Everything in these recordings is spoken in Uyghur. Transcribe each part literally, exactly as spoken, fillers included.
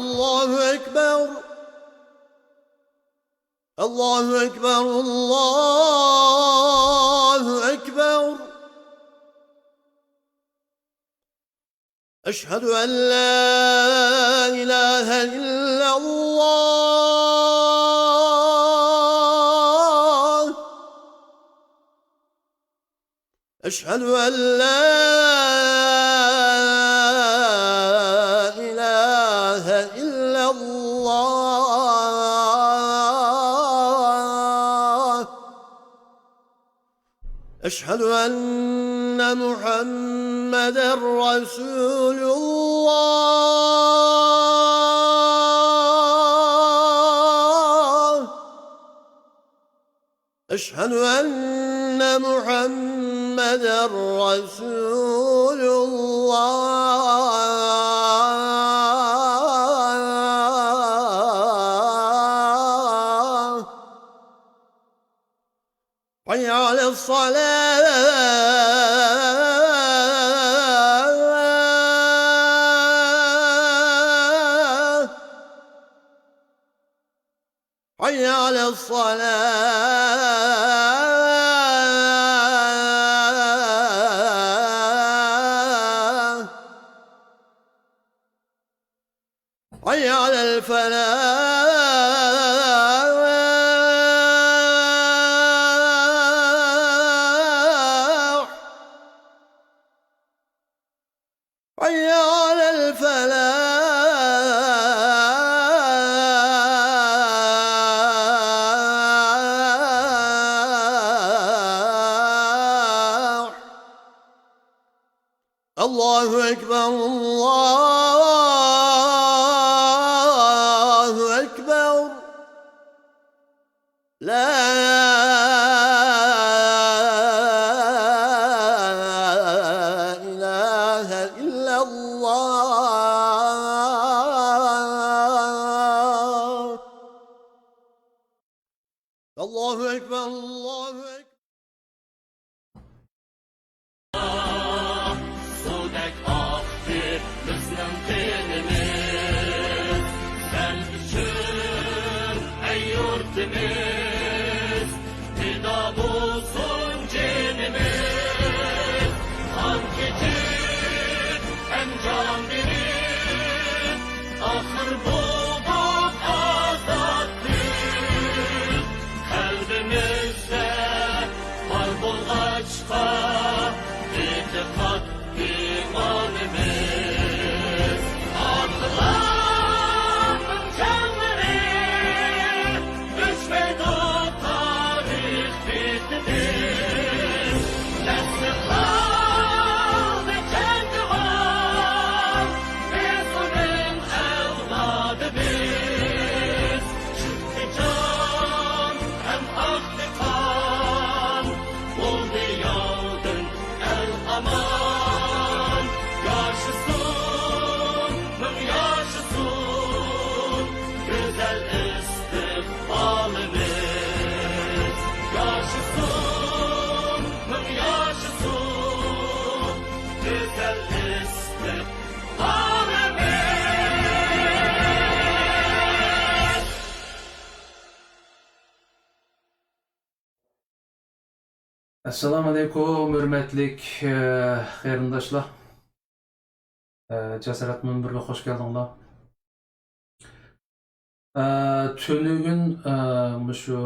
الله أكبر. الله أكبر. الله أكبر. أشهد أن لا إله إلا الله. أشهد أن لا إله إلا الله. أشهد أن محمدا رسول الله. أشهد أن محمدا رسول الله. حي على الصلاة. حي على الصلاة. حي على الفلاح. حي على الفلاح. الله أكبر، الله أكبر. لا إله إلا الله. الله أكبر، الله أكبر. سۇدەك ئاقتى بىزنىڭ قېنىمىز، سەن ئۈچۈن، ئەي يۇرتىمىز، پىدا بولسۇن جېنىمىز. قان كېچىپ ئەنجان بېرىپ، ئاخىر بولدۇق ئازاد بىز. قەلبىمىزدە بار بولغاچقا، ئېتىقاد ئىمانىمىز. ئاتىلارنىڭ جانلىرى ئۆچمەيدۇ تارىخ بېتىدىن. نەسلى قالدى جەڭگىۋار، بىز ئۇنىڭ ئەۋلادىمىز. چۈنكى جان ھەم ئاقتى قان، بولدى ياۋدىن ئەل ئامان. ياشىسۇن، مىڭ ياشىسۇن گۈزەل ئىستىقبالىمىز. ياشىسۇن، مىڭ ياشىسۇن گۈزەل ئىستىقبالىمىز. ئەسسالامۇئەلەيكۇم، ھۆرمەتلىك، ئە، قېرىنداشلار. ئە، جاسارەت مۇنبىرىگە خوش كەلدىڭلار. ئە، تۈنۈگۈن، ئە، مۇشۇ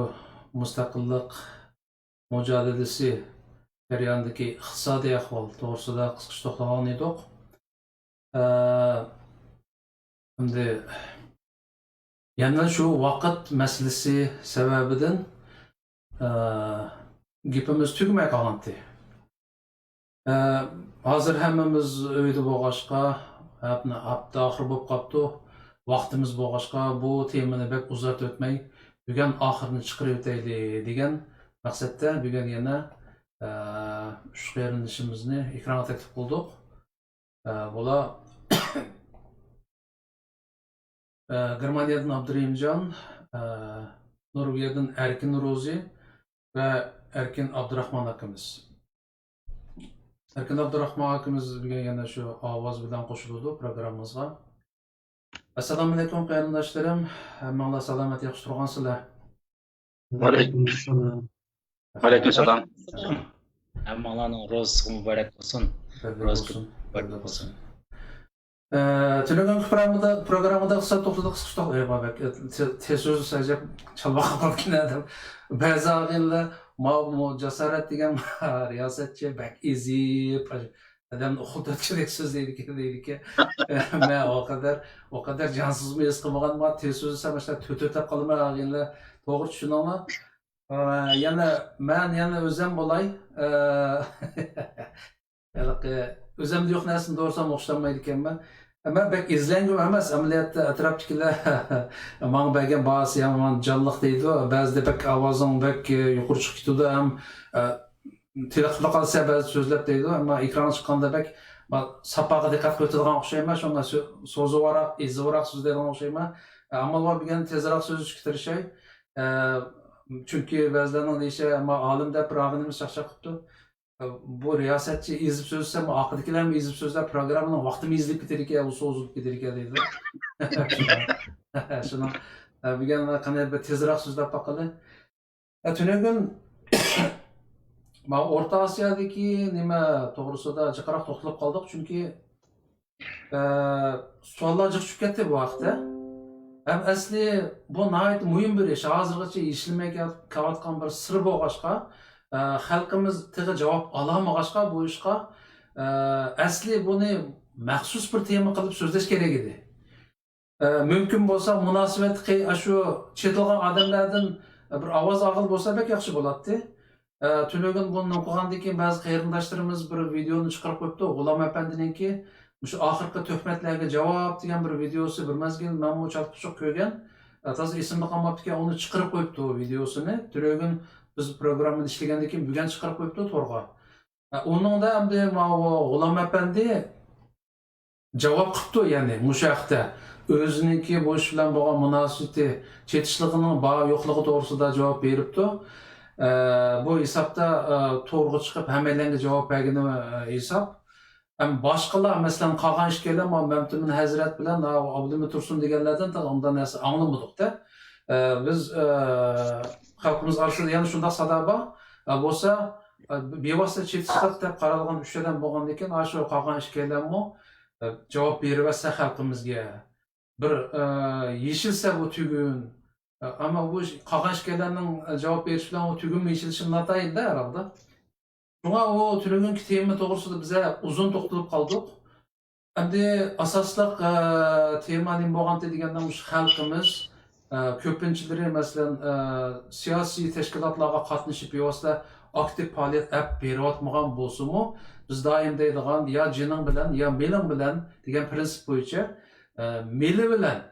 مۇستەقىللىق مۇجادىلىسى جەريانىدىكى ئىقتىسادىي ئەھۋال توغرىسىدا قىسقىچە توختالغان ئىدۇق. ئە، ئەمدى يەنە شۇ ۋاقىت مەسىلىسى سەۋەبىدىن، ئە، گېپىمىز تۈگىمەي قالغانتى. ئە، ھازىر ھەممىمىز ئۆيدە بولغاچقا، ھەپنە-، ھەپتە ئاخىرى بولۇپ قاپتۇ. ۋاقتىمىز بولغاچقا، بۇ تېمىنى بەك ئۇزارتىۋەتمەي، بۈگۈن ئاخىرىنى چىقىرىۋېتەيلى دېگەن مەقسەتتە بۈگۈن يەنە، ئە، ئۈچ قېرىندىشىمىزنى ئېكرانغا تەكلىپ قىلدۇق. ئە، بۇلار، ئە، گېرمانىيەدىن ئابدۇرېھىمجان، ئە، نورۋېگىيەدىن ئەركىن روزى ۋە ئەركىن ئابدۇراخمان ئاكىمىز. ئەركىن ئابدۇراخمان ئاكىمىز بۈگۈن يەنە شۇ ئاۋاز بىلەن قوشۇلىدۇ پروگراممىمىزغا. ئەسسالامۇئەلەيكۇم قېرىنداشلىرىم، ھەممىڭلار سالامەت ياخشى تۇرغانسىلەر؟ ۋەئەلەيكۇم ئەسسالام. ۋەئەلەيكۇم سالام. ھەممىڭلارنىڭ روزىسىغا مۇبارەك بولسۇن. بەردى روزا بولسۇن، مۇبارەك بەردى بولسۇن. بولسۇن. ئە، تۈنۈگۈنكى پروگراممىدا پروگراممىدا قىسقا توختىلىپ قىسقا توختىلىپ ئەي بابەك، ئە، تېز سۆز سەجەپ چالماققا قاپتىكەن ئادەم. بەزى ئاغىنىلەر ماۋۇ جاسارەت دېگەن رىياسەتچى بەك ئېزىپ، ئادەمنى ئۇخلىتىۋەتكۈدەك سۆزلەيدىكەن دەيدىكەن. مەن ئۇ قەدەر ئۇ قەدەر جانسىزمۇ ھېس قىلمىغان، ماڭا تېز سۆزلىسەم ماشۇنداق تۆتۈرتەپ قالىمەن ئاغىنىلەر. توغرا چۈشىنىڭلار. ئە، يەنە مەن يەنە ئۆزۈم بولاي. ئە، ھېلىقى ئۆزۈمدە يوق نەرسىنى دوغرىسام ئوخشىتالمايدىكەنمەن. مەن بەك ئىزلەنگۈم ئەمەس، ئەمەلىيەتتە ئەتراپتىكىلەر ماڭا بەرگەن باھاسى يامان جانلىق دەيدۇ. بەزىدە بەك ئاۋازىڭ بەك يۇقىرى چىقىپ كېتىدۇ ھەم، ئە، تېلىقىپلا قالسا بەزى سۆزلەپ دەيدۇ، ئەمما ئېكرانغا چىققاندا بەك، ما، ساپاغا دىققەت قىلىۋېتىدىغان ئوخشايمەن، شۇڭا سۆ-، سوزۇۋاراق، ئېزىۋراق سۆزلەيدىغان ئوخشايمەن. ئە، ئامال بار بىلگەن تېزراق سۆزلىشىشكە تىرىشاي. ئە، چۈنكى بەزىلەرنىڭ دېيىشى، ئەمما ئالىم دەپ بىر ئاغىنىمىز چاقچاق قىپتۇ. ئە، بۇ رىياسەتچى ئېزىپ سۆزلىسە، ئارقىدىكىلەرمۇ ئېزىپ سۆزلەپ، پروگراممىنىڭ ۋاقتىمۇ ئېزىلىپ كېتىدىكەن، ئۇ سوزۇلۇپ كېتىدىكەن دەيدۇ. شۇنىڭ، شۇنىڭ، ئە، بۈگۈن قېنى بىر تېزراق سۆزلەپ باققىلى. ئە، تۈنۈگۈن مانا ئورتا ئاسىيادىكى نېمە توغرىسىدا جىقراق توختىلىپ قالدۇق، چۈنكى، ئە، سوئاللار جىق چۈشۈپ كەتتى بۇ ھەقتە. ھەم ئەسلى بۇ ناھايىتى مۇھىم بىر ئىش. ھازىرغىچە يېشىلمەي كېلىۋاتقان بىر سىر بولغاچقا، ئە، خەلقىمىز تېخى جاۋاب ئالالمىغاچقا بۇ ئىشقا، ئە، ئەسلى بۇنى مەخسۇس بىر تېما قىلىپ سۆزلەش كېرەك ئىدى. ئە، مۇمكىن بولسا مۇناسىۋەتلىك ئاشۇ چېتىلغان ئادەملەردىن بىر ئاۋاز ئالغىلى بولسا بەك ياخشى بولاتتى. ئە، تۈنۈگۈن بۇنى قىلغاندىن كېيىن بەزى قېرىنداشلىرىمىز بىر ۋىدېئونى چىقىرىپ قويۇپتۇ. غۇلام ئەپەندىنىڭكى مۇشۇ ئاخىرقى تۆھمەتلەرگە جاۋاب دېگەن بىر ۋىدېئوسى بىر مەزگىل مەنمۇ چاتىقىشىپ كۆرگەن. ئە، تازا ئېسىمدە قالماپتىكەن، ئۇنى چىقىرىپ قويۇپتۇ ۋىدېئوسىنى. تۈنۈگۈن بىز پروگراممىنى ئىشلىگەندىن كېيىن بۈگۈن چىقىرىپ قويۇپتۇ تورغا. ئە، ئۇنىڭدا ئەمدى ماۋۇ غۇلام ئەپەندى جاۋاب قىپتۇ، يەنى مۇشۇ ھەقتە ئۆزىنىڭكى بۇ ئىش بىلەن بولغان مۇناسىۋىتى، چېتىشلىقىنىڭ بار يوقلۇقى توغرىسىدا جاۋاب بېرىپتۇ. ئە، بۇ ھېسابتا، ئە، تورغا چىقىپ ھەممەيلەنگە جاۋاب بەرگىنى، ئە، ھېساب. ھەم باشقىلار، مەسىلەن، قالغان ئىككىيلەن مەمتىمىن ھەزرەت بىلەن، ئە، ئابدۇمىت تۇرسۇن دېگەنلەردىن تېخى ئۇنداق نەرسە ئاڭلىمىدۇق-دە. ئە، بىز، ئە، خەلقىمىز ئارىسىدا يەنە شۇنداق سادا بار. ئە، بولسا، ئە، بىۋاسىتە چېتىشلىق دەپ قارالغان ئۈچ ئادەم بولغاندىكىن، ئاشۇ قالغان ئىككىيلەنمۇ، ئە، جاۋاب بېرىۋەتسە خەلقىمىزگە. بىر، ئە، يېشىلسە بۇ تۈگۈن. ئە، ئەمما بۇ ئىش-، قالغان ئىككىيلەننىڭ، ئە، جاۋاب بېرىشى بىلەن ئۇ تۈگۈنمۇ يېشىلىشى ناتايىن-دە ھەر ھالدا. شۇڭا ئۇ تۈنۈگۈنكى تېما توغرىسىدا بىزە ئۇزۇن توختىلىپ قالدۇق. ئەمدى ئاساسلىق، ئە، تېما نېمە بولغانتى دېگەندە، مۇشۇ خەلقىمىز، ئە، كۆپىنچىلىرى، مەسىلەن، ئە، سىياسىي تەشكىلاتلارغا قاتنىشىپ، بىۋاسىتە ئاكتىپ پائالىيەت ئېلىپ بېرىۋاتمىغان بولسىمۇ، بىز دائىم دەيدىغان، يا جېنىڭ بىلەن، يا مېلىڭ بىلەن دېگەن پىرىنسىپ بويىچە، ئە، مېلى بىلەن،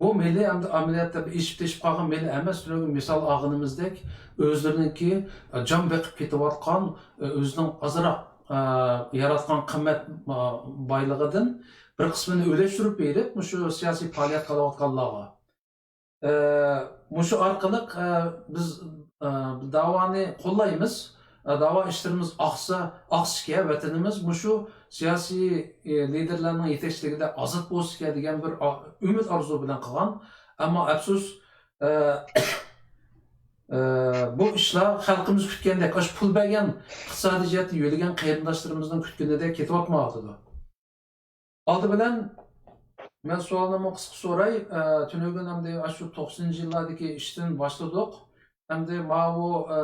بۇ مېلى ئەمدى ئەمەلىيەتتە بىر ئېشىپ تېشىپ قالغان مېلى ئەمەس، تۈنۈگۈن مىسال ئالغىنىمىزدەك، ئۆزلىرىنىڭكى، ئە، جان بېقىپ كېتىۋاتقان، ئە، ئۆزىنىڭ ئازراق، ئە، ياراتقان قىممەت، ئە، بايلىقىدىن بىر قىسمىنى ئۈلەشتۈرۈپ بېرىپ، مۇشۇ سىياسىي پائالىيەت قىلىۋاتقانلارغا، ئە، مۇشۇ ئارقىلىق، ئە، بىز، ئە، داۋانى قوللايمىز. ئە، داۋا ئىشلىرىمىز ئاقسا، ئاقسىكەن، ۋەتىنىمىز مۇشۇ سىياسىي، ئە، لىدېرلارنىڭ يېتەكچىلىكىدە ئازاد بولسىكەن دېگەن بىر ئا-، ئۈمىد ئارزۇ بىلەن قىلغان. ئەمما ئەپسۇس، ئە، ئە، بۇ ئىشلار خەلقىمىز كۈتكەندەك، ئاشۇ پۇل بەرگەن، ئىقتىسادىي جەھەتتە يۆلىگەن قېرىنداشلىرىمىزنىڭ كۈتكىنىدەك كېتىۋاتمايۋاتىدۇ. ئالدى بىلەن مەن سوئالنىمۇ قىسقا سوراي. ئە، تۈنۈگۈن ئەمدى ئاشۇ توقسىنىنچى يىللاردىكى ئىشتىن باشلىدۇق. ئەمدى ماۋۇ، ئە،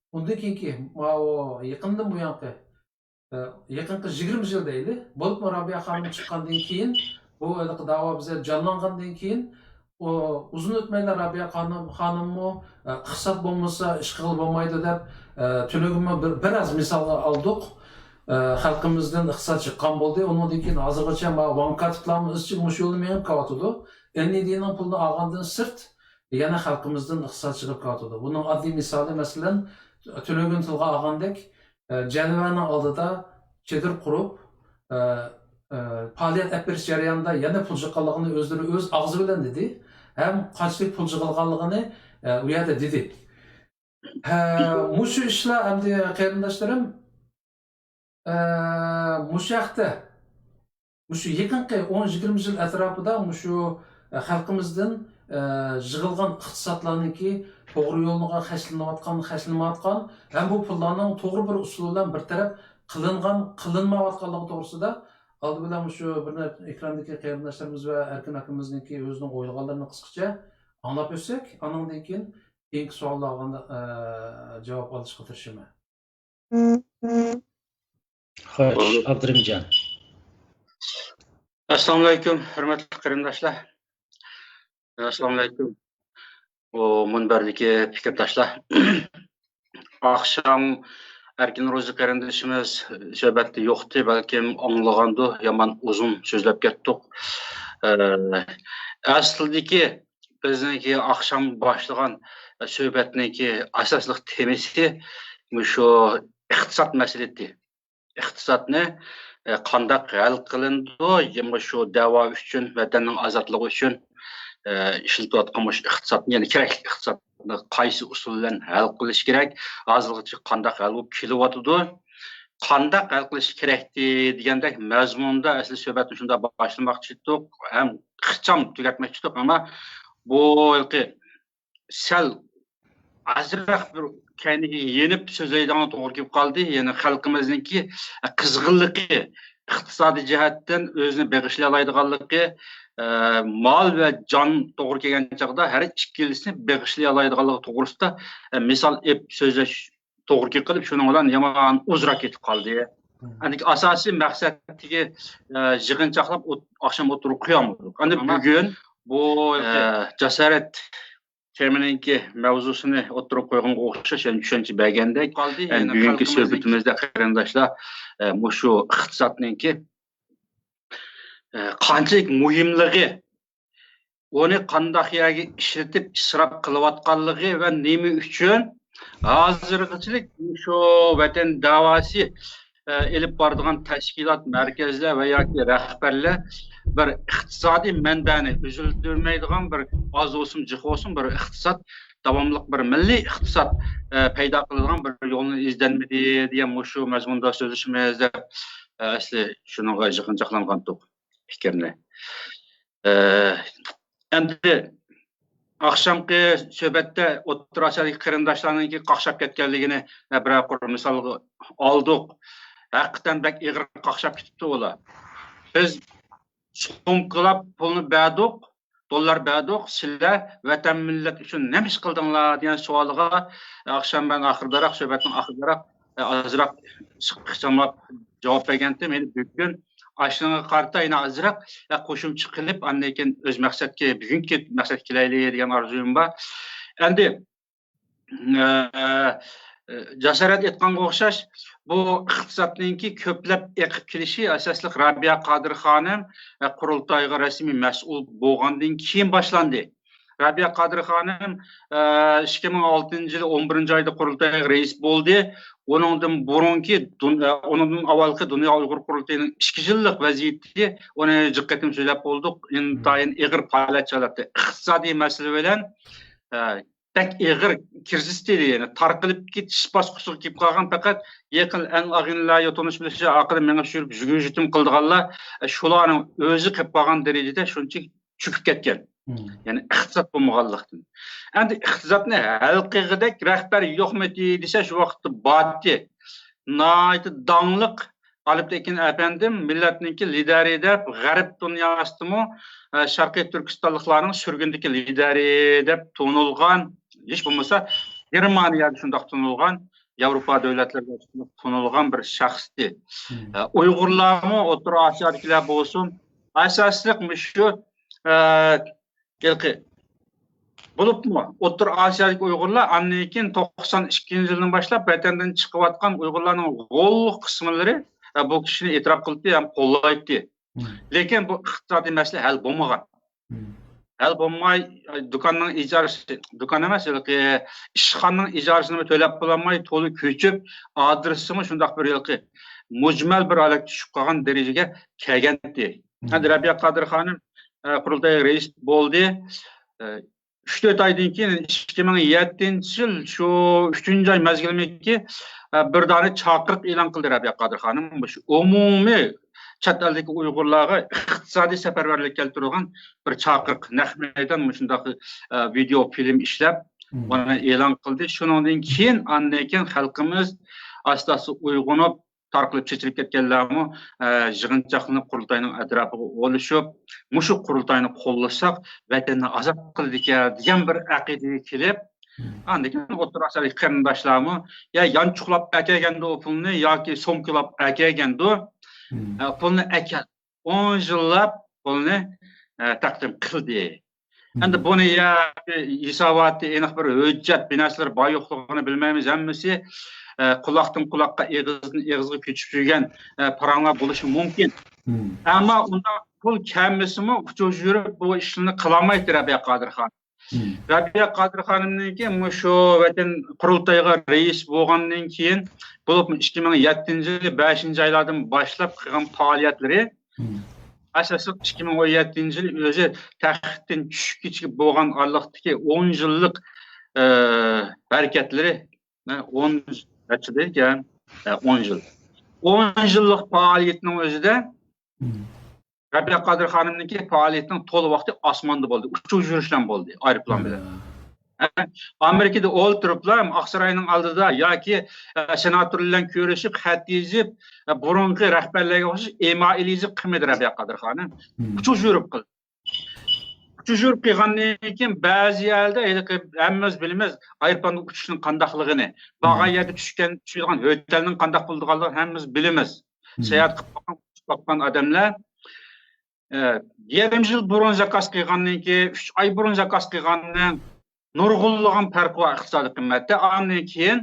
ئۇندىن كېيىنكى، ماۋۇ يېقىندىن بۇيانقى، ئە، يېقىنقى يىگىرمە يىل دەيلى، بولۇپمۇ رابىيە خانىم چىققاندىن كېيىن، بۇ ھېلىقى داۋا بىزدە جانلانغاندىن كېيىن، ئۇ، ئۇزۇن ئۆتمەيلا رابىيە خانىم، خانىممۇ، ئە، ئىقتىساد بولمىسا ئىش قىلغىلى بولمايدۇ دەپ، ئە، تۈنۈگۈنمۇ بىر، بىر ئاز مىسالغا ئالدۇق. ئە، خەلقىمىزدىن ئىقتىساد چىققان بولدى. ئۇنىڭدىن كېيىن ھازىرغىچە ما ۋاڭ كاتىپلارمۇ ئىزچىل مۇشۇ يولدا مېڭىپ كېلىۋاتىدۇ. ئېن ئى دىنىڭ پۇلىنى ئالغاندىن سىرت، يەنە خەلقىمىزدىن ئىقتىساد چىقىپ كېلىۋاتىدۇ. بۇنىڭ ئاددىي مىسالى، مەسىلەن، تۈنۈگۈن تىلغا ئالغاندەك، ئە، جەنۋەنىڭ ئالدىدا چېدىر قۇرۇپ، ئە، ئە، پائالىيەت ئېلىپ بېرىش جەريانىدا يەنە پۇل جىققانلىقىنى ئۆزلىرى ئۆز ئاغزى بىلەن دېدى. ھەم قانچىلىك پۇل جىغىلغانلىقىنى، ئە، ئۇ يەردە دېدى. ھە، مۇشۇ ئىشلار ئەمدى قېرىنداشلىرىم، ئە، مۇشۇ ھەقتە مۇشۇ يېقىنقى ئون يىگىرمە يىل ئەتراپىدا مۇشۇ، ئە، خەلقىمىزدىن، ئە، يىغىلغان ئىقتىسادلارنىڭكى توغرا يولغا خەجلىنىۋاتقان، خەجلىنىۋاتقان ھەم بۇ پۇللارنىڭ توغرا بىر ئۇسۇل بىلەن بىر تەرەپ قىلىنغان، قىلىنمايۋاتقانلىقى توغرىسىدا ئالدى بىلەن مۇشۇ بىر نەچچە ئېكراندىكى قېرىنداشلىرىمىز ۋە ئەركىن ئاكىمىزنىڭكى ئۆزىنىڭ ئويلىغانلىرىنى قىسقىچە ئاڭلاپ ئۆتسەك، ئانىڭدىن كېيىن كېيىنكى سوئاللارغا، ئە، جاۋاب ئالىشقا تىرىشىمەن. خوش، ئابدۇرېھىمجان. ئەسسالامۇئەلەيكۇم، ھۆرمەتلىك قېرىنداشلار. ئەسسالامۇئەلەيكۇم، ئۇ مۇنبەردىكى پىكىرداشلار. ئاخشام ئەركىن روزى قېرىندىشىمىز سۆھبەتتە يوقتى، بەلكىم ئاڭلىغاندۇ، يامان ئۇزۇن سۆزلەپ كەتتۇق. ئە، ئەسلىدىكى بىزنىڭكى ئاخشام باشلىغان سۆھبەتنىڭكى ئاساسلىق تېمىسى مۇشۇ ئىقتىساد مەسىلىسى. ئىقتىسادنى، ئە، قانداق ھەل قىلىنىدۇ؟ يا مۇشۇ دەۋا ئۈچۈن، ۋەتەننىڭ ئازادلىقى ئۈچۈن، ئە، ئىشلىتىۋاتقان مۇشۇ ئىقتىسادنى، يەنى كېرەكلىك ئىقتىسادنى قايسى ئۇسۇل بىلەن ھەل قىلىش كېرەك؟ ھازىرغىچە قانداق ھەل بولۇپ كېلىۋاتىدۇ؟ قانداق ھەل قىلىش كېرەكتى دېگەندەك مەزمۇندا ئەسلى سۆھبەتنى شۇنداق باشلىماقچى ئىدۇق، ھەم ئىخچام تۈگەتمەكچى ئىدۇق، ئەمما بۇ ھېلىقى سەل ئازراق بىر كەينىگە يېنىپ سۆزلەيدىغان توغرا كېلىپ قالدى. يەنى خەلقىمىزنىڭكى قىزغىنلىقى، ئىقتىسادىي جەھەتتىن ئۆزىنى بېغىشلىيالايدىغانلىقى، ئە، مال ۋە جان توغرا كەلگەن چاغدا ھەر ئىككىلىسىنى بېغىشلىيالايدىغانلىقى توغرىسىدا، ئە، مىسال ئېلىپ سۆزلەش توغرا كېلىپ قېلىپ، شۇنىڭ بىلەن يامان ئۇزراق كېتىپ قالدى. مم. ئەندىكى ئاساسىي مەقسەتتىكى، ئە، يىغىنچاقلاپ ئوت-، ئاخشام ئوتتۇرىغا قويالمىدۇق. ئەمدى ئەمما بۈگۈن، بۇ، ئە، جاسارەت تېمىنىڭكى مەۋزۇسىنى ئوتتۇرىغا قويغانغا ئوخشاش، يەنى چۈشەنچە بەرگەندەك، قالدى، ئەمدى يەنە بۈگۈنكى خەلقىمىزنىڭ سۆھبىتىمىزدە قېرىنداشلار، ئە، مۇشۇ ئىقتىسادنىڭكى، ئە، قانچىلىك مۇھىملىقى، ئۇنى قانداق يەرگە ئىشلىتىپ ئىسراپ قىلىۋاتقانلىقى ۋە نېمە ئۈچۈن ھازىرغىچىلىك شۇ ۋەتەن داۋاسى، ئە، ئېلىپ بارىدىغان تەشكىلات، مەركەزلەر ۋە ياكى رەھبەرلەر بىر ئىقتىسادىي مەنبەنى ئۈزۈلدۈرمەيدىغان، بىر ئاز بولسۇن، جىق بولسۇن، بىر ئىقتىساد، داۋاملىق بىر مىللىي ئىقتىساد، ئە، پەيدا قىلىدىغان بىر يولنى ئىزدەنمىدى دېگەن مۇشۇ مەزمۇندا سۆزلىشىمىز دەپ، ئە، ئەسلى شۇنىڭغا يىغىنچاقلانغانتۇق پىكىرنى. ئە، ئەمدى ئاخشامقى سۆھبەتتە ئوتتۇرا ئاسىيادىكى قېرىنداشلارنىڭكى قاقشاپ كەتكەنلىكىنى، ئە، بىرەر قۇر مىسالغا ئالدۇق. ھەقىقەتەن بەك ئېغىر قاقشاپ كېتىپتۇ ئۇلار. بىز سومكىلاپ پۇلنى بەردۇق، دوللار بەردۇق، سىلەر ۋەتەن مىللەت ئۈچۈن نېمە ئىش قىلدىڭلار دېگەن سوئالغا، ئە، ئاخشام مەن ئاخىرىدىراق، سۆھبەتنىڭ ئاخىرىدىراق، ئە، ئازراق ئىخچاملاپ جاۋاب بەرگەنتىم. يەنى بۈگۈن ئاشۇنىڭغا قارىتا يەنە ئازراق، ئە، قوشۇمچە قىلىپ، ئاندىن كېيىن ئۆز مەقسەتكە، بۈگۈنكى مەقسەتكە كېلەيلى دېگەن ئارزۇيۇم بار. ئەمدى، ئە، جاسارەت ئېيتقانغا ئوخشاش، بۇ ئىقتىسادنىڭكى كۆپلەپ ئېقىپ كېلىشى ئاساسلىق رابىيە قادىر خانىم، ئە، قۇرۇلتايغا رەسمىي مەسئۇل بولغاندىن كېيىن باشلاندى. رابىيە قادىر خانىم، ئە، ئىككى مىڭ ئالتىنچى يىلى ئون بىرىنچى ئايدا قۇرۇلتايغا رەئىس بولدى. ئۇنىڭدىن بۇرۇنقى دۇن-، ئە، ئۇنىڭدىن ئاۋۋالقى دۇنيا ئۇيغۇر قۇرۇلتىيىنىڭ ئىككى يىللىق ۋەزىيىتى، ئۇنى جىق قېتىم سۆزلەپ بولدۇق، ئىنتايىن ئېغىر پالەچ ھالەتتە، ئىقتىسادىي مەسىلە بىلەن، ئە، بەك ئېغىر كىرىزىس دېدى، يەنى تارقىلىپ كېتىش باسقۇچىغا كېلىپ قالغان، پەقەت يېقىن ئەڭ ئاغىنىلەر، تونۇش بىلىشلەر ئارقىلىق مېڭىپ يۈرۈپ، يۈگۈم يۈتۈم قىلىدىغانلار، ئە، شۇلارنىڭ ئۆزى قېلىپ قالغان دەرىجىدە شۇنچە چۆكۈپ كەتكەن. مم. يەنى ئىقتىساد بولمىغانلىقتىن. ئەمدى ئىقتىسادنى ھەل قىلغۇدەك رەھبەر يوقمىتى دېسە، شۇ ۋاقىتتا بارتتى. ناھايىتى داڭلىق ئالپتېكىن ئەپەندىم مىللەتنىڭكى لىدەرى دەپ، غەرب دۇنياسىدىمۇ، ئە، شەرقىي تۈركىستانلىقلارنىڭ سۈرگۈندىكى لىدەرى دەپ تونۇلغان، ھېچ بولمىسا گېرمانىيەدە شۇنداق تونۇلغان، ياۋروپا دۆلەتلىرىدە شۇنداق تونۇلغان بىر شەخستى. مم. ئە، ئۇيغۇرلارمۇ، ئوتتۇرا ئاسىيادىكىلەر بولسۇن، ئاساسلىق مۇشۇ، ئە، ھېلىقى بولۇپمۇ ئوتتۇرا ئاسىيادىكى ئۇيغۇرلار ئاندىن كېيىن توقسان ئىككىنچى يىلدىن باشلاپ ۋەتەندىن چىقىۋاتقان ئۇيغۇرلارنىڭ غوللۇق قىسىملىرى، ئە، بۇ كىشىنى ئېتىراپ قىلدى ھەم قوللايتتى. مم. لېكىن بۇ ئىقتىسادىي مەسىلە ھەل بولمىغان. مم. ھەل بولماي، ئە، دۇكاننىڭ ئىجارىسى، دۇكان ئەمەس، ھېلىقى ئىشخانىنىڭ ئىجارىسىنىمۇ تۆلەپ بولالماي، تولا كۆچۈپ، ئادرېسىمۇ شۇنداق بىر ھېلىقى مۈجمەل بىر ھالەتكە چۈشۈپ قالغان دەرىجىگە كەلگەنتى. مم. ئەمدى رەبىيە قادىر خانىم، ئە، قۇرۇلتايغا رەئىس بولدى. ئە، ئۈچ تۆت ئايدىن كېيىن، ئىككى مىڭ يەتتىنچى يىل شۇ ئۈچىنچى ئاي مەزگىلىمىكى، ئە، بىر دانە چاقىرىق ئېلان قىلدى رەبىيە قادىر خانىم. مۇشۇ ئومۇمىي چەت ئەلدىكى ئۇيغۇرلارغا ئىقتىسادىي سەپەرۋەرلىك كەلتۈرىدىغان بىر چاقىرىق، نەق مەيدان مۇشۇنداق، ئە، ۋىدېئو فىلىم ئىشلەپ، ئۇنى ئېلان قىلدى. شۇنىڭدىن كېيىن، ئاندىن كېيىن خەلقىمىز ئاستا-ئاستا ئويغىنىپ، تارقىلىپ چېچىلىپ كەتكەنلەرمۇ، ئە، يىغىنچاقلىنىپ، قۇرۇلتاينىڭ ئەتراپىغا ئولىشىپ، مۇشۇ قۇرۇلتاينى قوللىساق، ۋەتەننى ئازاد قىلىدىكەن دېگەن بىر ئەقىدىگە كېلىپ، ئاندىن كېيىن ئوتتۇرا ئاسىيادىكى قېرىنداشلارمۇ يا يانچۇقلاپ ئەكەلگەندۇ ئۇ پۇلنى ياكى سومكىلاپ ئەكەلگەندۇ، ئە، پۇلنى ئەكەل. ئون يىللاپ پۇلنى، ئە، تەقدىم قىلدى. ئەمدى بۇنى يا ھېساباتى ئېنىق بىر ھۆججەت بىناسىلىرى بار يوقلۇقىنى بىلمەيمىز. ھەممىسى، ئە، قۇلاقتىن قۇلاققا، ئېغىزدىن ئېغىزغا كۆچۈپ يۈرگەن، ئە، پاراڭلار بولۇشى مۇمكىن. ئەمما ئۇنداق پۇل كەلمىسىمۇ، ئۇچۇر يۈرۈپ بۇ ئىشنى قىلالمايتتى رەبىيە قادىر خانىم. رەبىيە قادىر خانىمنىڭكى مۇشۇ ۋەتەن قۇرۇلتايىغا رەئىس بولغاندىن كېيىن، بولۇپمۇ ئىككى مىڭ يەتتىنچى يىلى بەشىنچى ئايلاردىن باشلاپ قىلغان پائالىيەتلىرى، ئاساسلىق ئىككى مىڭ ئون يەتتىنچى يىل ئۆزى تەختتىن چۈشكىچە بولغان ئارىلىقتىكى ئون يىللىق، ئە، ھەرىكەتلىرى، ئە، ئون نەچچە دەيدىكەن؟ ئە، ئون يىل. ئون يىللىق پائالىيىتىنىڭ ئۆزىدە رەبىيە قادىر خانىمنىڭكى پائالىيىتىنىڭ تولا ۋاقتى ئاسماندا بولدى. ئۇچۇر يۈرۈشلەر بولدى ئايروپىلان بىلەن. ئامېرىكىدا ئولتۇرۇپلا ئاقساراينىڭ ئالدىدا ياكى، ئە، سېناتور بىلەن كۆرۈشۈپ، خەت يېزىپ، ئە، بۇرۇنقى رەھبەرلەرگە ئوخشاش ئېمائىل يېزىپ قىلمىدى رەبىيە قادىر خانىم. ئۇچۇر يۈرۈپ قىلدى. ئۇچۇر يۈرۈپ قىلغاندىن كېيىن بەزى يەردە ھېلىقى ھەممىمىز بىلىمىز ئايروپىلاندا ئۇچۇشنىڭ قانداقلىقىنى. بارغان يەردە چۈشكەن، چۈشىدىغان ھوتېلنىڭ قانداق بولىدىغانلىقىنى ھەممىمىز بىلىمىز. ساياھەت قىلىپ باققان، ئۇچۇپ باققان ئادەملەر. ئە، يېرىم يىل بۇرۇن زاكاز قىلغاندىن كېيىن، ئۈچ ئاي بۇرۇن زاكاز قىلغاندىن نۇرغۇنلىغان پەرقى بار ئىقتىسادىي قىممەتتە. ئاندىن كېيىن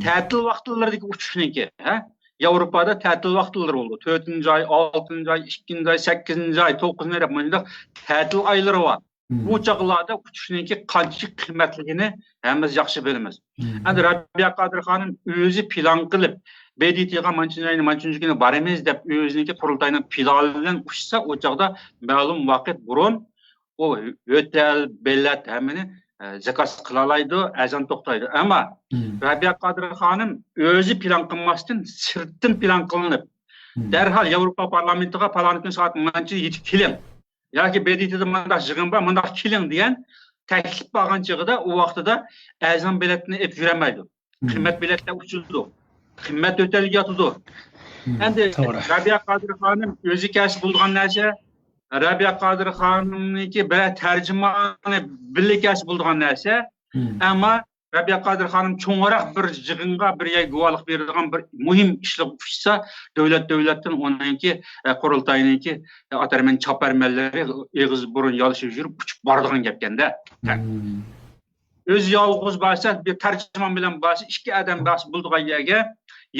تەتىل ۋاقىتلىرىدىكى ئۇچۇشنىڭكى، ھە؟ ياۋروپادا تەتىل ۋاقىتلىرى بولىدۇ. تۆتىنچى ئاي، ئالتىنچى ئاي، ئىككىنچى ئاي، سەككىزىنچى ئاي، توققۇزىنچى ئاي دەپ مۇنداق تەتىل ئايلىرى بار. بۇ چاغلاردا ئۇچۇشنىڭكى قانچىلىك قىممەتلىكىنى ھەممىمىز ياخشى بىلىمىز. ئەمدى رەبىيە قادىر خانىم ئۆزى پىلان قىلىپ، ب د ت غا مانچىنچى ئاينىڭ مانچىنچى كۈنى بارىمىز دەپ ئۆزىنىڭكى قۇرۇلتاينىڭ پىلانى بىلەن ئۇچسا، ئۇ چاغدا مەلۇم ۋاقىت بۇرۇن ئۇ ھۆتەل، بېلەت ھەممىنى، ئە، زاكاز قىلالايدۇ، ئەرزان توختايدۇ. ئەمما رەبىيە قادىر خانىم ئۆزى پىلان قىلماستىن سىرتتىن پىلان قىلىنىپ، دەرھال ياۋروپا پارلامېنتىغا پالان كۈن سائەت مانچە يېتىپ كېلىڭ ياكى ب د ت دا مۇنداق يىغىن بار، مۇنداق كېلىڭ دېگەن تەكلىپ بارغان چېغىدا ئۇ ۋاقتىدا ئەرزان بېلەتنى ئېلىپ يۈرەلمەيدۇ. قىممەت بېلەتلەر ئۇچىدۇ. قىممەت ھۆتەلگە ياتىدۇ. ئەمدى رەبىيە قادىر خانىم ئۆزى كەلسە بولىدىغان نەرسە، رەبىيە قادىر خانىمنىڭكى بىرەر تەرجىمانى بىللە كەلسە بولىدىغان نەرسە. ئەمما رەبىيە قادىر خانىم چوڭراق بىر يىغىنغا، بىر يەرگە گۇۋاھلىق بېرىدىغان بىر مۇھىم ئىشلىق ئۇچسا، دۆلەت دۆلەتتىن ئۇنىڭكى، ئە، قۇرۇلتاينىڭكى، ئە، ئاتارمەن چاپارمەنلىرى ئېغىز بۇرۇن يالىشىپ يۈرۈپ ئۇچۇپ بارىدىغان گەپكەندە. ئۆزى يالغۇز بارسا، بىر تەرجىمان بىلەن بارسا، ئىككى ئادەم بارسا بولىدىغان يەرگە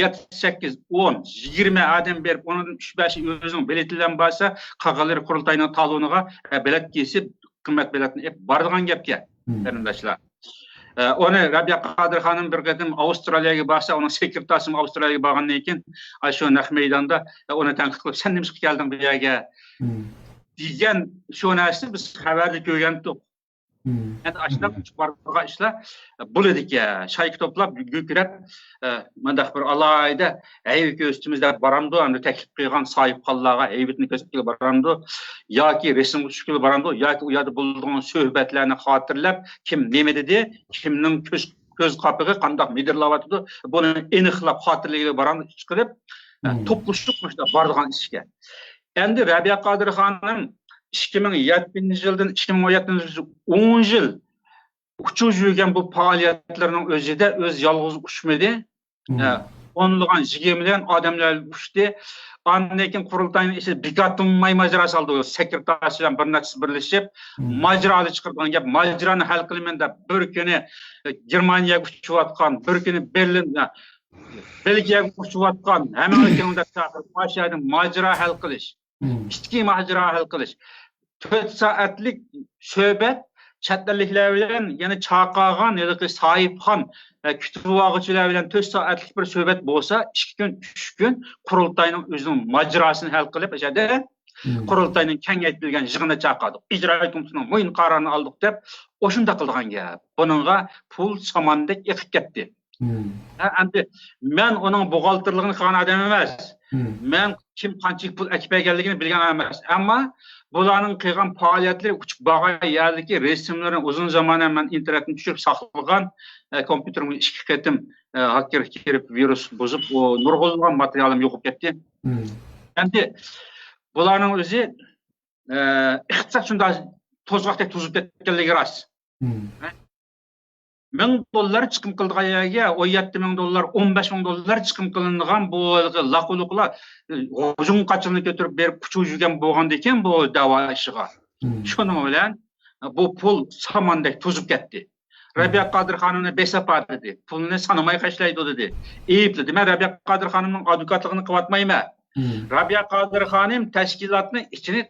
يەتتە، سەككىز، ئون، يىگىرمە ئادەم بېرىپ، ئۇنىڭدىن ئۈچ، بەشى ئۆزىنىڭ بېلىتى بىلەن بارسا، قالغانلىرى قۇرۇلتاينىڭ تالونىغا، ئە، بېلەت كېسىپ، قىممەت بېلەتنى ئېلىپ بارىدىغان گەپكەن، قېرىنداشلار. ئە، ئۇنى رەبىيە قادىر خانىم بىر قېتىم ئاۋسترالىيەگە بارسا، ئۇنىڭ سېكرېتارىسىمۇ ئاۋسترالىيەگە بارغاندىن كېيىن، ئاشۇ نەق مەيداندا، ئە، ئۇنى تەنقىد قىلىپ، «سەن نېمىشقا كەلدىڭ بۇ يەرگە؟» دېگەن شۇ نەرسىنى بىز خەۋەردە كۆرگەنتۇق. ئەمدى ئاشۇنداق ئۇچۇپ بارىدىغان ئىشلار بولىدىكەن. شايكا توپلاپ، گۆكىرەپ، ئە، مۇنداق بىر ئالاھىدە ھەيۋە كۆرسىتىمىز دەپ بارامدۇ؟ ئەمدى تەكلىپ قىلغان ساھىبخانلارغا ھەيۋىتىنى كۆرسەتكىلى بارامدۇ؟ ياكى رەسىمگە چۈشكىلى بارامدۇ؟ ياكى ئۇ يەردە بولىدىغان سۆھبەتلەرنى خاتىرىلەپ، كىم نېمە دېدى، كىمنىڭ كۆز، كۆز قاپىقى قانداق مىدىرلاۋاتىدۇ، بۇنى ئېنىقلاپ خاتىرىلىگىلى بارامدۇ؟ ئىشقىلىپ، ئە، توپلىشىپ مۇشۇنداق بارىدىغان ئىشكەن. ئەمدى رەبىيە قادىر خانىم ئىككى مىڭ يەتتىنچى يىلدىن ئىككى مىڭ ئون يەتتىنچى يىل، ئون يىل ئۇچۇر يۈرگەن بۇ پائالىيەتلىرىنىڭ ئۆزىدە ئۆزى يالغۇز ئۇچمىدى. ھە، ئونلىغان، يىگىرمىلىگەن ئادەملەر ئۇچتى. ئاندىن كېيىن قۇرۇلتاينىڭ ئىچىدە بىكار تىنماي ماجىرا سالدى. سېكرېتارى بىلەن بىر نەچچىسى بىرلىشىپ، ماجىرالار چىقىرىدىغان گەپ، ماجىرانى ھەل قىلىمەن دەپ، بىر كۈنى گېرمانىيەگە ئۇچۇۋاتقان، بىر كۈنى بېرلىن، بېلگىيەگە ئۇچۇۋاتقان، ھەممىڭلار كېلىڭ دەپ چاقىرىپ، ئاشۇ يەردىن ماجىرا ھەل قىلىش، ئىچكى ماجىرا ھەل قىلىش. تۆت سائەتلىك سۆھبەت، چەت ئەللىكلەر بىلەن، يەنە چاقىرغان ھېلىقى ساھىبخان، ئە، كۈتۈۋالغۇچىلار بىلەن تۆت سائەتلىك بىر سۆھبەت بولسا، ئىككى كۈن، ئۈچ كۈن قۇرۇلتاينىڭ ئۆزىنىڭ ماجىراسىنى ھەل قىلىپ، ئەشەدە قۇرۇلتاينىڭ كېڭەيتىلگەن يىغىنىنى چاقىردۇق. ئىجرائىي كومىتېتنىڭ مۇھىم قارارىنى ئالدۇق دەپ، ئاشۇنداق قىلىدىغان گەپ. بۇنىڭغا پۇل ساماندەك ئېقىپ كەتتى. ھە، ئەمدى مەن ئۇنىڭ بوغالتىرلىقىنى قىلغان ئادەم ئەمەس. مەن كىم قانچىلىك پۇل ئەكىپ بەرگەنلىكىنى بىلگەن ئەمەس. ئەمما بۇلارنىڭ قىلغان پائالىيەتلىرى، ئۇچۇپ بارغان يەردىكى رەسىملىرىنى ئۇزۇن زامانە مەن ئىنتېرنېتتىن چۈشۈرۈپ ساقلىغان، ئە، كومپيۇتېرىمغا ئىككى قېتىم، ئە، ھاككېر كىرىپ، ۋىرۇس بۇزۇپ، ئۇ نۇرغۇنلىغان ماتېرىيالىم يوقاپ كەتتى. ئەمدى بۇلارنىڭ ئۆزى، ئە، ئىقتىساد شۇنداق توزغاقتەك توزۇپ كەتكەنلىكى راست. مىڭ دوللار چىقىم قىلىدىغان يەرگە ئون يەتتە مىڭ دوللار، ئون بەش مىڭ دوللار چىقىم قىلىنىدىغان بۇ لاقۇلۇقلار، ھۇجۇم قاچىلىنى كۆتۈرۈپ بېرىپ، پۇچۇق يېگەن بولغاندىكىن بۇ دەۋا ئىشىغا. شۇنىڭ بىلەن بۇ پۇل ساماندەك توزۇپ كەتتى. رەبىيە قادىر خانىمنى بىساپا دېدى، پۇلنى سانىماي خەجلەيدۇ دېدى. ئەيىبلىدى. مەن رەبىيە قادىر خانىمنىڭ ئادۋوكاتلىقىنى قىلىۋاتمايمەن. رەبىيە قادىر خانىم تەشكىلاتنىڭ ئىچىنى،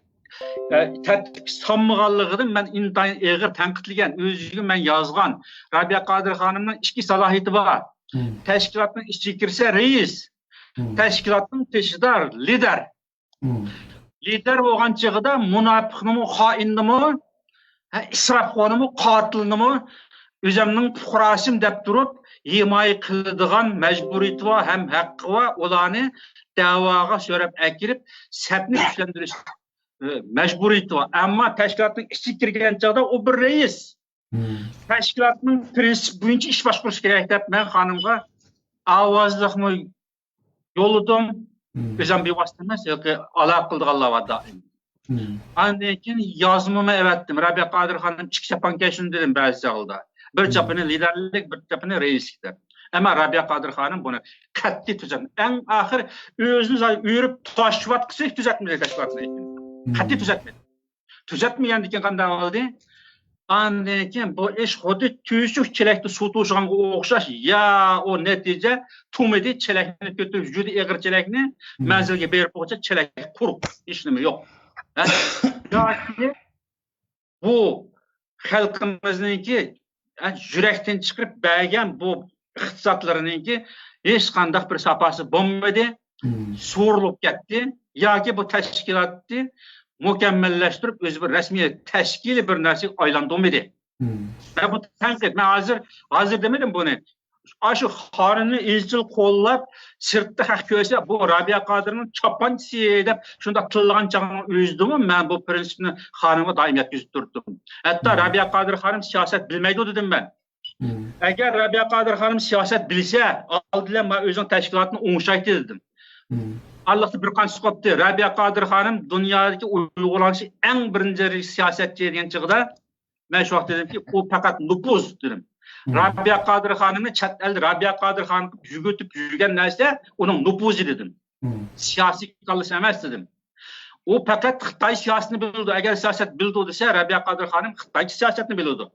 ئە، تەرتىپكە سالمىغانلىقىدىن مەن ئىنتايىن ئېغىر تەنقىدلىگەن. ئۆزىگە مەن يازغان. رەبىيە قادىر خانىمنىڭ ئىككى سالاھىيىتى بار. تەشكىلاتنىڭ ئىچىگە كىرسە رەئىس، تەشكىلاتنىڭ تېشىدا لىدەر. لىدەر بولغان چېغىدا مۇناپىقنىمۇ، خائىننىمۇ، ھە، ئىسراپخورنىمۇ، قاتىلنىمۇ ئۆزۈمنىڭ پۇقراسىم دەپ تۇرۇپ ھىمايە قىلىدىغان مەجبۇرىيىتى بار ھەم ھەققى بار. ئۇلارنى دەۋاغا سۆرەپ ئەكىرىپ، سەپنى كۈچلەندۈرۈش، ئە، مەجبۇرىيىتى بار. ئەمما تەشكىلاتنىڭ ئىچىگە كىرگەن چاغدا ئۇ بىر رەئىس. تەشكىلاتنىڭ پىرىنسىپى بويىچە ئىش باشقۇرۇش كېرەك دەپ مەن خانىمغا ئاۋازلىقمۇ يوللىدىم، ئۆزۈم بىۋاسىتە ئەمەس، ياكى ئالاقە قىلىدىغانلار بار دائىم. ئاندىن كېيىن يازمىمۇ ئەۋەتتىم. رەبىيە قادىر خانىم ئىككى چاپان كىيسۇن دېدىم بەزى چاغلاردا. بىر چاپىنى لىدەرلىك، بىر چاپىنى رەئىسلىك دەپ. ئەمما رەبىيە قادىر خانىم بۇنى قەتئىي تۈزەتمىدى. ئەڭ ئاخىر ئۆزىنى ئۆرۈپ تاشلىۋاتقۇسى تۈزەتمىدى تەشكىلاتنى. قەتئىي تۈزەتمىدى. تۈزەتمىگەندىن كېيىن قانداق بولدى؟ ئاندىن كېيىن بۇ ئىش خۇددى تۆشۈك چېلەكتە سۇ توشۇغانغا ئوخشاش، يا ئۇ نەتىجە تۇمىدى، چېلەكنى كۆتۈرۈپ يۈردى، ئېغىر چېلەكنى، مەنزىلگە بېرىپ بولغۇچە چېلەك قۇرۇق، ھېچنېمە يوق. ھە؟ ياكى بۇ خەلقىمىزنىڭكى، ھە، يۈرەكتىن چىقىرىپ بەرگەن بۇ ئىقتىسادلىرىنىڭكى ھېچقانداق بىر ساپاسى بولمىدى، سورۇلۇپ كەتتى، ياكى بۇ تەشكىلاتنى مۇكەممەللەشتۈرۈپ، ئۆزى بىر رەسمىي تەشكىلىي بىر نەرسىگە ئايلاندۇرمىدى. مەن بۇ تەنقىد، مەن ھازىر، ھازىر دېمىدىم بۇنى. ئاشۇ خانىمنى ئىزچىل قوللاپ، سىرتتا خەق كۆرسە، بۇ رەبىيە قادىرنىڭ چاپانچىسى دەپ شۇنداق تىللىغان چاغنىڭ ئۆزىدىمۇ مەن بۇ پىرىنسىپنى خانىمغا دائىم يەتكۈزۈپ تۇردۇم. ھەتتا رەبىيە قادىر خانىم سىياسەت بىلمەيدۇ دېدىم مەن. ئەگەر رەبىيە قادىر خانىم سىياسەت بىلسە، ئالدى بىلەن مانا ئۆزىنىڭ تەشكىلاتىنى ئوڭشايتتى دېدىم. ئارىلىقتا بىر قانچىسى قوپتى. رەبىيە قادىر خانىم دۇنيادىكى ئۇيغۇرلارنىڭ ئەڭ بىرىنچى سىياسەتچى دېگەن چېغىدا، مەن شۇ ۋاقىت دېدىمكى، ئۇ پەقەت نوپۇز دېدىم. رەبىيە قادىر خانىمنى چەت ئەلدە رەبىيە قادىر خانىم قىلىپ يۈگۈرتۈپ يۈرگەن نەرسە ئۇنىڭ نوپۇزى دېدىم. سىياسىي كاللىسى ئەمەس دېدىم. ئۇ پەقەت خىتاي سىياسىتىنى بىلىدۇ. ئەگەر سىياسەت بىلىدۇ دېسە، رەبىيە قادىر خانىم خىتايچە سىياسەتنى بىلىدۇ.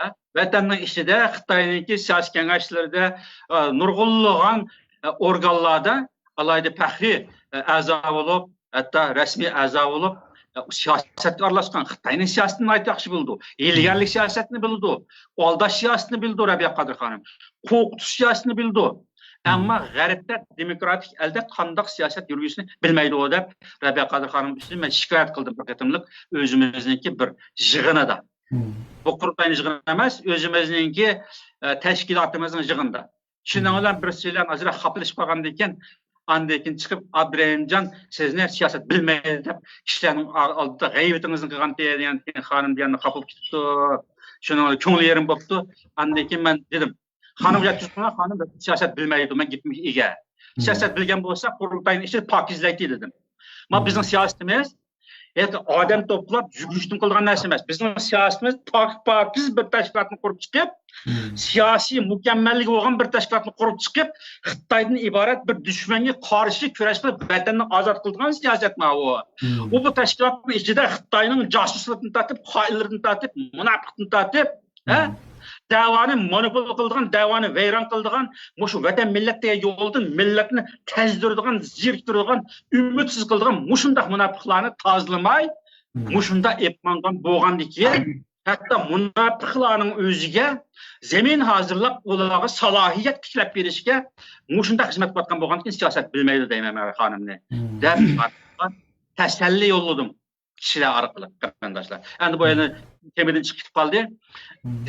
ھە؟ ۋەتەننىڭ ئىچىدە خىتاينىڭكى سىياسىي كېڭەشلىرىدە، ئە، نۇرغۇنلىغان، ئە، ئورگانلاردا ئالاھىدە پەخرىي، ئە، ئەزا بولۇپ، ھەتتا رەسمىي ئەزا بولۇپ، ئە، سىياسەتكە ئارىلاشقان، خىتاينىڭ سىياسىتىنى ناھايىتى ياخشى بىلىدۇ. ھىيلىگەرلىك سىياسەتنى بىلىدۇ. ئالداش سىياسىتىنى بىلىدۇ رەبىيە قادىر خانىم. قورقۇتۇش سىياسىتىنى بىلىدۇ. ئەمما غەربتە دېموكراتىك ئەلدە قانداق سىياسەت يۈرگۈزۈشنى بىلمەيدۇ دەپ، رەبىيە قادىر خانىم ئۈستىدىن مەن شىكايەت قىلدىم بىر قېتىملىق ئۆزىمىزنىڭكى بىر يىغىنىدا. بۇ قۇرۇلتاينىڭ يىغىنى ئەمەس، ئۆزىمىزنىڭكى، ئە، تەشكىلاتىمىزنىڭ يىغىنىدا. شۇنىڭ بىلەن بىرسى بىلەن ئازراق خاپىلىشىپ قالغاندىن كېيىن، ئاندىن كېيىن چىقىپ، «ئابدۇرېھىمجان، سىزنى سىياسەت بىلمەيدۇ» دەپ، كىشىلەرنىڭ ئا-، ئالدىدا غەيۋىتىڭىزنى قىلغانتى دېگەندىن كېيىن، خانىم دېگەننى خاپا بولۇپ كېتىپتۇ. شۇنىڭ بىلەن كۆڭلى يېرىم بوپتۇ. ئاندىن كېيىن مەن دېدىم، خانىمغا يەتكۈزۈپ قويۇڭ، خانىم سىياسەت بىلمەيدۇ، مەن گېپىمگە ئىگە. سىياسەت بىلگەن بولسا، قۇرۇلتاينىڭ ئىچىدە پاكىزلەيتتى دېدىم. ما بىزنىڭ سىياسىتىمىز ياكى ئادەم توپلاپ، يۈگۈرۈشتىن قىلغان نەرسە ئەمەس. بىزنىڭ سىياسىتىمىز پاك-، پاكىز بىر تەشكىلاتنى قۇرۇپ چىقىپ، سىياسىي مۇكەممەللىكى بولغان بىر تەشكىلاتنى قۇرۇپ چىقىپ، خىتايدىن ئىبارەت بىر دۈشمەنگە قارشى كۈرەش قىلىپ، ۋەتەننى ئازاد قىلىدىغان سىياسەت ماۋۇ. ئۇ بۇ تەشكىلاتنىڭ ئىچىدە خىتاينىڭ جاسۇسلىرىدىن تارتىپ، خائىنلىرىدىن تارتىپ، مۇناپىقتىن تارتىپ، ھە؟ دەۋانى مانىپۇل قىلىدىغان، دەۋانى ۋەيران قىلىدىغان، مۇشۇ ۋەتەن مىللەت دېگەن يولدىن مىللەتنى تەزدۈرىدىغان، زېرىكتۈرىدىغان، ئۈمىدسىز قىلىدىغان مۇشۇنداق مۇناپىقلارنى تازىلىماي، مۇشۇنداق ئېلىپ ماڭغان بولغاندىكىن، ھەتتا مۇناپىقلارنىڭ ئۆزىگە زېمىن ھازىرلاپ، ئۇلارغا سالاھىيەت تىكلەپ بېرىشكە مۇشۇنداق خىزمەت قىلىۋاتقان بولغاندىكىن، سىياسەت بىلمەيدۇ دەيمەن مەن خانىمنى، دەپ تەسەللى يوللىدىم. كىشىلەر ئارقىلىق، قېرىنداشلار. ئەمدى بۇ يەردە تېمىدىن چىقىپ كېتىپ قالدى.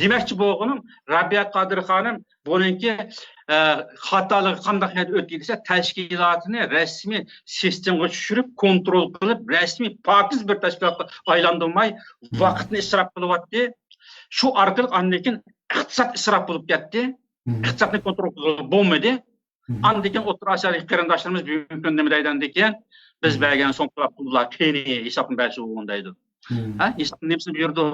دېمەكچى بولغىنىم، رابىيە قادىر خانىم بۇنىڭكى، ئە، خاتالىقى قانداق يەردە ئۆتتى دېسە، تەشكىلاتىنى رەسمىي سىستېمىغا چۈشۈرۈپ، كونترول قىلىپ، رەسمىي پاكىز بىر تەشكىلاتقا ئايلاندۇرماي، ۋاقىتنى ئىسراپ قىلىۋاتتى. شۇ ئارقىلىق ئاندىن كېيىن ئىقتىساد ئىسراپ بولۇپ كەتتى. ئىقتىسادنى كونترول قىلغىلى بولمىدى. ئاندىن كېيىن ئوتتۇرا ئاسىيادىكى قېرىنداشلىرىمىز بۈگۈنكى كۈندە نېمە دەيدۇ ئاندىن كېيىن؟ بىز بەرگەن سومكىلار پۇللار قېنى، ھېسابنى بەرسە بولغان دەيدۇ. ھە، ھېسابنى نېمىسىنى بېرىدۇ؟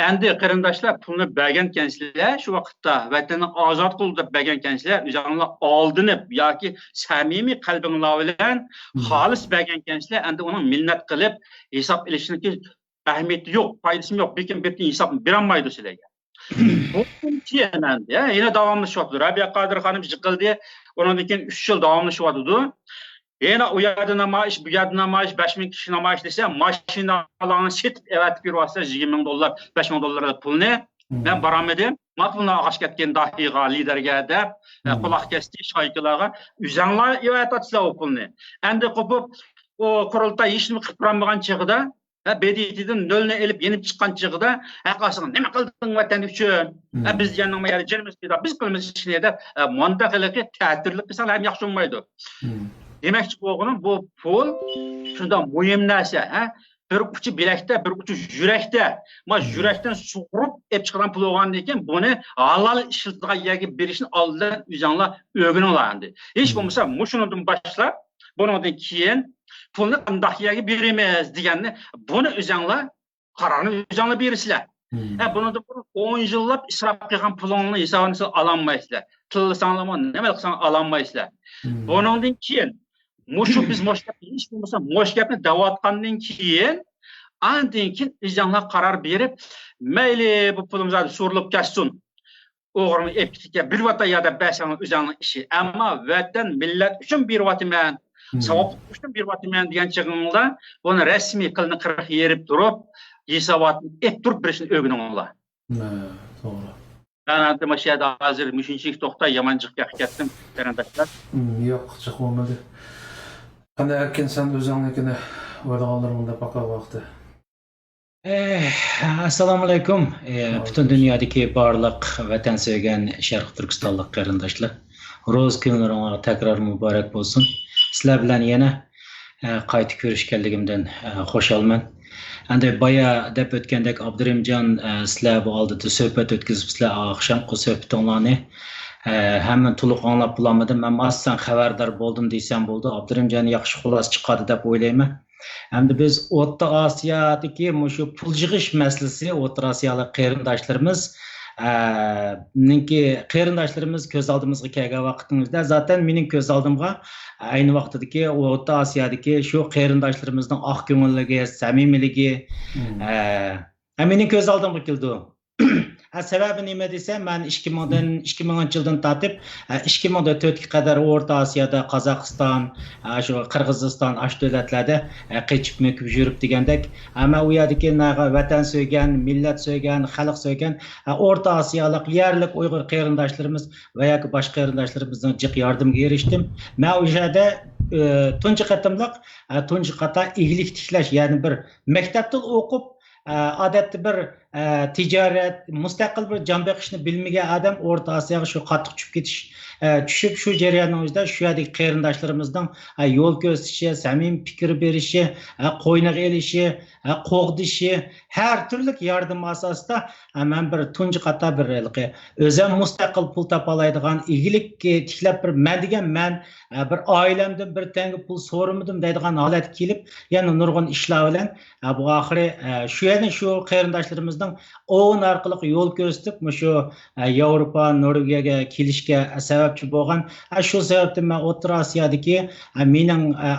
ئەمدى قېرىنداشلار، پۇلنى بەرگەنكەنسىلەر، شۇ ۋاقىتتا ۋەتەننى ئازاد قىلدۇق دەپ بەرگەنكەنسىلەر، ئۆزۈڭلار ئالدىنىپ ياكى سەمىمىي قەلبىڭلار بىلەن خالىس بەرگەنكەنسىلەر، ئەمدى ئۇنىڭ مىننەت قىلىپ ھېساب ئېلىشنىڭكى ئەھمىيىتى يوق، پايدىسىمۇ يوق، بىكىم بىردىن ھېسابنى بېرەلمەيدۇ سىلەرگە. بۇندىن كېيىن ئەمدى، ھە، يەنە داۋاملىشىۋاتىدۇ. رابىيە قادىر خانىم يىقىلدى، ئۇنىڭدىن كېيىن ئۈچ يىل داۋاملىشىۋاتىدۇ. يەنە ئۇ يەردە نامايىش، بۇ يەردە نامايىش، بەش مىڭ كىشى نامايىش دېسە، ماشىنىلارنى سېتىپ ئەۋەتىپ بېرىۋاتىسىلەر، يىگىرمە مىڭ دوللار، بەش مىڭ دوللار پۇلنى. مەن بارالمىدىم، ما پۇلنى ئالغاچ كەتكەن داھىيغا، لىدەرگە دەپ، ئە، قۇلاق كەستى شايكىلارغا. ئۆزەڭلار ئېۋەتىۋاتىسىلەر ئۇ پۇلنى. ئەمدى قوپۇپ، ئۇ قۇرۇلتاي ھېچنېمە قىلىپ بارالمىغان چېغىدا، ھە، ب د ت دىن نۆلنى ئېلىپ يېنىپ چىققان چېغىدا، ھە، قالسىڭ نېمە قىلدىڭ ۋەتەن ئۈچۈن؟ ھە، بىز جېنىڭنى يەردە جېنىمىز پىدا، بىز قىلىمىز ئىشنى دەپ، ھە، مۇنداق ھېلىقى تەتۈرلۈك قىلساڭلار ھەم ياخشى بولمايدۇ. دېمەكچى بولغىنىم، بۇ پۇل شۇنداق مۇھىم نەرسە، ھە، بىر ئۇچى بىلەكتە، بىر ئۇچى يۈرەكتە. ما يۈرەكتىن سۇغۇرۇپ ئېلىپ چىقىدىغان پۇل بولغاندىن كېيىن، بۇنى ھالال ئىشلىتىدىغان يەرگە بېرىشنى ئالدىن ئۆزۈڭلار ئۆگىنىڭلار ئەمدى. ھېچ بولمىسا مۇشۇنىڭدىن باشلاپ، بۇنىڭدىن كېيىن پۇلنى قانداق يەرگە بېرىمىز دېگەننى، بۇنى ئۆزۈڭلار قارارنى ئۆزۈڭلار بېرىسىلەر. ھە، بۇنىڭدىن بۇرۇن ئون يىللاپ ئىسراپ قىلغان پۇلۇڭنى ھېسابىنى سىلەر ئالالمايسىلەر. تىللىساڭلارمۇ، نېمە قىلساڭ ئالالمايسىلەر. بۇنىڭدىن كېيىن مۇشۇ بىز مۇشۇ گەپنى، ھېچ بولمىسا مۇشۇ گەپنى دەۋاتقاندىن كېيىن، ئاندىن كېيىن ئۆزۈڭلار قارار بېرىپ، مەيلى بۇ پۇلىمىز ھازىر سورۇلۇپ كەتسۇن. ئوغرىمۇ ئېلىپ كېتىپ بېرىۋاتاي يا دەپ بەرسەڭ ئۆزۈڭنىڭ ئىشى. ئەمما ۋەتەن، مىللەت ئۈچۈن بېرىۋاتىمەن، ساۋابلىق ئۈچۈن بېرىۋاتىمەن دېگەن چېغىڭلار بۇنى رەسمىي قىلنى قىرىق يېرىپ تۇرۇپ، ھېساباتنى ئېلىپ تۇرۇپ بېرىشنى ئۆگىنىڭلار. ھە، توغرا. مەن ئەمدى مۇشۇ يەردە ھازىر مۇشۇنچىلىك توختاي، يامان جىق گەپكە كەتتىم، قېرىنداشلار. ھىم، ياق، جىق بولمىدى. قانداق ئەركىن، سەن ئۆزۈڭنىڭكىنى ئويلىغانلىرىڭنى دەپ باقاي ۋاقتى. ئەسسالامۇئەلەيكۇم. ئە، پۈتۈن دۇنيادىكى بارلىق ۋەتەن سۆيگەن شەرقىي تۈركىستانلىق قېرىنداشلار. روزا كۈنلىرىڭلار تەكرار مۇبارەك بولسۇن. سىلەر بىلەن يەنە، ئە، قايتا كۆرۈشكەنلىكىمدىن، ئە، خۇشالمەن. ئەمدى بايا دەپ ئۆتكەندەك، ئابدۇرېھىمجان، ئە، سىلەر بۇ ئالدىدا سۆھبەت ئۆتكۈزۈپسىلەر، ئاخشامقى سۆھبىتىڭلارنى. ئە، ھەممىنى تولۇق ئاڭلاپ بولالمىدىم. ئەمما ئاز سان خەۋەردار بولدۇم دېسەم بولىدۇ. ئابدۇرېھىمجان ياخشى خۇلاسە چىقاردى دەپ ئويلايمەن. ئەمدى بىز ئوتتۇرا ئاسىيادىكى مۇشۇ پۇل يىغىش مەسىلىسى، ئوتتۇرا ئاسىيالىق قېرىنداشلىرىمىز، ئە، نىڭكى قېرىنداشلىرىمىز كۆز ئالدىمىزغا كەلگەن ۋاقىتنىڭ ئۆزىدە، زاتەن مېنىڭ كۆز ئالدىمغا ئەينى ۋاقتىدىكى ئوتتۇرا ئاسىيادىكى شۇ قېرىنداشلىرىمىزنىڭ ئاق كۆڭۈللۈكى، سەمىمىيلىكى، ئە، ئە، مېنىڭ كۆز ئالدىمغا كېلىدۇ. ئە، سەۋەبى نېمە دېسە، مەن ئىككى مىڭدىن، ئىككى مىڭىنچى يىلدىن تارتىپ، ئە، ئىككى مىڭ تۆتكە قەدەر ئورتا ئاسىيادا، قازاقىستان، ئە، شۇ قىرغىزىستان، ئاشۇ دۆلەتلەردە، ئە، قېچىپ مۆكۈپ يۈرۈپ دېگەندەك، ئەمما ئۇ يەردىكى ناغا-، ۋەتەن سۆيگەن، مىللەت سۆيگەن، خەلق سۆيگەن، ئە، ئورتا ئاسىيالىق، يەرلىك ئۇيغۇر قېرىنداشلىرىمىز ۋە ياكى باشقا قېرىنداشلىرىمىزنىڭ جىق ياردىمىگە ئېرىشتىم. مەن ئۇ يەردە، ئە، تۇنجى قېتىملىق، ئە، تۇنجى قاتار ئىگىلىك تىكلەش، يەنى بىر مەكتەپتىلا ئوقۇپ، ئە، ئادەتتە بىر، ئە، تىجارەت، مۇستەقىل بىر جان بېقىشنى بىلمىگەن ئادەم ئورتا ئاسىياغا شۇ قاتتىق چۈشۈپ كېتىش، ئە، چۈشۈپ، شۇ جەرياننىڭ ئۆزىدە شۇ يەردىكى قېرىنداشلىرىمىزنىڭ، ئە، يول كۆرسىتىشى، سەمىمىي پىكىر بېرىشى، ئە، قوينىغا ئېلىشى، ئە، قوغدىشى، ھەر تۈرلۈك ياردىمى ئاساسىدا، ئە، مەن بىر تۇنجى قاتار بىر ھېلىقى ئۆزۈم مۇستەقىل پۇل تاپالايدىغان، ئىگىلىك تىكلەپ بىر مەن دېگەن مەن، ئە، بىر ئائىلەمدىن بىر تەڭگە پۇل سورىمىدىم دەيدىغان ھالەتكە كېلىپ، يەنە نۇرغۇن ئىشلار بىلەن، ئە، بۇ ئاخىرى، ئە، شۇ يەنە شۇ قېرىنداشلىرىمىزنىڭ ئون ئارقىلىق يول كۆرسىتىپ، مۇشۇ، ئە، ياۋروپا، نورۋېگىيەگە كېلىشكە، ئە، سەۋەبچى بولغان. ئە، شۇ سەۋەبتىن مەن ئوتتۇرا ئاسىيادىكى، ئە، مېنىڭ، ئە،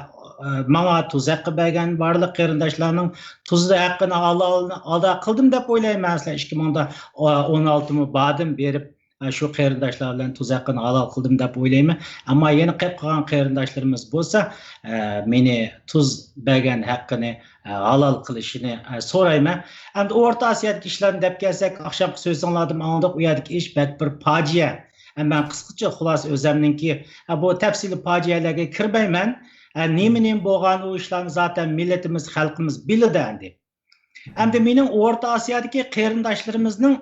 ئە، ماڭا تۇز ھەققى بەرگەن بارلىق قېرىنداشلارنىڭ تۇز ھەققىنى ھالال ئادا قىلدىم دەپ ئويلايمەن. مەسىلەن، ئىككى مىڭدا ئون ئالتىمۇ باردىم بېرىپ، ئە، شۇ قېرىنداشلار بىلەن تۇز ھەققىنى ھالال قىلدىم دەپ ئويلايمەن. ئەمما يەنە قېلىپ قالغان قېرىنداشلىرىمىز بولسا، ئە، مېنى تۇز بەرگەن ھەققىنى، ئە، ھالال قىلىشىنى، ئە، سورايمەن. ئەمدى ئورتا ئاسىيادىكى ئىشلارنى دەپ كەلسەك، ئاخشامقى سۆزۈڭلاردىن ئاڭلىدۇق، ئۇ يەردىكى ئىش بەك بىر پاجىئە. ئە، مەن قىسقىچە خۇلاسە ئۆزەمنىڭكى، ئە، بۇ تەپسىلىي پاجىئەلەرگە كىرمەيمەن. ئە، نېمە، نېمە بولغان ئۇ ئىشلارنى زاتەن مىللىتىمىز، خەلقىمىز بىلىدۇ ئەمدى. ئەمدى مېنىڭ ئورتا ئاسىيادىكى قېرىنداشلىرىمىزنىڭ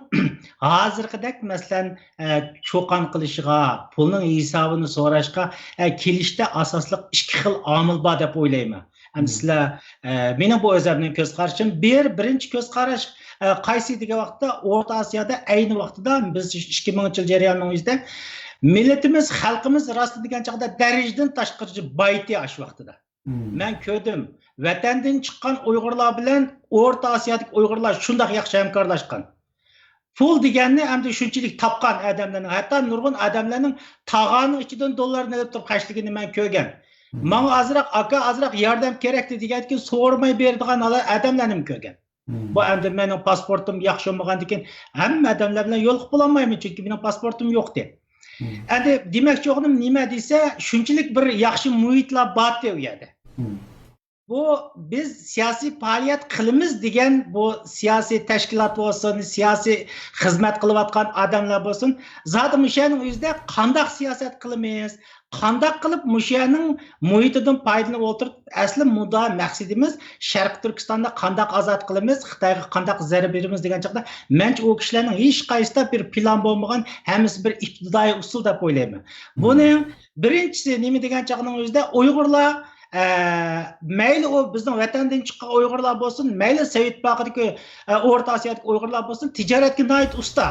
ھازىرقىدەك، مەسىلەن، ئە، چۇقان قىلىشىغا، پۇلنىڭ ھېسابىنى سوراشقا، ئە، كېلىشتە ئاساسلىق ئىككى خىل ئامىل بار دەپ ئويلايمەن. ئەمدى سىلەر، ئە، مېنىڭ بۇ ئۆزۈمنىڭ كۆز قارىشىم. بىر، بىرىنچى كۆز قاراش، ئە، قايسى دېگەن ۋاقىتتا، ئورتا ئاسىيادا ئەينى ۋاقتىدا بىز ئىككى مىڭىنچى يىل جەريانىنىڭ ئۆزىدە مىللىتىمىز، خەلقىمىز راستىنى دېگەن چاغدا دەرىجىدىن تاشقىرىچە بايىتى ئاشۇ ۋاقتىدا. مەن كۆردۈم. ۋەتەندىن چىققان ئۇيغۇرلار بىلەن ئورتا ئاسىيادىكى ئۇيغۇرلار شۇنداق ياخشى ھەمكارلاشقان. پۇل دېگەننى ئەمدى شۇنچىلىك تاپقان ئادەملەرنىڭ، ھەتتا نۇرغۇن ئادەملەرنىڭ تاغارنىڭ ئىچىدىن دوللارنى ئېلىپ تۇرۇپ خەجلىگىنىنى مەن كۆرگەن. ماڭا ئازراق، ئاكا، ئازراق ياردەم كېرەكتى دېگەندىكىن سورىماي بېرىدىغان ئادەملەرنىمۇ كۆرگەن. بۇ ئەمدى مېنىڭ پاسپورتۇم ياخشى بولمىغاندىكىن ھەممە ئادەملەر بىلەن يولۇقۇپ بولالمايمەن، چۈنكى مېنىڭ پاسپورتۇم يوقتى. ئەمدى دېمەكچى بولغىنىم نېمە دېسە، شۇنچىلىك بىر ياخشى مۇھىتلار بارتى ئۇ يەردە. بۇ بىز سىياسىي پائالىيەت قىلىمىز دېگەن بۇ سىياسىي تەشكىلات بولسۇن، سىياسىي خىزمەت قىلىۋاتقان ئادەملەر بولسۇن، زادى مۇشۇ يەرنىڭ ئۆزىدە قانداق سىياسەت قىلىمىز، قانداق قىلىپ مۇشۇ يەرنىڭ مۇھىتىدىن پايدىلىنىپ ئولتۇرۇپ، ئەسلى مۇددىئا مەقسىتىمىز شەرقىي تۈركىستاندا قانداق ئازاد قىلىمىز، خىتايغا قانداق زەربە بېرىمىز دېگەن چاغدا، مەنچە ئۇ كىشىلەرنىڭ ھېچقايسىدا بىر پىلان بولمىغان، ھەممىسى بىر ئىپتىدائىي ئۇسۇل دەپ ئويلايمەن. بۇنىڭ بىرىنچىسى نېمە دېگەن چاغنىڭ ئۆزىدە ئۇيغۇرلار، ئە، مەيلى ئۇ بىزنىڭ ۋەتەندىن چىققان ئۇيغۇرلار بولسۇن، مەيلى سوۋېت ئىتتىپاقىدىكى، ئە، ئورتا ئاسىيادىكى ئۇيغۇرلار بولسۇن، تىجارەتكە ناھايىتى ئۇستا.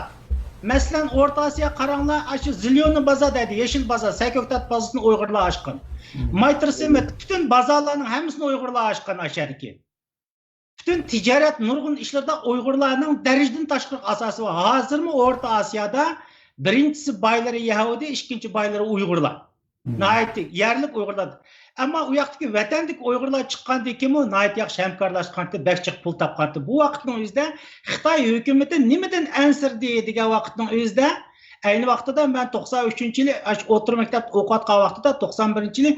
مەسىلەن، ئورتا ئاسىيا قاراڭلار، ئاشۇ زېليونىي بازار دەيدۇ، يېشىل بازار، سەكۆكتات بازىسىنى ئۇيغۇرلار ئاچقان. مايتىرسىمىت، پۈتۈن بازارلارنىڭ ھەممىسىنى ئۇيغۇرلار ئاچقان ئاشۇ يەردىكى. پۈتۈن تىجارەت، نۇرغۇن ئىشلاردا ئۇيغۇرلارنىڭ دەرىجىدىن تاشقىرى ئاساسى بار. ھازىرمۇ ئورتا ئاسىيادا بىرىنچىسى بايلىرى يەھۇدىي، ئىككىنچى بايلىرى ئۇيغۇرلار. ناھايىتى يەرلىك ئۇيغۇرلار. ئەمما ئۇ ياقتىكى ۋەتەندىكى ئۇيغۇرلار چىققاندىن كېيىنمۇ ناھايىتى ياخشى ھەمكارلاشقانتى، بەك جىق پۇل تاپقانتى. بۇ ۋاقىتنىڭ ئۆزىدە خىتاي ھۆكۈمىتى نېمىدىن ئەنسىرىدى دېگەن ۋاقىتنىڭ ئۆزىدە، ئەينى ۋاقتىدا مەن توقسان ئۈچىنچى يىلى ئاشۇ ئوتتۇرا مەكتەپتە ئوقۇۋاتقان ۋاقتىدا، توقسان بىرىنچى يىلى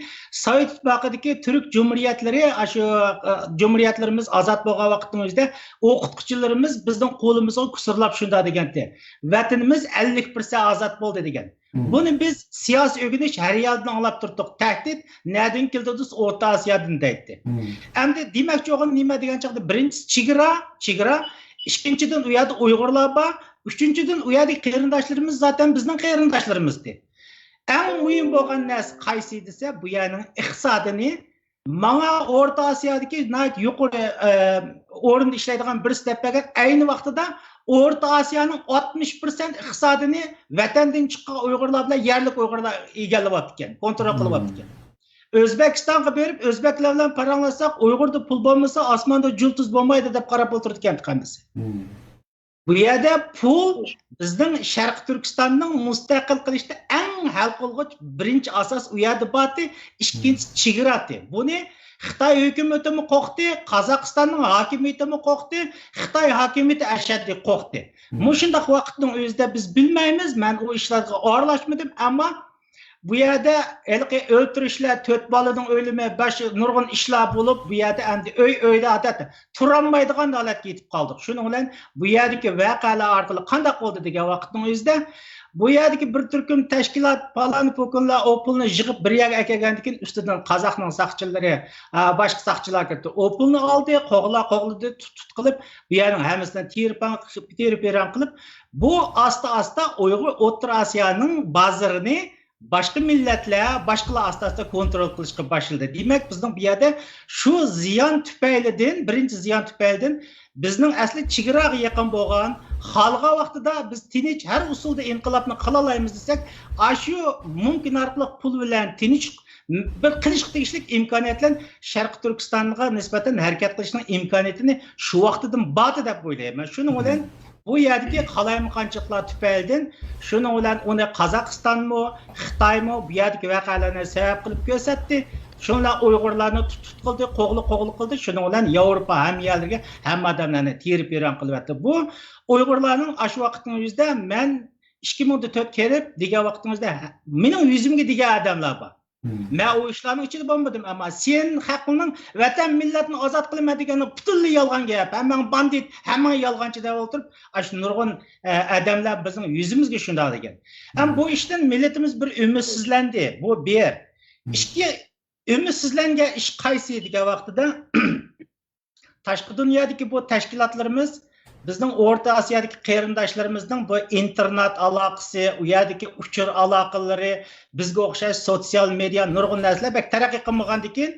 سوۋېت ئىتتىپاقىدىكى تۈرك جۇمھۇرىيەتلىرى، ئاشۇ، ئە، جۇمھۇرىيەتلىرىمىز ئازاد بولغان ۋاقىتنىڭ ئۆزىدە ئوقۇتقۇچىلىرىمىز بىزنىڭ قولىمىزغا كۇسۇرلاپ شۇنداق دېگەنتى، ۋەتىنىمىز ئەللىك پىرسەنت ئازاد بولدى دېگەن. بۇنى بىز سىياسىي ئۆگىنىش ھەر يەردىن ئاڭلاپ تۇردۇق. تەھدىت نەدىن كېلىدۇ دېسە، ئورتا ئاسىيادىن دەيتتى. ئەمدى دېمەكچى بولغىنىم نېمە دېگەن چاغدا، بىرىنچىسى چېگرا، چېگرا. ئىككىنچىدىن، ئۇ يەردە ئۇيغۇرلار بار. ئۈچىنچىدىن، ئۇ يەردىكى قېرىنداشلىرىمىز زاتەن بىزنىڭ قېرىنداشلىرىمىزدى. ئەڭ مۇھىم بولغان نەرسە قايسى دېسە، بۇ يەرنىڭ ئىقتىسادىنى ماڭا ئورتا ئاسىيادىكى ناھايىتى يۇقىرى، ئە، ئورۇندا ئىشلەيدىغان بىرسى دەپ بەرگەن. ئەينى ۋاقتىدا ئورتا ئاسىيانىڭ ئاتمىش پىرسەنت ئىقتىسادىنى ۋەتەندىن چىققان ئۇيغۇرلار بىلەن يەرلىك ئۇيغۇرلار ئىگىلەۋاتىدىكەن، كونترول قىلىۋاتىدىكەن. ئۆزبېكىستانغا بېرىپ، ئۆزبەكلەر بىلەن پاراڭلاشساق، ئۇيغۇردا پۇل بولمىسا، ئاسماندا يۇلتۇز بولمايدۇ دەپ قاراپ ئولتۇرىدىكەن ھەممىسى. بۇ يەردە پۇل بىزنىڭ شەرقىي تۈركىستاننىڭ مۇستەقىل قىلىشتا ئەڭ ھەل قىلغۇچ بىرىنچى ئاساس ئۇ يەردە بارتى، ئىككىنچىسى چېگراتى. بۇنى خىتاي ھۆكۈمىتىمۇ قوقتى، قازاقىستاننىڭ ھاكىمىيىتىمۇ قوقتى، خىتاي ھاكىمىيىتى ئەشەددىي قوقتى. مۇشۇنداق ۋاقىتنىڭ ئۆزىدە بىز بىلمەيمىز، مەن ئۇ ئىشلارغا ئارىلاشمىدىم، ئەمما بۇ يەردە ھېلىقى ئۆلتۈرۈشلەر، تۆت بالىنىڭ ئۆلۈمى، باشقا نۇرغۇن ئىشلار بولۇپ، بۇ يەردە ئەمدى ئۆي، ئۆيدە ئادەتتە تۇرالمايدىغان ھالەتكە يېتىپ قالدۇق. شۇنىڭ بىلەن بۇ يەردىكى ۋەقەلەر ئارقىلىق قانداق بولدى دېگەن ۋاقىتنىڭ ئۆزىدە، بۇ يەردىكى بىر تۈركۈم تەشكىلات، پالان، پوكۇنلار ئۇ پۇلنى يىغىپ بىر يەرگە ئەكەلگەندىن كېيىن، ئۈستىدىن قازاقنىڭ ساقچىلىرى، ئا، باشقا ساقچىلار كىردى. ئۇ پۇلنى ئالدى، قوغلا، قوغلىدى، تۇت، تۇت قىلىپ، بۇ يەرنىڭ ھەممىسىنى تېرە-پەرەڭ قىلىپ، بۇ ئاستا-ئاستا ئۇيغۇر ئوتتۇرا ئاسىيانىڭ بازىرىنى باشقا مىللەتلەر، باشقىلار ئاستا-ئاستا كونترول قىلىشقا باشلىدى. دېمەك، بىزنىڭ بۇ يەردە شۇ زىيان تۈپەيلىدىن، بىرىنچى زىيان تۈپەيلىدىن بىزنىڭ ئەسلى چېگراغا يېقىن بولغان، خالىغان ۋاقتىدا بىز تىنچ ھەر ئۇسۇلدا ئىنقىلابنى قىلالايمىز دېسەك، ئاشۇ مۇمكىن ئارقىلىق پۇل بىلەن تىنچ بىر قىلىشقا تېگىشلىك ئىمكانىيەت بىلەن شەرقىي تۈركىستانغا نىسبەتەن ھەرىكەت قىلىشنىڭ ئىمكانىيىتىنى شۇ ۋاقتىدىن باردى دەپ ئويلايمەن. شۇنىڭ بىلەن بۇ يەردىكى قالايمىقانچىلىقلار تۈپەيلىدىن، شۇنىڭ بىلەن ئۇنى قازاقىستانمۇ، خىتايمۇ بۇ يەردىكى ۋەقەلەرنى سەۋەب قىلىپ كۆرسەتتى. شۇنىڭ بىلەن ئۇيغۇرلارنى تۇت-، تۇت قىلدى، قوغلا-قوغلا قىلدى. شۇنىڭ بىلەن ياۋروپا ھەممە يەرلىرىگە، ھەممە ئادەملەرنى تېرە-پەرەڭ قىلىۋەتتى. بۇ ئۇيغۇرلارنىڭ ئاشۇ ۋاقىتنىڭ ئۆزىدە مەن ئىككى مىڭ تۆت كىرىپ دېگەن ۋاقتىڭىزدا، ھە، مېنىڭ يۈزۈمگە دېگەن ئادەملەر بار. مەن ئۇ ئىشلارنىڭ ئىچىدە بولمىدىم، ئەمما سېنىڭ خەقنىڭ ۋەتەن مىللەتنى ئازاد قىلىمەن دېگەننىڭ پۈتۈنلەي يالغان گەپ، ھەممەڭ باندىت، ھەممەڭ يالغانچى دەپ ئولتۇرۇپ، ئاشۇ نۇرغۇن، ئە، ئادەملەر بىزنىڭ يۈزىمىزگە شۇنداق دېگەن. ئەمما بۇ ئىشتىن مىللىتىمىز بىر ئۈمىدسىزلەندى. بۇ بىر. ئىككى، ئۈمىدسىزلەنگەن ئىش قايسى دېگەن ۋاقتىدا، تاشقى دۇنيادىكى بۇ تەشكىلاتلىرىمىز بىزنىڭ ئورتا ئاسىيادىكى قېرىنداشلىرىمىزنىڭ بۇ ئىنتېرنېت ئالاقىسى، ئۇ يەردىكى ئۇچۇر ئالاقىلىرى، بىزگە ئوخشاش سوتسىيال مېدىيا، نۇرغۇن نەرسىلەر بەك تەرەققىي قىلمىغاندىكىن،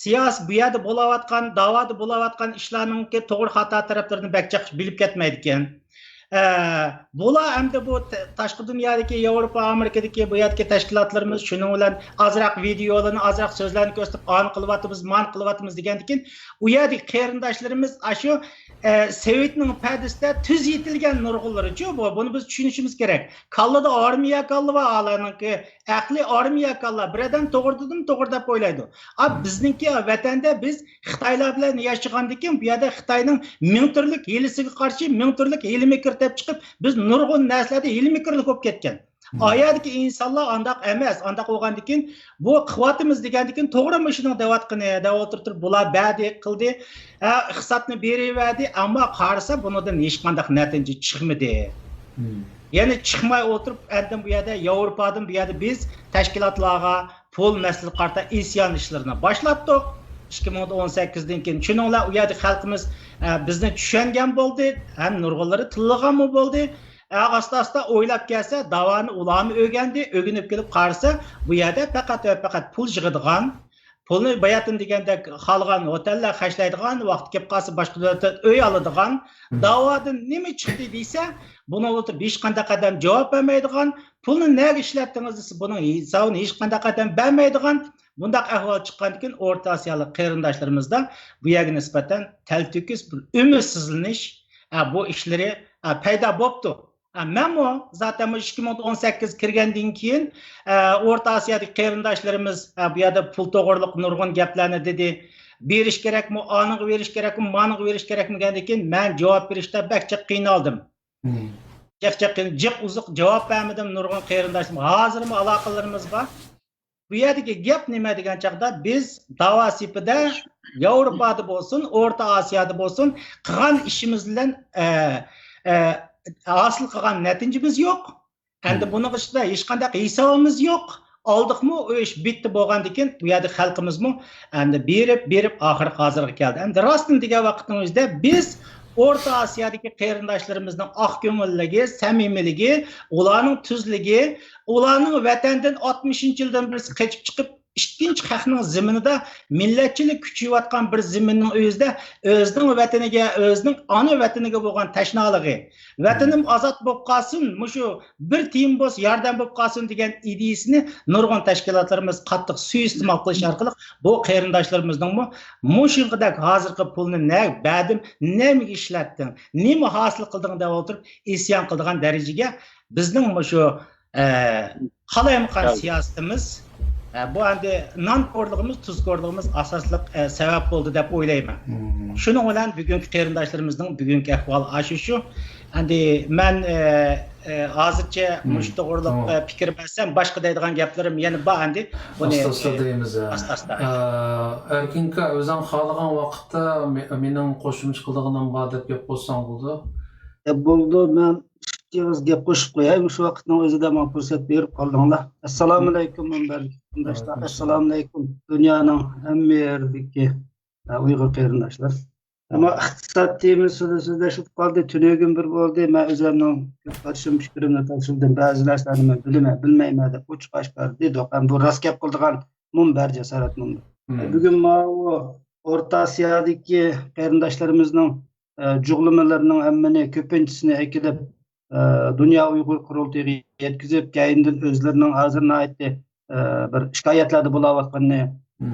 سىياسىي بۇ يەردە بولاۋاتقان، داۋادا بولاۋاتقان ئىشلارنىڭكى توغرا خاتا تەرەپلىرىنى بەك جىق بىلىپ كەتمەيدىكەن. ئە، بۇلار ئەمدى بۇ ت-، تاشقى دۇنيادىكى، ياۋروپا، ئامېرىكىدىكى بۇ يەردىكى تەشكىلاتلىرىمىز شۇنىڭ بىلەن ئازراق ۋىدېئولارنى، ئازراق سۆزلەرنى كۆرسىتىپ، ئانى قىلىۋاتىمىز، مانى قىلىۋاتىمىز دېگەندىكىن، ئۇ يەردىكى قېرىنداشلىرىمىز ئاشۇ، ئە، سېۋىتنىڭ پەدىسىدە تۈز يېتىلگەن نۇرغۇنلىرىچۇ، بۇ، بۇنى بىز چۈشىنىشىمىز كېرەك. كاللىدا ئارمىيە كاللا بار، ئالارنىڭكى ئەقلى ئارمىيە كاللا، بىر ئادەم توغرا دېدىم، توغرا دەپ ئويلايدۇ. ئا، بىزنىڭكى ۋەتەندە بىز خىتايلار بىلەن ياشىغاندىكىن، بۇ يەردە خىتاينىڭ مىڭ تۈرلۈك ھىيلىسىگە قارشى مىڭ تۈرلۈك ھىيلە مىكىر تېپىپ چىقىپ، بىز نۇرغۇن نەرسىلەردە ھىيلە مىكىرلىك بولۇپ كەتكەن. ئايەردىكى ئىنسانلار ئانداق ئەمەس، ئانداق بولغاندىكىن، بۇ قىلىۋاتىمىز دېگەندىكىن، توغرا مۇشۇنىڭ دەۋاتقىنى، دەۋاتۇرۇپ تۇرۇپ، بۇلار بەردى، قىلدى. ھە، ئىقتىسادنى بېرىۋەردى، ئەمما قارىسا، بۇنىڭدىن ھېچقانداق نەتىجە چىقمىدى. يەنى چىقماي ئولتۇرۇپ، ئەندىن بۇ يەردە ياۋروپادىن بۇ يەردە بىز تەشكىلاتلارغا پۇل مەسىلىگە قارىتا ئىسيان ئىشلىرىنى باشلاتتۇق. ئىككى مىڭ ئون سەككىزدىن كېيىن، چۈنۈڭلار ئۇ يەردە خەلقىمىز، ئە، بىزنى چۈشەنگەن بولدى، ھەم نۇرغۇنلىرى تىللىغانمۇ بولدى. ئە، ئاستا-ئاستا ئويلاپ كەلسە، داۋانى ئۇلارمۇ ئۆگەندى، ئۆگىنىپ كېلىپ قارىسا، بۇ يەردە پەقەت ۋە پەقەت پۇل يىغىدىغان، پۇلنى باياتىن دېگەندەك خالىغان ھوتەللەر خەجلەيدىغان، ۋاقتى كېلىپ قالسا باشقا دۆلەتتىن ئۆي ئالىدىغان، داۋادىن نېمە چىقتى دېسە، بۇنىڭغا ئولتۇرۇپ ھېچقانداق ئادەم جاۋاب بەرمەيدىغان، پۇلنى نەگە ئىشلەتتىڭىز دېسە، بۇنىڭ ھېسابىنى ھېچقانداق ئادەم بەرمەيدىغان، بۇنداق ئەھۋال چىققاندىكىن ئورتا ئاسىيالىق قېرىنداشلىرىمىزدا بۇ يەرگە نىسبەتەن تەلتۆكۈس بىر ئۈمىدسىزلىنىش، ئە، بۇ ئىشلىرى، ئە، پەيدا بوپتۇ. ئە، مەنمۇ زاتەن مۇشۇ ئىككى مىڭ ئون سەككىز كىرگەندىن كېيىن، ئە، ئورتا ئاسىيادىكى قېرىنداشلىرىمىز، ئە، بۇ يەردە پۇل توغرۇلۇق نۇرغۇن گەپلەرنى دېدى. بېرىش كېرەكمۇ، ئانىغا بېرىش كېرەكمۇ، مانىغا بېرىش كېرەكمۇ دېگەندىن كېيىن مەن جاۋاب بېرىشتە بەك جىق قىينالدىم. جىق، جىق قىينىلىپ، جىق ئۇزۇق جاۋاب بەرمىدىم نۇرغۇن قېرىنداشلىرىمغا. ھازىرمۇ ئالاقىلىرىمىز بار. بۇ يەردىكى گەپ نېمە دېگەن چاغدا، بىز داۋا سېپىدە ياۋروپادا بولسۇن، ئورتا ئاسىيادا بولسۇن، قىلغان ئىشىمىز بىلەن، ئە، ئە، ھاسىل قىلغان نەتىجىمىز يوق. ئەمدى بۇنىڭ ئىچىدە ھېچقانداق ھېسابىمىز يوق. ئالدىقمۇ، ئۇ ئىش بىتتى بولغاندىن كېيىن، بۇ يەردە خەلقىمىزمۇ ئەمدى بېرىپ، بېرىپ، ئاخىرى ھازىرغا كەلدى. ئەمدى راستىنى دېگەن ۋاقىتنىڭ ئۆزىدە بىز ئورتا ئاسىيادىكى قېرىنداشلىرىمىزنىڭ ئاق كۆڭۈللۈكى، سەمىمىيلىكى، ئۇلارنىڭ تۈزلۈكى، ئۇلارنىڭ ۋەتەندىن ئاتمىشىنچى يىلدىن بېرى قېچىپ چىقىپ، ئىككىنچى خەقنىڭ زېمىنىدا مىللەتچىلىك كۈچىيىۋاتقان بىر زېمىننىڭ ئۆزىدە ئۆزىنىڭ ۋەتىنىگە، ئۆزىنىڭ ئانا ۋەتىنىگە بولغان تەشنالىقى، ۋەتىنىم ئازاد بولۇپ قالسۇن، مۇشۇ بىر تىيىن بولسا ياردەم بولۇپ قالسۇن دېگەن ئىدىيىسىنى نۇرغۇن تەشكىلاتلىرىمىز قاتتىق سۇيىئىستېمال قىلىش ئارقىلىق بۇ قېرىنداشلىرىمىزنىڭمۇ مۇشۇنىڭدەك ھازىرقى پۇلنى نەگە بەردىم، نېمىگە ئىشلەتتىڭ، نېمە ھاسىل قىلدىڭ دەپ ئولتۇرۇپ ئىسيان قىلىدىغان دەرىجىگە بىزنىڭ مۇشۇ، ئە، قالايمىقان سىياسىتىمىز، ئە، بۇ ئەمدى نانخورلۇقىمىز، تۇزخورلۇقىمىز ئاساسلىق، ئە، سەۋەب بولدى دەپ ئويلايمەن. شۇنىڭ بىلەن بۈگۈنكى قېرىنداشلىرىمىزنىڭ بۈگۈنكى ئەھۋالى ئاشۇ شۇ. ئەمدى مەن، ئە، ئە، ھازىرچە مۇشۇ توغرىلىق، ئە، پىكىر بەرسەم، باشقا دەيدىغان گەپلىرىم يەنە بار ئەمدى. بۇنى، ئاستا-ئاستا ئە، دەيمىز، ئە. ئاستا-ئاستا. ئە، ئەركىنكا، ئۆزۈڭ خالىغان ۋاقىتتا مې-، مېنىڭ قوشۇمچە قىلىدىغىنىم بار دەپ گەپ قوشساڭ بولىدۇ. ئە، بولىدۇ، مەن ئىككى ئېغىز گەپ قوشۇپ قوياي، مۇشۇ ۋاقىتنىڭ ئۆزىدە ماڭا پۇرسەت بېرىپ قالدىڭلار. ئەسسالامۇئەلەيكۇم، مۇنبەردىكى قېرىنداشلار. ئەسسالامۇئەلەيكۇم، دۇنيانىڭ ھەممە يېرىدىكى، ئە، ئۇيغۇر قېرىنداشلار. ئەمما ئىقتىساد تېمىسىدا سۆزلەشلىك قالدى، تۈنۈگۈن بىر بولدى، مەن ئۆزۈمنىڭ كۆپ قارىشىم، پىكرىمنى تاشلىدىم، بەزى نەرسىلەرنى مەن بىلىمەن، بىلمەيمەن دەپ ئوچۇق ئاشكارا دېدۇق. ئەمما بۇ راست گەپ قىلىدىغان مۇنبەر، جاسارەت مۇنبەر. بۈگۈن ماۋۇ ئورتا ئاسىيادىكى قېرىنداشلىرىمىزنىڭ ئە، جۇغلىمىلىرىنىڭ ھەممىنى، كۆپىنچىسىنى ئەكېلىپ، ئە، دۇنيا ئۇيغۇر قۇرۇلتىيىغا يەتكۈزۈپ، كەينىدىن ئۆزلىرىنىڭ ھازىر ناھايىتى، ئە، بىر شىكايەتلەردە بولاۋاتقىنىنى،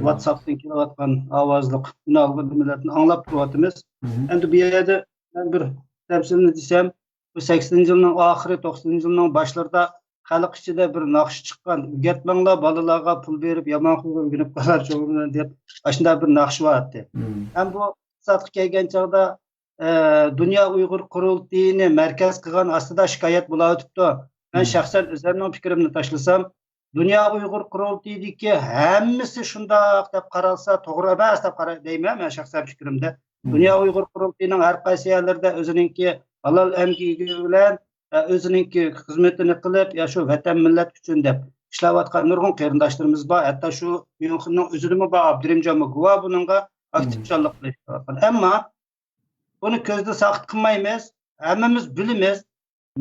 ۋاتساپتىن كېلىۋاتقان ئاۋازلىق ئۈنئالغۇ نېمىلەردىن ئاڭلاپ تۇرۇۋاتىمىز. ئەمدى بۇ يەردە مەن بىر تەپسىلنى دېسەم، بۇ سەكسىنىنچى يىلنىڭ ئاخىرى، توقسىنىنچى يىلنىڭ باشلىرىدا خەلق ئىچىدە بىر ناخشا چىققان، «ئۆگەتمەڭلار بالىلارغا پۇل بېرىپ، يامان خۇيغا ئۆگىنىپ قالار چوغىنى» دەپ، ئاشۇنداق بىر ناخشا بار ئىدى. ھەم بۇ ئىقتىسادقا كەلگەن چاغدا، ئە، دۇنيا ئۇيغۇر قۇرۇلتىيىنى مەركەز قىلغان ئاستىدا شىكايەت بولاۋېتىپتۇ. مەن شەخسەن ئۆزۈمنىڭ پىكرىمنى تاشلىسام، دۇنيا ئۇيغۇر قۇرۇلتىيىدىكى ھەممىسى شۇنداق دەپ قارالسا توغرا ئەمەس دەپ قاراي دەيمەن مەن شەخسەن پىكرىمدە. دۇنيا ئۇيغۇر قۇرۇلتىيىنىڭ ھەر قايسى يەرلىرىدە ئۆزىنىڭكى ھالال ئەمگىكى بىلەن، ئە، ئۆزىنىڭكى خىزمىتىنى قىلىپ، يا شۇ ۋەتەن مىللەت ئۈچۈن دەپ ئىشلەۋاتقان نۇرغۇن قېرىنداشلىرىمىز بار. ھەتتا شۇ ميۇنخېننىڭ ئۆزىدىمۇ بار، ئابدۇرېھىمجانمۇ گۇۋاھ بۇنىڭغا. ئاكتىپ جانلىق قىلىشىۋاتقان. ئەمما بۇنى كۆزدىن ساقىت قىلمايمىز. ھەممىمىز بىلىمىز.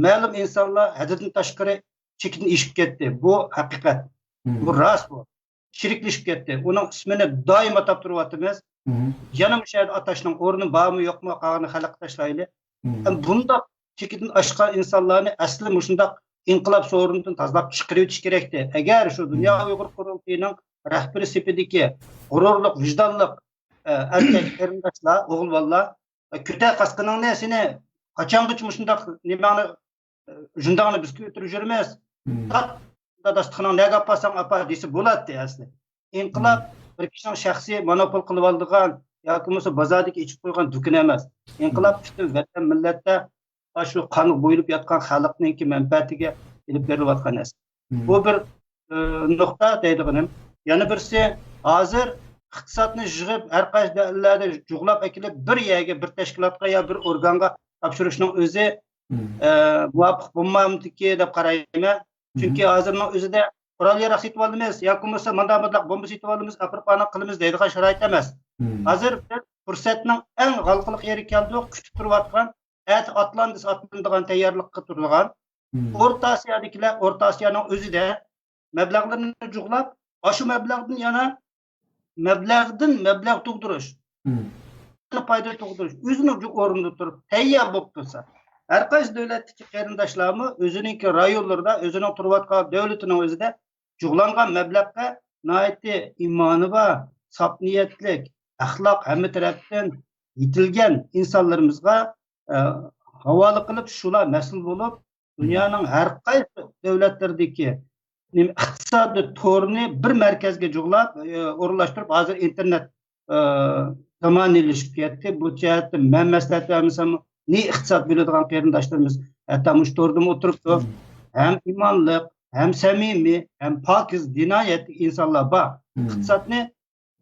مەلۇم ئىنسانلار ھەددىدىن تاشقىرى چېكىدىن ئېشىپ كەتتى. بۇ ھەقىقەت. بۇ راست بۇ. چىرىكلىشىپ كەتتى. ئۇنىڭ ئىسمىنى دائىم ئاتاپ تۇرۇۋاتىمىز. يەنە مۇشۇ يەردە ئاتاشنىڭ ئورنى بارمۇ يوقمۇ، قالغىنى خەلققە تاشلايلى. بۇنداق چېكىدىن ئاشقان ئىنسانلارنى ئەسلى مۇشۇنداق ئىنقىلاب سورۇنىدىن تازىلاپ چىقىرىۋېتىش كېرەكتى. ئەگەر شۇ دۇنيا ئۇيغۇر قۇرۇلتىيىنىڭ رەھبىرى سېپىدىكى غۇرۇرلۇق، ۋىجدانلىق، ئە، ئەركەك قېرىنداشلار، ئوغۇل بالىلار، ئە، كۆتەر قاسقىنىڭنى، سېنى قاچانغىچە مۇشۇنداق نېمەڭنى، ئە، ژۇنداڭنى بىز كۆتۈرۈپ يۈرىمىز؟ تارت داستىخىنىڭ نەگە ئاپارساڭ ئاپار دېسە بولاتتى ئەسلى. ئىنقىلاب بىر كىشىنىڭ شەخسىي مونوپول قىلىۋالىدىغان ياكى بولمىسا بازاردىكى ئېچىپ قويغان دۇكىنى ئەمەس. ئىنقىلاب پۈتۈن ۋەتەن مىللەتتە ئاشۇ قانغا بويىلىپ ياتقان خەلقنىڭكى مەنپەئەتىگە ئېلىپ بېرىلىۋاتقان نەرسە. بۇ بىر، ئى، نۇقتا دەيدىغىنىم. يەنە بىرسى، ھازىر ئىقتىسادنى يىغىپ، ھەر قايسى دەۋرلەردە جۇغلاپ ئەكېلىپ، بىر يەرگە، بىر تەشكىلاتقا يا بىر ئورگانغا تاپشۇرۇشنىڭ ئۆزى، ئى، مۇۋاپىق بولمامدىكى دەپ قارايمەن. چۈنكى ھازىرنىڭ ئۆزىدە قورال ياراق سېتىۋالىمىز ياكى بولمىسا مانداق مانداق بومبا سېتىۋالىمىز، ئاپىرىپ ئانداق قىلىمىز دەيدىغان شارائىت ئەمەس. ھازىر بىر پۇرسەتنىڭ ئەڭ ھالقىلىق يېرىگە كەلدۇق، كۈتۈپ تۇرۇۋاتقان، ئەتە ئاتلان دېسە ئاتلىنىدىغان تەييارلىققا تۇرىدىغان. ئورتا ئاسىيادىكىلەر ئورتا ئاسىيانىڭ ئۆزىدە مەبلەغلىرىنى جۇغلاپ، ئاشۇ مەبلەغدىن يەنە مەبلەغدىن مەبلەغ تۇغدۇرۇش، پايدا تۇغدۇرۇش، ئۆزىنىڭ جۇ-، ئورنىدا تۇرۇپ تەييار بولۇپ تۇرسا، ھەر قايسى دۆلەتتىكى قېرىنداشلارمۇ ئۆزىنىڭكى رايونلىرىدا، ئۆزىنىڭ تۇرۇۋاتقان دۆلىتىنىڭ ئۆزىدە جۇغلانغان مەبلەغقە ناھايىتى ئىمانى بار، ساپ نىيەتلىك، ئەخلاق ھەممە تەرەپتىن يېتىلگەن ئىنسانلىرىمىزغا، ئە، ھاۋالە قىلىپ، شۇلار مەسئۇل بولۇپ، دۇنيانىڭ ھەر قايسى دۆلەتلىرىدىكى نېمە، ئىقتىسادىي تورنى بىر مەركەزگە جۇغلاپ، ئە، ئورۇنلاشتۇرۇپ، ھازىر ئىنتېرنېت، ئە، زامانىۋىلىشىپ كەتتى. بۇ جەھەتتە مەن مەسلىھەت بەرمىسەم، نى ئىقتىساد بىلىدىغان قېرىنداشلىرىمىز ھەتتا مۇشۇ توردىمۇ ئولتۇرۇپتۇ. ھەم ئىمانلىق، ھەم سەمىمىي، ھەم پاكىز، دىنايەتلىك ئىنسانلار بار. ئىقتىسادنى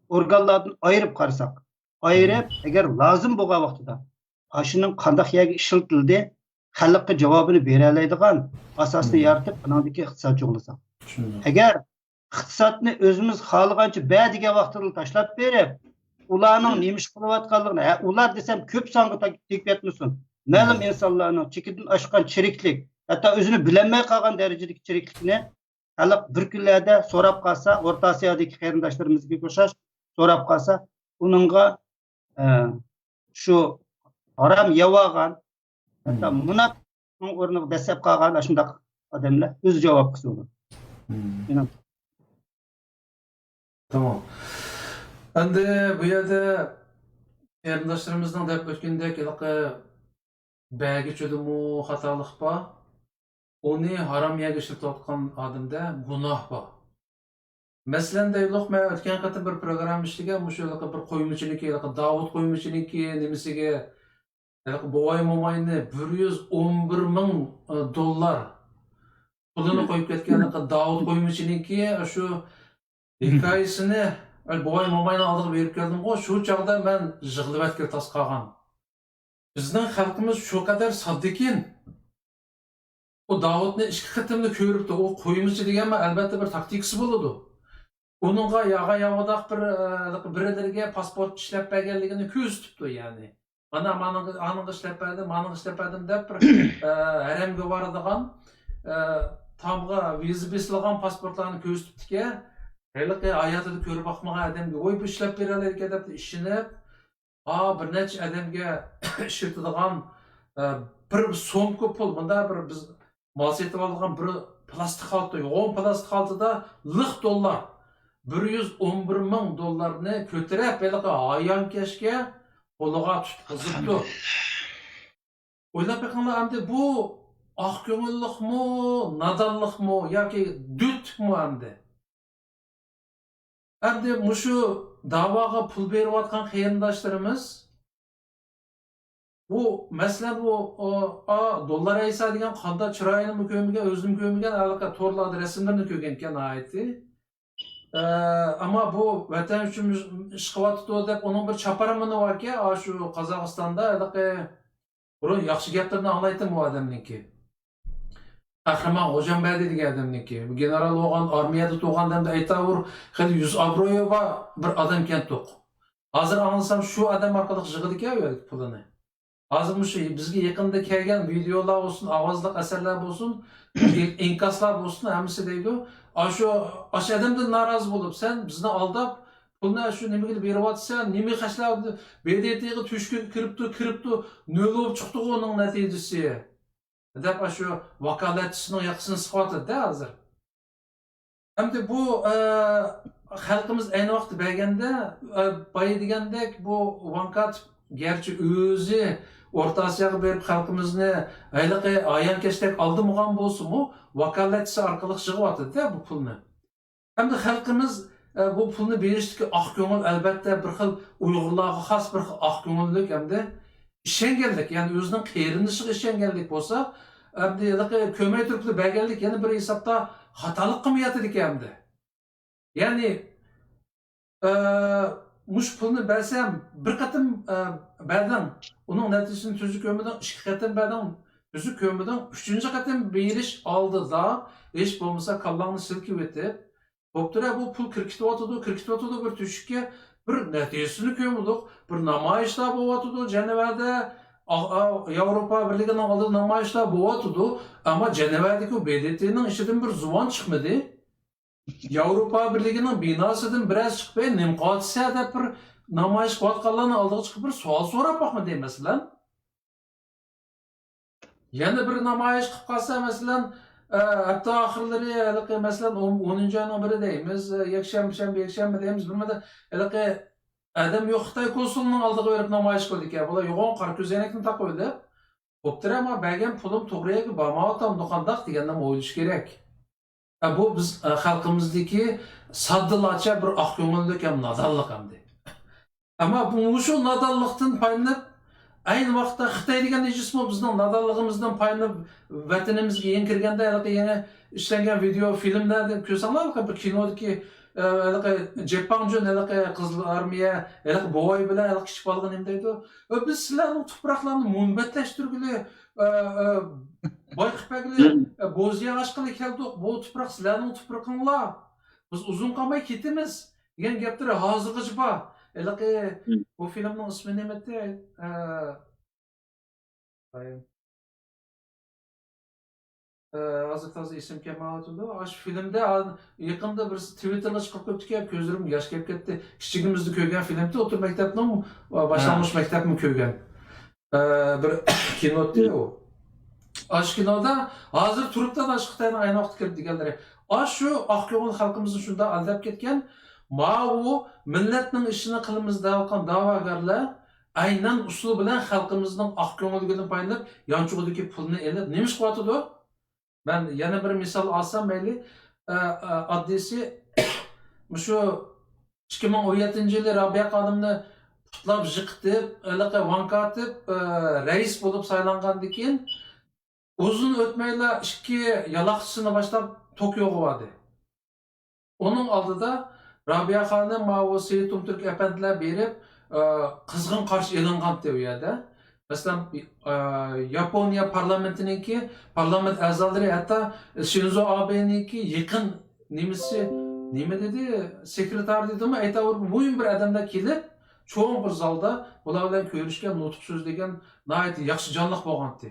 ئورگانلاردىن ئايرىپ قارىساق، ئايرىپ، ئەگەر لازىم بولغان ۋاقتىدا ئاشۇنىڭ قانداق يەرگە ئىشلىتىلدى، خەلققە جاۋابىنى بېرەلەيدىغان ئاساسنى يارىتىپ، ئانىڭدىكى ئىقتىساد جۇغلىساق. ئەگەر ئىقتىسادنى ئۆزىمىز خالىغانچە بەر دېگەن ۋاقتىدا تاشلاپ بېرىپ، ئۇلارنىڭ نېمە ئىش قىلىۋاتقانلىقىنى، ھە، ئۇلار دېسەم كۆپ سانغا تا-، تېگىپ كەتمىسۇن، مەلۇم ئىنسانلارنىڭ چېكىدىن ئاشقان چىرىكلىك، ھەتتا ئۆزىنى بىلەلمەي قالغان دەرىجىدىكى چىرىكلىكنى خەلق بىر كۈنلەردە سوراپ قالسا، ئورتا ئاسىيادىكى قېرىنداشلىرىمىزغا ئوخشاش سوراپ قالسا، ئۇنىڭغا، ئە، شۇ ھارام يەۋالغان، ھەتتا مۇناپىقنىڭ ئورنىغا دەسسەپ قالغان ئاشۇنداق ئادەملەر ئۆزى جاۋاب قىلسا بولىدۇ. مېنىڭ تامام. ئەمدى بۇ يەردە قېرىنداشلىرىمىزنىڭ دەپ ئۆتكىنىدەك ھېلىقى بەرگۈچىدىمۇ خاتالىق بار. ئۇنى ھارام يەرگە ئىشلىتىۋاتقان ئادەمدە گۇناھ بار. مەسىلەن، دەيلۇق، مەن ئۆتكەن قېتىم بىر پروگرامما ئىشلىگەن، مۇشۇ ھېلىقى بىر قويمىچىنىڭكى، ھېلىقى داۋۇت قويمىچىنىڭكى نېمىسىگە، ھېلىقى بوۋاي موماينى بىر يۈز ئون بىر مىڭ، ئە، دوللار پۇلىنى قويۇپ كەتكەن ھېلىقى داۋۇت قويمىچىنىڭكى شۇ ھېكايىسىنى، ئە، بوۋاي موماينىڭ ئالدىغا بېرىپ كەلدىمغۇ، شۇ چاغدا مەن يىغلىۋەتكىلى تاس قالغان. بىزنىڭ خەلقىمىز شۇ قەدەر ساددىكىن. ئۇ داۋۇتنى ئىككى قېتىمدا كۆرۈپتۇ. ئۇ قويمىچى دېگەنمۇ ئەلۋەتتە بىر تاكتىكىسى بولىدۇ. ئۇنىڭغا ياغا ياۋىداق بىر، ئە، بىرلىرىگە پاسپورت ئىشلەپ بەرگەنلىكىنى كۆرسىتىپتۇ، يەنى. مانا مانىڭغا، ئانىڭغا ئىشلەپ بەردىم، مانىڭغا ئىشلەپ بەردىم دەپ بىر، ئە، ھەرەمگە بارىدىغان، ئە، تامغا ۋىزا بېسىلغان پاسپورتلارنى كۆرسىتىپتىكەن. ھېلىقى ھاياتىدا كۆرۈپ باقمىغان ئادەمگە، ۋوي، بۇ ئىشلەپ بېرەلەيدىكەن دەپ ئىشىنىپ، ئا، بىر نەچچە ئادەمگە ئىشلىتىدىغان، ئە، بىر سومكا پۇل، مۇنداق بىر بىز مال سېتىۋالىدىغان بىر پىلاستىك خالتا، يوغان پىلاستىك خالتىدا لىق دوللار، بىر يۈز ئون بىر مىڭ دوللارنى كۆتۈرۈپ، ھېلىقى ھايانكەشكە قولىغا تۇتقۇزۇپتۇ. ئويلاپ بېقىڭلار، ئەمدى بۇ ئاق كۆڭۈللۈكمۇ، نادانلىقمۇ ياكى دۆتلۈكمۇ ئەمدى؟ ئەمدى مۇشۇ داۋاغا پۇل بېرىۋاتقان قېرىنداشلىرىمىز، بۇ، مەسىلەن، بۇ، ئا، ئا، دوللار ئەيسا دېگەن قانداق چىرايىنىمۇ كۆرمىگەن، ئۆزىنىمۇ كۆرمىگەن، ھېلىقى تورلاردا رەسىملىرىنى كۆرگەنكەن ناھايىتى. ئە، ئەمما بۇ ۋەتەن ئۈچۈن ئىش قىلىۋاتىدۇ دەپ ئۇنىڭ بىر چاپارمىنى باركەن، ئاشۇ قازاقىستاندا ھېلىقى بۇرۇن ياخشى گەپلىرىنى ئاڭلايتتىم بۇ ئادەمنىڭكى. قەھرىمان غوجامبەردى دېگەن ئادەمنىڭكى. بۇ گېنېرال بولغان، ئارمىيەدە تۇرغان دەمدە ئەيتاۋۇر، خېلى يۈز ئابرۇيى بار بىر ئادەمكەنتۇق. ھازىر ئاڭلىسام، شۇ ئادەم ئارقىلىق يىغىدىكەن ئۇ يەردىكى پۇلىنى. ھازىر مۇشۇ بىزگە يېقىندا كەلگەن ۋىدېئولار بولسۇن، ئاۋازلىق ئەسەرلەر بولسۇن، ئىنكاسلار بولسۇن، ھەممىسى دەيدۇ، ئاشۇ، ئاشۇ ئادەمدىن نارازى بولۇپ، سەن بىزنى ئالداپ، پۇلنى شۇ نېمىگە بېرىۋاتىسەن، نېمە خەجلەپ، ب د ت غا تۆشكىگە كىرىپتۇ، كىرىپتۇ، نۆل بولۇپ چىقتىغۇ ئۇنىڭ نەتىجىسى، دەپ ئاشۇ ۋاكالەتچىسىنىڭ ياقىسىنى سىقىۋاتىدۇ-دە ھازىر. ئەمدى بۇ، ئە، خەلقىمىز ئەينى ۋاقىتتا بەرگەندە، ئە، بايا دېگەندەك بۇ ۋانكاتىپ گەرچە ئۆزى ئورتا ئاسىياغا بېرىپ خەلقىمىزنى ھېلىقى ھايانكەشتەك ئالدىمىغان بولسىمۇ، ۋاكالەتچىسى ئارقىلىق يىغىۋاتىدۇ-دە بۇ پۇلنى. ئەمدى خەلقىمىز، ئە، بۇ پۇلنى بېرىشتىكى ئاق كۆڭۈل، ئەلۋەتتە، بىر خىل ئۇيغۇرلارغا خاس بىر خىل ئاق كۆڭۈللۈك ھەمدە ئىشەنگەنلىك، يەنى ئۆزىنىڭ قېرىندىشىغا ئىشەنگەنلىك بولسا، ئەمدى ھېلىقى كۆرمەي تۇرۇپلا بەرگەنلىك يەنە بىر ھېسابتا خاتالىق قىلماياتىدىكەن ئەمدى. يەنى، ئە، مۇشۇ پۇلنى بەرسەم، بىر قېتىم، ئە، بەردىڭ، ئۇنىڭ نەتىجىسىنى تۈزۈك كۆرمىدىڭ، ئىككى قېتىم بەردىڭ، تۈزۈك كۆرمىدىڭ، ئۈچىنچى قېتىم بېرىش ئالدىدا ھېچ بولمىسا كاللاڭنى سىلكىۋېتىپ، بوپتۇرە، بۇ پۇل كىرىپ كېتىۋاتىدۇ، كىرىپ كېتىۋاتىدۇ بىر تۆشۈككە، بىر نەتىجىسىنى كۆرمىدۇق، بىر نامايىشلار بولۇۋاتىدۇ جەنۋەدە، ئا-، ئا-، ياۋروپا بىرلىكىنىڭ ئالدىدا نامايىشلار بولۇۋاتىدۇ، ئەمما جەنۋەدىكى بۇ ب د ت نىڭ ئىچىدىن بىر زۇۋان چىقمىدى. ياۋروپا بىرلىكىنىڭ بىناسىدىن بىرەرسى چىقىپ، «ئەي، نېمە قىلىۋاتىسەن؟» دەپ بىر نامايىش قىلىۋاتقانلارنىڭ ئالدىغا چىقىپ بىر سوئال سوراپ باقمىدى، مەسىلەن. يەنە بىر نامايىش قىلىپ قالسا، مەسىلەن، ئە، ھەپتە ئاخىرلىرى، ھېلىقى، مەسىلەن، ئون، ئونىنچى ئاينىڭ بىرى دەيمىز، ئە، يەكشەنبە، شەنبە، يەكشەنبە دەيمىز، بىر مەدە ھېلىقى ئادەم يوق خىتاي كونسۇلىنىڭ ئالدىغا بېرىپ نامايىش قىلىدىكەن. بۇلار يوغان قارا كۆزەينەكنى تاقىۋېلىپ، بوپتۇرە، ماڭا بەرگەن پۇلۇم توغرا يەرگە بارمايۋاتامدۇ قانداق دېگەننى ئويلىشىش كېرەك. ئە، بۇ بىز، ئە، خەلقىمىزدىكى ساددىلارچە بىر ئاق كۆڭۈللۈك ھەم نادانلىق ئەمدى. ئەمما بۇ، مۇشۇ نادانلىقتىن پايدىلىنىپ، ئەينى ۋاقىتتا خىتاي دېگەن نىجىسمۇ بىزنىڭ نادانلىقىمىزدىن پايدىلىنىپ، ۋەتىنىمىزگە يېڭى كىرگەندە، ھېلىقى يېڭى ئىشلەنگەن ۋىدېئو فىلىملەردىن كۆرسەڭلار، ھېلىقى بىر كىنودىكى، ئە، ھېلىقى جېپپاڭجۈن، ھېلىقى قىزىل ئارمىيە، ھېلىقى بوۋاي بىلەن ھېلىقى كىچىك بالىغا نېمە دەيدۇ؟ «ئە، بىز سىلەرنىڭ تۇپراقلارنى مۇنبەتلەشتۈرگىلى، ئە، ئە، بايقىپ بەرگىلى، ئە، بوزيا ئاچقىلى كەلدۇق. بۇ تۇپراق سىلەرنىڭ تۇپرىقىڭلار. بىز ئۇزۇن قالماي كېتىمىز» دېگەن گەپلىرى ھازىرغىچە بار. ھېلىقى، بۇ فىلىمنىڭ ئىسمى نېمىدى؟ ئە، ئە، ھازىر تازا ئېسىمگە كەلمەيۋاتىدۇ. ئاشۇ فىلىمدە ھازىر يېقىندا بىرسى تىۋىتتېرغا چىقىرىپ قويۇپتىكەن، كۆزلىرىم ياش كېلىپ كەتتى. كىچىكىمىزدە كۆرگەن فىلىمدى، ئوتتۇرا مەكتەپنىڭ، ئە، باشلانغۇچ مەكتەپنى كۆرگەن. ئە، بىر كىنودى ئۇ. ئاشۇ كىنودا ھازىر تۇرۇپتۇ، ئاشۇ خىتاينىڭ ئەينى ۋاقىتتا كىرىپ دېگەنلىرى. ئاشۇ ئاق كۆڭۈل خەلقىمىزنى شۇنداق ئالداپ كەتكەن. ماۋۇ مىللەتنىڭ ئىشىنى قىلىمىز دەۋاتقان دەۋاگەرلەر ئەينەن ئۇسۇل بىلەن خەلقىمىزنىڭ ئاق كۆڭۈللۈكىدىن پايدىلىنىپ، يانچۇقىدىكى پۇلنى ئېلىپ، نېمە ئىش قىلىۋاتىدۇ؟ مەن يەنە بىر مىسال ئالسام مەيلى، ئە، ئە، ئاددىيسى، مۇشۇ ئىككى مىڭ ئون يەتتىنچى يىلى رابىيە خانىمنى پۇتلاپ يىقىتىپ، ھېلىقى ۋانكاتىپ، ئە، رەئىس بولۇپ سايلانغاندىن كېيىن، ئۇزۇن ئۆتمەيلا ئىككى يالاقچىسىنى باشلاپ توكيوغا باردى. ئۇنىڭ ئالدىدا رابىيە خانىم، ماۋۇ سېيىت تۇمتۈرك ئەپەندىلەر بېرىپ، ئە، قىزغىن قارشى ئېلىنغانتى ئۇ يەردە. مەسىلەن، ئە، ياپونىيە پارلامېنتىنىڭكى پارلامېنت ئەزالىرى، ھەتتا شىنزو ئابېنىڭكى يېقىن نېمىسى، نېمە دېدى، سېكرېتارى دېدىمۇ، ئەيتاۋۇر، مۇھىم بىر ئادەملەر كېلىپ، چوڭ بىر زالدا بۇلار بىلەن كۆرۈشكەن، نۇتۇق سۆزلىگەن، ناھايىتى ياخشى جانلىق بولغانتى.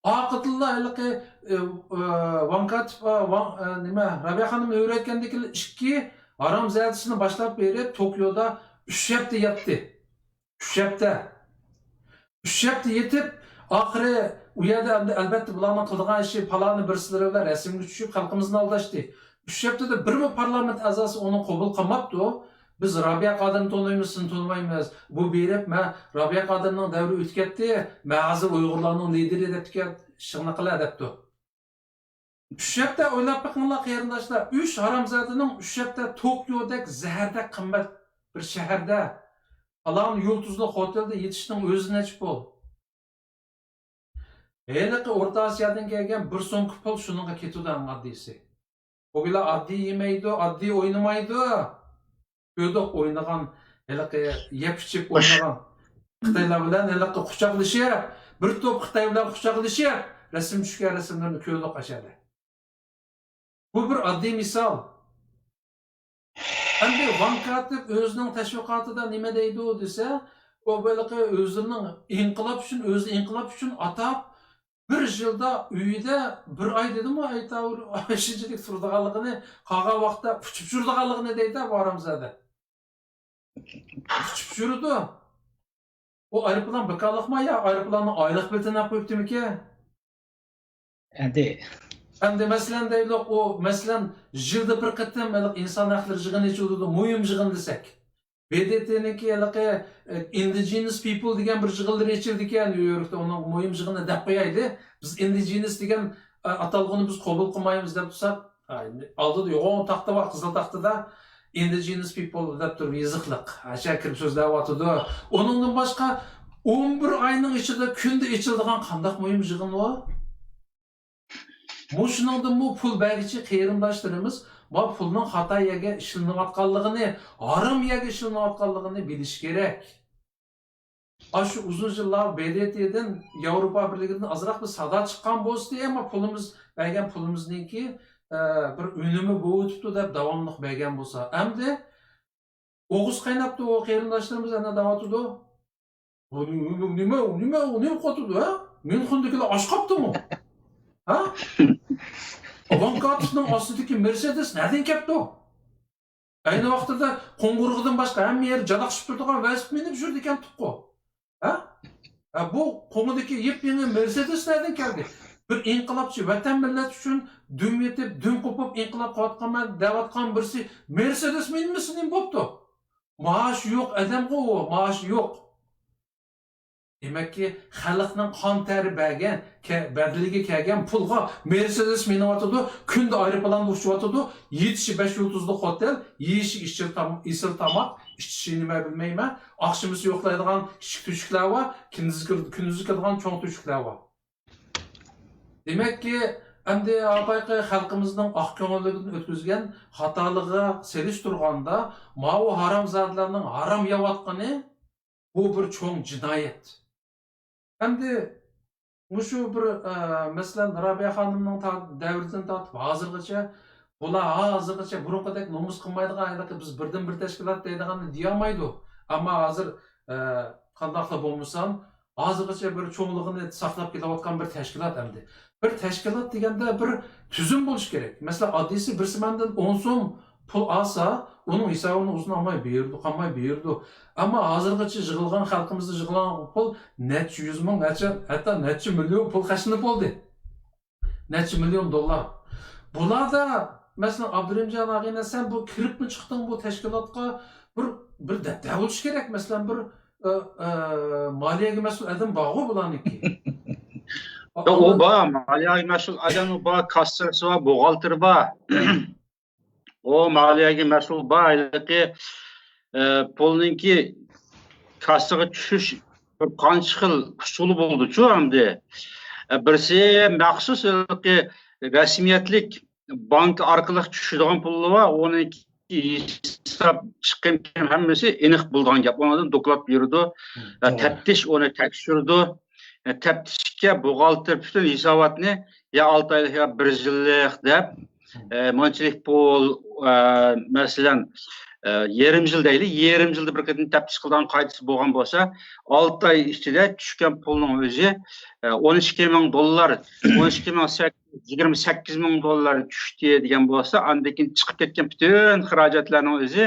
ئارقىدىنلا ھېلىقى، ئى، ئى، ۋانكاتىپ، ئى، ۋان-، ئى، نېمە، رابىيە خانىم ئۆرەتكەندىكى ئىككى ھارامزادىسىنى باشلاپ بېرىپ، توكيودا ئۈچ ھەپتە ياتتى. ئۈچ ھەپتە. ئۈچ ھەپتە يېتىپ، ئاخىرى ئۇ يەردە ئەمدى، ئەلۋەتتە، بۇلارنىڭ قىلىدىغان ئىشى پالانى بىرسىلىرى بىلەن رەسىمگە چۈشۈپ، خەلقىمىزنى ئالداشتى. ئۈچ ھەپتىدە بىرمۇ پارلامېنت ئەزاسى ئۇنى قوبۇل قىلماپتۇ. «بىز رابىيە قادىرنى تونۇيمىز، سېنى تونۇمايمىز. بۇ بېرىپ، مە، رابىيە قادىرنىڭ دەۋرى ئۆتۈپ كەتتى، مە ھازىر ئۇيغۇرلارنىڭ لىدىرى» دەپتىكەن، شىڭلىقىلا دەپتۇ. ئۈچ ھەپتە ئويلاپ بېقىڭلار، قېرىنداشلار. ئۈچ ھارامزادىنىڭ ئۈچ ھەپتە توكيودەك زەھەردەك قىممەت بىر شەھەردە پالان يۇلتۇزلۇق خوتەلدە يېتىشنىڭ ئۆزى نەچچە پۇل؟ ھېلىقى ئورتا ئاسىيادىن كەلگەن بىر سومكا پۇل شۇنىڭغا كېتىدۇ، ئەڭ ئاددىيسى. بۇ بىلەن ئاددىي يېمەيدۇ، ئاددىي ئوينىمايدۇ. كۆردۇق ئوينىغان، ھېلىقى يەپ ئىچىپ ئوينىغان خىتايلار بىلەن ھېلىقى قۇچاقلىشىپ، بىر توپ خىتاي بىلەن قۇچاقلىشىپ رەسىم چۈشكەن رەسىملىرىنى كۆردۇق ئاشۇ يەردە. بۇ بىر ئاددىي مىسال. ئەمدى ۋان كاتىپ ئۆزىنىڭ تەشۋىقاتىدا نېمە دەيدۇ دېسە، ئۇ بېلىقى ئۆزىنىڭ ئىنقىلاب ئۈچۈن، ئۆزى ئىنقىلاب ئۈچۈن ئاتاپ، بىر يىلدا ئۆيىدە بىر ئاي دېدىمۇ، ئايتاۋۇر شۇنچىلىك تۇرىدىغانلىقىنى، قالغان ۋاقىتتا ئۇچۇپ يۈرىدىغانلىقىنى دەيدۇ بۇ ھارامزادە. ئۇچۇپ يۈرىدۇ. ئۇ ئايروپىلان بىكارلىقما يا ئايروپىلاننىڭ ئايلىق بېلىتىنى ئەپ قويۇپتىمىكىن؟ ئەمدى ئەمدى مەسىلەن دەيلۇق، ئۇ مەسىلەن يىلدا بىر قېتىم ھېلىقى ئىنسان ھەقلىرى يىغىنى ئېچىلىدۇ، مۇھىم يىغىن دېسەك. ب د ت نىڭكى ھېلىقى، ئە، Indigenous People دېگەن بىر يىغىنلىرى ئېچىلىدىكەن نيۇ يوركتا، ئۇنىڭ مۇھىم يىغىنى دەپ قويايلى. بىز Indigenous دېگەن، ئە، ئاتالغۇنى بىز قوبۇل قىلمايمىز دەپ تۇرساق، ئالدىدا يوغان تاختا بار، قىزىل تاختىدا Indigenous People دەپ تۇرۇپ يېزىقلىق. ھەشە كىرىپ سۆزلەۋاتىدۇ. ئۇنىڭدىن باشقا ئون بىر ئاينىڭ ئىچىدە كۈندە ئېچىلىدىغان قانداق مۇھىم يىغىن ئۇ؟ مۇشۇنىڭدىنمۇ پۇل بەرگۈچى قېرىنداشلىرىمىز ما پۇلنىڭ خاتا يەرگە ئىشلىنىۋاتقانلىقىنى، ھارام يەرگە ئىشلىنىۋاتقانلىقىنى بىلىشى كېرەك. ئاشۇ ئۇزۇن يىللار ب د ت دىن، ياۋروپا بىرلىكىدىن ئازراق بىر سادا چىققان بولسىدى، ئەمما پۇلىمىز، بەرگەن پۇلىمىزنىڭكى، ئە، بىر ئۈنۈمى بولۇۋېتىپتۇ دەپ داۋاملىق بەرگەن بولسا. ئەمدى ئوغۇز قايناپتۇ، ئۇ قېرىنداشلىرىمىز ئەنە دەۋاتىدۇ. بۇ نېمە، نېمە، نېمە، نېمە قوتىدۇ، ھە؟ ميۇنخېندىكىلەر ئاچ قاپتۇمۇ؟ ھە؟ ئاۋانكاتىپنىڭ ئاستىدىكى مېرسېدېس نەدىن كەپتۇ؟ ئەينى ۋاقتىدا قوڭغۇرىقىدىن باشقا ھەممە يەر جاناقشىپ تۇرىدىغان ۋېلىسىپىتنى يۈرىدىكەن تۇققۇ. ھە؟ ھە، بۇ قولىدىكى يېپيېڭى مېرسېدېس نەدىن كەلدى؟ بىر ئىنقىلابچى، ۋەتەن مىللەت ئۈچۈن دۈم يېتىپ، دۈم قوپۇپ ئىنقىلاب قىلىۋاتقانمەن دەۋاتقان بىرسى مېرسېدېس مىنمىسا نېمە بوپتۇ؟ مائاشى يوق ئادەمغۇ ئۇ، مائاشى يوق. دېمەككى، خەلقنىڭ قان تەرى بەرگەن، كە-، بەدىلىگە كەلگەن پۇلغا مېرسېدېس مىنىۋاتىدۇ، كۈندە ئايروپىلاندا ئۇچۇۋاتىدۇ، يېتىشى بەش يۇلتۇزلۇق خوتەل، يېيىشى ئېسىل تام-، ئېسىل تاماق، ئىچىشى نېمە بىلمەيمەن، ئاخشىمىسى يوقلايدىغان كىچىك تۆشۈكلەر بار، كۈندۈزى كىر-، كۈندۈزى كىرىدىغان چوڭ تۆشۈكلەر بار. دېمەككى، ئەمدى ھازىرقى خەلقىمىزنىڭ ئاق كۆڭۈللۈكىدىن ئۆتكۈزگەن خاتالىقىغا سېلىشتۇرغاندا، ماۋۇ ھارامزادىلارنىڭ ھارام يەۋاتقىنى بۇ بىر چوڭ جىنايەت. ئەمدى مۇشۇ بىر، ئە، مەسىلەن، رابىيە خانىمنىڭ تا-، دەۋرىدىن تارتىپ ھازىرغىچە، بۇلار ھازىرغىچە بۇرۇنقىدەك نومۇس قىلمايدىغان، ھېلىقى بىز بىردىنبىر تەشكىلات دەيدىغاننى دېيەلمەيدۇ. ئەمما ھازىر، ئە، قانداقلا بولمىسۇن، ھازىرغىچە بىر چوڭلۇقىنى ساقلاپ كېلىۋاتقان بىر تەشكىلات ئەمدى. بىر تەشكىلات دېگەندە بىر تۈزۈم بولۇشى كېرەك. مەسىلەن، ئاددىيسى بىرسى مەندىن ئون سوم پۇل ئالسا، ئۇنىڭ ھېسابىنى ئۇزۇن ئالماي بېرىدۇ، قالماي بېرىدۇ. ئەمما ھازىرغىچە يىغىلغان، خەلقىمىزدە يىغىلغان پۇل نەچچە يۈز مىڭ، نەچچە، ھەتتا نەچچە مىليون پۇل خەجلىنىپ بولدى. نەچچە مىليون دوللار. بۇلاردا، مەسىلەن، ئابدۇرېھىمجان ئاغىنە، سەن بۇ كىرىپمۇ چىقتىڭ بۇ تەشكىلاتقا؟ بىر، بىر دەپتەر بولۇشى كېرەك، مەسىلەن، بىر، ئە، ئە، مالىيەگە مەسئۇل ئادەم بارغۇ بۇلارنىڭكى. ياق، ئۇ بار، مالىيەگە مەسئۇل ئادەم بار، كاسسىسى بار، بوغالتىرى بار. ئۇ مالىيەگە مەسئۇل بار، ھېلىقى، ئە، پۇلنىڭكى كاسسىغا چۈشۈش بىر قانچە خىل ئۇسۇلى بولىدۇچۇ ئەمدى. ئە، بىرسى مەخسۇس ھېلىقى رەسمىيەتلىك بانكا ئارقىلىق چۈشىدىغان پۇللار بار، ئۇنىڭكى ھېساب چىقىم ھەممىسى ئېنىق بولىدىغان گەپ. ئۇنىڭدىن دوكلات بېرىدۇ. ئە، توغرا. تەپتىش ئۇنى تەكشۈرىدۇ. ئە، تەپتىشكە بوغالتىر پۈتۈن ھېساباتنى يا ئالتە ئايلىق يا بىر يىللىق دەپ، ئە، مانچىلىك پۇل، ئە، مەسىلەن، ئە، يېرىم يىل دەيلى، يېرىم يىلدا بىر قېتىم تەپتىش قىلىدىغان قائىدىسى بولغان بولسا، ئالتە ئاي ئىچىدە چۈشكەن پۇلنىڭ ئۆزى، ئە، ئون ئىككى مىڭ دوللار، ئون ئىككى مىڭ سەككىز يۈز يىگىرمە سەككىز مىڭ دوللار چۈشتى دېگەن بولسا، ئاندىن كېيىن چىقىپ كەتكەن پۈتۈن خىراجەتلەرنىڭ ئۆزى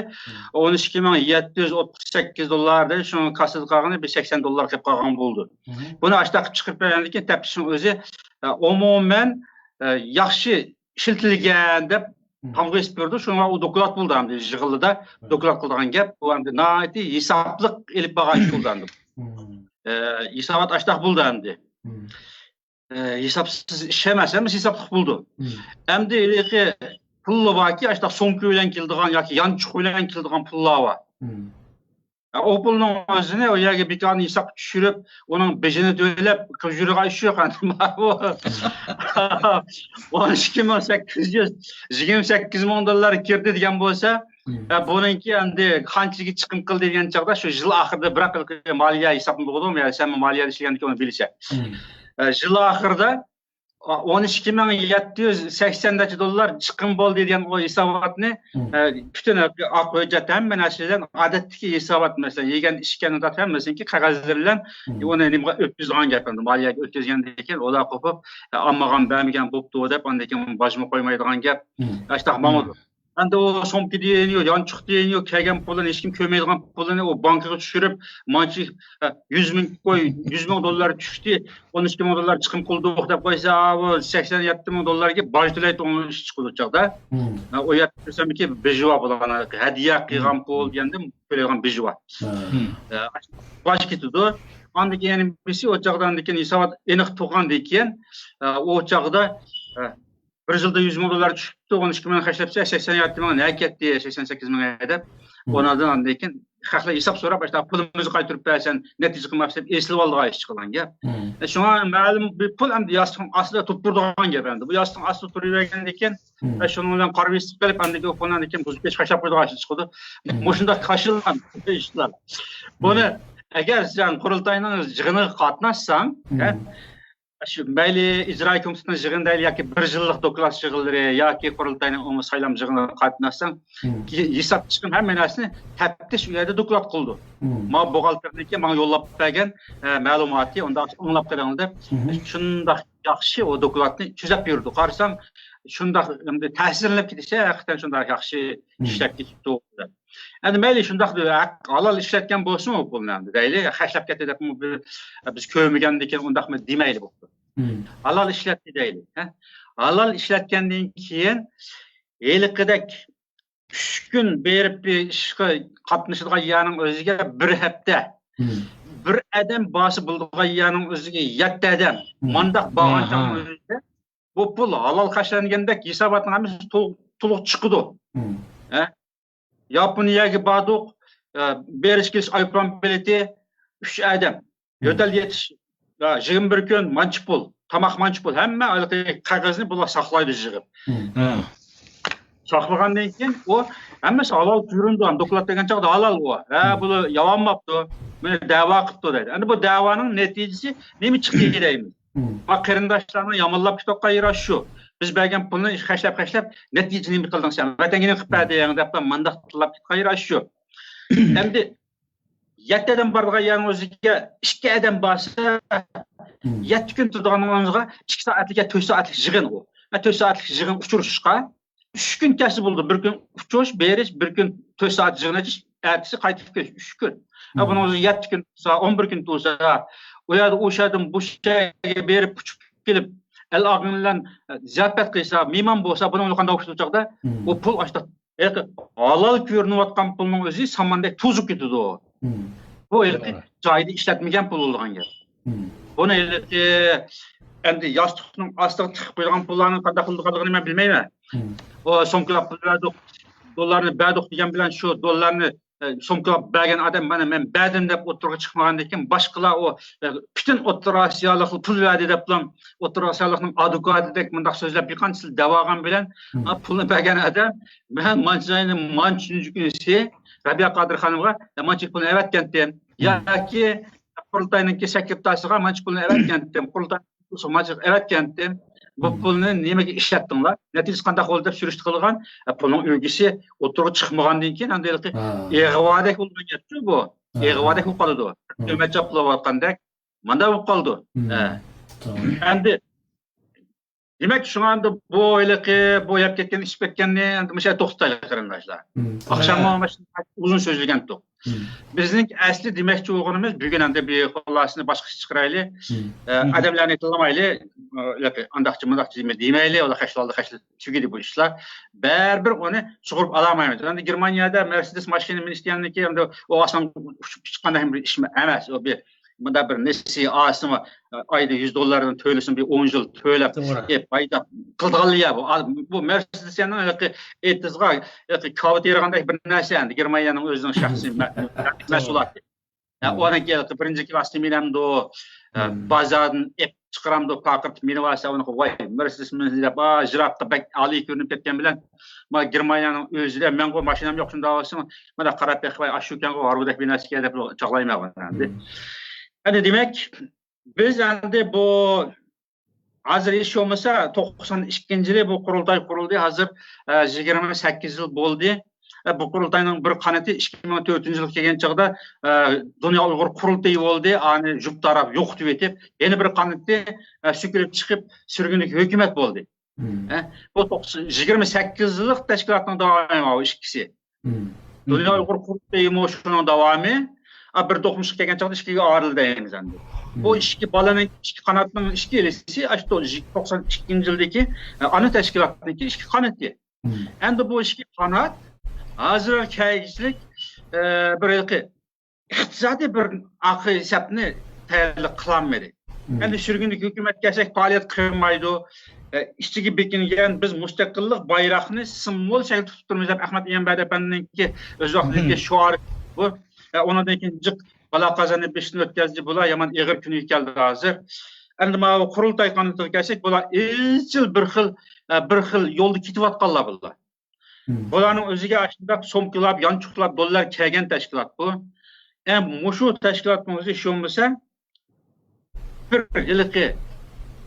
ئون ئىككى مىڭ يەتتە يۈز ئوتتۇز سەككىز دوللار، شۇنىڭ كاسسىدا قالغىنى بىر سەكسەن دوللار قېلىپ قالغان بولىدۇ. بۇنى ئاشۇنداق قىلىپ چىقىرىپ بەرگەندىن كېيىن تەپتىشنىڭ ئۆزى، ئە، ئومۇمەن، ئە، ياخشى ئىشلىتىلگەن دەپ تامغا ئېسىپ بېرىدۇ. شۇڭا ئۇ دوكلات بولدى ئەمدى يىغىلدىدا. دوكلات قىلىدىغان گەپ، ئۇ ئەمدى ناھايىتى ھېسابلىق ئېلىپ بارغان ئىش بولدى ئەمدى. ئە، ھېسابات ئاشتاق بولدى ئەمدى. ئە، ھېسابسىز ئىش ئەمەس، ھەممىسى ھېسابلىق بولىدۇ. ئەمدى ھېلىقى پۇللا باركى، ئاشتاق سومكا بىلەن كېلىدىغان ياكى يانچۇق بىلەن كېلىدىغان پۇللار بار. ئە، ئۇ پۇلنىڭ ئۆزىنى ئۇ يەرگە بىكارنى ھېسابقا چۈشۈرۈپ، ئۇنىڭ بېجىنى تۆلەپ، كىرگۈزىدىغان ئىش يوق ئەمدى. ئون ئىككى مىڭ سەككىز يۈز يىگىرمە سەككىز مىڭ دوللار كىردى دېگەن بولسا، ئە، بۇنىڭكى ئەمدى قانچىلىكى چىقىم قىلدى دېگەن چاغدا شۇ يىل ئاخىرىدا بىراق مالىيە ھېسابىنى بولىدۇ، يا سەن مالىيەدە ئىشلىگەندىكىن ئۇنى بىلىسەن. ئە، يىل ئاخىرىدا ئون ئىككى مىڭ يەتتە يۈز سەكسەن نەچچە دوللار چىقىم بولدى دېگەن ئۇ ھېساباتنى، ئە، پۈتۈن ئاق ھۆججەت ھەممە نەرسە بىلەن ئادەتتىكى ھېسابات، مەسىلەن، يېگەن ئىچكەن ھەممىسىنىڭكى قەغەزلىرى بىلەن ئۇنى نېمىگە ئۆتكۈزىدىغان گەپ. ئەمدى مالىيەگە ئۆتكۈزگەندىن كېيىن ئۇلار قوپۇپ، ئە، ئالمىغان بەرمىگەن بوپتۇ دەپ، ئاندىن كېيىن باجمۇ قويمايدىغان گەپ. ئاشۇنداق ماڭىدۇ. ئەمدى ئۇ سومكا دېگىنى يوق، يانچۇق دېگىنى يوق، كەلگەن پۇلىنى، ھېچكىم كۆرمەيدىغان پۇلىنى ئۇ بانكىغا چۈشۈرۈپ، مانچە، ئە، يۈز مىڭ قوي، يۈز مىڭ دوللار چۈشتى، ئون ئىككى مىڭ دوللار چىقىم قىلدۇق دەپ قويسا، ئا، ئۇ سەكسەن يەتتە مىڭ دوللارغا باج تۆلەيدۇ، ئۇنىڭ ئىشى چىقىدۇ ئۇ چاغدا. ئە، ئۇ يەردە كۆرسەمكى، بىژۇۋا بولغان، ھەدىيە قىلغان پۇل دېگەندىن تۆلەيدىغان بىژۇۋا. ئە، باج كېتىدۇ. ئاندىن كېيىن يەنە بىرسى ئۇ چاغدا، ئاندىن كېيىن ھېسابات ئېنىق تۇرغاندىن كېيىن، ئە، ئۇ چاغدا، ئە، بىر يىلدا يۈز مىڭ دوللار چۈشۈپتۇ، ئون ئىككى مىڭ خەجلەپسە، سەكسەن يەتتە مىڭ نەگە كەتتى، سەكسەن سەككىز مىڭ دەپ. ئۇنىڭدىن ئاندىن كېيىن خەقلەر ھېساب سوراپ، ئاشۇنداق پۇلىمىزنى قايتۇرۇپ بەرسەن، نەتىجە قىلماپسەن دەپ ئېسىلىۋالىدىغان ئىش چىقىدىغان گەپ. ئە، شۇڭا مەلۇم بىر پۇل ئەمدى ياستۇقنىڭ ئاستىدا تۇرۇپ تۇرىدىغان گەپ ئەمدى. بۇ ياستۇقنىڭ ئاستىدا تۇرۇۋەرگەندىن كېيىن، ئە، شۇنىڭ بىلەن قارىۋېسىپ قېلىپ، ئاندىن كېيىن ئۇ پۇلنى ئاندىن كېيىن بۇزۇپ كېتىش، خەجلەپ قويىدىغان ئىش چىقىدۇ. مۇشۇنداق كاشىلىنغان ئىشلار. بۇنى ئەگەر سەن قۇرۇلتاينىڭ يىغىنىغا قاتناشساڭ، ھە، شۇ مەيلى ئىجرائىي كومىتېتنىڭ يىغىنى دەيلى ياكى بىر يىللىق دوكلات يىغىنلىرى ياكى قۇرۇلتاينىڭ ئومۇمىي سايلام يىغىنىغا قاتناشساڭ، ھېساب چىقىم ھەممە نەرسىنى تەپتىش ئۇ يەردە دوكلات قىلىدۇ. ماۋۇ بوغالتېرنىڭكى ماڭا يوللاپ بەرگەن، ئە، مەلۇماتى، ئۇنداق ئاڭلاپ قېلىڭ دەپ، شۇنداق ياخشى ئۇ دوكلاتنى تۈزەپ بېرىدۇ. قارىسام، شۇنداق ئەمدى تەسىرلىنىپ كېتىش، ھەقىقەتەن شۇنداق ياخشى ئىشلەپ كېتىپتۇ. ئەمدى مەيلى شۇنداق ھالال ئىشلەتكەن بولسىمۇ پۇلنى ئەمدى دەيلى، خەجلەپ كەتتى دەپمۇ بىر، بىز كۆرمىگەندىكىن ئۇنداقمۇ دېمەيلى بوپتۇ. ھالال ئىشلەتتى دەيلى. ھە؟ ھالال ئىشلەتكەندىن كېيىن ھېلىقىدەك ئۈچ كۈن بېرىپ بىر ئىشقا قاتنىشىدىغان يەرنىڭ ئۆزىگە بىر ھەپتە، بىر ئادەم بارسا بولىدىغان يەرنىڭ ئۆزىگە يەتتە ئادەم، مانداق بارغان چاغنىڭ ئۆزىدە بۇ پۇل ھالال خەجلەنگەندەك ھېساباتنىڭ ھەممىسى تولۇق، تولۇق چىقىدۇ. ھە؟ ياپونىيەگە باردۇق، ئە، بېرىش كېلىش ئايروپىلان بېلىتى ئۈچ ئادەم. يۆتەل يېتىش، ئە، يىگىرمە بىر كۈن مانچە پۇل، تاماق مانچە پۇل، ھەممە ھېلىقى قەغەزنى بۇلار ساقلايدۇ يىغىپ. ساقلىغاندىن كېيىن ئۇ ھەممىسى ھالال كۆرۈنىدۇ. دوكلات بەرگەن چاغدا ھالال ئۇ. ھە، بۇلار يالغانماپتۇ، مېنى دەۋا قىپتۇ دەيدۇ. ئەمدى بۇ دەۋانىڭ نەتىجىسى نېمە چىقتى دەيمىز. ھە، قېرىنداشلارنى يامانلاپ كېتىۋاتقان يېرى شۇ. بىز بەرگەن پۇلنى خەجلەپ، خەجلەپ، نەتىجە نېمە قىلدىڭ سەن؟ ۋەتەنگە نېمە قىلىپ بەردىڭ دەپ مانداق تىللاپ كېتىدىغان يېرى شۇ. ئەمدى يەتتە ئادەم بارىدىغان يەرنىڭ ئۆزىگە ئىككى ئادەم بارسا، يەتتە كۈن تۇرىدىغاننىڭ ئۆزىگە ئىككى سائەتلىك يا تۆت سائەتلىك يىغىن ئۇ. ھە، تۆت سائەتلىك يىغىن ئۇچرىشىشقا ئۈچ كۈن كەتسە بولىدۇ. بىر كۈن ئۇچۇش، بېرىش، بىر كۈن تۆت سائەت يىغىن ئېچىش، ئەتىسى قايتىپ كېلىش، ئۈچ كۈن. ھە، بۇنىڭ ئۆزى يەتتە كۈن تۇرسا، ئون بىر كۈن تۇرسا، ئۇ يەردە ئۇ شەھەردىن بۇ شەھەرگە بېرىپ، ئۇچۇپ كېلىپ، ئەل ئاغىنە بىلەن، ئە، زىياپەت قىلسا، مېھمان بولسا، بۇنىڭ قانداق ئوخشاش چاغدا، ئۇ پۇل ئاشتا ھېلىقى ھالال كۆرۈنۈۋاتقان پۇلنىڭ ئۆزى ساماندەك توزۇپ كېتىدۇ. بۇ ھېلىقى جايىدا ئىشلەتمىگەن پۇل بولىدىغان گەپ. بۇنى ھېلىقى ئەمدى ياستۇقنىڭ ئاستىغا تىقىپ قويىدىغان پۇللارنى قانداق قىلىدىغانلىقىنى مەن بىلمەيمەن. ئۇ سومكىلاپ پۇل بەردۇق، دوللارنى بەردۇق دېگەن بىلەن شۇ دوللارنى، ئە، سومكىلاپ بەرگەن ئادەم مانا مەن بەردىم دەپ ئوتتۇرىغا چىقمىغاندىن كېيىن باشقىلار ئۇ، ئە، پۈتۈن ئوتتۇرا ئاسىيالىقلار پۇل بەردى دەپلا ئوتتۇرا ئاسىيالىقنىڭ ئادۋوكاتىدەك مۇنداق سۆزلەپ بىقان سىز دەۋاغان بىلەن، ئا، پۇلنى بەرگەن ئادەم مەن مانچە ئاينىڭ مانچە تۇنجى كۈنىسى رەبىيە قادىر خانىمغا مانچە پۇلنى ئەۋەتكەنتىم. ياكى قۇرۇلتاينىڭكى سېكرېتارىسىغا مانچە پۇلنى ئەۋەتكەنتىم. قۇرۇلتاي مانچە ئەۋەتكەنتىم. بۇ پۇلنى نېمىگە ئىشلەتتىڭلار؟ نەتىجىسى قانداق بولدى دەپ سۈرۈشتە قىلغان، ئە، پۇلنىڭ ئۈلگىسى ئوتتۇرىغا چىقمىغاندىن كېيىن ئەمدى ھېلىقى ئىغۋادەك بولغان گەپچۇ بۇ. ئىغۋادەك بولۇپ قالىدۇ. تۆھمەت چاپلىۋاتقاندەك مانداق بولۇپ قالىدۇ. ئەمدى دېمەك، شۇڭا ئەمدى بۇ ھېلىقى، بۇ يەپ كەتكەن، ئىچىپ كەتكەننى ئەمدى مۇشۇ يەردە توختىتايلى، قېرىنداشلار. ئاخشاممۇ ئۇزۇن سۆزلىگەنتۇق. بىزنىڭ ئەسلى دېمەكچى بولغىنىمىز، بۈگۈن ئەمدى بىر خۇلاسىنى باشقىچە چىقىرايلى. ئە، ئادەملەرنى تىللىمايلى. ئە، ئانداقچە، مۇنداقچە دېمەيلى، ئۇلار خەجلە ئالدى، خەجلە تۈگىدى بۇ ئىشلار. بەرىبىر ئۇنى سۇغۇرۇپ ئالالمايمىز. ئەمدى گېرمانىيەدە مېرسېدېس ماشىنا مىنىشتىن كېيىن ئەمدى ئۇ ئاسمانغا ئۇچۇپ چىققاندەك بىر ئىش ئەمەس. ئۇ بىر مۇنداق بىر نېسى ئاسمى ئايدا يۈز دوللاردىن تۆلىسىمۇ، بىر ئون يىل تۆلەپ، ئېپ، ئايدا قىلىدىغانلا يا بۇ. بۇ مېرسېدېسنىڭ ھېلىقى ئېتىزغا ھېلىقى كاۋا تېرىغاندەك بىر نەرسە ئەمدى گېرمانىيەنىڭ ئۆزىنىڭ شەخسىي مە-، مەھسۇلاتى. يا، ئۇنىڭكى ھېلىقى بىرىنچى كىلاس سېمىنەمدۇ، ئە، بازاردىن ئېپ چىقىرامدۇ، پارقىرىتىپ مىنىۋالسا، ئۇنىڭغا ۋاي، مېرسېدېس، مېرسېدېس دەپ، ئا، يىراققا بەك ئالىي كۆرۈنۈپ كەتكەن بىلەن، ما گېرمانىيەنىڭ ئۆزىدە مەنغۇ ماشىنام يوق، شۇنداق بولسىمۇ، مانا قاراپ بېقىپ، ۋاي، ئاشۇ ئىكەنغۇ، ھارۋىدەك بىر نەرسە ئىكەن دەپ چاغلايمەن ئەمدى. ئەمدى دېمەك، بىز ئەمدى بۇ ھازىر ھېچ بولمىسا توقسان ئىككىنچى يىلى بۇ قۇرۇلتاي قۇرۇلدى. ھازىر، ئە، يىگىرمە سەككىز يىل بولدى. ئە، بۇ قۇرۇلتاينىڭ بىر قانىتى ئىككى مىڭ تۆتىنچى يىلغا كەلگەن چاغدا، ئە، دۇنيا ئۇيغۇر قۇرۇلتىيى بولدى. ئانى جۈپ تاراپ يوقىتىۋېتىپ، يەنە بىر قانىتى، ئە، سۈكۈرۈپ چىقىپ سۈرگۈندىكى ھۆكۈمەت بولدى. ھە؟ بۇ توقسان، يىگىرمە سەككىز يىللىق تەشكىلاتنىڭ داۋامى بۇ ئىككىسى. دۇنيا ئۇيغۇر قۇرۇلتىيىمۇ شۇنىڭ داۋامى. ئا، بىر دوقمۇشقا كەلگەن چاغدا ئىككىگە ئايرىلدى دەيمىز ئەمدى. بۇ ئىككى بالىنىڭ، ئىككى قاناتنىڭ ئىككى ئىلىسى، ئاشۇ توقسان ئىككىنچى يىلدىكى، ئە، ئانا تەشكىلاتنىڭكى ئىككى قانىتى. ئەمدى بۇ ئىككى قانات ھازىر كەلگۈسىلىك، ئە، بىر ھېلىقى ئىقتىسادىي بىر ئاقى ھېسابنى تەييارلىق قىلالمىدى. ئەمدى سۈرگۈندىكى ھۆكۈمەت كەلسەك پائالىيەت قىلمايدۇ. ئە، ئىچىگە بېكىنگەن بىز مۇستەقىللىق بايراقنى سىمۋول شەكلىدە تۇتۇپ تۇرىمىز دەپ ئەخمەت ئىمام بەدەپەندىنىڭكى ئۆز ۋاقتىدىكى شوئارى بۇ. ئە، ئۇنىڭدىن كېيىن جىق بالا قازاننى بېشىدىن ئۆتكەزدى. بۇلار يامان ئېغىر كۈنگە كەلدى ھازىر. ئەمدى ماۋۇ قۇرۇلتاي قانىتىغا كەلسەك، بۇلار ئىزچىل بىر خىل، ئە، بىر خىل يولدا كېتىۋاتقانلار بۇلار. بۇلارنىڭ ئۆزىگە ئاشۇنداق سومكىلاپ، يانچۇقلاپ، دوللار كەلگەن تەشكىلات بۇ. ئە، مۇشۇ تەشكىلاتنىڭ ئۆزى شۇ بولمىسا، بىر ھېلىقى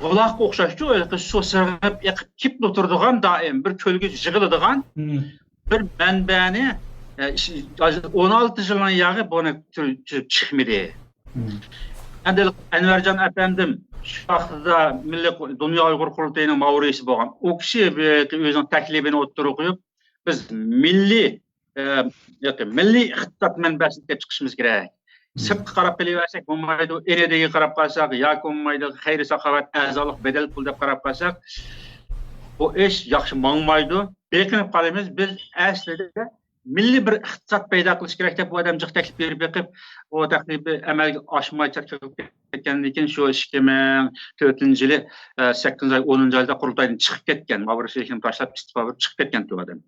بۇلاققا ئوخشاشچۇ، ھېلىقى سۇ سىرغىپ ئېقىپ كېلىپلا تۇرىدىغان، دائىم بىر كۆلگە يىغىلىدىغان بىر مەنبەنى، ئە، ئون ئالتە يىلنىڭ ياغى بۇنى تۈزۈپ چىقمىدى. ئەمدى ئەنۋەرجان ئەپەندىم شۇ ۋاقتىدا مىللىي قۇ-، دۇنيا ئۇيغۇر قۇرۇلتىيىنىڭ ماۋۇ رەئىسى بولغان. ئۇ كىشى بۇ يەردە ئۆزىنىڭ تەكلىپىنى ئوتتۇرىغا قويۇپ، بىز مىللىي، ئە، ياكى مىللىي ئىقتىساد مەنبەسىنى ئېلىپ چىقىشىمىز كېرەك. سىرتقا قاراپ قېلىۋەرسەك بولمايدۇ، ئېنېدېگە قاراپ قالساق ياكى بولمايدۇ، خەير-ساخاۋەت، ئەزالىق، بەدەل پۇل دەپ قاراپ قالساق، بۇ ئىش ياخشى ماڭمايدۇ. بېقىنىپ قالىمىز، بىز ئەسلىدە مىللىي بىر ئىقتىساد پەيدا قىلىش كېرەك دەپ بۇ ئادەم جىق تەكلىپ بېرىپ بېقىپ، ئۇ تەكلىپى ئەمەلگە ئاشماي چەتكە قېلىپ كەتكەندىن كېيىن، شۇ ئىككى مىڭ تۆتىنچى يىلى، ئە، سەككىزىنچى ئاي، ئونىنچى ئايدا قۇرۇلتايدىن چىقىپ كەتكەن. ماۋۇ رەئىسلىكنى تاشلاپ، ئىستېپا بېرىپ چىقىپ كەتكەنتى ئۇ ئادەم.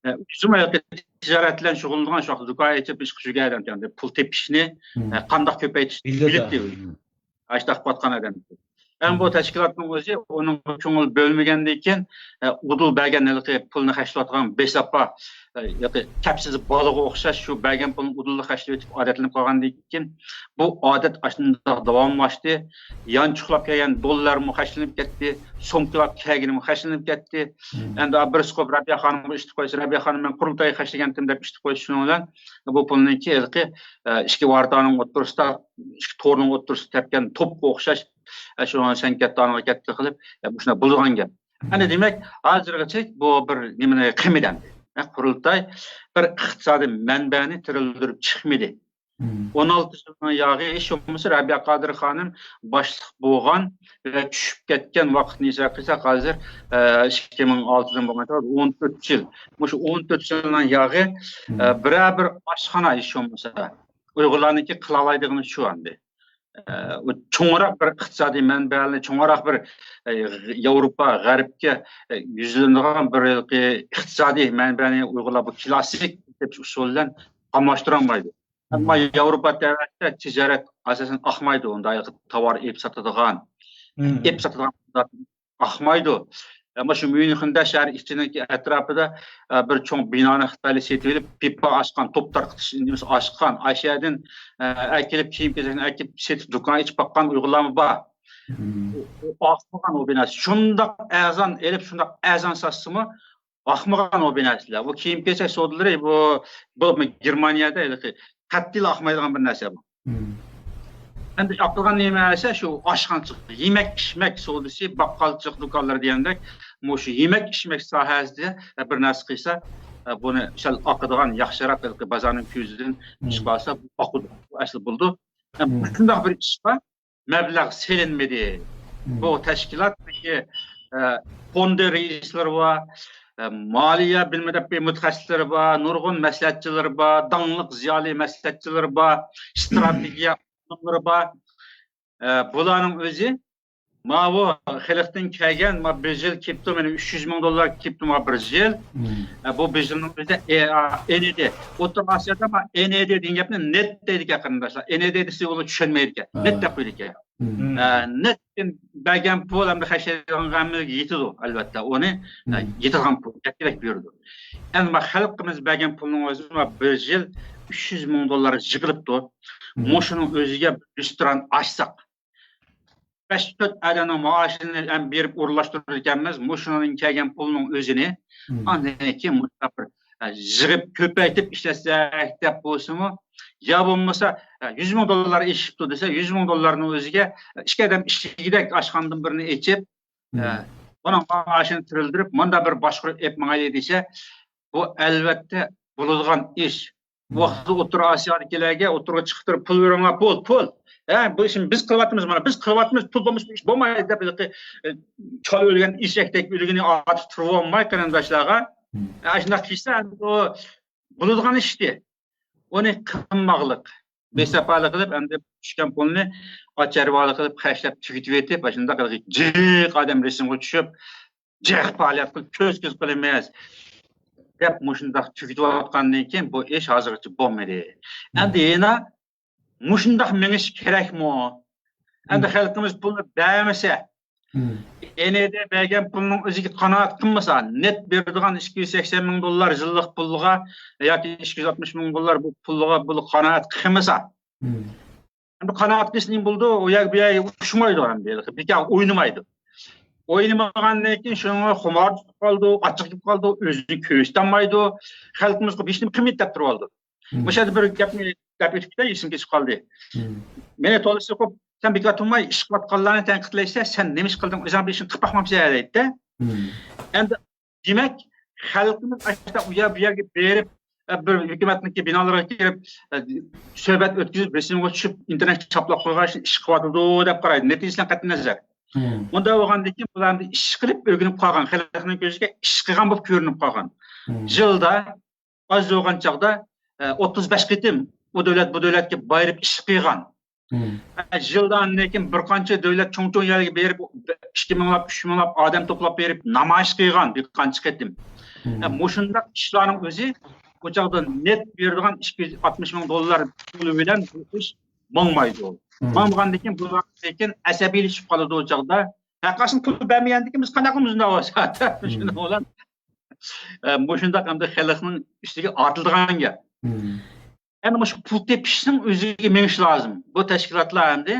ئە، ئۆزىمۇ ھېلىقى تىجارەت بىلەن شۇغۇللىنىدىغان، شۇ ۋاقىت دۇكان ئېچىپ ئىشقا چۈشكەن ئادەم، پۇل تېپىشنى، ئە، قانداق كۆپەيتىشنى بىلەتتى. ئاشتاق قاتقان ئادەم. ئەمما بۇ تەشكىلاتنىڭ ئۆزى ئۇنىڭغا كۆڭۈل بۆلمىگەندىن كېيىن، ئە، ئۇدۇل بەرگەن ھېلىقى پۇلنى خەجلەۋاتقان بىساپا، ئە، ھېلىقى كەپسىز بالىغا ئوخشاش شۇ بەرگەن پۇلنى ئۇدۇللا خەجلىۋېتىپ ئادەتلىنىپ قالغاندىن كېيىن، بۇ ئادەت ئاشۇنداق داۋاملاشتى. يانچۇقلاپ كەلگەن دوللارمۇ خەجلىنىپ كەتتى، سومكىلاپ كەلگىنىمۇ خەجلىنىپ كەتتى. ئەمدى بىرسى قويۇپ رەبىيە خانىمغا ئىشلىتىپ قويسا، رەبىيە خانىم مەن قۇرۇلتايغا خەجلىگەنتىم دەپ ئىشلىتىپ قويسا، شۇنىڭ بىلەن بۇ پۇلنىڭكى ھېلىقى، ئە، ئىچكى ۋارتانىڭ ئوتتۇرىسىدا، ئىچكى تورنىڭ ئوتتۇرىسىدا تەپكەن توپقا ئوخشاش، ئە، شۇ سەن كەتتى، ئانىغا كەتتى قىلىپ، ئە، مۇشۇنداق بولىدىغان گەپ. ئەنە دېمەك، ھازىرغىچە بۇ بىر نېمىنى قىلمىدى ئەمدى. ئە، قۇرۇلتاي بىر ئىقتىسادىي مەنبەنى تىرىلدۈرۈپ چىقمىدى. ئون ئالتە يىلنىڭ ياغى، ھېچ بولمىسا رەبىيە قادىر خانىم باشلىق بولغان ۋە چۈشۈپ كەتكەن ۋاقىتنى ھېساب قىلساق، ھازىر، ئە، ئىككى مىڭ ئالتىدىن بولغان چاغدا ئون تۆت يىل. مۇشۇ ئون تۆت يىلنىڭ ياغى، ئە، بىرەر بىر ئاشخانا ھېچ بولمىسا ئۇيغۇرلارنىڭكى قىلالايدىغىنى شۇ ئەمدى. ئە، ئۇ چوڭراق بىر ئىقتىسادىي مەنبەنى، چوڭراق بىر، ئە، ياۋروپا، غەربكە، ئە، يۈزلىنىدىغان بىر ھېلىقى ئىقتىسادىي مەنبەنى ئۇيغۇرلار بۇ كلاسسىك تېپىش ئۇسۇلى بىلەن ئالماشتۇرالمايدۇ. ئەمما ياۋروپا تەۋەسىدە تىجارەت ئاساسەن ئاقمايدۇ، ئۇنداق تاۋار ئېلىپ ساتىدىغان، ئېلىپ ساتىدىغان ئاقمايدۇ. ئەمما شۇ ميۇنخېندا شەھەر ئىچىنىڭكى ئەتراپىدا، ئە، بىر چوڭ بىنانى خىتايلار سېتىۋېلىپ، پىپا ئاچقان، توپ تارقىتىش نېمىسى ئاچقان، ئاشۇ يەردىن، ئە، ئەكېلىپ، كىيىم-كېچەكنى ئەكېلىپ سېتىپ، دۇكان ئېچىپ باققان ئۇيغۇرلارمۇ بار. ئۇ، ئۇ ئاقمىغان ئۇ بىنا. شۇنداق ئەرزان ئېلىپ، شۇنداق ئەرزان ساتسىمۇ، ئاقمىغان ئۇ بىر نەرسىلەر. بۇ كىيىم-كېچەك سودىلىرى، بۇ، بۇ گېرمانىيەدە ھېلىقى قەتئىيلا ئاقمايدىغان بىر نەرسە بۇ. ئەمدى ئاقىدىغان نېمە دېسە، شۇ ئاشخانىچىلىق، يېمەك-ئىچمەك سودىسى، باققالچىلىق دۇكانلىرى دېگەندەك، مۇشۇ يېمەك-ئىچمەك ساھەسىدە بىر نەرسە قىلسا، بۇنى سەل ئاقىدىغان، ياخشىراق ھېلىقى بازارنىڭ كۆزىدىن ئىشقا ئالسا، بۇ ئاقىدۇ. بۇ ئەسلى بولىدۇ. مۇشۇنداق بىر ئىشقا مەبلەغ سېلىنمىدى. بۇ تەشكىلاتتىكى، ئە، فوند رەئىسلىرى بار، ئە، مالىيە بىلىمىدە مۇتەخەسسىسلىرى بار، نۇرغۇن مەسلىھەتچىلىرى بار، داڭلىق زىيالىي مەسلىھەتچىلىرى بار، ئىستراتېگىيە ئالىملىرى بار. ئە، بۇلارنىڭ ئۆزى ماۋۇ خەلقتىن كەلگەن، ما بىر يىل كېپتۇ، مانا ئۈچ يۈز مىڭ دوللار كېپتۇ، ما بىر يىل. ئە، بۇ بىر يىلنىڭ ئۆزىدە، ئە، ئا، ئېنېدې. ئوتتۇرا ئاسىيادا ما ئېنېدې دېگەن گەپنى نېت دەيدىكەن قېرىنداشلار. ئېنېدې دېسە ئۇلار چۈشەنمەيدىكەن. نېت دەپ قويىدىكەن. ئە، نېتتىن بەرگەن پۇل ئەمدى خەجلەيدىغان ھەممىگە يېتىدۇ، ئەلۋەتتە. ئۇنى، ئە، يېتىدىغان پۇل، يەتكۈدەك بېرىدۇ. ئەمما خەلقىمىز بەرگەن پۇلنىڭ ئۆزى بىر يىل ئۈچ يۈز مىڭ دوللار يىغىلىپتۇ. مۇشۇنىڭ ئۆزىگە بىر رېستوران ئاچساق، بەش تۆت ئادەمنىڭ مائاشىنى ھەم بېرىپ ئورۇنلاشتۇرىدىكەنمىز. مۇشۇنىڭدىن كەلگەن پۇلنىڭ ئۆزىنى ئاندىن كېيىن مۇشۇنداق بىر، ئە، يىغىپ كۆپەيتىپ ئىشلەتسەك دەپ بولسىمۇ، يا بولمىسا، ئە، يۈز مىڭ دوللار ئېشىپتۇ دېسە، يۈز مىڭ دوللارنىڭ ئۆزىگە، ئە، ئىككى ئادەم ئىشلىگۈدەك ئاشخانىدىن بىرنى ئېچىپ، ئە، ئۇنىڭ مائاشىنى تىرىلدۈرۈپ، مۇنداق بىر باشقۇرۇپ ئېلىپ ماڭايلى دېسە، بۇ ئەلۋەتتە بولىدىغان ئىش. بۇ ۋاقىتتا ئوتتۇرا ئاسىيادىكىلەرگە ئوتتۇرىغا چىقىپ تۇرۇپ، پۇل بېرىڭلار، پۇل، پۇل. ھە، بۇ ئىشنى بىز قىلىۋاتىمىز، مانا بىز قىلىۋاتىمىز، پۇل بولمىسا بۇ ئىش بولمايدۇ دەپ، ھېلىقى، ئە، چالا ئۆلگەن ئېشەكتەك ئۆلگىنى ئاتىپ تۇرۇۋالماي قېرىنداشلارغا. ئە، ئاشۇنداق قىلسا ئەمدى ئۇ بولىدىغان ئىشتى. ئۇنى قىلماقلىق. بىساپالىق قىلىپ، ئەمدى چۈشكەن پۇلنى ئاچارۋالىق قىلىپ، خەجلەپ تۈگىتىۋېتىپ، ئاشۇنداق جىق ئادەم رەسىمگە چۈشۈپ، جىق پائالىيەت قىلىپ، كۆز كۆز قىلىمىز دەپ مۇشۇنداق تۈگىتىۋاتقاندىن كېيىن بۇ ئىش ھازىرغىچە بولمىدى. ئەمدى يەنە مۇشۇنداق مېڭىش كېرەكمۇ؟ ئەمدى خەلقىمىز پۇلنى بەرمىسە، ئېنىدە بەرگەن پۇلنىڭ ئۆزىگە قانائەت قىلمىسا، نېت بېرىدىغان ئىككى يۈز سەكسەن مىڭ دوللار يىللىق پۇلغا ياكى ئىككى يۈز ئاتمىش مىڭ دوللار بۇ پۇلغا، بۇ قانائەت قىلمىسا، ئەمدى قانائەت قىلسا نېمە بولىدۇ؟ ئۇ يەر بۇ يەرگە ئۇچمايدۇ، ئەمدى بىكار ئوينىمايدۇ. ئوينىمىغاندىن كېيىن شۇنىڭغا خۇمار تۇتۇپ قالىدۇ، ئاچچىق كېلىپ قالىدۇ، ئۆزىنى كۆرسىتەلمەيدۇ. خەلقىمىزغا ھېچنېمە قىممەت دەپ تۇرۇۋالىدۇ. مۇشۇ يەردە بىر گەپنى دەپ ئۆتۈپ كېتەي، ئېسىمگە چۈشۈپ قالدى. مېنى تولىسى قوپ، سەن بىكار تۇرماي، ئىش قىلىۋاتقانلارنى تەنقىدلەيسەن، سەن نېمە ئىش قىلدىڭ، ئۆزۈڭ بىر ئىشنى قىلىپ باقمامسەن دەيدىدە. ئەمدى دېمەك، خەلقىمىز ئاشۇنداق ئۇ يەر، بۇ يەرگە بېرىپ، بىر ھۆكۈمەتنىڭكى بىنالىرىغا كىرىپ، سۆھبەت ئۆتكۈزۈپ، رەسىمگە چۈشۈپ، ئىنتېرنېتكە چاپلاپ قويغان ئىش قىلىۋاتىدۇ دەپ قارايدۇ. نەتىجىسىدىن قەتئىينەزەر. ئۇنداق بولغاندىن كېيىن بۇلار ئەمدى ئىش قىلىپ ئۆگىنىپ قالغان، خەلقنىڭ كۆزىگە ئىش قىلغان بولۇپ كۆرۈنۈپ قالغان. يىلدا ئاز بولغان چاغدا، ئە، ئوتتۇز بەش قېتىم ئۇ دۆلەت، بۇ دۆلەتكە بايرىپ ئىش قىلغان. يىلدا ئاندىن كېيىن بىر قانچە دۆلەت، چوڭ-چوڭ يەرگە بېرىپ، ئىككى مىڭلاپ، ئۈچ مىڭلاپ ئادەم توپلاپ بېرىپ نامايىش قىلغان بىر قانچە قېتىم. ئە، مۇشۇنداق ئىشلارنىڭ ئۆزى ئۇ چاغدا نېت بېرىدىغان ئىككى يۈز ئاتمىش مىڭ دوللار پۇل بىلەن بۇ ئىش ماڭمايدۇ. ماڭمىغاندىن كېيىن بۇلار لېكىن ئەسەبىيلىشىپ قالىدۇ ئۇ چاغدا. ھەققاسىنى پۇل بەرمىگەندىن كېيىن بىز قانداق قىلىمىز ئۇنداق بولسا؟ شۇنىڭ بىلەن، ئە، مۇشۇنداق ئەمدى خەلقنىڭ ئۈستىگە ئارتىلىدىغان گەپ. ئەمدى مۇشۇ پۇل تېپىشنىڭ ئۆزىگە مېڭىش لازىم. بۇ تەشكىلاتلار ئەمدى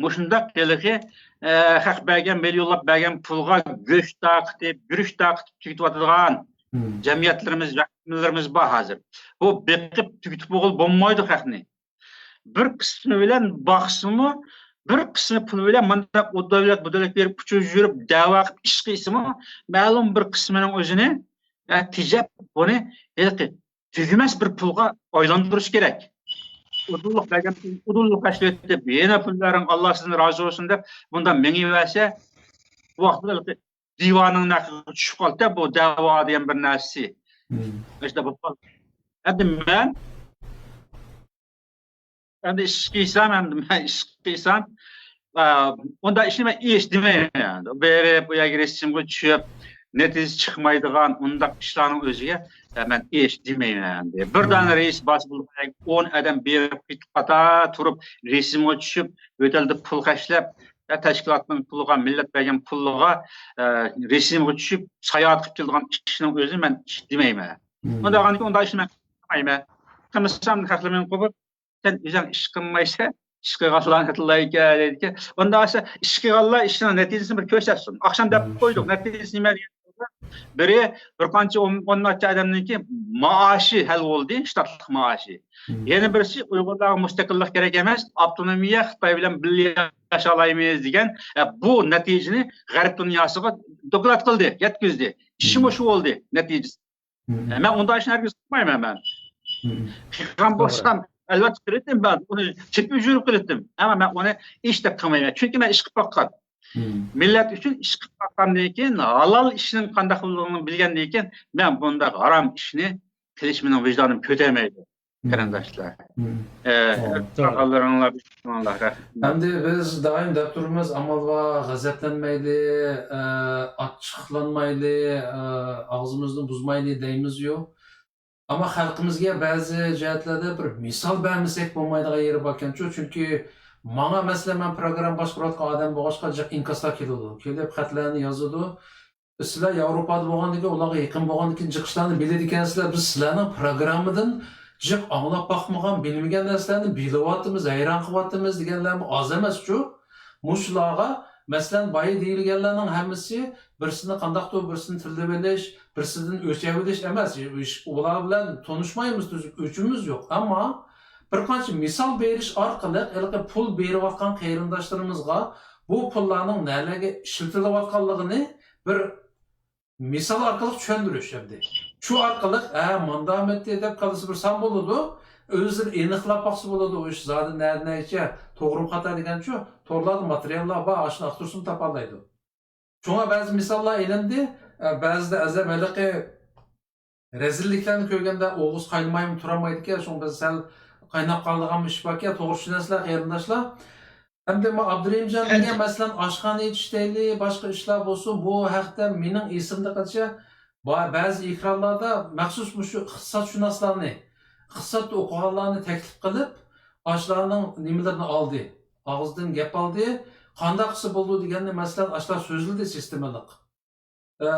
مۇشۇنداق ھېلىقى، ئە، خەق بەرگەن، مىليونلاپ بەرگەن پۇلغا گۆش تارقىتىپ، گۈرۈچ تارقىتىپ تۈگىتىۋاتىدىغان جەمئىيەتلىرىمىز، ۋەكىللىرىمىز بار ھازىر. بۇ بېقىپ تۈگىتىپ بولغىلى بولمايدۇ خەقنى. بىر قىسمى بىلەن باقسىمۇ، بىر قىسمى پۇل بىلەن مانداق ئۇ دۆلەت، بۇ دۆلەتكە بېرىپ ئۇچۇر يۈرۈپ، دەۋا قىلىپ ئىش قىلسىمۇ، مەلۇم بىر قىسمىنىڭ ئۆزىنى، ئە، تېجەپ، بۇنى ھېلىقى تۈگىمەس بىر پۇلغا ئايلاندۇرۇش كېرەك. ئۇدۇللۇق بەرگەن، ئۇدۇللۇق خەجلىۋېتىپ، يەنە پۇل بېرىڭ، ئاللا سىزدىن رازى بولسۇن دەپ، بۇنداق مېڭىۋەرسە، بۇ ۋاقىتتا دىۋانىڭ نەقىگە چۈشۈپ قالدى بۇ دەۋا دېگەن بىر نەرسىسى. ئىشتە بولۇپ قالدى. ئەمدى مەن، ئەمدى ئىش قىلسام، ئەمدى مەن ئىش قىلسام، ئا، ئۇنداق ئىشنى مەن ئىش دېمەيمەن. ئەمدى بېرىپ، ئۇ يەرگە رەسىمگە چۈشۈپ، نەتىجە چىقمايدىغان ئۇنداق ئىشلارنىڭ ئۆزىگە، ئە، مەن ئىش دېمەيمەن ئەمدى. بىر دانە رەئىس بارسا بولىدۇ، ئون ئادەم بېرىپ، قاتار تۇرۇپ، رەسىمگە چۈشۈپ، ھوتېلدا پۇل خەجلەپ، يا تەشكىلاتنىڭ پۇلىغا، مىللەت بەرگەن پۇلىغا، ئە، رەسىمگە چۈشۈپ، ساياھەت قىلىپ كېلىدىغان ئىشنىڭ ئۆزىنى مەن ئىش دېمەيمەن. ئۇنداق ئۇنداق ئىشنى مەن قىلمايمەن. قىلمىسام، خەقلەر مېنى قوپۇپ، سەن ئۆزۈڭ ئىش قىلمايسەن، ئىش قىلغانلارنى تىللايكەن دەيدىكەن. ئۇنداق بولسا، ئىش قىلغانلار ئىشنىڭ نەتىجىسىنى بىر كۆرسەتسۇن. ئاخشام دەپ قويدۇق، نەتىجىسى نېمە دېگەن بىرى بىر قانچە ئون، ئون نەچچە ئادەمنىڭكى مائاشى ھەل بولدى، شتاتلىق مائاشى. يەنە بىرسى ئۇيغۇرلارغا مۇستەقىللىق كېرەك ئەمەس، ئاپتونومىيە، خىتاي بىلەن بىللە ياشالايمىز دېگەن، ئە، بۇ نەتىجىنى غەرب دۇنياسىغا دوكلات قىلدى، يەتكۈزدى. ئىشى مۇشۇ بولدى نەتىجىسى. مەن ئۇنداق ئىشنى ھەرگىز قىلمايمەن مەن. قىلغان بولسام، ئەلۋەتتە قىلاتتىم مەن. ئۇنى چېپىپ يۈرۈپ قىلاتتىم. ئەمما مەن ئۇنى ھېچ دەپ قىلمايمەن. چۈنكى مەن ئىش قىلىپ باققان. مىللەت ئۈچۈن ئىش قىلىپ باققاندىن كېيىن، ھالال ئىشنىڭ قانداق بولىدىغىنىنى بىلگەندىن كېيىن، مەن بۇنداق ھارام ئىشنى قىلىش مېنىڭ ۋىجدانىم كۆتەرمەيدۇ، قېرىنداشلار. ئە، توغرا. قالغانلىرىڭلار، رەھمەت. ئەمدى بىز دائىم دەپ تۇرىمىز، ئامال بار، غەزەپلەنمەيلى، ئە، ئاچچىقلانمايلى، ئە، ئاغزىمىزنى بۇزمايلى دەيمىزيۇ. ئەمما خەلقىمىزگە بەزى جەھەتلەردە بىر مىسال بەرمىسەك بولمايدىغان يېرى باركەنچۇ. چۈنكى ماڭا، مەسىلەن، مەن پروگرامما باشقۇرۇۋاتقان ئادەم بولغاچقا، جىق ئىنكاسلار كېلىدۇ. كېلىپ خەتلەرنى يازىدۇ. سىلەر ياۋروپادا بولغاندىكىن، ئۇلارغا يېقىن بولغاندىكىن جىق ئىشلارنى بىلىدىكەنسىلەر. بىز سىلەرنىڭ پروگراممىدىن جىق ئاڭلاپ باقمىغان، بىلمىگەن نەرسىلەرنى بىلىۋاتىمىز، ھەيران قىلىۋاتىمىز دېگەنلەرمۇ ئاز ئەمەسچۇ. مۇشۇلارغا، مەسىلەن، بايا دېيىلگەنلەرنىڭ ھەممىسى بىرسىنى قانداقتۇر بىرسىنى تىللىۋېلىش، بىرسىدىن ئۆچەۋېلىش ئەمەس. ئۇلار بىلەن تونۇشمايمىز، تۈزۈك ئۆچىمىز يوق. ئەمما بىر قانچە مىسال بېرىش ئارقىلىق ھېلىقى پۇل بېرىۋاتقان قېرىنداشلىرىمىزغا بۇ پۇللارنىڭ نەلەرگە ئىشلىتىلىۋاتقانلىقىنى بىر مىسال ئارقىلىق چۈشەندۈرۈش ئەمدى. شۇ ئارقىلىق، ھە، ماندامەتتى دەپ كاللىسى بىر سان بولىدۇ. ئۆزلىرى ئېنىقلاپ باقسا بولىدۇ، ئۇ ئىش زادى نەدىن نەگىچە توغرىمۇ خاتا دېگەنچۇ، تورلاردا ماتېرىياللار بار، ئاشۇنى ئاختۇرسىمۇ تاپالايدۇ. شۇڭا بەزى مىساللار ئېلىندى. ئە، بەزىدە ئەزەم ھېلىقى رەزىللىكلەرنى كۆرگەندە ئوغۇز قاينىمايمۇ تۇرالمايدىكەن. شۇڭا بىز سەل قايناپ قالىدىغان ئىش باركەن، توغرا چۈشىنەسىلەر قېرىنداشلار. ئەمدى مانا ئابدۇرېھىمجان دېگەن، مەسىلەن، ئاشخانا ئېچىش دەيلى، باشقا ئىشلار بولسۇن، بۇ ھەقتە مېنىڭ ئېسىمدە قېلىشىچە، با-، بەزى ئېكرانلاردا مەخسۇس مۇشۇ ئىقتىسادشۇناسلارنى، ئىقتىسادتا ئوقۇغانلارنى تەكلىپ قىلىپ، ئاشۇلارنىڭ نېمىلىرىنى ئالدى، ئاغزىدىن گەپ ئالدى، قانداق قىلسا بولىدۇ دېگەننى، مەسىلەن، ئاشۇلار سۆزلىدى سىستېمىلىق. ئە،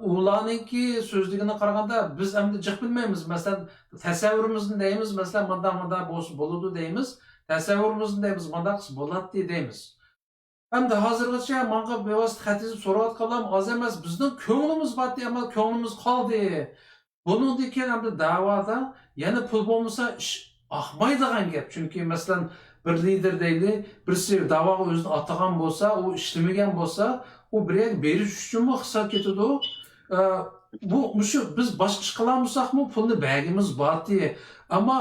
ئۇلارنىڭكى سۆزلىگىنىگە قارىغاندا، بىز ئەمدى جىق بىلمەيمىز. مەسىلەن، تەسەۋۋۇرىمىزنى دەيمىز، مەسىلەن، مانداق، مانداق بولسا بولىدۇ دەيمىز. تەسەۋۋۇرىمىزنى دەيمىز، مانداق قىلسا بولاتتى دەيمىز. ئەمدى ھازىرغىچە ماڭا بىۋاسىتە خەت يېزىپ سوراۋاتقانلارمۇ ئاز ئەمەس. بىزنىڭ كۆڭلىمىز بارتى، ئەمما كۆڭلىمىز قالدى. بۇنىڭدىن كېيىن ئەمدى دەۋادا يەنە پۇل بولمىسا ئىش ئاقمايدىغان گەپ. چۈنكى، مەسىلەن، بىر لىدېر دەيلى، بىرسى دەۋاغا ئۆزىنى ئاتىغان بولسا، ئۇ ئىشلىمىگەن بولسا، ئۇ بىر يەرگە بېرىش ئۈچۈنمۇ خىساب كېتىدۇ. ئە، بۇ، مۇشۇ بىز باشقا ئىش قىلالمىساقمۇ پۇلنى بەرگىمىز بارتى. ئەمما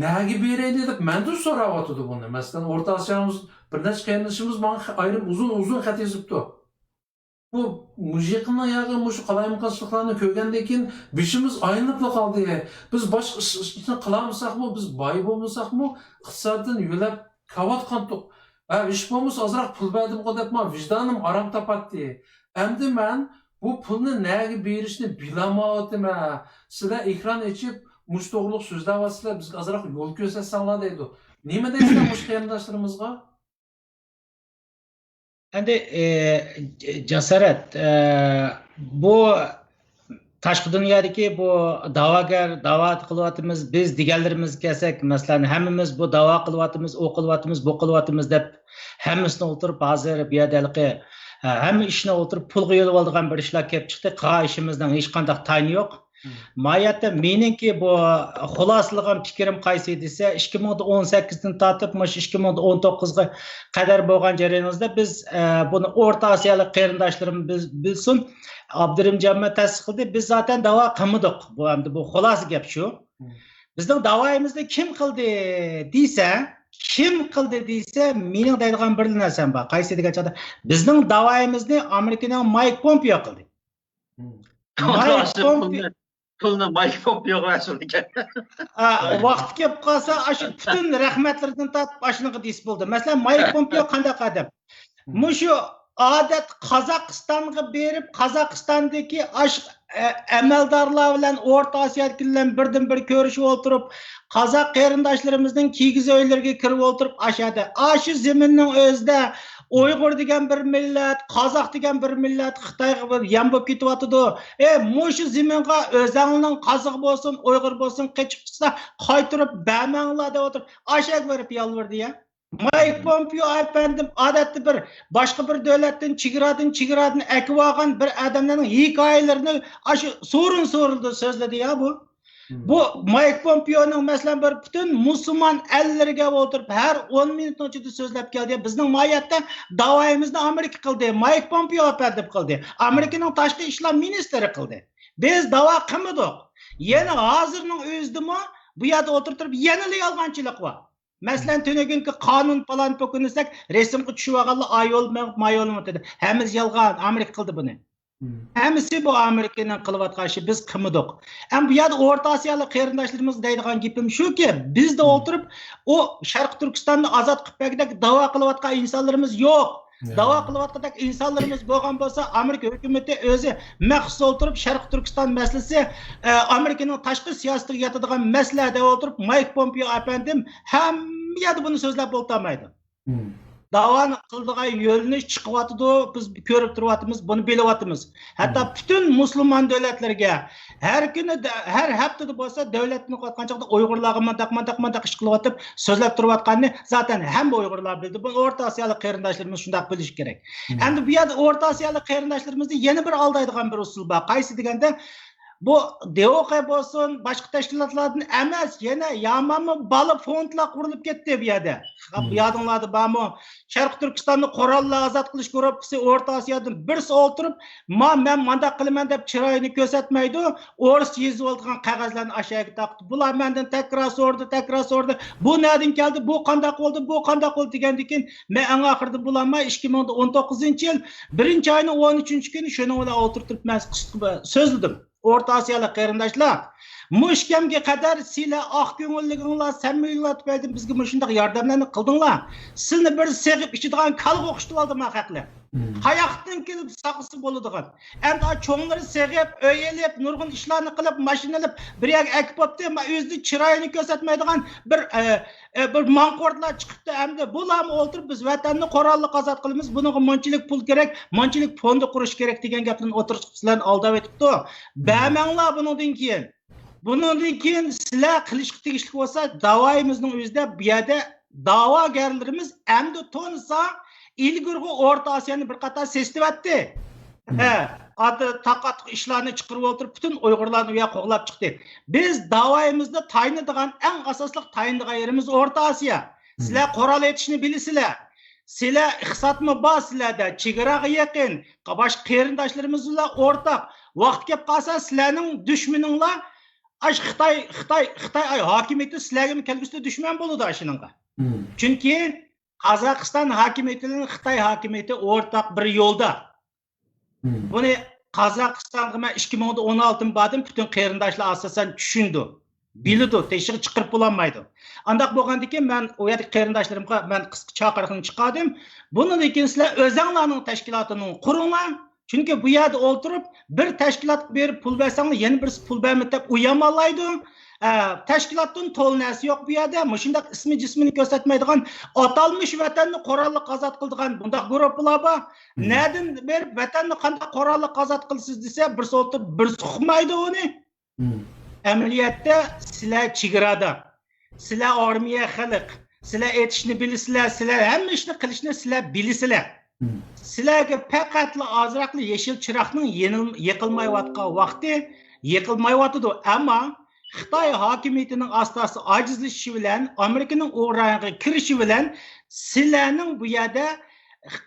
نەگە بېرەيلى دەپ مەندىن سوراۋاتىدۇ بۇنى. مەسىلەن، ئورتا ئاسىيامىز بىر نەچچە قېرىندىشىمىز ماڭا خ-، ئايرىم ئۇزۇن، ئۇزۇن خەت يېزىپتۇ. بۇ مۇشۇ يېقىننىڭ ياقى مۇشۇ قالايمىقانچىلىقلارنى كۆرگەندىن كېيىن بېشىمىز ئايلىنىپلا قالدى. بىز باشقا ئىش، ئىش، ئىشنى قىلالمىساقمۇ، بىز باي بولمىساقمۇ، ئىقتىسادتىن يۆلەپ كېلىۋاتقانتۇق. ھە، ھېچ بولمىسا ئازراق پۇل بەردىمغۇ دەپ، مانا ۋىجدانىم ئارام تاپاتتى. ئەمدى مەن بۇ پۇلنى نەگە بېرىشنى بىلەلمەيۋاتىمەن. سىلەر ئېكران ئېچىپ، مۇشۇ توغرۇلۇق سۆزلەۋاتىسىلەر، بىزگە ئازراق يول كۆرسەتسەڭلار دەيدۇ. نېمە دەيسىلەر مۇشۇ قېرىنداشلىرىمىزغا؟ ئەمدى، ئى، جاسارەت، ئى، بۇ تاشقى دۇنيادىكى بۇ داۋاگەر، داۋا قىلىۋاتىمىز، بىز دېگەنلىرىمىزگە كەلسەك، مەسىلەن، ھەممىمىز بۇ داۋا قىلىۋاتىمىز، ئۇ قىلىۋاتىمىز، بۇ قىلىۋاتىمىز دەپ ھەممىسىنى ئولتۇرۇپ، ھازىر بۇ يەردە ھېلىقى، ھە، ھەممە ئىشنى ئولتۇرۇپ پۇلغا يوللىۋالىدىغان بىر ئىشلار كېلىپ چىقتى. قىلغان ئىشىمىزنىڭ ھېچقانداق تايىنى يوق. ماھىيەتتە مېنىڭكى بۇ خۇلاسىلىغان پىكرىم قايسى دېسە، ئىككى مىڭ ئون سەككىزدىن تارتىپ مۇشۇ ئىككى مىڭ ئون توققۇزغا قەدەر بولغان جەريانىمىزدا بىز، ئە، بۇنى ئورتا ئاسىيالىق قېرىنداشلىرىمىز بىز-، بىلسۇن، ئابدۇرېھىمجانمۇ تەستىق قىلدى، بىز زاتەن داۋا قىلمىدۇق. بۇ ئەمدى بۇ خۇلاسە گەپ شۇ. بىزنىڭ داۋايىمىزنى كىم قىلدى دېسە، كىم قىلدى دېسە، مېنىڭ دەيدىغان بىر نەرسەم بار. قايسى دېگەن چاغدا، بىزنىڭ داۋايىمىزنى ئامېرىكىنىڭ مايك پومپېئو قىلدى. مايك پومپېئو. پۇلنى مايك پومپېئوغا بەرسۇن ئىكەن. ۋاقتى كېلىپ قالسا، ئاشۇ پۈتۈن رەھمەتلىرىدىن تارتىپ ئاشۇنىڭغا دېسە بولدى. مەسىلەن، مايك پومپېئو قانداق ئادەم؟ مۇشۇ ئادەت قازاقىستانغا بېرىپ، قازاقىستاندىكى ئاشۇ ئەمەلدارلار بىلەن، ئورتا ئاسىيادىكىلەر بىلەن بىردىن بىر كۆرۈشۈپ ئولتۇرۇپ، قازاق قېرىنداشلىرىمىزنىڭ كىگىز ئۆيلىرىگە كىرىپ ئولتۇرۇپ، ئاشۇ يەردە، ئاشۇ زېمىننىڭ ئۆزىدە ئۇيغۇر دېگەن بىر مىللەت، قازاق دېگەن بىر مىللەت خىتايغا يەم بولۇپ كېتىۋاتىدۇ. ئەي، مۇشۇ زېمىنغا ئۆزەڭنىڭ قازىقى بولسۇن، ئۇيغۇر بولسۇن، قېچىپ چىقسا، قايتۇرۇپ بەرمەڭلار دەپ ئولتۇرۇپ، ئاشۇ يەرگە بېرىپ يالۋۇردى يا. مايك پومپېئو ئەپەندىم ئادەتتە بىر باشقا بىر دۆلەتتىن چېگرادىن، چېگرادىن ئەكىۋالغان بىر ئادەملەرنىڭ ھېكايىلىرىنى ئاشۇ سورۇن سورۇندا سۆزلىدى يا بۇ. بۇ مايك پومپېئونىڭ، مەسىلەن، بىر پۈتۈن مۇسۇلمان ئەللىرىگە ئولتۇرۇپ، ھەر ئون مىنۇتنىڭ ئىچىدە سۆزلەپ كەلدى. بىزنىڭ ماھىيەتتە داۋايىمىزنى ئامېرىكا قىلدى، مايك پومپېئو ئەپەندىم قىلدى، ئامېرىكىنىڭ تاشقى ئىشلار مىنىستىرى قىلدى. بىز داۋا قىلمىدۇق. يەنە ھازىرنىڭ ئۆزىدىمۇ بۇ يەردە ئولتۇرۇپ تۇرۇپ يەنىلا يالغانچىلىق بار. مەسىلەن، تۈنۈگۈنكى قانۇن پالان پوكۇن دېسەك، رەسىمگە چۈشۈۋالغانلار ئا يول مېڭىپ، ما يول مېڭىپ دېدى. ھەممىسى يالغان، ئامېرىكا قىلدى بۇنى. ھەممىسى بۇ ئامېرىكىنىڭ قىلىۋاتقان ئىشى، بىز قىلمىدۇق. ئەمما بۇ يەردە ئورتا ئاسىيالىق قېرىنداشلىرىمىزغا دەيدىغان گېپىم شۇكى، بىزدە ئولتۇرۇپ ئۇ شەرقىي تۈركىستاننى ئازاد قىلىپ بەرگۈدەك داۋا قىلىۋاتقان ئىنسانلىرىمىز يوق. داۋا قىلىۋاتقۇدەك ئىنسانلىرىمىز بولغان بولسا، ئامېرىكا ھۆكۈمىتى ئۆزى مەخسۇس ئولتۇرۇپ شەرقىي تۈركىستان مەسىلىسى، ئە، ئامېرىكىنىڭ تاشقى سىياسىتىگە ياتىدىغان مەسىلە دەپ ئولتۇرۇپ، مايك پومپېئو ئەپەندىم ھەممە يەردە بۇنى سۆزلەپ ئولتۇرمايدۇ. داۋانى قىلىدىغان يۆنىلىش چىقىۋاتىدۇ، بىز كۆرۈپ تۇرۇۋاتىمىز، بۇنى بىلىۋاتىمىز. ھەتتا پۈتۈن مۇسۇلمان دۆلەتلىرىگە ھەر كۈنى، ھەر ھەپتىدە بولسا دۆلەتنى قىلىۋاتقان چاغدا ئۇيغۇرلارغا مانداق، مانداق، مانداق ئىش قىلىۋاتىپ سۆزلەپ تۇرۇۋاتقاننى زاتەن ھەممە ئۇيغۇرلار بىلدى. بۇنى ئورتا ئاسىيالىق قېرىنداشلىرىمىز شۇنداق بىلىشى كېرەك. ئەمدى بۇ يەردە ئورتا ئاسىيالىق قېرىنداشلىرىمىزنى يەنە بىر ئالدايدىغان بىر ئۇسۇل بار. قايسى دېگەندە، بۇ دېئوقە بولسۇن، باشقا تەشكىلاتلاردىن ئەمەس، يەنە يامانمۇ بالا فوندلار قۇرۇلۇپ كەتتى بۇ يەردە. بۇ يادىڭلاردا بارمۇ؟ شەرقىي تۈركىستاننى قوراللار ئازاد قىلىش گۇرۇپپىسى ئورتا ئاسىيادىن بىرسى ئولتۇرۇپ، ما، مەن مانداق قىلىمەن دەپ چىرايىنى كۆرسەتمەيدۇ. ئورۇسچە يېزىۋالىدىغان قەغەزلەرنى ئاشۇ يەرگە تاقىتىپ، بۇلار مەندىن تەكرار سورىدى، تەكرار سورىدى. بۇ نەدىن كەلدى، بۇ قانداق بولدى، بۇ قانداق بولدى دېگەندىن كېيىن، مەن ئەڭ ئاخىرىدا بۇلارما ئىككى مىڭ ئون توققۇزىنچى يىل بىرىنچى ئاينىڭ ئون ئۈچىنچى كۈنى شۇنىڭ بىلەن ئولتۇرۇپ تۇرۇپ مەن قىسقا سۆزلىدىم. ئورتا ئاسىيالىق قېرىنداشلار، مۇشۇ كەمگە قەدەر سىلەر ئاق كۆڭۈللۈكۈڭلار، سەمىمىيلىكىڭلار تۈپەيلىدىن بىزگە مۇشۇنداق ياردەملەرنى قىلدىڭلار. سىلىنى بىر سېغىپ ئىچىدىغان كالىغا ئوخشىتىۋالدى ما خەقلەر. قاياقتىن كېلىپ ساغىسى بولىدىغان. ئەمدى چوڭلىرى سېغىپ، ئۆي ئېلىپ، نۇرغۇن ئىشلارنى قىلىپ، ماشىنا ئېلىپ، بىر يەرگە ئەكىپ بوپتۇ. ما ئۆزىنى چىرايىنى كۆرسەتمەيدىغان بىر، ئە، ئە، بىر ماڭقۇرتلار چىقىپتۇ. ئەمدى بۇلارمۇ ئولتۇرۇپ، بىز ۋەتەننى قوراللىق ئازاد قىلىمىز، بۇنىڭغا مۇنچىلىك پۇل كېرەك، مۇنچىلىك فوندى قۇرۇش كېرەك دېگەن گەپلەرنى ئوتتۇرىغا چىقىپ سىلەرنى ئالداۋېتىپتۇ. بەرمەڭلار بۇنىڭدىن كېيىن. بۇنىڭدىن كېيىن سىلەر قىلىشقا تېگىشلىك بولسا، داۋايىمىزنىڭ ئۆزىدە بۇ يەردە داۋاگەرلىرىمىز ئەمدى تونۇسا، ئىلگىرىغۇ ئورتا ئاسىيانى بىر قاتار سېسىتىۋەتتى. ھە، ئاددا تاقاتلىق ئىشلارنى چىقىرىپ ئولتۇرۇپ، پۈتۈن ئۇيغۇرلارنى ئۇ يەرگە قوغلاپ چىقتى. بىز داۋايىمىزدا تايىنىدىغان، ئەڭ ئاساسلىق تايىنىدىغان يېرىمىز ئورتا ئاسىيا. سىلەر قورال ئېتىشنى بىلىسىلەر. سىلەر ئىقتىسادمۇ بار سىلەردە، چېگراغا يېقىن، باشقا قېرىنداشلىرىمىز بىلەن ئورتاق. ۋاقتى كەپ قالسا، سىلەرنىڭ دۈشمىنىڭلار ئاش خىتاي، خىتاي، خىتاي ئاي ھاكىمىيىتى سىلەرگىمۇ كەلگۈسىدە دۈشمەن بولىدۇ ئاشۇنىڭغا. چۈنكى قازاقىستان ھاكىمىيىتى بىلەن خىتاي ھاكىمىيىتى ئورتاق بىر يولدا. بۇنى قازاقىستانغا مەن ئىككى مىڭ ئون ئالتىنچى باردىم، پۈتۈن قېرىنداشلار ئاساسەن چۈشىنىدۇ، بىلىدۇ، تېشىغا چىقىرىپ بولالمايدۇ. ئانداق بولغاندىكىن مەن ئۇ يەردىكى قېرىنداشلىرىمغا مەن قىسقا چاقىرىقنى چىقاردىم. بۇنىڭدىن كېيىن سىلەر ئۆزەڭلارنىڭ تەشكىلاتىنى قۇرۇڭلار. چۈنكى بۇ يەردە ئولتۇرۇپ، بىر تەشكىلاتقا بېرىپ پۇل بەرسەڭلار، يەنە بىرسى پۇل بەرمىدى دەپ ئۇ يامانلايدۇ. ئە، تەشكىلاتتىن تولا نەرسە يوق بۇ يەردە. مۇشۇنداق ئىسمى جىسمىنى كۆرسەتمەيدىغان، ئاتالمىش ۋەتەننى قوراللىق ئازاد قىلىدىغان بۇنداق گۇرۇپپىلار بار. نەدىن بېرىپ ۋەتەننى قانداق قوراللىق ئازاد قىلىسىز دېسە، بىرسى ئولتۇرۇپ، بىرسى ئۇقمايدۇ ئۇنى. ئەمەلىيەتتە سىلەر چېگرادا، سىلەر ئارمىيە خەلق، سىلەر ئېتىشنى بىلىسىلەر، سىلەر ھەممە ئىشنى قىلىشنى سىلەر بىلىسىلەر. سىلەرگە پەقەتلا ئازراقلا يېشىل چىراغنىڭ يېنىل-، يېقىلمايۋاتقان ۋاقتى يېقىلمايۋاتىدۇ. ئەمما خىتاي ھاكىمىيىتىنىڭ ئاستا-ئاستا ئاجىزلىشىشى بىلەن، ئامېرىكىنىڭ ئۇ رايونغا كىرىشى بىلەن سىلەرنىڭ بۇ يەردە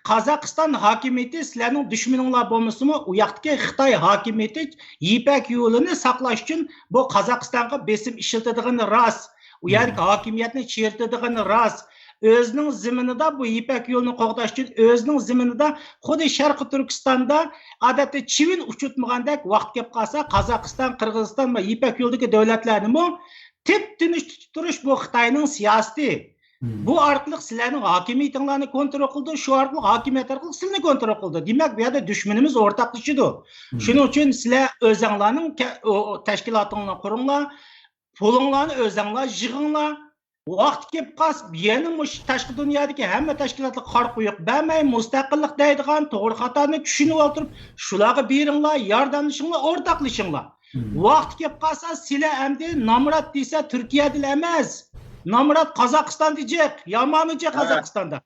قازاقىستان ھاكىمىيىتى سىلەرنىڭ دۈشمىنىڭلار بولمىسىمۇ، ئۇ ياقتىكى خىتاي ھاكىمىيىتى يىپەك يولىنى ساقلاش ئۈچۈن بۇ قازاقىستانغا بېسىم ئىشلىتىدىغىنى راست. ئۇ يەردىكى ھاكىمىيەتنى چىرىتىدىغىنى راست. ئۆزىنىڭ زېمىنىدا بۇ يىپەك يولىنى قوغداش ئۈچۈن ئۆزىنىڭ زېمىنىدا خۇددى شەرقىي تۈركىستاندا ئادەتتە چىۋىن ئۇچۇرتمىغاندەك ۋاقىت كەپ قالسا، قازاقىستان، قىرغىزىستان ۋە يىپەك يولىدىكى دۆلەتلەرنىمۇ تىپ-تىنچ تۇتۇپ تۇرۇش بۇ خىتاينىڭ سىياسىتى. بۇ ئارقىلىق سىلەرنىڭ ھاكىمىيىتىڭلارنى كونترول قىلىدۇ، شۇ ئارقىلىق ھاكىمىيەت ئارقىلىق سىلىنى كونترول قىلىدۇ. دېمەك، بۇ يەردە دۈشمىنىمىز ئورتاقلىشىدۇ. شۇنىڭ ئۈچۈن سىلەر ئۆزەڭلارنىڭ كە-، ئو-، ئو-، تەشكىلاتىڭلارنى قۇرۇڭلار، پۇلۇڭلارنى ئۆزەڭلار يىغىڭلار. ۋاقتى كېلىپ قالسا، يەنە مۇشۇ تاشقى دۇنيادىكى ھەممە تەشكىلاتلارغا قارا قويۇق بەرمەي، مۇستەقىللىق دەيدىغان توغرا خاتانى چۈشىنىۋالتۇرۇپ، شۇلارغا بېرىڭلار، ياردەملىشىڭلار، ئورتاقلىشىڭلار. ۋاقتى كېلىپ قالسا، سىلەر ئەمدى نامرات دېسە، تۈركىيەدىلا ئەمەس. نامرات قازاقىستاندا جىق، يامانمۇ جىق قازاقىستاندا.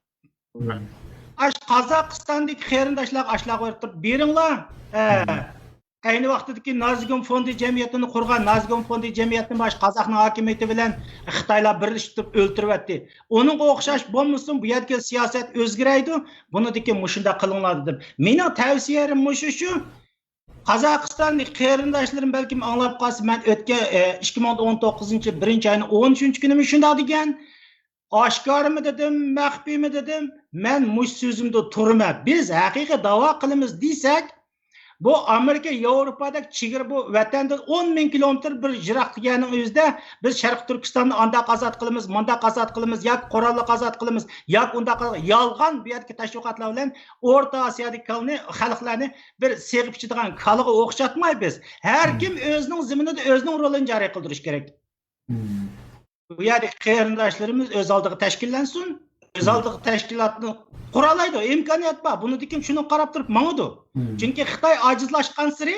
ئاش قازاقىستاندىكى قېرىنداشلارغا ئاشلارغا بېرىپ تۇرۇپ بېرىڭلار. ھە. ئەينى ۋاقتىدىكى نازىگۇم فوندى جەمئىيىتىنى قۇرغان، نازىگۇم فوندى جەمئىيىتىنى باش قازاقنىڭ ھاكىمىيىتى بىلەن خىتايلار بىرلىشىپ تۇرۇپ ئۆلتۈرۈۋەتتى. ئۇنىڭغا ئوخشاش بولمىسۇن، بۇ يەردىكى سىياسەت ئۆزگىرەيدۇ. بۇنىڭدىن كېيىن مۇشۇنداق قىلىڭلار دېدىم. مېنىڭ تەۋسىيەم مۇشۇ شۇ. قازاقىستاندىكى قېرىنداشلىرىم بەلكىم ئاڭلاپ قالسا، مەن ئۆتكەن، ئە، ئىككى مىڭ ئون توققۇزىنچى بىرىنچى ئاينىڭ ئون ئۈچىنچى كۈنىمۇ شۇنداق دېگەن. ئاشكارىمۇ دېدىم، مەخپىيمۇ دېدىم، مەن مۇشۇ سۆزۈمدە تۇرىمەن. بىز ھەقىقىي داۋا قىلىمىز دېسەك، بۇ ئامېرىكا، ياۋروپادەك چېگرا، بۇ ۋەتەندىن ئون مىڭ كىلومېتىر بىر يىراق دېگەننىڭ ئۆزىدە بىز شەرقىي تۈركىستاننى ئانداق ئازاد قىلىمىز، مۇنداق ئازاد قىلىمىز، ياكى قوراللىق ئازاد قىلىمىز، ياكى ئۇنداق قىلىمىز. يالغان بۇ يەردىكى تەشۋىقاتلار بىلەن ئورتا ئاسىيادىكى كالنى، خەلقلەرنى بىر سېغىپ ئىچىدىغان كالىغا ئوخشاتماي بىز. ھەر كىم ئۆزىنىڭ زېمىنىدا ئۆزىنىڭ رولىنى جارى قىلدۇرۇش كېرەك. بۇ يەردىكى قېرىنداشلىرىمىز ئۆز ئالدىغا تەشكىللەنسۇن. ئۆز ئالدىغا تەشكىلاتنى قۇرالايدۇ، ئىمكانىيەت بار. بۇنىڭدىن كېيىن شۇنىڭغا قاراپ تۇرۇپ ماڭىدۇ. چۈنكى خىتاي ئاجىزلاشقانسېرى،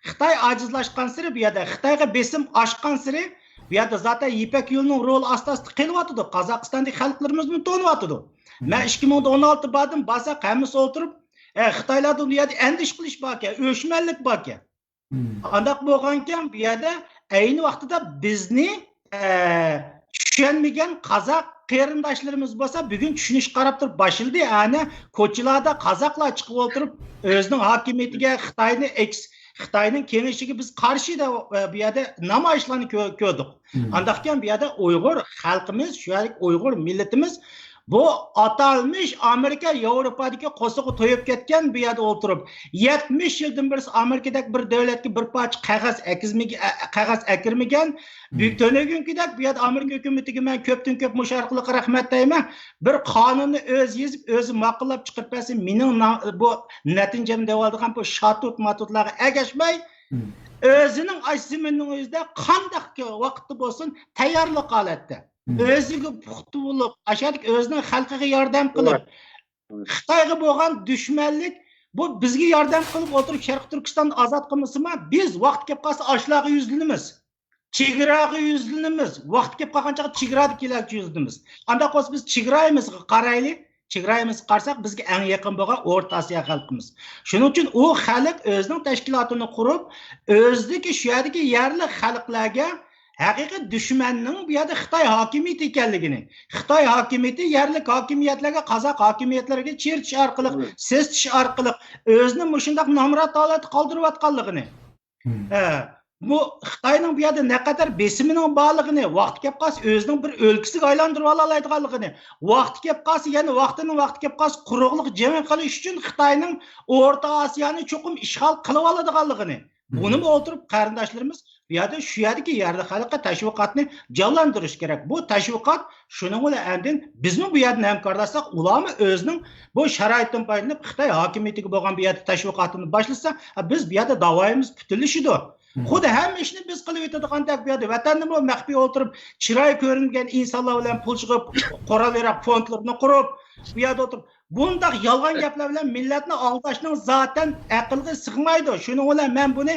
خىتاي ئاجىزلاشقانسېرى بۇ يەردە خىتايغا بېسىم ئاشقانسېرى بۇ يەردە زاتەن يىپەك يولىنىڭ رولى ئاستا-ئاستا قېلىۋاتىدۇ. قازاقىستاندىكى خەلقلىرىمىزمۇ تونۇۋاتىدۇ. مەن ئىككى مىڭ ئون ئالتە باردىم، بارساق ھەممىسى ئولتۇرۇپ، ئە، خىتايلاردىن بۇ يەردە ئەندىشە قىلىش باركەن، ئۆچمەنلىك باركەن. ئانداق بولغانكەن، بۇ يەردە ئەينى ۋاقتىدا بىزنى، ئە، چۈشەنمىگەن قازاق قېرىنداشلىرىمىز بولسا بۈگۈن چۈشىنىش قاراپ تۇرۇپ باشلىدى. ئەنە كوچىلاردا قازاقلار چىقىپ ئولتۇرۇپ ئۆزىنىڭ ھاكىمىيىتىگە، خىتاينى ئەكس-، خىتاينىڭ كېڭىشىگە بىز قارشى دەپ، ئە، بۇ يەردە نامايىشلارنى كۆ-، كۆردۇق. ئانداقكەن بۇ يەردە ئۇيغۇر خەلقىمىز، شۇ يەردىكى ئۇيغۇر مىللىتىمىز بۇ ئاتالمىش ئامېرىكا، ياۋروپادىكى قورسىقى تويۇپ كەتكەن بۇ يەردە ئولتۇرۇپ، يەتمىش يىلدىن بېرى ئامېرىكىدەك بىر دۆلەتكە بىر پارچە قەغەز ئەكىزمىگە-، ئە-، قەغەز ئەكىرمىگەن. بۈ-، تۈنۈگۈنكىدەك بۇ يەردە ئامېرىكا ھۆكۈمىتىگە مەن كۆپتىن كۆپ مۇشۇ ئارقىلىق رەھمەت دەيمەن. بىر قانۇننى ئۆزى يېزىپ، ئۆزى ماقۇللاپ چىقىرىپ بەرسە، مېنىڭ نا-، بۇ نەتىجەم دەۋالىدىغان بۇ شاتۇت-ماتۇتلارغا ئەگەشمەي، ئۆزىنىڭ ئاشۇ زېمىننىڭ ئۆزىدە قانداق ۋاقىتتا بولسۇن، تەييارلىق ھالەتتە. ئۆزىگە پۇختا بولۇپ، ئاشۇ يەردىكى ئۆزىنىڭ خەلقىگە ياردەم قىلىپ، خىتايغا بولغان دۈشمەنلىك، بۇ بىزگە ياردەم قىلىپ ئولتۇرۇپ شەرقىي تۈركىستاننى ئازاد قىلمىسىمۇ، بىز ۋاقتى كەپ قالسا ئاشۇلارغا يۈزلىنىمىز. چېگراغا يۈزلىنىمىز. ۋاقتى كەپ قالغان چاغدا چېگرادىكىلەرگە يۈزلىنىمىز. ئانداق بولسا بىز چېگرايىمىزغا قارايلى. چېگرايىمىزغا قارىساق، بىزگە ئەڭ يېقىن بولغان ئورتا ئاسىيا خەلقىمىز. شۇنىڭ ئۈچۈن ئۇ خەلق ئۆزىنىڭ تەشكىلاتىنى قۇرۇپ، ئۆزىدىكى شۇ يەردىكى يەرلىك خەلقلەرگە ھەقىقىي دۈشمەننىڭ بۇ يەردە خىتاي ھاكىمىيىتى ئىكەنلىكىنى، خىتاي ھاكىمىيىتى يەرلىك ھاكىمىيەتلەرگە، قازاق ھاكىمىيەتلىرىگە چىرىتىش ئارقىلىق، سېسىتىش ئارقىلىق ئۆزىنى مۇشۇنداق نامرات ھالەتتە قالدۇرۇۋاتقانلىقىنى، ھە، بۇ خىتاينىڭ بۇ يەردە نەقەدەر بېسىمىنىڭ بارلىقىنى، ۋاقتى كەپ قالسا ئۆزىنىڭ بىر ئۆلكىسىگە ئايلاندۇرۇۋالالايدىغانلىقىنى، ۋاقتى كەپ قالسا، يەنە ۋاقتىنىڭ ۋاقتى كەپ قالسا قۇرۇقلۇق جېڭى قىلىش ئۈچۈن خىتاينىڭ ئورتا ئاسىيانى چوقۇم ئىشغال قىلىۋالىدىغانلىقىنى، بۇنىمۇ ئولتۇرۇپ قېرىنداشلىرىمىز بۇ يەردە، شۇ يەردىكى يەرلىك خەلققە تەشۋىقاتنى جانلاندۇرۇش كېرەك. بۇ تەشۋىقات شۇنىڭ بىلەن ئاندىن بىزمۇ بۇ يەردىن ھەمكارلاشساق، ئۇلارمۇ ئۆزىنىڭ بۇ شارائىتتىن پايدىلىنىپ، خىتاي ھاكىمىيىتىگە بولغان بۇ يەردە تەشۋىقاتىنى باشلىسا، ھە، بىز بۇ يەردە داۋايىمىز پۈتۈنلىشىدۇ. خۇددى ھەممە ئىشنى بىز قىلىۋېتىدىغاندەك، بۇ يەردە ۋەتەندىمۇ مەخپىي ئولتۇرۇپ، چىرايى كۆرۈنگەن ئىنسانلار بىلەن پۇل چىقىپ، قورال-ياراغ فوندلىرىنى قۇرۇپ، بۇ يەردە ئولتۇرۇپ، بۇنداق يالغان گەپلەر بىلەن مىللەتنى ئالداشنىڭ زاتەن ئەقىلگە سىغمايدۇ. شۇنىڭ بىلەن مەن بۇنى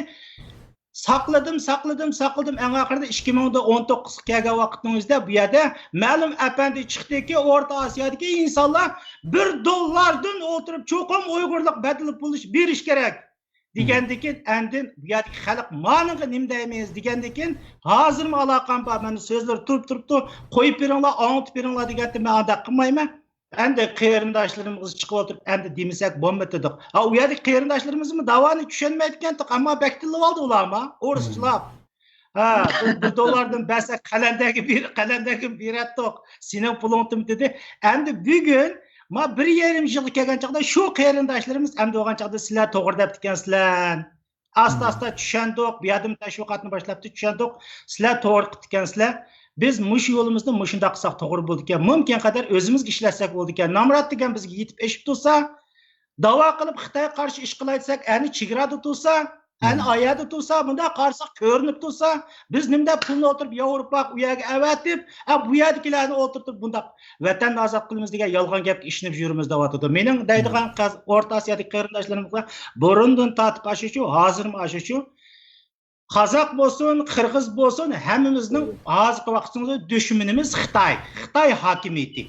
ساقلىدىم، ساقلىدىم، ساقلىدىم. ئەڭ ئاخىرىدا ئىككى مىڭ ئون توققۇزغا كەلگەن ۋاقىتنىڭ ئۆزىدە بۇ يەردە مەلۇم ئەپەندى چىقتىكى، ئورتا ئاسىيادىكى ئىنسانلار بىر دوللاردىن ئولتۇرۇپ چوقۇم ئۇيغۇرلۇق بەدىلى پۇل بېرىش كېرەك دېگەندىكىن، ئاندىن بۇ يەردىكى خەلق مانىڭغا نېمە دەيمىز دېگەندىكىن، ھازىرمۇ ئالاقەم بار، مانا سۆزلىرى تۇرۇپ تۇرۇپتۇ، قويۇپ بېرىڭلار، ئاڭلىتىپ بېرىڭلار دېگەندە مەن ئانداق قىلمايمەن. ئەمدى قېرىنداشلىرىمىز چىقىپ ئولتۇرۇپ، ئەمدى دېمىسەك بولمىدۇق. ھا، ئۇ يەردىكى قېرىنداشلىرىمىزمۇ داۋانى چۈشەنمەيدىكەنتۇق، ئەمما بەك تىللىۋالدى ئۇلارمۇ، ئورۇسچىلاپ. ھە، بىر، بىر دوللاردىن بەرسەك قەلەندەرگە بېر-، قەلەندەرگە بېرەتتۇق، سېنىڭ پۇلۇڭ تېمىدى. ئەمدى بۈگۈن، ما بىر يېرىم يىلغا كەلگەن چاغدا شۇ قېرىنداشلىرىمىز ئەمدى بولغان چاغدا سىلەر توغرا دەپتىكەنسىلەر. ئاستا-ئاستا چۈشەندۇق، بۇ يەردىمۇ تەشۋىقاتنى باشلاپتۇ، چۈشەندۇق. سىلەر توغرا قىپتىكەنسىلەر. بىز مۇشۇ يولىمىزنى مۇشۇنداق قىلساق توغرا بولىدىكەن. مۇمكىن قەدەر ئۆزىمىزگە ئىشلەتسەك بولىدىكەن. نامرات دېگەن بىزگە يېتىپ ئېشىپ تۇرسا، داۋا قىلىپ خىتايغا قارشى ئىش قىلاي دېسەك، ئەنە چېگرادا تۇرسا، ئەنە ئايەردە تۇرسا، مۇنداق قارىساق كۆرۈنۈپ تۇرسا، بىز نېمىدەپ پۇلنى ئولتۇرۇپ ياۋروپاغا، ئۇ يەرگە ئەۋەتىپ، ئە، بۇ يەردىكىلەرنى ئولتۇرتۇپ بۇنداق ۋەتەننى ئازاد قىلىمىز دېگەن يالغان گەپكە ئىشىنىپ يۈرىمىز دەۋاتىدۇ. مېنىڭ دەيدىغان قەز-، ئورتا ئاسىيادىكى قېرىنداشلىرىمغا بۇرۇندىن تارتىپ ئاشۇ شۇ، ھازىرمۇ ئاشۇ شۇ. قازاق بولسۇن، قىرغىز بولسۇن، ھەممىمىزنىڭ ھازىرقى ۋاقتىمىزدا دۈشمىنىمىز خىتاي. خىتاي ھاكىمىيىتى.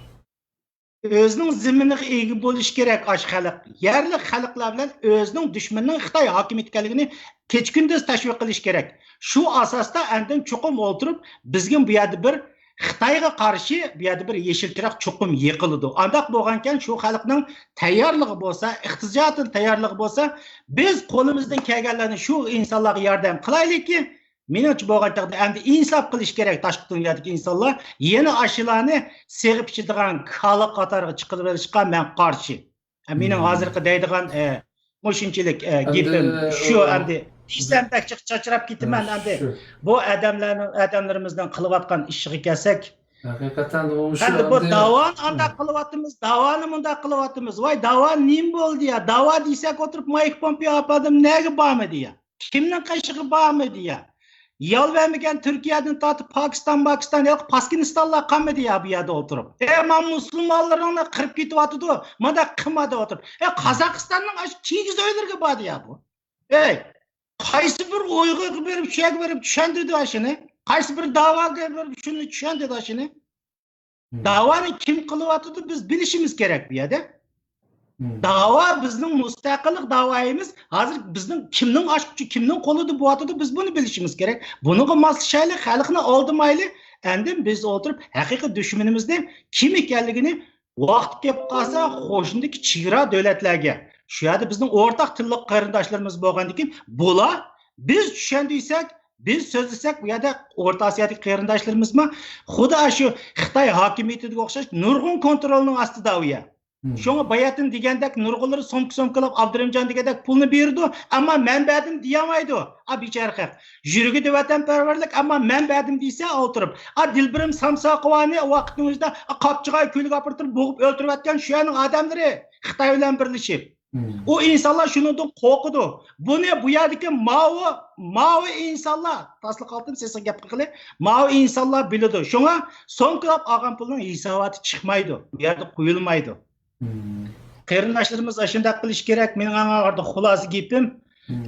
ئۆزىنىڭ زېمىنىغا ئىگە بولۇش كېرەك ئاشۇ خەلق. يەرلىك خەلقلەر بىلەن ئۆزىنىڭ دۈشمىنىنىڭ خىتاي ھاكىمىيىتى ئىكەنلىكىنى كېچە-كۈندۈز تەشۋىق قىلىش كېرەك. شۇ ئاساستا ئاندىن چوقۇم ئولتۇرۇپ، بىزگە بۇ يەردە بىر خىتايغا قارشى بۇ يەردە بىر يېشىل چىراغ چوقۇم يېقىلىدۇ. ئانداق بولغانكەن شۇ خەلقنىڭ تەييارلىقى بولسا، ئىقتىسادىي تەييارلىقى بولسا، بىز قولىمىزدىن كەلگەنلەرنى شۇ ئىنسانلارغا ياردەم قىلايلىكى، مېنىڭچە بولغان چاغدا ئەمدى ئىنساپ قىلىش كېرەك، تاشقى دۇنيادىكى ئىنسانلار يەنە ئاشۇلارنى سېغىپ ئىچىدىغان كالا قاتارىغا چىقىرىۋېلىشقا مەن قارشى. ھە، مېنىڭ ھازىرقى دەيدىغان، ئە، مۇشۇنچىلىك، ئە، گېپىم شۇ. ئەمدى دېسەم بەك چىق-، چاچراپ كېتىمەن ئەمدى. بۇ ئادەملەرنىڭ، ئادەملىرىمىزنىڭ قىلىۋاتقان ئىشىغا كەلسەك، ھەقىقەتەن ئۇ شۇ ئەمدى بۇ ئەمدى داۋانى ئانداق قىلىۋاتىمىز، داۋانى مۇنداق قىلىۋاتىمىز. ۋاي، داۋا نېمە بولدى يا؟ داۋا دېسەك ئولتۇرۇپ مايك پومپېئو ئاپاندىم نەگە بارمىدى يا؟ كىمنىڭ قېشىغا بارمىدى يا؟ يال بەرمىگەن تۈركىيەدىن تارتىپ پاكىستان، پاكىستان، ياكى پاكىستانلار قالمىدى يا بۇ يەردە ئولتۇرۇپ. ئەي، مانا مۇسۇلمانلىرىڭلار قىرىپ كېتىۋاتىدۇ، مانداق قىلما دەپ ئولتۇرۇپ. ئەي، قازاقىستاننىڭ ئاشۇ كىگىز ئۆيلىرىگە باردى يا بۇ. ئەي، قايسى بىر ئۇيغۇرغا بېرىپ، شۇ يەرگە بېرىپ چۈشەندۈردى ئاشۇنى؟ قايسى بىر داۋاگەر بېرىپ شۇنى چۈشەندۈردى ئاشۇنى؟ داۋانى كىم قىلىۋاتىدۇ، بىز بىلىشىمىز كېرەك بۇ يەردە. داۋا بىزنىڭ مۇستەقىللىق داۋايىمىز. ھازىر بىزنىڭ كىمنىڭ ئاچقۇچى، كىمنىڭ قولىدا بولۇۋاتىدۇ، بىز بۇنى بىلىشىمىز كېرەك. بۇنىڭغا ماسلىشايلى، خەلقنى ئالدىمايلى. ئەندىن بىز ئولتۇرۇپ ھەقىقىي دۈشمىنىمىزنى كىم ئىكەنلىكىنى، ۋاقتى كېلىپ قالسا، قوشنىدىكى چېگرا دۆلەتلەرگە، شۇ يەردە بىزنىڭ ئورتاق تىللىق قېرىنداشلىرىمىز بولغاندىكىن، بۇلار بىز چۈشەندۈرسەك، بىز سۆزلىسەك، بۇ يەردە ئورتا ئاسىيادىكى قېرىنداشلىرىمىزمۇ خۇددى شۇ خىتاي ھاكىمىيىتىگە ئوخشاش نۇرغۇن كونترولنىڭ ئاستىدا ئۇ يەر. شۇڭا باياتىن دېگەندەك نۇرغۇنلىرى سومكا سومكىلاپ ئابدۇرېھىمجان دېگەندەك پۇلنى بېرىدۇ، ئەمما مەن بەردىم دېيەلمەيدۇ. ئا بىچارە خەق. يۈرىكىدە ۋەتەنپەرۋەرلىك، ئەمما مەن بەردىم دېسە ئولتۇرۇپ. ئا دىلبىرىم سامساقىۋانى ۋاقىتنىڭ ئۆزىدە، ئا قاپچىغاي كۆلىگە ئاپىرتىپ بوغۇپ ئۆلتۈرۈۋەتكەن شۇ يەرنىڭ ئادەملىرى خىتاي بىلەن بىرلىشىپ. ئۇ ئىنسانلار شۇنىڭدىن قورقىدۇ. بۇنى بۇ يەردىكى ماۋۇ، ماۋۇ ئىنسانلار، تاسلا قالتىم سېسىق گەپ قىلغىلى، ماۋۇ ئىنسانلار بىلىدۇ. شۇڭا سومكىلاپ ئالغان پۇلنىڭ ھېساباتى چىقمايدۇ. بۇ يەردە قويۇلمايدۇ. قېرىنداشلىرىمىز ئاشۇنداق قىلىش كېرەك. مېنىڭ ئاڭا خۇلاسە گېپىم،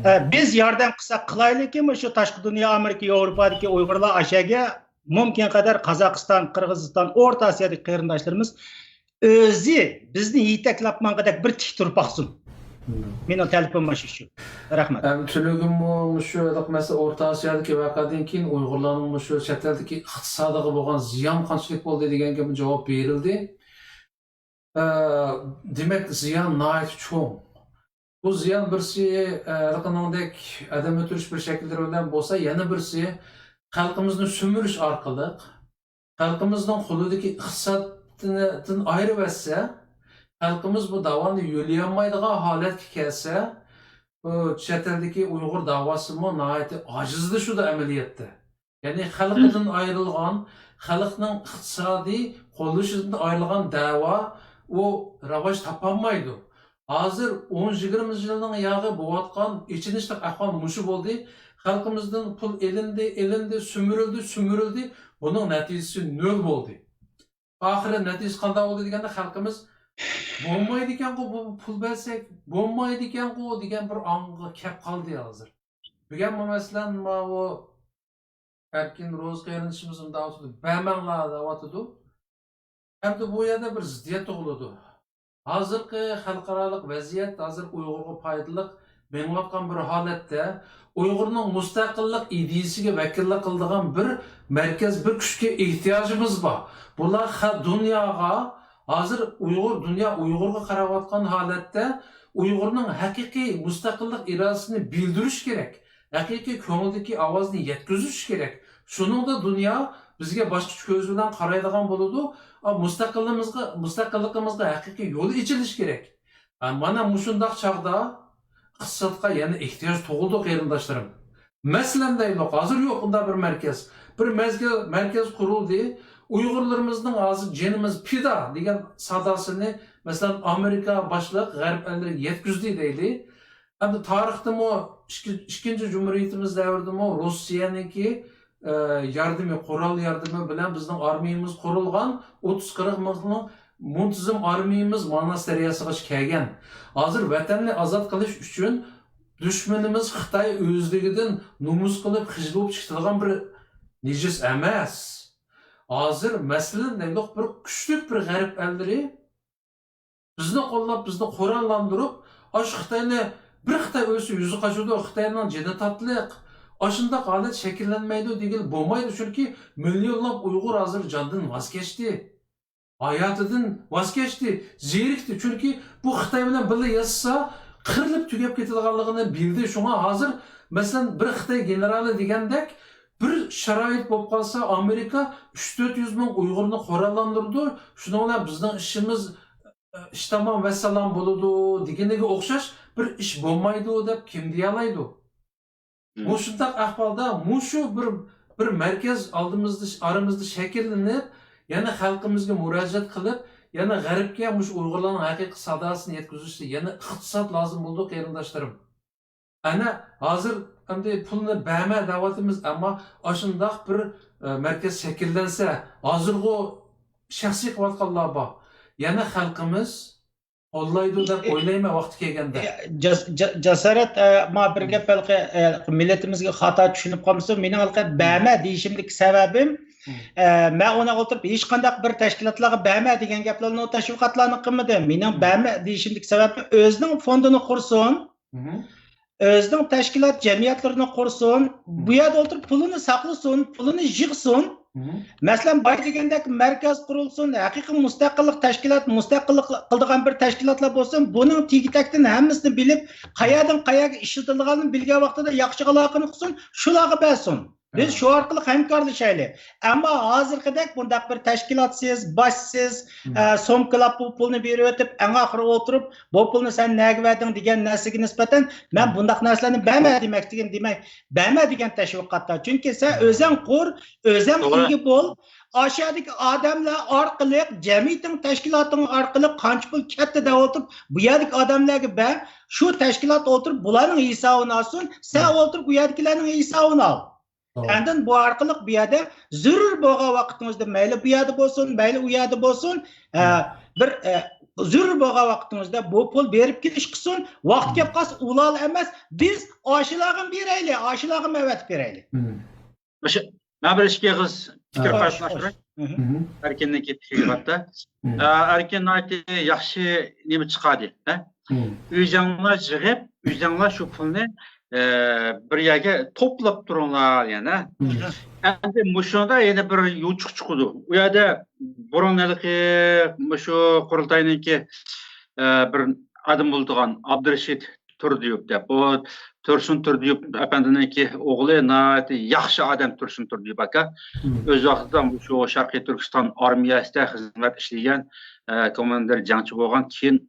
ئە، بىز ياردەم قىلساق قىلايلىكىن، مۇشۇ تاشقى دۇنيا، ئامېرىكا، ياۋروپادىكى ئۇيغۇرلار ئاشەگە مۇمكىن قەدەر قازاقىستان، قىرغىزىستان، ئورتا ئاسىيادىكى قېرىنداشلىرىمىز ئۆزى بىزنى يېتەكلەپ ماڭغۇدەك بىر تىك تۇرۇپ باقسۇن. مېنىڭ تەلىپىم مۇشۇ. رەھمەت. ھەم تۈنۈگۈنمۇ مۇشۇ ھېلىقى مەسىلە ئورتا ئاسىيادىكى ۋەقەدىن كېيىن ئۇيغۇرلارنىڭ مۇشۇ چەت ئەلدىكى ئىقتىسادىغا بولغان زىيان قانچىلىك بولدى دېگەن گەپكە جاۋاب بېرىلدى. ئە، دېمەك، زىيان ناھايىتى چوڭ. بۇ زىيان بىرسى، ئە، ھېلىقىنىڭدەك ئادەم ئۆلتۈرۈش بىر شەكىللىرى بىلەن بولسا، يەنە بىرسى خەلقىمىزنى سۈمۈرۈش ئارقىلىق خەلقىمىزنىڭ قولىدىكى ئىقتىسادتىن ئايرىۋەتسە، خەلقىمىز بۇ داۋانى يۆلىيەلمەيدىغان ھالەتكە كەلسە، بۇ چەت ئەلدىكى ئۇيغۇر داۋاسىمۇ ناھايىتى ئاجىزلىشىدۇ ئەمەلىيەتتە. يەنى خەلقىدىن ئايرىلغان، خەلقنىڭ ئىقتىسادىي قوللىشىدىن ئايرىلغان دەۋا ئۇ راۋاج تاپالمايدۇ. ھازىر ئون يىگىرمە يىلنىڭ ياغى بولۇۋاتقان ئېچىنىشلىق ئەھۋال مۇشۇ بولدى. خەلقىمىزدىن پۇل ئېلىندى، ئېلىندى، سۈمۈرۈلدى، سۈمۈرۈلدى. بۇنىڭ نەتىجىسى نۆل بولدى. ئاخىرى نەتىجىسى قانداق بولدى دېگەندە، خەلقىمىز بولمايدىكەنغۇ، بۇ پۇل بەرسەك، بولمايدىكەنغۇ دېگەن بىر ئاڭغا كەپ قالدى ھازىر. بۈگۈنمۇ مەسىلەن، ماۋۇ ئەركىن روزى قېرىندىشىمىز مۇنداق ئوتۇرىدۇ، بەرمەڭلار دەۋاتىدۇ. ئەمدى بۇ يەردە بىر زىددىيەت تۇغۇلىدۇ. ھازىرقى خەلقئارالىق ۋەزىيەت ھازىر ئۇيغۇرغا پايدىلىق مېڭىۋاتقان بىر ھالەتتە، ئۇيغۇرنىڭ مۇستەقىللىق ئىدىيىسىگە ۋەكىللىك قىلىدىغان بىر مەركەز، بىر كۈچكە ئېھتىياجىمىز بار. بۇلار خە-، دۇنياغا، ھازىر ئۇيغۇر، دۇنيا ئۇيغۇرغا قاراۋاتقان ھالەتتە، ئۇيغۇرنىڭ ھەقىقىي مۇستەقىللىق ئىرادىسىنى بىلدۈرۈش كېرەك. ھەقىقىي كۆڭلىدىكى ئاۋازنى يەتكۈزۈش كېرەك. شۇنىڭدا دۇنيا بىزگە باشقىچە كۆز بىلەن قارايدىغان بولىدۇ. ئا، مۇستەقىللىقىمىزغا، مۇستەقىللىقىمىزغا ھەقىقىي يول ئېچىلىشى كېرەك. ئا، مانا مۇشۇنداق چاغدا ئىقتىسادقا يەنە ئېھتىياج تۇغۇلىدۇ، قېرىنداشلىرىم. مەسىلەن دەيلۇق، ھازىر يوق ئۇنداق بىر مەركەز. بىر مەزگىل مەركەز قۇرۇلدى. ئۇيغۇرلىرىمىزنىڭ ھازىر جېنىمىز پىدا دېگەن ساداسىنى، مەسىلەن، ئامېرىكا باشلىق غەرب ئەللىرىگە يەتكۈزدى دەيلى. ئەمدى تارىختىمۇ ئىككى-، ئىككىنچى جۇمھۇرىيىتىمىز دەۋرىدىمۇ روسىيەنىڭكى، ئە، ياردىمى، قورال ياردىمى بىلەن بىزنىڭ ئارمىيىمىز قۇرۇلغان، ئوتتۇز قىرىق مىڭلىق مۇنتىزىم ئارمىيىمىز ماناس دەرياسىغىچە كەلگەن. ھازىر ۋەتەننى ئازاد قىلىش ئۈچۈن دۈشمىنىمىز خىتاي ئۆزلۈكىدىن نومۇس قىلىپ، خىجىل بولۇپ چىقىدىغان بىر نىجىس ئەمەس. ھازىر مەسىلەن دەيدۇق، بىر كۈچلۈك بىر غەرب ئەللىرى بىزنى قوللاپ، بىزنى قوراللاندۇرۇپ، ئاشۇ خىتاينى، بىر خىتاي ئۆلسە يۈزى قاچىدۇ، خىتاينىڭ جېنى تاتلىق، ئاشۇنداق ھالەت شەكىللەنمەيدۇ دېگىلى بولمايدۇ، چۈنكى مىليونلاپ ئۇيغۇر ھازىر جاندىن ۋاز كەچتى. ھاياتىدىن ۋاز كەچتى، زېرىكتى. چۈنكى بۇ خىتاي بىلەن بىللە ياشىسا، قىرىلىپ تۈگەپ كېتىدىغانلىقىنى بىلدى. شۇڭا ھازىر، مەسىلەن، بىر خىتاي گېنېرالى دېگەندەك، بىر شارائىت بولۇپ قالسا، ئامېرىكا ئۈچ تۆت يۈز مىڭ ئۇيغۇرنى قوراللاندۇرىدۇ، شۇنىڭ بىلەن بىزنىڭ ئىشىمىز، ئىش تامام، ۋەسسالام بولىدۇ دېگىنىگە ئوخشاش بىر ئىش بولمايدۇ دەپ كىم دېيەلەيدۇ؟ مۇشۇنداق ئەھۋالدا مۇشۇ بىر، بىر مەركەز ئالدىمىزدا، ئارىمىزدا شەكىللىنىپ، يەنە خەلقىمىزگە مۇراجىئەت قىلىپ، يەنە غەربكە مۇشۇ ئۇيغۇرلارنىڭ ھەقىقىي ساداسىنى يەتكۈزۈشتە يەنە ئىقتىساد لازىم بولىدۇ، قېرىنداشلىرىم. ئەنە ھازىر ئەمدى پۇلنى بەرمە دەۋاتىمىز، ئەمما ئاشۇنداق بىر، ئە، مەركەز شەكىللەنسە، ھازىرغۇ شەخسىي قىلىۋاتقانلار بار. يەنە خەلقىمىز قوللايدۇ دەپ ئويلايمەن ۋاقتى كەلگەندە. جاس-، جا-، جاسارەت، ئە، ما بىر گەپ ھېلىقى، ئە، مىللىتىمىزگە خاتا چۈشىنىپ قالمىسۇن. مېنىڭ ھېلىقى بەمە دېيىشىمدىكى سەۋەبىم، ئە، مەن ئۇنى ئولتۇرۇپ ھېچقانداق بىر تەشكىلاتلارغا بەمە دېگەن گەپلەرنى، تەشۋىقاتلارنى قىلمىدىم. مېنىڭ بەمە دېيىشىمدىكى سەۋەبىم ئۆزىنىڭ فوندىنى قۇرسۇن. ئۆزىنىڭ تەشكىلات جەمئىيەتلىرىنى قۇرسۇن، بۇ يەردە ئولتۇرۇپ پۇلىنى ساقلىسۇن، پۇلىنى يىغسۇن. مەسىلەن، بايا دېگەندەك مەركەز قۇرۇلسۇن، ھەقىقىي مۇستەقىللىق تەشكىلات، مۇستەقىللىق قىلىدىغان بىر تەشكىلاتلار بولسۇن، بۇنىڭ تېگى-تەكتىنى ھەممىسىنى بىلىپ، قەيەردىن قەيەرگە ئىشلىتىدىغانلىقىنى بىلگەن ۋاقتىدا ياخشى ئالاقىنى قىلسۇن، شۇلارغا بەرسۇن. بىز شۇ ئارقىلىق ھەمكارلىشايلى. ئەمما ھازىرقىدەك بۇنداق بىر تەشكىلاتسىز، باشسىز، ئە، سومكىلاپ بۇ پۇلنى بېرىۋېتىپ، ئەڭ ئاخىرى ئولتۇرۇپ، بۇ پۇلنى سەن نەگە بەردىڭ دېگەن نەرسىگە نىسبەتەن مەن بۇنداق نەرسىلەرنى بەرمە دېمەكچىدىم، دېمەك، بەرمە دېگەن تەشۋىقاتتا. چۈنكى سەن ئۆزەڭ قۇر، ئۆزەڭ ئىگە بول. ئاشۇ يەردىكى ئادەملەر ئارقىلىق، جەمئىيىتىڭ، تەشكىلاتىڭ ئارقىلىق قانچە پۇل كەتتى دەپ ئولتۇرۇپ، بۇ يەردىكى ئادەملەرگە بەر. شۇ تەشكىلات ئولتۇرۇپ بۇلارنىڭ ھېسابىنى ئالسۇن، سەن ئولتۇرۇپ بۇ يەردىكىلەرنىڭ ھېسابىنى ئال. ئاندىن بۇ ئارقىلىق بۇ يەردە زۆرۈر بولغان ۋاقتىڭىزدا، مەيلى بۇ يەردە بولسۇن، مەيلى ئۇ يەردە بولسۇن، ئە، بىر، ئە، زۆرۈر بولغان ۋاقتىڭىزدا بۇ پۇل بېرىپ كېلىش قىلسۇن. ۋاقتى كەپ قالسا ئۇلار ئەمەس، بىز ئاشۇلارغا بېرەيلى، ئاشۇلارغا ئەۋەتىپ بېرەيلى. ماشا-، مەن بىر ئىككى ئېغىز پىكىر قاتناشتۇراي. ئەركىننىڭكى پىكرىگە قارىتا. ئە، ئەركىن ناھايىتى ياخشى نېمە چىقاردى، ھە؟ ئۆزەڭلار يىغىپ، ئۆزەڭلار شۇ پۇلنى، ئە، بىر يەرگە توپلاپ تۇرۇڭلار يەنە. ئەمدى مۇشۇنىڭدا يەنە بىر يوچۇق چىقىدۇ. ئۇ يەردە بۇرۇن ھېلىقى مۇشۇ قۇرۇلتاينىڭكى، ئە، بىر ئادىمى بولىدىغان ئابدۇرېشىت تۇردىيېۋ دەپ، بۇ تۇرسۇن تۇردىيېۋ ئەپەندىنىڭكى ئوغلى، ناھايىتى ياخشى ئادەم تۇرسۇن تۇردىيېۋ ئاكا. ئۆز ۋاقتىدا مۇشۇ شەرقىي تۈركىستان ئارمىيەسىدە خىزمەت ئىشلىگەن، ئە، كوماندىر جەڭچى بولغان، كېيىن،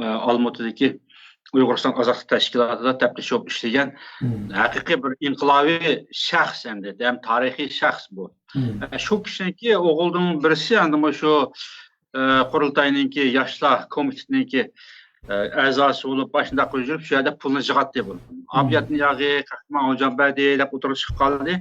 ئە، ئالمۇتىدىكى ئۇيغۇرىستان ئازادلىق تەشكىلاتىدا تەپتىش بولۇپ ئىشلىگەن ھەقىقىي بىر ئىنقىلابىي شەخس ئەمدى، ھەم تارىخىي شەخس بۇ. ئە، شۇ كىشىنىڭكى ئوغلىنىڭ بىرسى ئەمدى مۇشۇ ئە، قۇرۇلتاينىڭكى ياشلار كومىتېتىنىڭكى، ئە، ئەزاسى بولۇپ، ئاشۇنداق يۈرۈپ، شۇ يەردە پۇلنى يىغاتتى بۇ. ئابىياتنى ياغى، قەھرىمان غوجامبەردى دەپ ئوتتۇرىغا چىقىپ قالدى.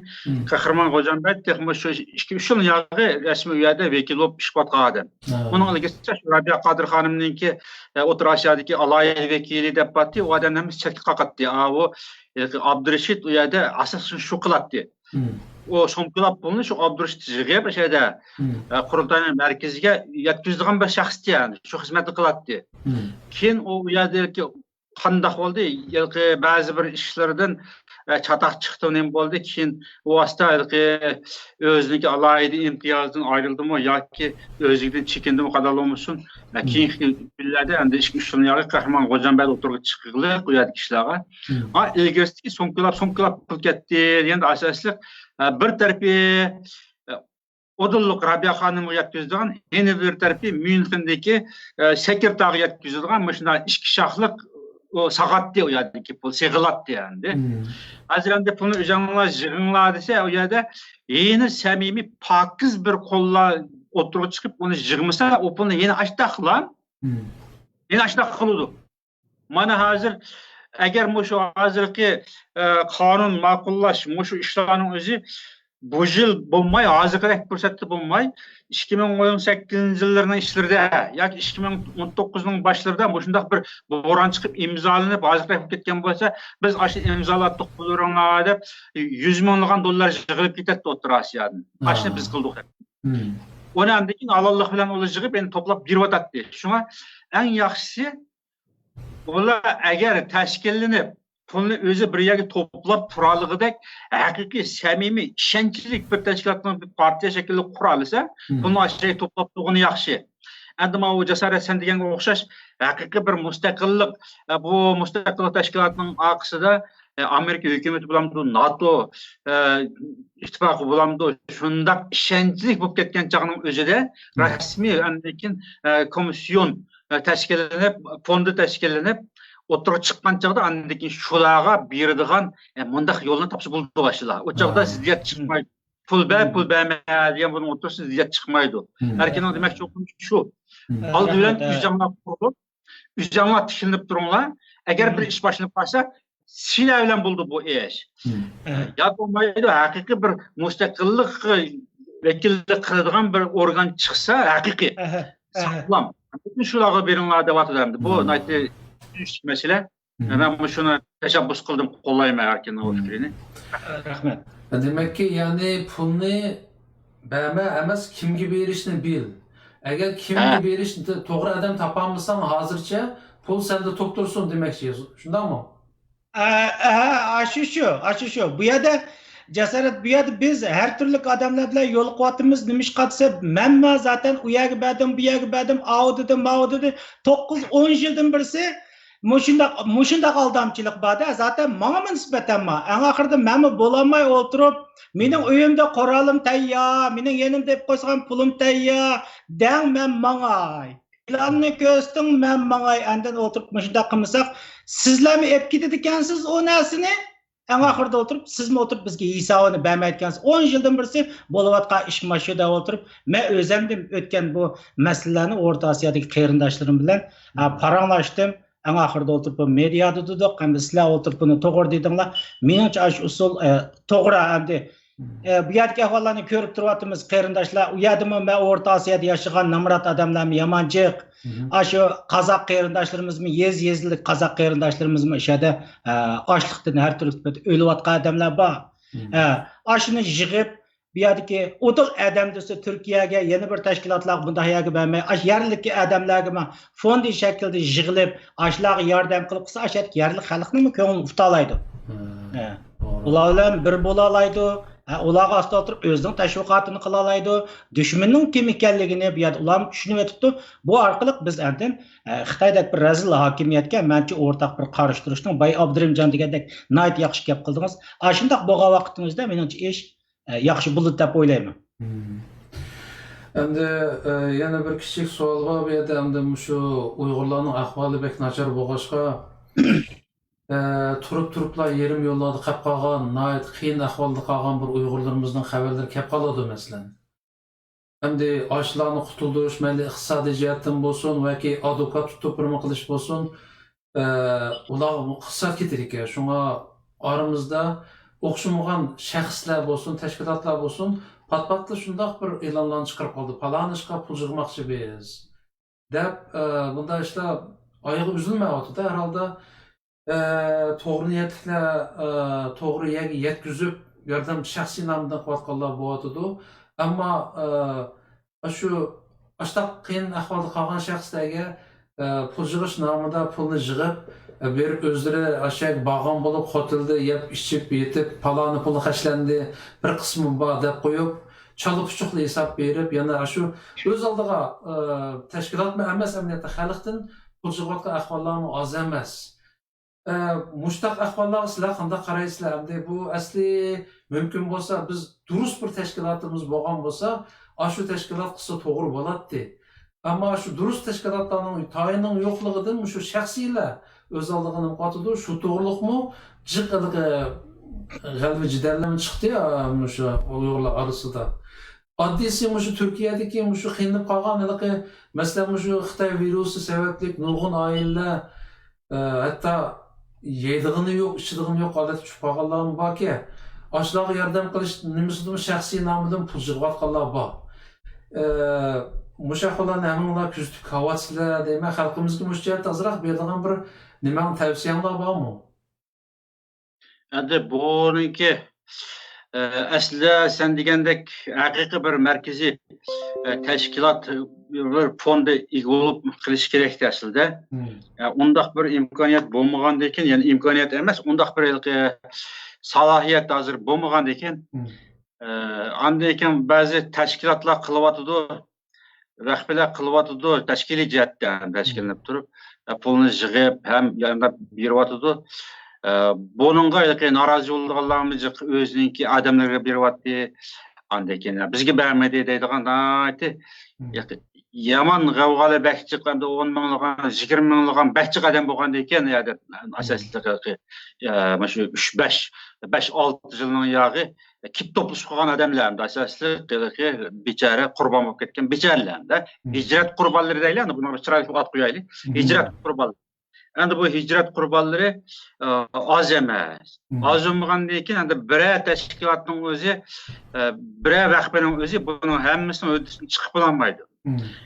قەھرىمان غوجامبەرد تېخىمۇ شۇ ئىككى، ئۈچ يىلنىڭ ياغى رەسمىي ئۇ يەردە ۋەكىل بولۇپ ئىش قىلىۋاتقان ئادەم. ئۇنىڭ ئىلگىرىسىچە شۇ رابىيە قادىر خانىمنىڭكى، ئە، ئوتتۇرا ئاسىيادىكى ئالاھىدە ۋەكىلى دەپ بارتتى. ئۇ ئادەمنى ھەممىسى چەتكە قاقاتتى. ئاۋۇ، ئابدۇرېشىت ئۇ يەردە ئاساسلىقى شۇ قىلاتتى. ئۇ سومكىلاپ پۇلنى شۇ ئابدۇرېشىت يىغىپ، ئاشۇ يەردە، ئە، قۇرۇلتاينىڭ مەركىزىگە يەتكۈزىدىغان بىر شەخستى، يەنى شۇ خىزمەتنى قىلاتتى. كېيىن ئۇ، ئۇ يەردىكى قانداق بولدى؟ ھېلىقى بەزى بىر ئىشلىرىدىن، ئە، چاتاق چىقتىمۇ، نېمە بولدى؟ كېيىن ئۇ ئاستا ھېلىقى ئۆزىنىڭكى ئالاھىدە ئىمتىيازىدىن ئايرىلدىمۇ ياكى ئۆزلۈكىدىن چېكىندىمۇ، قانداق بولمىسۇن، مم. كېيىنكى كۈنلەردە ئەمدى ئىككى، ئۈچ يىلنىڭ ياغى قەھرىمان غوجامبەرد ئوتتۇرىغا چىققىلى، ئۇ يەردىكى كىشىلەرگە. مم. ئا، ئىلگىرىسىدىكى سومكىلاپ، سومكىلاپ پۇل كەتتى دېگەندە ئاساسلىق، ئە، بىر تەرىپى، ئە، ئۇدۇللۇق رابىيە خانىمغا يەتكۈزىدىغان، يەنە بىر تەرىپى ميۇنخېندىكى، ئە، سېكرېتارغا يەتكۈزىدىغان مۇشۇنداق ئىككى شاخلىق، ئۇ ساغاتتى، ئۇ يەردىكى پۇل سېغىلاتتى ئەمدى. مم. ھازىر ئەمدى پۇلنى ئۆزۈڭلار يىغىڭلار دېسە، ئۇ يەردە يەنە سەمىمىي، پاكىز بىر قوللار ئوتتۇرىغا چىقىپ، ئۇنى يىغمىسا، ئۇ پۇلنى يەنە ئاشتاقلا، مم. يەنە ئاشۇنداق قىلىدۇ. مانا ھازىر ئەگەر مۇشۇ ھازىرقى، ئە، قانۇن ماقۇللاش، مۇشۇ ئىشلارنىڭ ئۆزى بۇ يىل بولماي، ھازىرقىدەك پۇرسەتتە بولماي، ئىككى مىڭ ئون سەككىزىنچى يىللىرىنىڭ ئىچلىرىدە ياكى ئىككى مىڭ ئون توققۇزنىڭ باشلىرىدا مۇشۇنداق بىر بوران چىقىپ ئىمزالىنىپ، ھازىرقىدەك بولۇپ كەتكەن بولسا، بىز ئاشۇ ئىمزالاتتۇق، بۇيرۇڭلار دەپ، يۈز مىڭلىغان دوللار يىغىلىپ كېتەتتى ئوتتۇرا ئاسىيادىن. ئاشۇنى بىز قىلدۇق دەپ. ئۇنى ئاندىن كېيىن ھالاللىق بىلەن ئۇلار يىغىپ، يەنە توپلاپ بېرىۋاتاتتى. شۇڭا ئەڭ ياخشىسى، ئۇلار ئەگەر تەشكىللىنىپ، پۇلنى ئۆزى بىر يەرگە توپلاپ تۇرالىغۇدەك ھەقىقىي، سەمىمىي، ئىشەنچلىك بىر تەشكىلاتنىڭ، بىر پارتىيە شەكلىدە قۇرالىسا، پۇلنى ئاشۇ يەرگە توپلاپ تۇرغىنى ياخشى. ئەمدى ماۋۇ جاسارەت سەن دېگەنگە ئوخشاش، ھەقىقىي بىر مۇستەقىللىق، ئە، بۇ مۇستەقىللىق تەشكىلاتىنىڭ ئارقىسىدا، ئە، ئامېرىكا ھۆكۈمىتى بولامدۇ، ناتو، ئە، ئىتتىپاقى بولامدۇ، شۇنداق ئىشەنچلىك بولۇپ كەتكەن چاغنىڭ ئۆزىدە رەسمىي ئاندىن كېيىن، ئە، كومىسسىيون، ئە، تەشكىللىنىپ، فوندى تەشكىللىنىپ، ئوتتۇرىغا چىققان چاغدا ئاندىن كېيىن شۇلارغا بېرىدىغان، ئە، مۇنداق يولنى تاپسا بولىدۇ ئاشۇلار. ئۇ چاغدا زىددىيەت چىقمايدۇ. پۇل بەر، پۇل بەرمە دېگەن بۇنىڭ ئوتتۇرىسىدا زىددىيەت چىقمايدۇ. ئەركىننىڭ دېمەكچى بولغىنى شۇ. ئالدى بىلەن ئۆزەڭلار قۇرۇپ، ئۆزەڭلار تىكلىنىپ تۇرۇڭلار. ئەگەر بىر ئىش باشلىنىپ قالسا، سىلەر بىلەن بولىدۇ بۇ ئىش. يا بولمايدۇ، ھەقىقىي بىر مۇستەقىللىققا ۋەكىللىك قىلىدىغان بىر ئورگان چىقسا، ھەقىقىي ساغلام. شۇلارغا بېرىڭلار دەۋاتىدۇ ئەمدى. بۇ ناھايىتى چۈشىنىشلىك مەسىلە. مەن مۇشۇنى تەشەببۇس قىلدىم، قوللايمەن ئەركىننىڭ بۇ پىكرىنى. رەھمەت. دېمەككى، يەنى پۇلنى بەرمە ئەمەس، كىمگە بېرىشنى بىل. ئەگەر كىمگە بېرىشنى توغرا ئادەم تاپالمىساڭ، ھازىرچە پۇل سەندە توپ تۇرسۇن دېمەكچى، شۇنداقمۇ؟ ئە، ئە، ئاشۇ شۇ، ئاشۇ شۇ. بۇ يەردە جاسارەت، بۇ يەردە بىز ھەر تۈرلۈك ئادەملەر بىلەن يولۇقۇۋاتىمىز. نېمىشقا دېسە، مەنمۇ زاتەن ئۇ يەرگە بەردىم، بۇ يەرگە بەردىم، ئاۋۇ دېدى، ماۋۇ دېدى. توققۇز، ئون يىلدىن بىرسى مۇشۇنداق، مۇشۇنداق ئالدامچىلىق بار-دە. زاتەن ماڭىمۇ نىسبەتەن بار. ئەڭ ئاخىرىدا مەنمۇ بولالماي ئولتۇرۇپ، مېنىڭ ئۆيۈمدە قورالىم تەييار، مېنىڭ يېنىمدا ئېلىپ قويسىغان پۇلۇم تەييار، دەڭ مەن ماڭاي. پىلاننى كۆرسىتىڭ، مەن ماڭاي. ئاندىن ئولتۇرۇپ مۇشۇنداق قىلمىساق، سىزلەرمۇ ئېلىپ كېتىدىكەنسىز ئۇ نەرسىنى. ئەڭ ئاخىرىدا ئولتۇرۇپ، سىزمۇ ئولتۇرۇپ بىزگە ھېسابىنى بەرمەيدىكەنسىز. ئون يىلدىن بىرسى بولۇۋاتقان ئىش ماشۇ دەپ ئولتۇرۇپ، مەن ئۆزەمدىن ئۆتكەن بۇ مەسىلىلەرنى ئورتا ئاسىيادىكى قېرىنداشلىرىم بىلەن، ئە، پاراڭلاشتىم. ئەڭ ئاخىرىدا ئولتۇرۇپ بۇ مېدىيادا دېدۇق، ئەمدى سىلەر ئولتۇرۇپ بۇنى توغرا دېدىڭلار. مېنىڭچە ئاشۇ ئۇسۇل، ئە، توغرا ئەمدى. ئە، بۇ يەردىكى ئەھۋاللارنى كۆرۈپ تۇرۇۋاتىمىز، قېرىنداشلار. ئۇ يەردىمۇ مەن ئورتا ئاسىيادا ياشىغان نامرات ئادەملەرمۇ يامان جىق. ئاشۇ قازاق قېرىنداشلىرىمىزمۇ، يېزا-يېزىلىك قازاق قېرىنداشلىرىمىزمۇ ئىشەدە، ئە، ئاچلىقتىن ھەر تۈرلۈك ئۆلۈۋاتقان ئادەملەر بار. ئە، ئاشۇنى يىغىپ، بۇ يەردىكى ئۇدۇل ئادەم دېسە تۈركىيەگە، يەنە بىر تەشكىلاتلارغا بۇنداق يەرگە بەرمەي، ئاشۇ يەرلىككە ئادەملەرگىمۇ فوند شەكلىدە يىغىلىپ، ئاشۇلارغا ياردەم قىلىپ قىلسا، ئاشۇ يەردىكى يەرلىك خەلقنىڭمۇ كۆڭلىنى ئۇتالايدۇ. ئە، ئۇلار بىلەن بىر بولالايدۇ. ھە، ئۇلارغا ئاستا ئولتۇرۇپ ئۆزىنىڭ تەشۋىقاتىنى قىلالايدۇ. دۈشمىنىنىڭ كىم ئىكەنلىكىنى بۇ يەردە ئۇلارمۇ چۈشىنىۋېتىپتۇ. بۇ ئارقىلىق بىز ئاندىن، ئە، خىتايدەك بىر رەزىل ھاكىمىيەتكە مەنچە ئورتاق بىر قارشى تۇرۇشنىڭ، باي ئابدۇرېھىمجان دېگەندەك ناھايىتى ياخشى گەپ قىلدىڭىز. ئاشۇنداق بولغان ۋاقتىڭىزدا مېنىڭچە ئىش، ئە، ياخشى بولىدۇ دەپ ئويلايمەن. ئەمدى، ئە، يەنە بىر كىچىك سوئال بار بۇ يەردە. ئەمدى مۇشۇ ئۇيغۇرلارنىڭ ئەھۋالى بەك ناچار بولغاچقا، ئە، تۇرۇپ-تۇرۇپلا يېرىم يوللاردا قېلىپ قالغان، ناھايىتى قىيىن ئەھۋالدا قالغان بىر ئۇيغۇرلىرىمىزنىڭ خەۋەرلىرى كېلىپ قالىدۇ، مەسىلەن. ئەمدى ئاشۇلارنى قۇتۇلدۇرۇش، مەيلى ئىقتىسادىي جەھەتتىن بولسۇن ياكى ئادۋوكات تۇتۇپ بىرنېمە قىلىش بولسۇن، ئە، ئۇلارغا ئىقتىساد كېتىدىكەن. شۇڭا ئارىمىزدا ئوخشىمىغان شەخسلەر بولسۇن، تەشكىلاتلار بولسۇن، پات-پاتلا شۇنداق بىر ئېلانلارنى چىقىرىپ قالدى. پالان ئىشقا پۇل يىغماقچى بىز، دەپ، ئە، بۇنداق ئىشلار ئايىغى ئۈزۈلمەيۋاتىدۇ. ھەر ھالدا، ئە، توغرا نىيەتلىكلەر، ئە، توغرا يەرگە يەتكۈزۈپ، ياردەم شەخسىي نامىدىن قىلىۋاتقانلار بولۇۋاتىدۇ. ئەمما، ئە، ئاشۇ، ئاشۇنداق قىيىن ئەھۋالدا قالغان شەخسلەرگە، ئە، پۇل يىغىش نامىدا پۇلنى يىغىپ، ئە، بېرىپ ئۆزلىرى ئاشۇ يەرگە بارغان بولۇپ، خوتېلدا يەپ، ئىچىپ، يېتىپ، پالانى پۇلى خەجلەندى، بىر قىسمى بار دەپ قويۇپ، چالا پۇچۇقلا ھېساب بېرىپ، يەنە ئاشۇ ئۆز ئالدىغا، ئە، تەشكىلاتمۇ ئەمەس، ئەمەلىيەتتە خەلقتىن پۇل يىغىۋاتقان ئەھۋاللارمۇ ئاز ئەمەس. ئە، مۇشۇنداق ئەھۋاللارغا سىلەر قانداق قارايسىلەر؟ ئەمدى بۇ ئەسلى مۇمكىن بولسا، بىز دۇرۇس بىر تەشكىلاتىمىز بولغان بولسا، ئاشۇ تەشكىلات قىلسا توغرا بولاتتى. ئەمما شۇ دۇرۇس تەشكىلاتلارنىڭ تايىنىنىڭ يوقلۇقىدىن مۇشۇ شەخسىيلەر ئۆز ئالدىغا نېمە قىلىۋاتىدۇ، شۇ توغرۇلۇقمۇ جىق ھېلىقى غەلىبە جېدەللەرمۇ چىقتى، ئا، مۇشۇ ئۇيغۇرلار ئارىسىدا. ئاددىيسى مۇشۇ تۈركىيەدىكى مۇشۇ قىينىلىپ قالغان ھېلىقى، مەسىلەن، مۇشۇ خىتاي ۋىرۇسى سەۋەبلىك نۇرغۇن ئائىلىلەر، ئە، ھەتتا يەيدىغىنى يوق، ئىچىدىغىنى يوق ھالەتكە چۈشۈپ قالغانلارمۇ باركەن. ئاشۇلارغا ياردەم قىلىش نېمىسىدىمۇ شەخسىي نامىدىن پۇل يىغىۋاتقانلار بار. ئە، مۇشۇ ئەھۋاللارنى ھەممىڭلار كۆزىتىپ كېلىۋاتىسىلەر دەيمەن. خەلقىمىزگە مۇشۇ جەھەتتە ئازراق بېرىدىغان بىر نېمەڭ، تەۋسىيەڭلار بارمۇ؟ ئەمدى بۇنىڭكى، ئە، ئەسلىدە سەن دېگەندەك ھەقىقىي بىر مەركىزىي، ئە، تەشكىلات، بىر فوندى ئىگە بولۇپ قېلىشى كېرەكتى ئەسلىدە. ئە، ئۇنداق بىر ئىمكانىيەت بولمىغاندىكىن، يەنى ئىمكانىيەت ئەمەس، ئۇنداق بىر ھېلىقى سالاھىيەت ھازىر بولمىغاندىكىن، ئە، ئاندىن كېيىن بەزى تەشكىلاتلار قىلىۋاتىدۇ. رەھبەرلەر قىلىۋاتىدۇ، تەشكىلىي جەھەتتە تەشكىللىنىپ تۇرۇپ، ئە، پۇلنى يىغىپ، ھەم يانداپ بېرىۋاتىدۇ. ئە، بۇنىڭغا ھېلىقى نارازى بولىدىغانلارمۇ جىق ئۆزىنىڭكى ئادەملىرىگە بېرىۋاتتى. ئاندىن كېيىن بىزگە بەرمىدى دەيدىغان ناھايىتى يامان غەۋغالار بەك جىق، ئەمدى ئون مىڭلىغان، يىگىرمە مىڭلىغان بەك جىق ئادەم بولغاندىكىن، ئۇ يەردە ئاساسلىقى، ئە، مانا شۇ ئۈچ، بەش، بەش، ئالتە يىلنىڭ ياغى كېلىپ توپلىشىپ قالغان ئادەملەر ئەمدى ئاساسلىق ھېلىقى بىچارە قۇربان بولۇپ كەتكەن بىچارىلەر ئەمدى. ھىجرەت قۇربانلىرى دەيلى، ئەمدى بۇنىڭغا چىرايلىق ئات قويايلى. ھىجرەت قۇربانلىرى. ئەمدى بۇ ھىجرەت قۇربانلىرى، ئە، ئاز ئەمەس. ئاز بولمىغاندىن كېيىن، ئەمدى بىرەر تەشكىلاتنىڭ ئۆزى، ئە، بىرەر ۋەقپىنىڭ ئۆزى بۇنىڭ ھەممىسىنىڭ ھۆددىسىدىن چىقىپ بولالمايدۇ.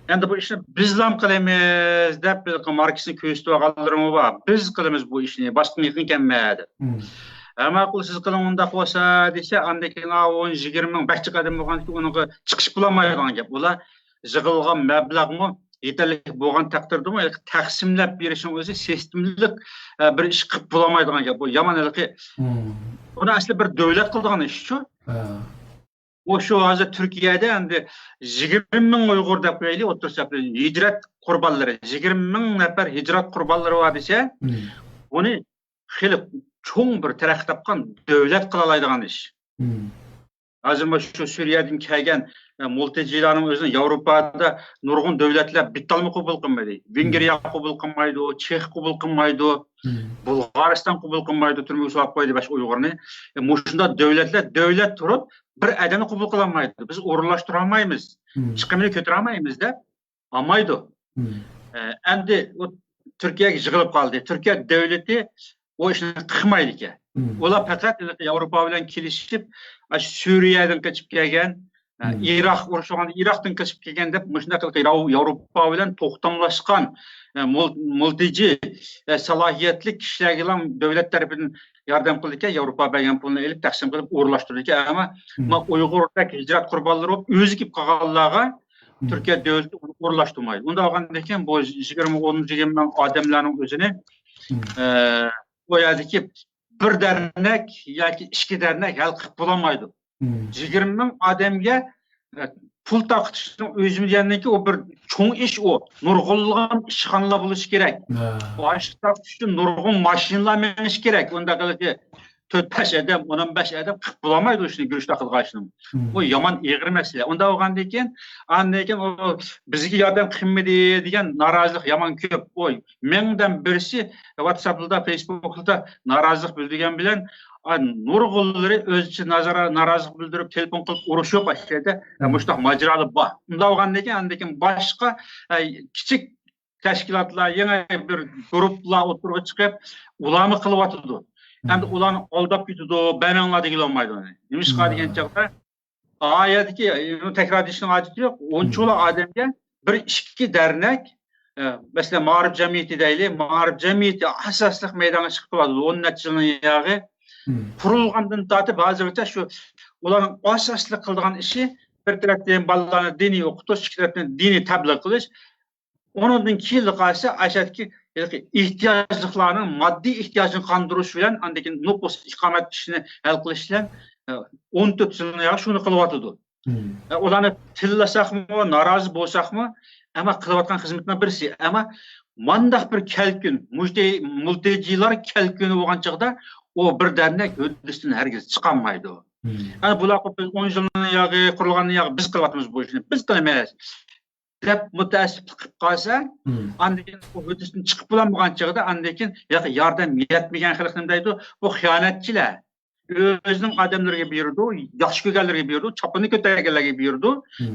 ئەمدى بۇ ئىشنى بىزلام قىلىمىز دەپ، ھېلىقى ماركسنى كۆرسىتىۋالغانلىرىمۇ بار. بىز قىلىمىز بۇ ئىشنى، باشقىغا يېقىن كەلمە دەپ. ھە، ماقۇل، سىز قىلىڭ ئۇنداق بولسا دېسە، ئاندىن كېيىن ئا، ئون، يىگىرمە مىڭ بەك جىق ئادەم بولغاندىن كېيىن ئۇنىڭغا چىقىش بولالمايدىغان گەپ. ئۇلار يىغىلغان مەبلەغمۇ يېتەرلىك بولغان تەقدىردىمۇ، تەقسىملەپ بېرىشنىڭ ئۆزى سىستېمىلىق، ئە، بىر ئىش قىلىپ بولالمايدىغان گەپ. بۇ يامان ھېلىقى، بۇنى ئەسلى بىر دۆلەت قىلىدىغان ئىشچۇ. ئۇ شۇ ھازىر تۈركىيەدە ئەمدى يىگىرمە مىڭ ئۇيغۇر دەپ قويايلى، ئوتتۇرىسى ھېسابلىنىپ، ھىجرەت قۇربانلىرى، يىگىرمە مىڭ نەپەر ھىجرەت قۇربانلىرى بار دېسە، بۇنى خېلى چوڭ بىر تەرەققىي تاپقان دۆلەت قىلالايدىغان ئىش. ھازىر مانا شۇ سۈرىيەدىن كەلگەن، ئە، مۇلتىجىلارنىڭ ئۆزىنى ياۋروپادا نۇرغۇن دۆلەتلەر بىتالمۇ قوبۇل قىلمىدى. ۋېنگرىيە قوبۇل قىلمايدۇ، چېخ قوبۇل قىلمايدۇ، بۇلغارىستان قوبۇل قىلمايدۇ، تۈرمىگە سولاپ قويدى بەش ئۇيغۇرنى. ئە، مۇشۇنداق دۆلەتلەر دۆلەت تۇرۇپ، بىر ئادەمنى قوبۇل قىلالمايدۇ. بىز ئورۇنلاشتۇرالمايمىز. چىقىمىنى كۆتۈرەلمەيمىز دەپ ئالمايدۇ. ئە، ئەمدى ئۇ تۈركىيەگە يىغىلىپ قالدى. تۈركىيە دۆلىتى ئۇ ئىشنى قىلمايدىكەن. ئۇلار پەقەت ياۋروپا بىلەن كېلىشىپ، ئاشۇ سۈرىيەدىن قېچىپ كەلگەن، ئە، ئىراق ئۇرۇشى بولغاندا ئىراقتىن قېچىپ كەلگەن دەپ مۇشۇنداق قىلىپ ياۋ-، ياۋروپا بىلەن توختاملاشقان، ئە، مۇل-، مۇلتىجى، ئە، سالاھىيەتلىك كىشىلەرگىلا دۆلەت تەرىپىدىن ياردەم قىلىدىكەن، ياۋروپا بەرگەن پۇلنى ئېلىپ تەقسىم قىلىپ ئورۇنلاشتۇرىدىكەن. ئەمما ما ئۇيغۇردەك ھىجرەت قۇربانلىرى بولۇپ ئۆزى كېلىپ قالغانلارغا تۈركىيە دۆلىتى ئورۇنلاشتۇرمايدۇ. ئۇنداق بولغاندىن كېيىن بۇ يىگىرمە، ئون، يىگىرمە مىڭ ئادەملەرنىڭ ئۆزىنى، ئە، بۇ يەردىكى بىر دەرنەك ياكى ئىككى دەرنەك ھەل قىلىپ بولالمايدۇ. يىگىرمە مىڭ ئادەمگە، ئە، پۇل تارقىتىشنىڭ ئۆزى دېگەندىكى ئۇ بىر چوڭ ئىش ئۇ. نۇرغۇنلىغان ئىشخانىلار بولۇشى كېرەك. ئاشۇ تارقىتىش ئۈچۈن نۇرغۇن ماشىنىلار مېڭىشى كېرەك. ئۇنداق قىلىپ تۆت بەش ئادەم، ئون بەش ئادەم قىلىپ بولالمايدۇ ئىشنى، گۈرۈچ تاقىلغان ئىشنى. بۇ يامان ئېغىر مەسىلە. ئۇنداق بولغاندىن كېيىن، ئاندىن كېيىن ئۇ بىزگە ياردەم قىلمىدى دېگەن نارازىلىق يامان كۆپ. ئۇ مىڭدىن بىرسى ۋاتساپلاردا، فېيسبۇكلاردا نارازىلىق بىلدۈرگەن بىلەن، ئا، نۇرغۇنلىرى ئۆزىچە نازارا-، نارازىلىق بىلدۈرۈپ، تېلېفون قىلىپ ئۇرۇشۇپ، ئاشۇ يەردە، ئە، مۇشۇنداق ماجىرالار بار. ئۇنداق بولغاندىن كېيىن، ئاندىن كېيىن باشقا، ئە، كىچىك تەشكىلاتلار، يېڭى بىر گۇرۇپپىلار ئوتتۇرىغا چىقىپ، ئۇلارمۇ قىلىۋاتىدۇ. ئەمدى ئۇلارنى ئالداپ كېتىدۇ، بەرمەڭلار دېگىلى بولمايدۇ ئۇنى. نېمىشقا دېگەن چاغدا، ئايەتتىكى، ئۇنى تەكرار دېيىشنىڭ ھاجىتى يوق. ئۇنچىۋالا ئادەمگە بىر ئىككى دەرنەك، ئە، مەسىلەن، مائارىپ جەمئىيىتى دەيلى، مائارىپ جەمئىيىتى ئاساسلىق مەيدانغا چىقىپ تۇرۇۋاتىدۇ. ئون نەچچە يىلنىڭ ياغى. قۇرۇلغاندىن تارتىپ ھازىرغىچە شۇ ئۇلارنىڭ ئاساسلىق قىلىدىغان ئىشى بىر تەرەپتىن بالىلارنى دىنىي ئوقۇتۇش، ئىككى تەرەپتىن دىنىي تەبلىغ قىلىش، ئۇنىڭدىن كېيىنلا قالسا، ئاشۇ يەردىكى ھېلىقى ئېھتىياجلىقلارنىڭ ماددىي ئېھتىياجىنى قاندۇرۇش بىلەن، ئاندىن كېيىن نوپۇس، ئىقامەت ئىشىنى ھەل قىلىش بىلەن، ئە، ئون تۆت يىلنى يا شۇنى قىلىۋاتىدۇ. ئە، ئۇلارنى تىللىساقمۇ، نارازى بولساقمۇ، ئەمما قىلىۋاتقان خىزمىتىنىڭ بىرسى. ئەمما مانداق بىر كەلكۈن، مۇجتەھى-، مۇلتىجىلار كەلكۈنى بولغان چاغدا، ئۇ بىر دەرنەك ھۆددىسىدىن ھەرگىز چىقالمايدۇ. ئەنە بۇلار بىز ئون يىلنىڭ ياغى، قۇرۇلغاننىڭ ياغى، بىز قىلىۋاتىمىز بۇ ئىشنى، بىز قىلىمىز. دەپ مۇتەئەسسىپلىك قىلىپ قالسا، ئاندىن كېيىن ئۇ ھۆددىسىدىن چىقىپ بولالمىغان چېغىدا، ئاندىن كېيىن ياقى ياردەم يەتمىگەن خەلق نېمە دەيدۇ؟ بۇ خىيانەتچىلەر. ئۆزىنىڭ ئادەملىرىگە بېرىدۇ، ياخشى كۆرگەنلىرىگە بېرىدۇ، چاپىنىنى كۆتەرگەنلەرگە بېرىدۇ،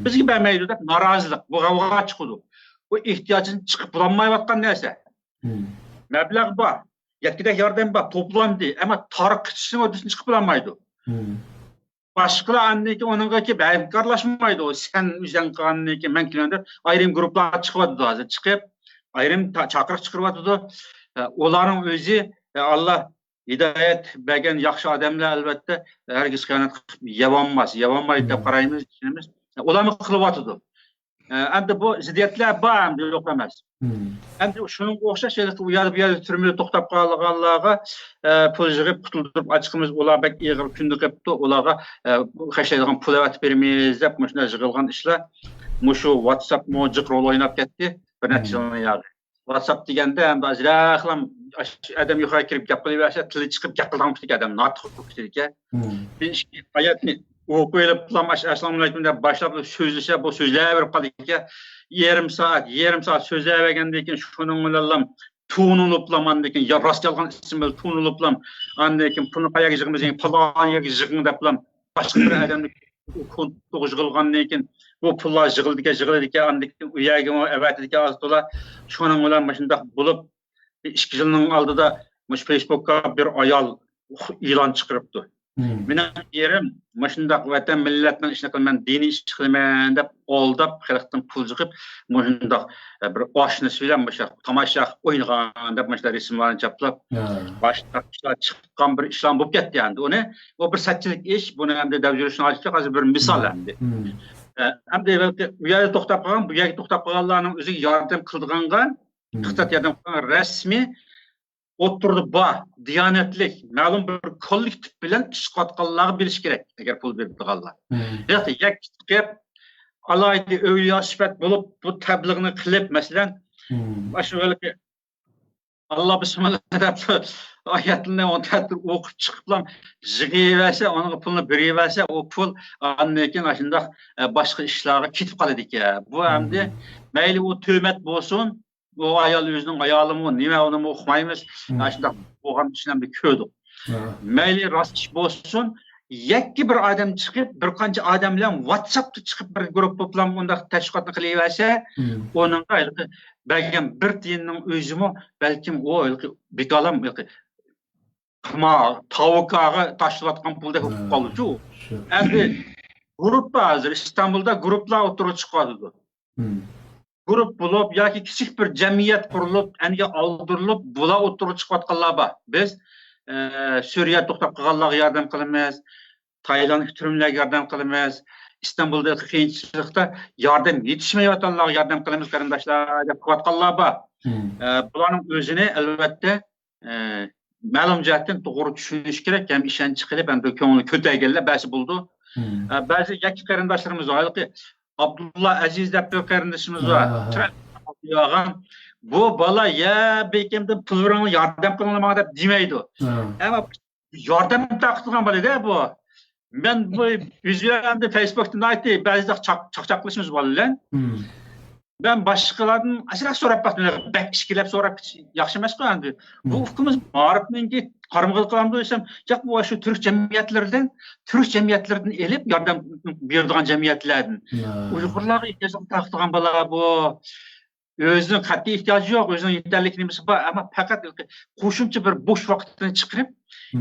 بىزگە بەرمەيدۇ دەپ نارازىلىق، بۇ غەۋغا چىقىدۇ. بۇ ئېھتىياجىدىن چىقىپ بولالمايۋاتقان نەرسە. مەبلەغ بار، يەتكۈدەك ياردەم بار، توپلاندى، ئەمما تارقىتىشنىڭ ھۆددىسىدىن چىقىپ بولالمايدۇ. باشقىلار ئاندىن كېيىن ئۇنىڭغا كېلىپ ھەمكارلاشمايدۇ. سەن ئۆزۈڭ قىلغاندىن كېيىن مەن كېلىمەن دەپ ئايرىم گۇرۇپپىلار چىقىۋاتىدۇ ھازىر. چىقىپ، ئايرىم تا-، چاقىرىق چىقىرىۋاتىدۇ. ئە، ئۇلارنىڭ ئۆزى، ئە، ئاللا ھىدايەت بەرگەن ياخشى ئادەملەر، ئەلۋەتتە، ھەرگىز خىيانەت قىلىپ يەۋالماس، يەۋالمايدۇ دەپ قارايمىز، ئىشىنىمىز. ئە، ئۇلارمۇ قىلىۋاتىدۇ. ئە، ئەمدى بۇ زىددىيەتلەر بار، ئەمدى يوق ئەمەس. ئەمدى شۇنىڭغا ئوخشاش ھېلىقى ئۇ يەردە، بۇ يەردە تۈرمىدە توختاپ قالغانلارغا، ئە، پۇل يىغىپ قۇتۇلدۇرۇپ ئاچىقىمىز، ئۇلار بەك ئېغىر كۈندە قېپتۇ، ئۇلارغا، ئە، خەجلەيدىغان پۇل ئەۋەتىپ بېرىمىز دەپ مۇشۇنداق يىغىلغان ئىشلار. مۇشۇ ۋاتساپمۇ جىق رول ئويناپ كەتتى بىر نەچچە يىلنىڭ ياغى. ۋاتساپ دېگەندە ئەمدى ئازراقلام ئادەم يۇقىرى كىرىپ گەپ قىلىۋەرسە، تىلى چىقىپ گەپ قىلىدىغان بولۇپ كېتىدىكەن، ناتىق بولۇپ كېتىدىكەن. بىر ئىككى ئايەتنى ئوقۇۋېلىپلا، ئەسسالامۇئەلەيكۇم دەپ باشلاپ سۆزلىسە، بۇ سۆزلەۋېرىپ قالىدىكەن. يېرىم سائەت، يېرىم سائەت سۆزلەۋەرگەندىن كېيىن شۇنىڭ بىلەنلا تونۇلۇپلا، ئاندىن كېيىن يا راست يالغان ئىسىم بىلەن تونۇلۇپلا، ئاندىن كېيىن پۇلنى قەيەرگە يىغىمىز دېگەن، پالان يەرگە يىغىڭ دەپلا باشقا بىر ئادەمنى كونتۇغا يىغىلغاندىن كېيىن، بۇ پۇللار يىغىلىدىكەن، يىغىلىدىكەن، ئاندىن كېيىن ئۇ يەرگىمۇ ئەۋەتىدىكەن ئاز تولا. شۇنىڭ بىلەن مۇشۇنداق بولۇپ، ئىككى يىلنىڭ ئالدىدا مۇشۇ فېيسبۇكقا بىر ئايال ئېلان چىقىرىپتۇ. مېنىڭ ئېرىم مۇشۇنداق ۋەتەن مىللەتنىڭ ئىشىنى قىلىمەن، دىنىي ئىش قىلىمەن دەپ ئالداپ، خەلقتىن پۇل جىقىپ، مۇشۇنداق، ئە، بىر ئاشنىسى بىلەن مۇشۇ تاماشا قىلىپ ئوينىغان دەپ مۇشۇنداق رەسىملەرنى چاپلاپ، باشقا ئىشلار چىققان بىر ئىشلار بولۇپ كەتتى ئەمدى. ئۇنى، ئۇ بىر سەتچىلىك ئىش، بۇنى ئەمدى دەپ يۈرۈشنىڭ ھاجىتى يوق، ھازىر بىر مىسال ئەمدى. ئە، ئەمدى بۇ يەردە توختاپ قالغان، بۇ يەردە توختاپ قالغانلارنىڭ ئۆزىگە ياردەم قىلىدىغانغا، ئىقتىساد ياردەم قىلغان رەسمىي ئوتتۇرىدا بار، دىيانەتلىك، مەلۇم بىر كوللېكتىپ بىلەن ئىش قىلىۋاتقانلارغا بېرىش كېرەك، ئەگەر پۇل بېرىدىغانلار. ياكى يەككە چىقىپ، ئالاھىدە ئەۋلىيا سۈپەت بولۇپ، بۇ تەبلىغنى قىلىپ، مەسىلەن، ئاشۇ ھېلىقى ئاللا بىسمىللا دەپ ئايەتنى ئون تەتۈر ئوقۇپ چىقىپلا يىغىۋەرسە، ئۇنىڭغا پۇلنى بېرىۋەرسە، ئۇ پۇل ئاندىن كېيىن ئاشۇنداق، ئە، باشقا ئىشلارغا كېتىپ قالىدىكەن. بۇ ئەمدى مەيلى ئۇ تۆھمەت بولسۇن، ئۇ ئايال ئۆزىنىڭ ئايالىمۇ، نېمە ئۇنىمۇ ئۇقمايمىز. ئاشۇنداق بولغان ئىشلارنى كۆردۇق. مەيلى راست ئىش بولسۇن، يەككە بىر ئادەم چىقىپ، بىر قانچە ئادەم بىلەن ۋاتساپتا چىقىپ، بىر گۇرۇپپا بىلەن ئۇنداق تەشۋىقاتنى قىلىۋەرسە، ئۇنىڭغا ھېلىقى بەرگەن بىر تىيىننىڭ ئۆزىمۇ بەلكىم ئۇ ھېلىقى بىكالام ھېلىقى قىما-، تاۋۇكاغا تاشلىۋاتقان پۇلدەك بولۇپ قالىدۇ. ئەمدى گۇرۇپپا، ھازىر ئىستانبۇلدا گۇرۇپپىلار ئوتتۇرىغا چىقىۋاتىدۇ. گۇرۇپ بولۇپ ياكى كىچىك بىر جەمئىيەت قۇرۇلۇپ، ئەنگە ئالدۇرۇلۇپ، بۇلار ئوتتۇرىغا چىقىۋاتقانلار بار. بىز، ئە، سۈرىيەدە توختاپ قالغانلارغا ياردەم قىلىمىز، تايلاندتىكى تۈرمىلەرگە ياردەم قىلىمىز، ئىستانبۇلدىكى قىيىنچىلىقتا ياردەم يېتىشمەيۋاتقانلارغا ياردەم قىلىمىز، قېرىنداشلار، دەپ قىلىۋاتقانلار بار. ئە، بۇلارنىڭ ئۆزىنى، ئەلۋەتتە، ئە، مەلۇم جەھەتتىن توغرا چۈشىنىش كېرەك ھەم ئىشەنچ قىلىپ، ھەم بىر كۆڭلى كۆتەرگەنلەر بەرسە بولىدۇ. ئە، بەزى يەككە قېرىنداشلىرىمىز بار، ھېلىقى ئابدۇللا ئەزىز دەپ بىر قېرىندىشىمىز بار. بۇ بالا يا بېكىمدىن پۇل بېرىڭلار، ياردەم قىلىڭلار ماڭا دەپ دېمەيدۇ. ئەمما ياردەم تارقىتىدىغان بالا-دە بۇ. مەن بۇ يۈز بەرگەندە فېيسبۇكتا ناھايىتى بەزىدە چاق-، چاقچاقلىشىمىز بار بىلەن. مەن باشقىلاردىن ئازراق سوراپ باقتىم. بەك ئىچكىلەپ سوراپ ياخشى ئەمەسقۇ ئەمدى. بۇ ئۇكىمىز مائارىپنىڭكى قارمىقىغا قالامدۇ دېسەم، ياق، بۇ شۇ تۈرك جەمئىيەتلىرىدىن، تۈرك جەمئىيەتلىرىدىن ئېلىپ ياردەم بېرىدىغان جەمئىيەتلەردىن. ئۇيغۇرلارغا ئېھتىياجلىق تارقىتىدىغان بالا بۇ. ئۆزىنىڭ قەتئىي ئېھتىياجى يوق، ئۆزىنىڭ يېتەرلىك نېمىسى بار، ئەمما پەقەت قوشۇمچە بىر بوش ۋاقتىنى چىقىرىپ،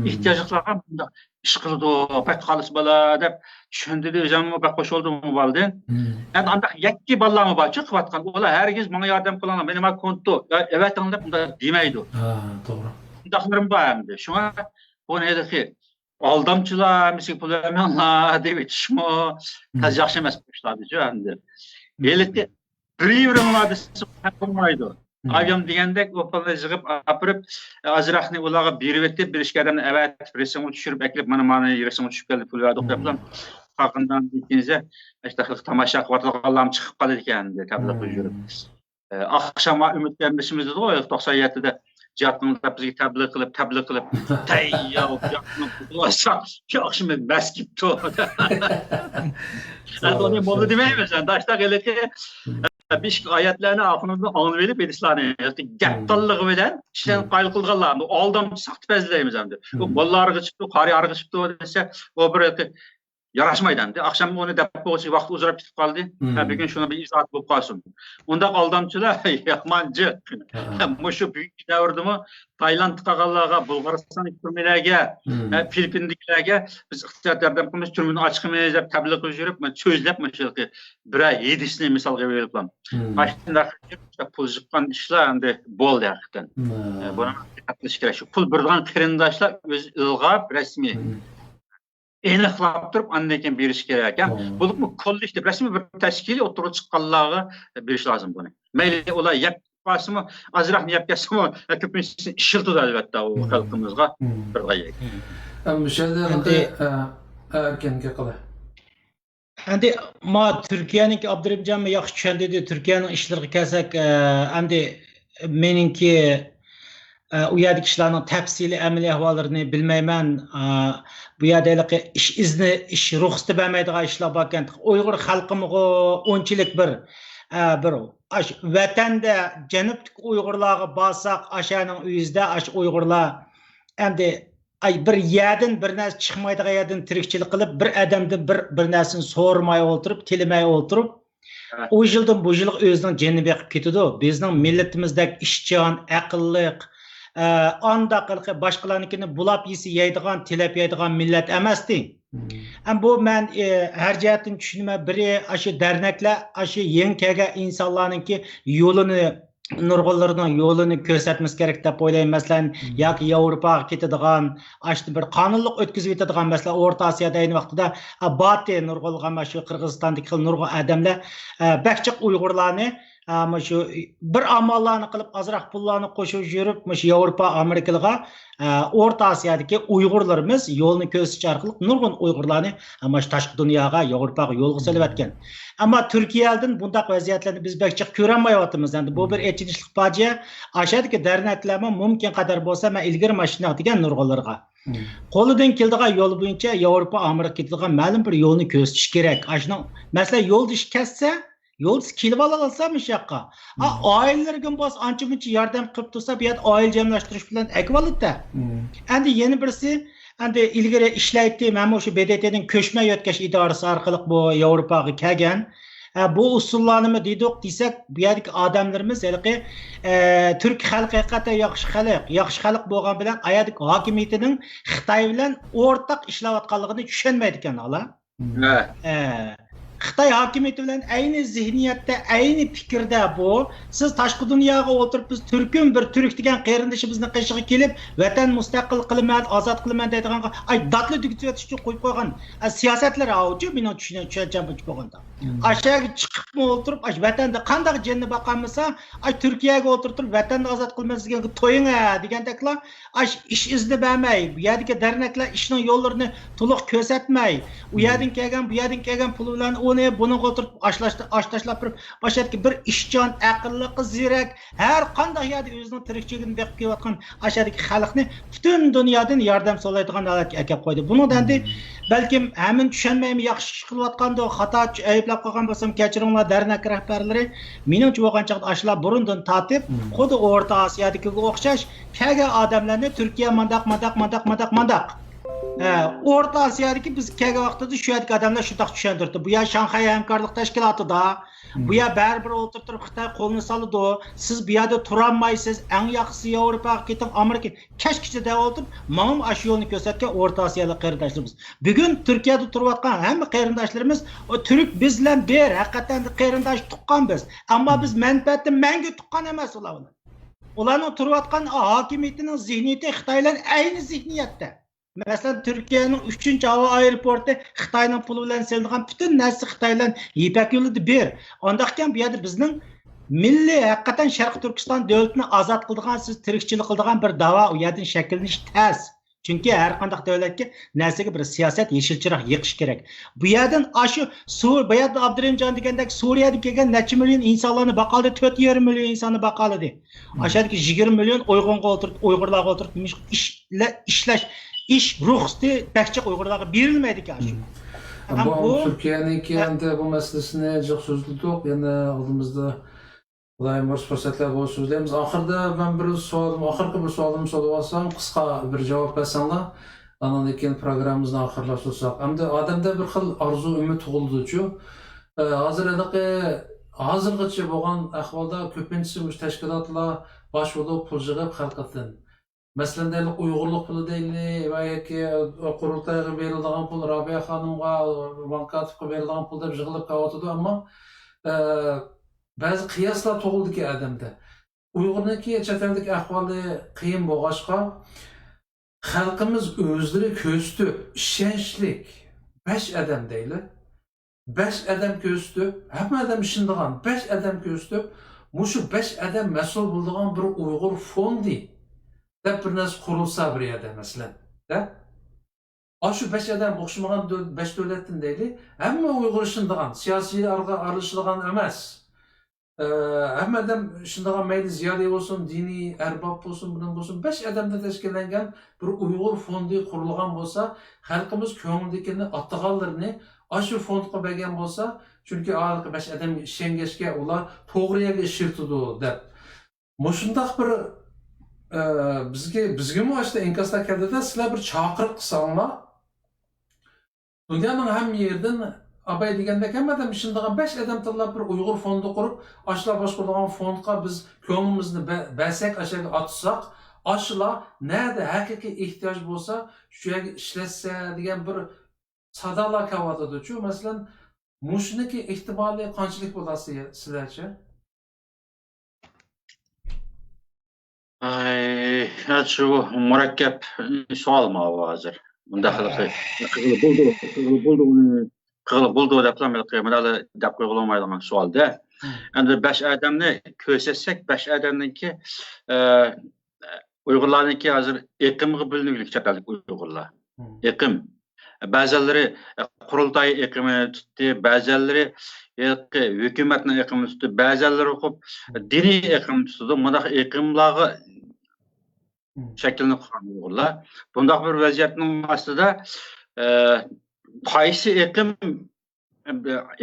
ئېھتىياجلىقلارغا مۇنداق ئىش قىلىدۇ، بەك خالىس بالا دەپ چۈشەندۈردى، ئۆزۈممۇ بەك خۇش بولدۇم بۇ بالىدىن. ئەمدى ئانداق يەككە بالىلارمۇ بارچۇ قىلىۋاتقان، ئۇلار ھەرگىز ماڭا ياردەم قىلىڭلار، مېنى ما كونتو ئەۋەتىڭ دەپ ئۇنداق دېمەيدۇ. ئۇنداقلىرىم بار ئەمدى. شۇڭا بۇنى ھېلىقى ئالدامچىلار ھەممىسىگە پۇل بەرمەڭلار دەپ ئېيتىشمۇ تەس ياخشى ئەمەس بۇ ئىشلاردا شۇ ئەمدى. ھېلىقى بىرى بىرىڭلار دېسە قەت بولمايدۇ. ئايام دېگەندەك ئۇ پۇلنى يىغىپ ئاپىرىپ، ئازراقنى ئۇلارغا بېرىۋېتىپ، بىر ئىككى ئادەمنى ئەۋەتىپ، رەسىمگە چۈشۈرۈپ ئەكېلىپ، مانا، مانا رەسىمگە چۈشۈپ كەلدى، پۇل بەردۇق دەپلا قالغىنىدىن كېيىن ئاشۇنداق تاماشا قىلىۋاتىدىغانلارمۇ چىقىپ قالىدىكەن، ئەمدى تەبلىغ يۈرۈپ. ئە، ئاخشام ئۈمىد قېرىندىشىمىز دېدىغۇ، توقسان يەتتىدە جىھاد قىلىڭ دەپ بىزگە تەبلىغ قىلىپ، تەبلىغ قىلىپ، تەييار بۇ ياقنىڭ قۇتۇلۇۋالساق، شۇ ئاخشىمى مەس كېپتۇ. ئەمدى ئۇنى موللا دېمەيمىز، ئەمدى ئاشۇنداق ھېلىقى، ئە، بىر ئىككى ئايەتلەرنى ئاخىرىدا ئاڭلىۋېلىپ، ھەدىسلەرنى ھېلىقى گەپ تاللىقى بىلەن كىشىلەرنى قايىل قىلىدىغانلار، ئەمدى ئالدامچى ساختىپەزلەيمىز ئەمدى. ئۇ بالىلارغا چىقىپتۇ، قارىيارغا چىقىپتۇ دېسە، ئۇ بىر ھېلىقى ياراشمايدۇ ئەمدى. ئاخشام ئۇنى دەپ بولغۇچە ۋاقىت ئۇزىراپ كېتىپ قالدى. ھە، بۈگۈن شۇنىڭ بىر ئىزاھاتى بولۇپ قالسۇن. ئۇنداق ئالدامچىلار يامان جىق. مۇشۇ بۈگۈنكى دەۋردىمۇ تايلاندتا قالغانلارغا، بۇلغارىستاندىكى تۈرمىلەرگە، ھە، فىلىپپىندىكىلەرگە بىز ئىقتىساد ياردەم قىلىمىز، تۈرمىدىن ئاچىقىمىز دەپ تەبلىغ يۈرۈپ، مانا سۆزلەپ مۇشۇ بىرەر ھەدىسنى مىسالغا ئېلىپ، ئاشۇنداق پۇل چىققان ئىشلار ئەمدى بولدى ھەقىقەتەن. بۇنىڭغا دىققەت قىلىش كېرەك. شۇ پۇل بېرىدىغان قېرىنداشلار ئۆزى ئىلغاپ رەسمىي ئېنىقلاپ تۇرۇپ، ئاندىن كېيىن بېرىش كېرەك. ھەم بولۇپمۇ كوللېكتىپ، رەسمىي بىر تەشكىلىي ئوتتۇرىغا چىققانلارغا بېرىش لازىم بۇنى. مەيلى ئۇلار يەپ بارسىمۇ، ئازراقنى يەپ كەلسىمۇ، كۆپىنچىسىنى ئىشلىتىدۇ ئەلۋەتتە ئۇ خەلقىمىزغا بىر غايەت. مۇشۇ يەردە ئەمدى، ئە، ئەركىنگە قىلە. ئەمدى ما تۈركىيەنىڭكى ئابدۇرېھىمجان ياخشى چۈشەندۈردى. تۈركىيەنىڭ ئىشلىرىغا كەلسەك، ئە، ئەمدى مېنىڭكى، ئە، ئۇ يەردىكى ئىشلارنىڭ تەپسىلىي ئەمەلىي ئەھۋاللىرىنى بىلمەيمەن. ئە، بۇ يەردە ھېلىقى ئىش ئىزنى، ئىش رۇخسىتى بەرمەيدىغان ئىشلار باركەن. ئۇيغۇر خەلقىمىغۇ ئۇنچىلىك بىر، ئە، بىر ئاش-، ۋەتەندە جەنۇبتىكى ئۇيغۇرلارغا بارساق، ئاشۇنىڭ ئۆزىدە ئاشۇ ئۇيغۇرلار ئەمدى ئاي، بىر يەردىن بىر نەرسە چىقمايدىغان يەردىن تىرىكچىلىك قىلىپ، بىر ئادەمدىن بىر، بىر نەرسىنى سورىماي ئولتۇرۇپ، تىلىمەي ئولتۇرۇپ، ئۇ يىلدىن بۇ يىلغا ئۆزىنىڭ جېنىنى بېقىپ كېتىدۇ. بىزنىڭ مىللىتىمىزدەك ئىشچان، ئەقىللىق، ئە، ئانداق ھېلىقى باشقىلارنىڭكىنى بۇلاپ يېسە يەيدىغان، تىلەپ يەيدىغان مىللەت ئەمەستى. ھەم بۇ مەن، ئە، ھەر جەھەتتىن چۈشىنىمەن. بىرى، ئاشۇ دەرنەكلەر، ئاشۇ يېڭى كەلگەن ئىنسانلارنىڭكى يولىنى، نۇرغۇنلىرىنىڭ يولىنى كۆرسەتمىسى كېرەك دەپ ئويلايمەن. مەسىلەن، ياكى ياۋروپاغا كېتىدىغان، ئاشۇنى بىر قانۇنلۇق ئۆتكۈزۈۋېتىدىغان، مەسىلەن، ئورتا ئاسىيادا ئەينى ۋاقتىدا، ئە، باتى نۇرغۇنلىغان، مانا شۇ قىرغىزىستاندىكى خىل نۇرغۇن ئادەملەر، ئە، بەك جىق ئۇيغۇرلارنى، ئە، مۇشۇ بىر ئاماللارنى قىلىپ، ئازراق پۇللارنى قوشۇپ يۈرۈپ، مۇشۇ ياۋروپا، ئامېرىكىلىغا، ئە، ئورتا ئاسىيادىكى ئۇيغۇرلىرىمىز يولنى كۆرسىتىش ئارقىلىق نۇرغۇن ئۇيغۇرلارنى، ئە، مانا شۇ تاشقى دۇنياغا، ياۋروپاغا يولغا سېلىۋەتكەن. ئەمما تۈركىيەدىن بۇنداق ۋەزىيەتلەرنى بىز بەك جىق كۆرەلمەيۋاتىمىز. ئەمدى بۇ بىر ئېچىنىشلىق پاجىئە. ئاشۇدىكى دەرنەكلەرمۇ مۇمكىن قەدەر بولسا، مەن ئىلگىرى مانا شۇنداق دېگەن نۇرغۇنلىرىغا. قولىدىن كېلىدىغان يول بويىچە ياۋروپا، ئامېرىكا كېتىدىغان مەلۇم بىر يولنى كۆرسىتىش كېرەك. ئاشۇنىڭ، مەسىلەن، يولدىشى كەتسە، يولدىسى كېلىۋالالىسا مۇشۇ ياققا. ئا، ئائىلىلىرىگە بولسا ئانچە-مۇنچە ياردەم قىلىپ تۇرسا، بۇ يەردە ئائىلە جەملەشتۈرۈش بىلەن ئەكىۋالىدۇ-دە. ئەمدى يەنە بىرسى، ئەمدى ئىلگىرى ئىشلەيتتى، مەنمۇ شۇ ب د ت نىڭ كۆچمەن يۆتكەش ئىدارىسى ئارقىلىق بۇ ياۋروپاغا كەلگەن. ئە، بۇ ئۇسۇللارنىمۇ دېدۇق دېسەك، بۇ يەردىكى ئادەملىرىمىز ھېلىقى، ئە، تۈرك خەلقى ھەقىقەتەن ياخشى خەلق، ياخشى خەلق بولغان بىلەن، ئايەردىكى ھاكىمىيىتىنىڭ خىتاي بىلەن ئورتاق ئىشلەۋاتقانلىقىنى چۈشەنمەيدىكەن ھالا. ھە. ئە، خىتاي ھاكىمىيىتى بىلەن ئەينى زېھنىيەتتە، ئەينى پىكىردە بۇ. سىز تاشقى دۇنياغا ئولتۇرۇپ، بىز تۈركمۇ، بىر تۈرك دېگەن قېرىندىشىمىزنىڭ قېشىغا كېلىپ، ۋەتەن مۇستەقىل قىلىمەن، ئازاد قىلىمەن دەيدىغانغا، ئاي، داتلا تۈگىتىۋېتىش ئۈچۈن قويۇپ قويغان، ئە، سىياسەتلىرى ئاۋۇچۇ، مېنىڭ چۈشىنە-، چۈشەنچەم بويىچە بولغاندا. ئاشۇ يەرگە چىقىپمۇ ئولتۇرۇپ، ئاشۇ ۋەتەندە قانداق جېنىنى باقالمىسا، ئاشۇ تۈركىيەگە ئولتۇرتۇرۇپ، ۋەتەننى ئازاد قىلىمىز دېگەنگە تويۇڭ ھە دېگەندەكلا، ئاش ئىش ئىزنى بەرمەي، بۇ يەردىكى دەرنەكلەر ئىشنىڭ يوللىرىنى تولۇق كۆرسەتمەي، ئۇ يەردىن كەلگەن، بۇ يەردىن كەلگەن پۇل بىلەن ئۇنى، بۇنىڭغا ئولتۇرۇپ ئاش تاشلا-، ئاش تاشلاپ بېرىپ، ئاشۇ يەردىكى بىر ئىشچان، ئەقىللىققا زېرەك، ھەر قانداق يەردە ئۆزىنىڭ تىرىكچىلىكىنى بېقىپ كېلىۋاتقان ئاشۇ يەردىكى خەلقنى پۈتۈن دۇنيادىن ياردەم سورايدىغان ھالەتكە ئەكەپ قويدى. بۇنىڭدا ئەمدى بەلكىم ھەممىنى چۈشەنمەيمەن، ياخشى ئىش قىلىۋاتقاندۇ، خاتا ئەيىبلەپ قويغان بولسام كەچۈرۈڭلار، دەرنەك رەھبەرلىرى. مېنىڭچە بولغان چاغدا ئاشۇلار بۇرۇندىن تارتىپ، خۇددى ئورتا ئاسىيادىكىگە ئوخشاش، كەلگەن ئادەملەرنى تۈركىيە مانداق، مانداق، مانداق، مانداق، مانداق. ھە، ئورتا ئاسىيادىكى بىز كەلگەن ۋاقتىدا شۇ يەردىكى ئادەملەر شۇنداق چۈشەندۈردى. بۇ يەر شاڭخەي ھەمكارلىق تەشكىلاتىدا، بۇ يەر بەرىبىر ئولتۇرۇپ تۇرۇپ خىتاي قولىنى سالىدۇ. سىز بۇ يەردە تۇرالمايسىز، ئەڭ ياخشىسى ياۋروپاغا كېتىڭ، ئامېرىكا. كەچكىچە دەۋاتىپ، ماڭىمۇ ئاشۇ يولنى كۆرسەتكەن ئورتا ئاسىيالىق قېرىنداشلىرىمىز. بۈگۈن تۈركىيەدە تۇرۇۋاتقان ھەممە قېرىنداشلىرىمىز، ئۇ تۈرك بىز بىلەن بىر، ھەقىقەتەن قېرىنداش تۇغقان بىز. ئەمما بىز مەنپەئەتتە مەڭگۈ تۇغقان ئەمەس ئۇلار بىلەن. ئۇلارنىڭ تۇرۇۋاتقان ھاكىمىيىتىنىڭ زېھنىيىتى خىتاي بىلەن ئەينى زېھنىيەتتە. مەسىلەن، تۈركىيەنىڭ ئۈچىنچى ھاۋا ئايروپورتى خىتاينىڭ پۇلى بىلەن سېلىنغان، پۈتۈن نەرسە خىتاي بىلەن يىپەك يولىدا بىر. ئانداقكەن بۇ يەردە بىزنىڭ مىللىي، ھەقىقەتەن شەرقىي تۈركىستان دۆلىتىنى ئازاد قىلىدىغان، سىز تىرىكچىلىك قىلىدىغان بىر داۋا ئۇ يەردىن شەكىللىنىشى تەس. چۈنكى ھەر قانداق دۆلەتكە نەرسىگە بىر سىياسەت، يېشىل چىراغ يېقىش كېرەك. بۇ يەردىن ئاشۇ سۇ-، بۇ يەردە ئابدۇرېھىمجان دېگەندەك سۇرىيەدىن كەلگەن نەچچە مىليون ئىنسانلارنى باقالىدى، تۆت يېرىم مىليون ئىنساننى باقالىدى. ئاشۇ يەردىكى يىگىرمە مىليون ئۇيغۇرغا ئولتۇرۇپ، ئۇيغۇرلارغا ئولتۇرۇپ، مۇشۇ ئىش-، ئىشلەش، ئىش رۇخسىتى بەك جىق ئۇيغۇرلارغا بېرىلمەيدىكەن ئاشۇ. بۇ تۈركىيەنىڭكى ئەمدى بۇ مەسىلىسىنى جىق سۆزلىدۇق. يەنە ئالدىمىزدا خۇدايىم بۇيرۇسا پۇرسەتلەر بولسا سۆزلەيمىز. ئاخىرىدا مەن بىر سوئالىم، ئاخىرقى بىر سوئالىمنى سولىۋالسام، قىسقا بىر جاۋاب بەرسەڭلار، ئاندىن كېيىن پروگراممىمىزنى ئاخىرلاشتۇرساق. ئەمدى ئادەمدە بىر خىل ئارزۇ ئۈمىد تۇغۇلىدۇچۇ. ئە، ھازىر ھېلىقى، ھازىرغىچە بولغان ئەھۋالدا كۆپىنچىسى مۇشۇ تەشكىلاتلار باش بولۇپ پۇل يىغىپ خەلقىدىن. مەسىلەن، دەيلى، ئۇيغۇرلۇق پۇلى دەيلى ۋە ياكى قۇرۇلتايغا بېرىلىدىغان پۇل، رابىيە خانىمغا، ۋاڭ كاتىپقا بېرىلىدىغان پۇل دەپ يىغىلىپ كېلىۋاتىدۇ. ئەمما، ئە، بەزى قىياسلار تۇغۇلىدىكەن ئادەمدە. ئۇيغۇرنىڭكى چەت ئەلدىكى ئەھۋالى قىيىن بولغاچقا، خەلقىمىز ئۆزلىرى كۆرسىتىپ، ئىشەنچلىك بەش ئادەم دەيلى. بەش ئادەم كۆرسىتىپ، ھەممە ئادەم ئىشىنىدىغان بەش ئادەم كۆرسىتىپ، مۇشۇ بەش ئادەم مەسئۇل بولىدىغان بىر ئۇيغۇر فوندى دەپ بىر نەرسە قۇرۇلسا بىر يەردە، مەسىلەن، دە؟ ئاشۇ بەش ئادەم ئوخشىمىغان دۆ-، بەش دۆلەتتىن دەيلى، ھەممە ئۇيغۇر ئىشىنىدىغان، سىياسىي ئارىغا ئارىلىشىدىغان ئەمەس. ئە، ھەممە ئادەم ئىشىنىدىغان، مەيلى زىيالىي بولسۇن، دىنىي ئەرباب بولسۇن، بۇنىڭ بولسۇن، بەش ئادەمدىن تەشكىللەنگەن بىر ئۇيغۇر فوندى قۇرۇلغان بولسا، خەلقىمىز كۆڭلىدىكىنى، ئاتىغانلىرىنى ئاشۇ فوندقا بەرگەن بولسا، چۈنكى ھېلىقى بەش ئادەمگە ئىشەنگەچكە، ئۇلار توغرا يەرگە ئىشلىتىدۇ دەپ. مۇشۇنداق بىر، ئە، بىزگە، بىزگىمۇ ئاشۇنداق ئىنكاسلار كەلدىدە، سىلەر بىر چاقىرىق قىلساڭلار، دۇنيانىڭ ھەممە يېرىدىن ئاباي دېگەندەك ھەممە ئادەم ئىشىنىدىغان بەش ئادەم تاللاپ بىر ئۇيغۇر فوندى قۇرۇپ، ئاشۇلار باشقۇرىدىغان فوندقا بىز كۆڭلىمىزنى بە-، بەرسەك، ئاشۇ يەرگە ئاتساق، ئاشۇلار نەدە ھەقىقىي ئېھتىياج بولسا، شۇ يەرگە ئىشلەتسە دېگەن بىر سادالار كېلىۋاتىدۇچۇ. مەسىلەن، مۇشۇنىڭكى ئېھتىمالى قانچىلىك بولار سىلەرچە؟ ئاي، شۇ مۇرەككەپ سوئال ماۋۇ ھازىر. مۇنداق قىلىپ، قىلغىلى بولىدۇ، قىلغىلى بولىدۇ، ئۇنى قىلغىلى بولىدۇ دەپلا مۇنداق دەپ قويغىلى بولمايدىغان سوئالدە. ئەمدى بەش ئادەمنى كۆرسەتسەك، بەش ئادەمنىڭكى، ئە، ئۇيغۇرلارنىڭكى ھازىر ئېقىمغا بۆلۈنۈپ چەت ئەللىك ئۇيغۇرلار. ئېقىم. بەزەنلىرى، ئە، قۇرۇلتاي ئېقىمىنى تۇتتى، بەزەنلىرى ھېلىقى ھۆكۈمەتنىڭ ئېقىمىنى تۇتتى، بەزەنلىرى قوپ دىنىي ئېقىمنى تۇتىدۇ. مۇنداق ئېقىملارغا شەكىللىنىپ قالغان ئۇيغۇرلار. بۇنداق بىر ۋەزىيەتنىڭ ئاستىدا، ئە، قايسى ئېقىم،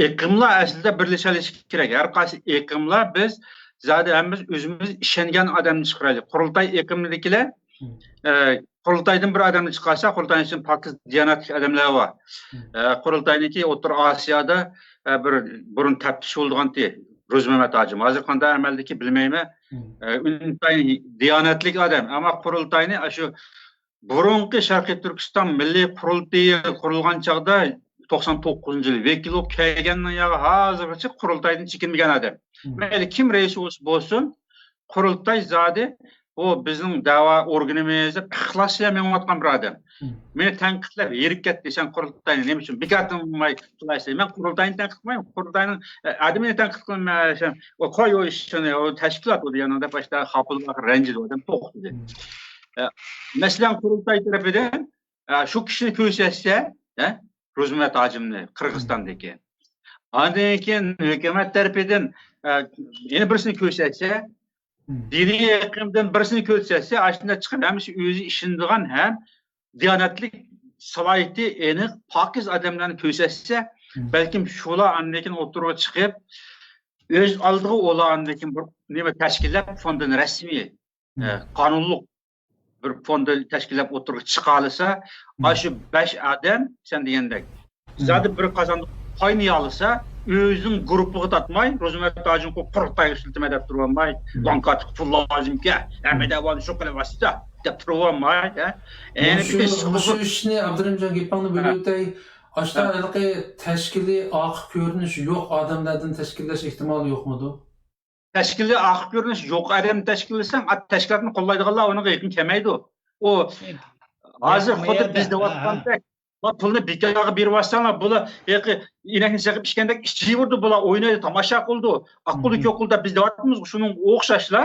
ئېقىملار ئەسلىدە بىرلىشەلىشى كېرەك. ھەر قايسى ئېقىملار بىز زادى ھەممىمىز ئۆزىمىز ئىشەنگەن ئادەمنى چىقىرايلى. قۇرۇلتاي ئېقىمىدىكىلەر، ئە، قۇرۇلتايدىن بىر ئادەمنى چىقارسا، قۇرۇلتاينىڭ ئىچىدە پاكىز، دىيانەتلىك ئادەملەر بار. ئە، قۇرۇلتاينىڭكى ئوتتۇرا ئاسىيادا، ئە، بىر بۇرۇن تەپتىش بولىدىغانتى، روزى مەمەت ھاجىم. ھازىر قانداق ئەمەلدىكى بىلمەيمەن. ئە، ئىنتايىن دىيانەتلىك ئادەم. ئەمما قۇرۇلتاينى ئاشۇ بۇرۇنقى شەرقىي تۈركىستان مىللىي قۇرۇلتىيى قۇرۇلغان چاغدا توقسان توققۇزىنچى يىلى ۋەكىل بولۇپ كەلگەننىڭ ياغى ھازىرغىچە قۇرۇلتايدىن چېكىنمىگەن ئادەم. مەيلى كىم رەئىس بولسا بولسۇن، قۇرۇلتاي زادى بۇ بىزنىڭ دەۋا ئورگىنىمىز دەپ ئىخلاسىيا مېڭىۋاتقان بىر ئادەم. مېنى تەنقىدلەپ ھېرىپ كەتتى، سەن قۇرۇلتاينى نېمە ئۈچۈن بىكاردىن بولماي قىلايسەن؟ مەن قۇرۇلتاينى تەنقىد قىلمايمەن، قۇرۇلتاينىڭ، ئە، ئادىمىنى تەنقىد قىلىمەن. ئۇ قوي ئۇ ئىشنى، ئۇ تەشكىلات ئۇ دېگەننىڭ دەپ باشتا خاپىلىغا رەنجىدى ئادەم توختىدى. ئە، مەسىلەن، قۇرۇلتاي تەرىپىدىن، ئە، شۇ كىشىنى كۆرسەتسە، ئە، روزىمەت ھاجىمنى قىرغىزىستاندىكى. ئاندىن كېيىن ھۆكۈمەت تەرىپىدىن، ئە، يەنە بىرسىنى كۆرسەتسە، دىنىي ئېقىمدىن بىرسىنى كۆرسەتسە، ئاشۇنداق چىقىپ ھەممىسى ئۆزى ئىشىنىدىغان ھەم دىيانەتلىك، سالاھىيىتى ئېنىق، پاكىز ئادەملەرنى كۆرسەتسە، بەلكىم شۇلار ئاندىن كېيىن ئوتتۇرىغا چىقىپ، ئۆز ئالدىغا ئۇلار ئاندىن كېيىن بىر نېمە تەشكىللەپ، فوندىنى رەسمىي، ئە، قانۇنلۇق بىر فوندنى تەشكىللەپ ئوتتۇرىغا چىقالىسا، ئاشۇ بەش ئادەم سەن دېگەندەك زادى بىر قازاندا قاينىيالىسا، ئۆزىنىڭ گۇرۇپپىغا تارتماي، روزىمەت ھاجىمغا قۇرۇلتايغا ئىشلىتىمەن دەپ تۇرۇۋالماي، بانكا ئاچقا پۇل لازىمكەن، ھەممە دەۋانى شۇ قىلىۋاتسا دەپ تۇرۇۋالماي، ھە؟ يەنە مۇشۇ، بىر ئىش مۇشۇ قىلسا ئىشنى، ئابدۇرېھىم جان، گېپىڭنى ھە. بۆلۈۋېتەي. ئاشۇنداق ھە. ھېلىقى تەشكىلىي ئارقا كۆرۈنۈشى يوق ئادەملەردىن تەشكىللەش ئېھتىمالى يوقمىدۇ؟ تەشكىلىي ئارقا كۆرۈنۈش يوق ئادەم تەشكىللىسەڭ، ئا، تەشكىلاتنى قوللايدىغانلار ئۇنىڭغا يېقىن كەلمەيدۇ. ئۇ ھازىر خۇددى بىز دەۋاتقاندەك، ھە، ھە. پۇلنى بىكارغا بېرىۋاتساڭلار، بۇلار ھېلىقى ئىنەكنى سېغىپ ئىچكەندەك ئىچىۋېرىدۇ، بۇلار ئوينايدۇ، تاماشا قىلىدۇ. ئاققۇلدى، كۆكقۇلدى دەپ بىز دەۋاتىمىز، شۇنىڭغا ئوخشاشلا.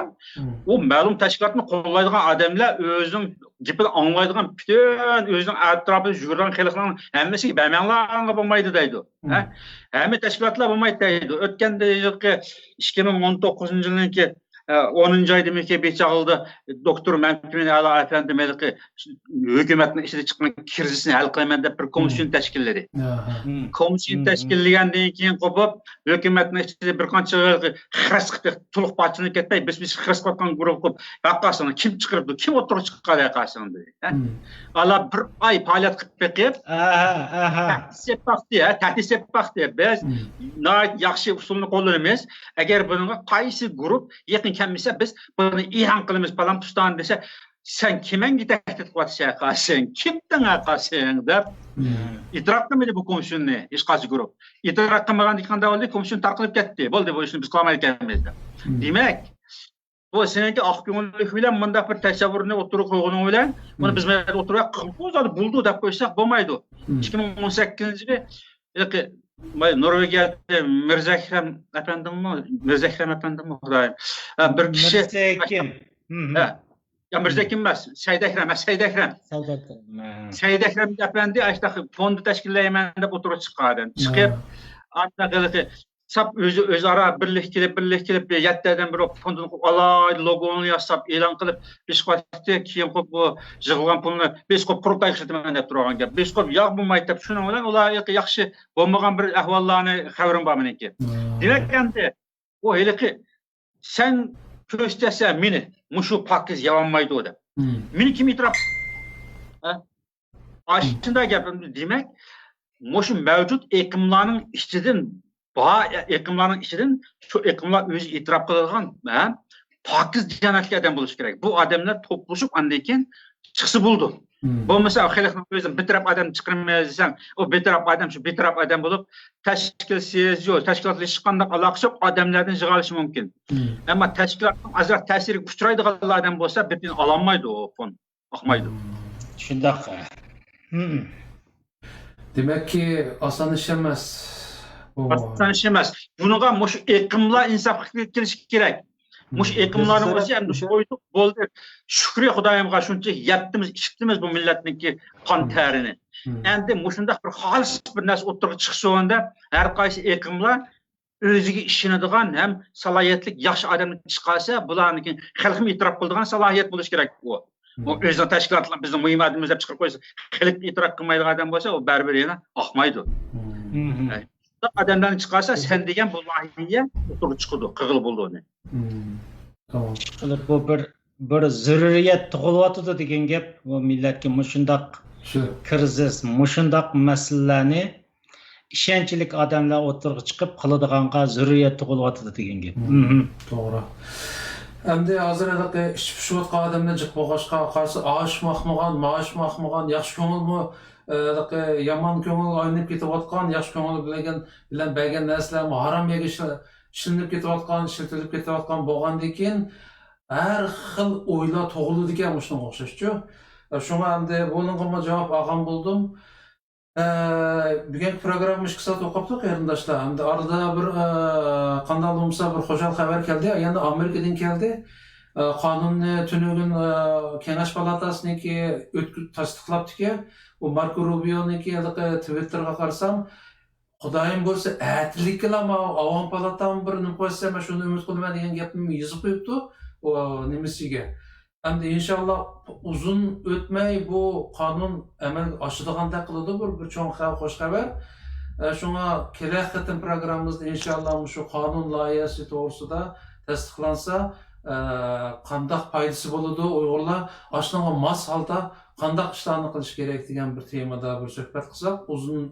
ئۇ مەلۇم تەشكىلاتنى قوللايدىغان ئادەملەر ئۆزىنىڭ گېپىنى ئاڭلايدىغان پۈتۈن ئۆزىنىڭ ئەتراپىدا يۈگۈرىدىغان خەلقنىڭ ھەممىسىگە بەرمەڭلار، ئاڭا بولمايدۇ دەيدۇ. ھە؟ ھەممە تەشكىلاتلار بولمايدۇ دەيدۇ. ئۆتكەندە ھېلىقى ئىككى مىڭ ئون توققۇزىنچى يىلنىڭكى، ئە، ئونىنچى ئايدىمىكى بىر چاغلىدا دوكتور مەمتىمىن ئەلا ئەپەندىم ھېلىقى ھۆكۈمەتنىڭ ئىچىدە چىققان كىرىزىسنى ھەل قىلىمەن دەپ بىر كومىسسىيون تەشكىللىدى. كومىسسىيون تەشكىللىگەندىن كېيىن قوپۇپ، ھۆكۈمەتنىڭ ئىچىدە بىر قانچە خىرىس قىلىپ، تولۇق پارچىلىنىپ كەتمەي، بىز، بىز خىرىس قىلىۋاتقان گۇرۇپپا قىلىپ، ۋەقاسىنى كىم چىقىرىپتۇ، كىم ئوتتۇرىغا چىققان ۋەقاسىنى دېدى. ھە؟ ئالا بىر ئاي پائالىيەت قىلىپ بېقىپ، تەھدىت سېلىپ باقتى، ھە، تەھدىت سېلىپ باقتى. بىز ناھايىتى ياخشى ئۇسۇلنى قوللىنىمىز. ئەگەر بۇنىڭغا قايسى گۇرۇپ يېقىن كەلمىسە، بىز بۇنى ئېلان قىلىمىز، پالان پۇستان دېسە، سەن كىمەڭگە تەھدىت قىلىۋاتىسەن، قاسىڭ؟ كىمدىڭ قاسىڭ؟ دەپ ئېتىراپ قىلمىدى بۇ كومىسسىيوننى ھېچقايسى گۇرۇپ. ئېتىراپ قىلمىغاندىن كېيىن قانداق بولدى؟ كومىسسىيون تارقىلىپ كەتتى. بولدى، بۇ ئىشنى بىز قىلالمايدىكەنمىز دەپ. دېمەك، بۇ سېنىڭكى ئاق كۆڭۈللۈك بىلەن مۇنداق بىر تەسەۋۋۇرنى ئوتتۇرىغا قويغىنىڭ بىلەن، بۇنى بىز مەيداندا ئوتتۇرىغا قويۇپ، بۇ زادى بولىدۇ دەپ قويساق بولمايدۇ. ئىككى مىڭ ئون سەككىزىنچى يىلى ھېلىقى نورۋېگىيەدە مىرزەكرەم ئەپەندىمۇ، مىرزەكرەم ئەپەندىمۇ، خۇدايىم. ھە، بىر كىشى. مىرزەكىم. ھە. يا، مىرزەكىم ئەمەس، سەيدەكرەم، ھە، سەيدەكرەم. سەيدەكرەم، ھە. سەيدەكرەم ئەپەندى ئاشۇنداق فوند تەشكىللەيمەن دەپ ئوتتۇرىغا چىققان ئادەم. چىقىپ، ھە. ئانداق ھېلىقى ساپ ئۆزى، ئۆزئارا بىرلىككە كېلىپ، بىرلىككە كېلىپ، بىر يەتتە ئادەم بىر فوندنى قۇرۇپ، ئالاھىدە لوگونى ياساپ، ئېلان قىلىپ، بېسىقىۋاتتى. كېيىن قۇرۇپ بۇ يىغىلغان پۇلنى بېسىقىپ قۇرۇلتايغا ئىشلىتىمەن دەپ تۇرغان گەپ. بېسىقىپ ياغ بولمايدۇ دەپ، شۇنىڭ بىلەن ئۇلار ياخشى بولمىغان بىر ئەھۋاللارنى خەۋىرىم بار مېنىڭكى. دېمەك، ئەمدى ئۇ ھېلىقى سەن كۆرسىتەسەن مېنى، مۇشۇ پاكىز يەۋالمايدۇ دەپ. مېنى كىم ئېتىراپ؟ ھە؟ ئاشۇنداق گەپ. دېمەك، مۇشۇ مەۋجۇت ئېقىملارنىڭ ئىچىدىن، بار ئېقىملارنىڭ ئىچىدىن شۇ ئېقىملار ئۆزى ئېتىراپ قىلىدىغان، ھە؟ پاكىز دىيانەتلىك ئادەم بولۇشى كېرەك. بۇ ئادەملەر توپلىشىپ ئاندىن كېيىن چىقسا بولىدۇ. بولمىسا خەلقنىڭ ئۆزىنى بىتەرەپ ئادەم چىقىرىمىز دېسەڭ، ئۇ بىتەرەپ ئادەم شۇ بىتەرەپ ئادەم بولۇپ، تەشكىل سىيېزى يوق، تەشكىلاتلىشىش قانداق ئالاقىسى يوق ئادەملەردىن يىغىلىشى مۇمكىن. ئەمما تەشكىلاتنىڭ ئازراق تەسىرىگە ئۇچرايدىغانلا ئادەم بولسا، بىر تىيىن ئالالمايدۇ ئۇ فوند. ئاقمايدۇ. شۇنداق. دېمەككى، ئاسان ئىش ئەمەس. بۇ. ئاسان ئىش ئەمەس. بۇنىڭغا مۇشۇ ئېقىملار ئىنساپقا كېلىشى كېرەك. مۇشۇ ئېقىملارنىڭ ئۆزى ئەمدى قويدۇق، بولدى. شۈكرى خۇدايىمغا، شۇنچە يەتتىمىز، ئىچتىمىز بۇ مىللەتنىڭكى قان تەرىنى. ئەمدى مۇشۇنداق بىر خالىس بىر نەرسە ئوتتۇرىغا چىقسۇن دەپ، ھەر قايسى ئېقىملار ئۆزىگە ئىشىنىدىغان ھەم سالاھىيەتلىك ياخشى ئادەمنى چىقارسا، بۇلارنىڭكى خەلقمۇ ئېتىراپ قىلىدىغان سالاھىيەت بولۇشى كېرەك ئۇ. ئۇ ئۆزىنىڭ تەشكىلاتىنىڭ بىزنىڭ مۇھىم ئادىمىمىز دەپ چىقىرىپ قويسا، خەلققە ئېتىراپ قىلمايدىغان ئادەم بولسا، ئۇ بەرىبىر يەنە ئاقمايدۇ. شۇنداق ئادەملەرنى چىقارسا، سەن دېگەن بۇ لايىھە ئوتتۇرىغا چىقىدۇ، قىلغىلى بولىدۇ ئۇنى. تامام. ئىشقىلىپ، بۇ بىر بىر زۆرۈرىيەت تۇغۇلۇۋاتىدۇ دېگەن گەپ. بۇ مىللەتكە مۇشۇنداق كىرىزىس، مۇشۇنداق مەسىلىلەرنى ئىشەنچلىك ئادەملەر ئوتتۇرىغا چىقىپ قىلىدىغانغا زۆرۈرىيەت تۇغۇلۇۋاتىدۇ دېگەن گەپ. توغرا. ئەمدى ھازىر ھېلىقى ئىچى پۇشۇۋاتقان ئادەملەر جىق بولغاچقا، قارىسا ئاشمۇ ئاقمىغان، مائاشمۇ ئاقمىغان، ياخشى كۆڭۈلمۇ، ھېلىقى يامان كۆڭۈل ئايلىنىپ كېتىۋاتقان، ياخشى كۆڭۈل بىلەن بىلەن بەرگەن نەرسىلەرمۇ ھارام يەرگە ئىشلىنىپ كېتىۋاتقان، ئىشلىتىلىپ كېتىۋاتقان بولغاندىن كېيىن، ھەر خىل ئويلار تۇغۇلىدىكەن مۇشۇنىڭغا ئوخشاشچۇ. شۇڭا ئەمدى بۇنىڭغىمۇ جاۋاب ئالغان بولدۇم. ئە، بۈگۈنكى پروگرامما ئىككى سائەت بولۇپ قاپتۇ، قېرىنداشلار. ئەمدى ئارىدا بىر، ئە، قانداق بولمىسا بىر خۇشال خەۋەر كەلدى. يەنە ئامېرىكىدىن كەلدى. ئە، قانۇننى تۈنۈگۈن، ئە، كېڭەش پالاتاسىنىڭكى ئۆتكۈ-، تەستىقلاپتىكەن. ئۇ ماركو روبىيونىڭكى ھېلىقى تىۋىتتېرىغا قارىسام، خۇدايىم بۇيرۇسا، ئەتىلىكىلا ماۋۇ ئاۋام پالاتامۇ بىر نېمە قويسا، مەن شۇنى ئۈمىد قىلىمەن دېگەن گەپنى يېزىپ قويۇپتۇ، ئۇ نېمىسىگە. ئەمدى ئىنشاللا ئۇزۇن ئۆتمەي بۇ قانۇن ئەمەلگە ئاشىدىغاندەك قىلىدۇ، بىر، بىر چوڭ خەۋەر، خوش خەۋەر. ئە، شۇڭا كېلەر قېتىم پروگراممىمىزدا ئىنشاللا مۇشۇ قانۇن لايىھەسى توغرىسىدا تەستىقلانسا، ئە، قانداق پايدىسى بولىدۇ، ئۇيغۇرلار ئاشۇنىڭغا ماس ھالدا قانداق ئىشلارنى قىلىش كېرەك دېگەن بىر تېمىدا بىر سۆھبەت قىلساق، ئۇزۇن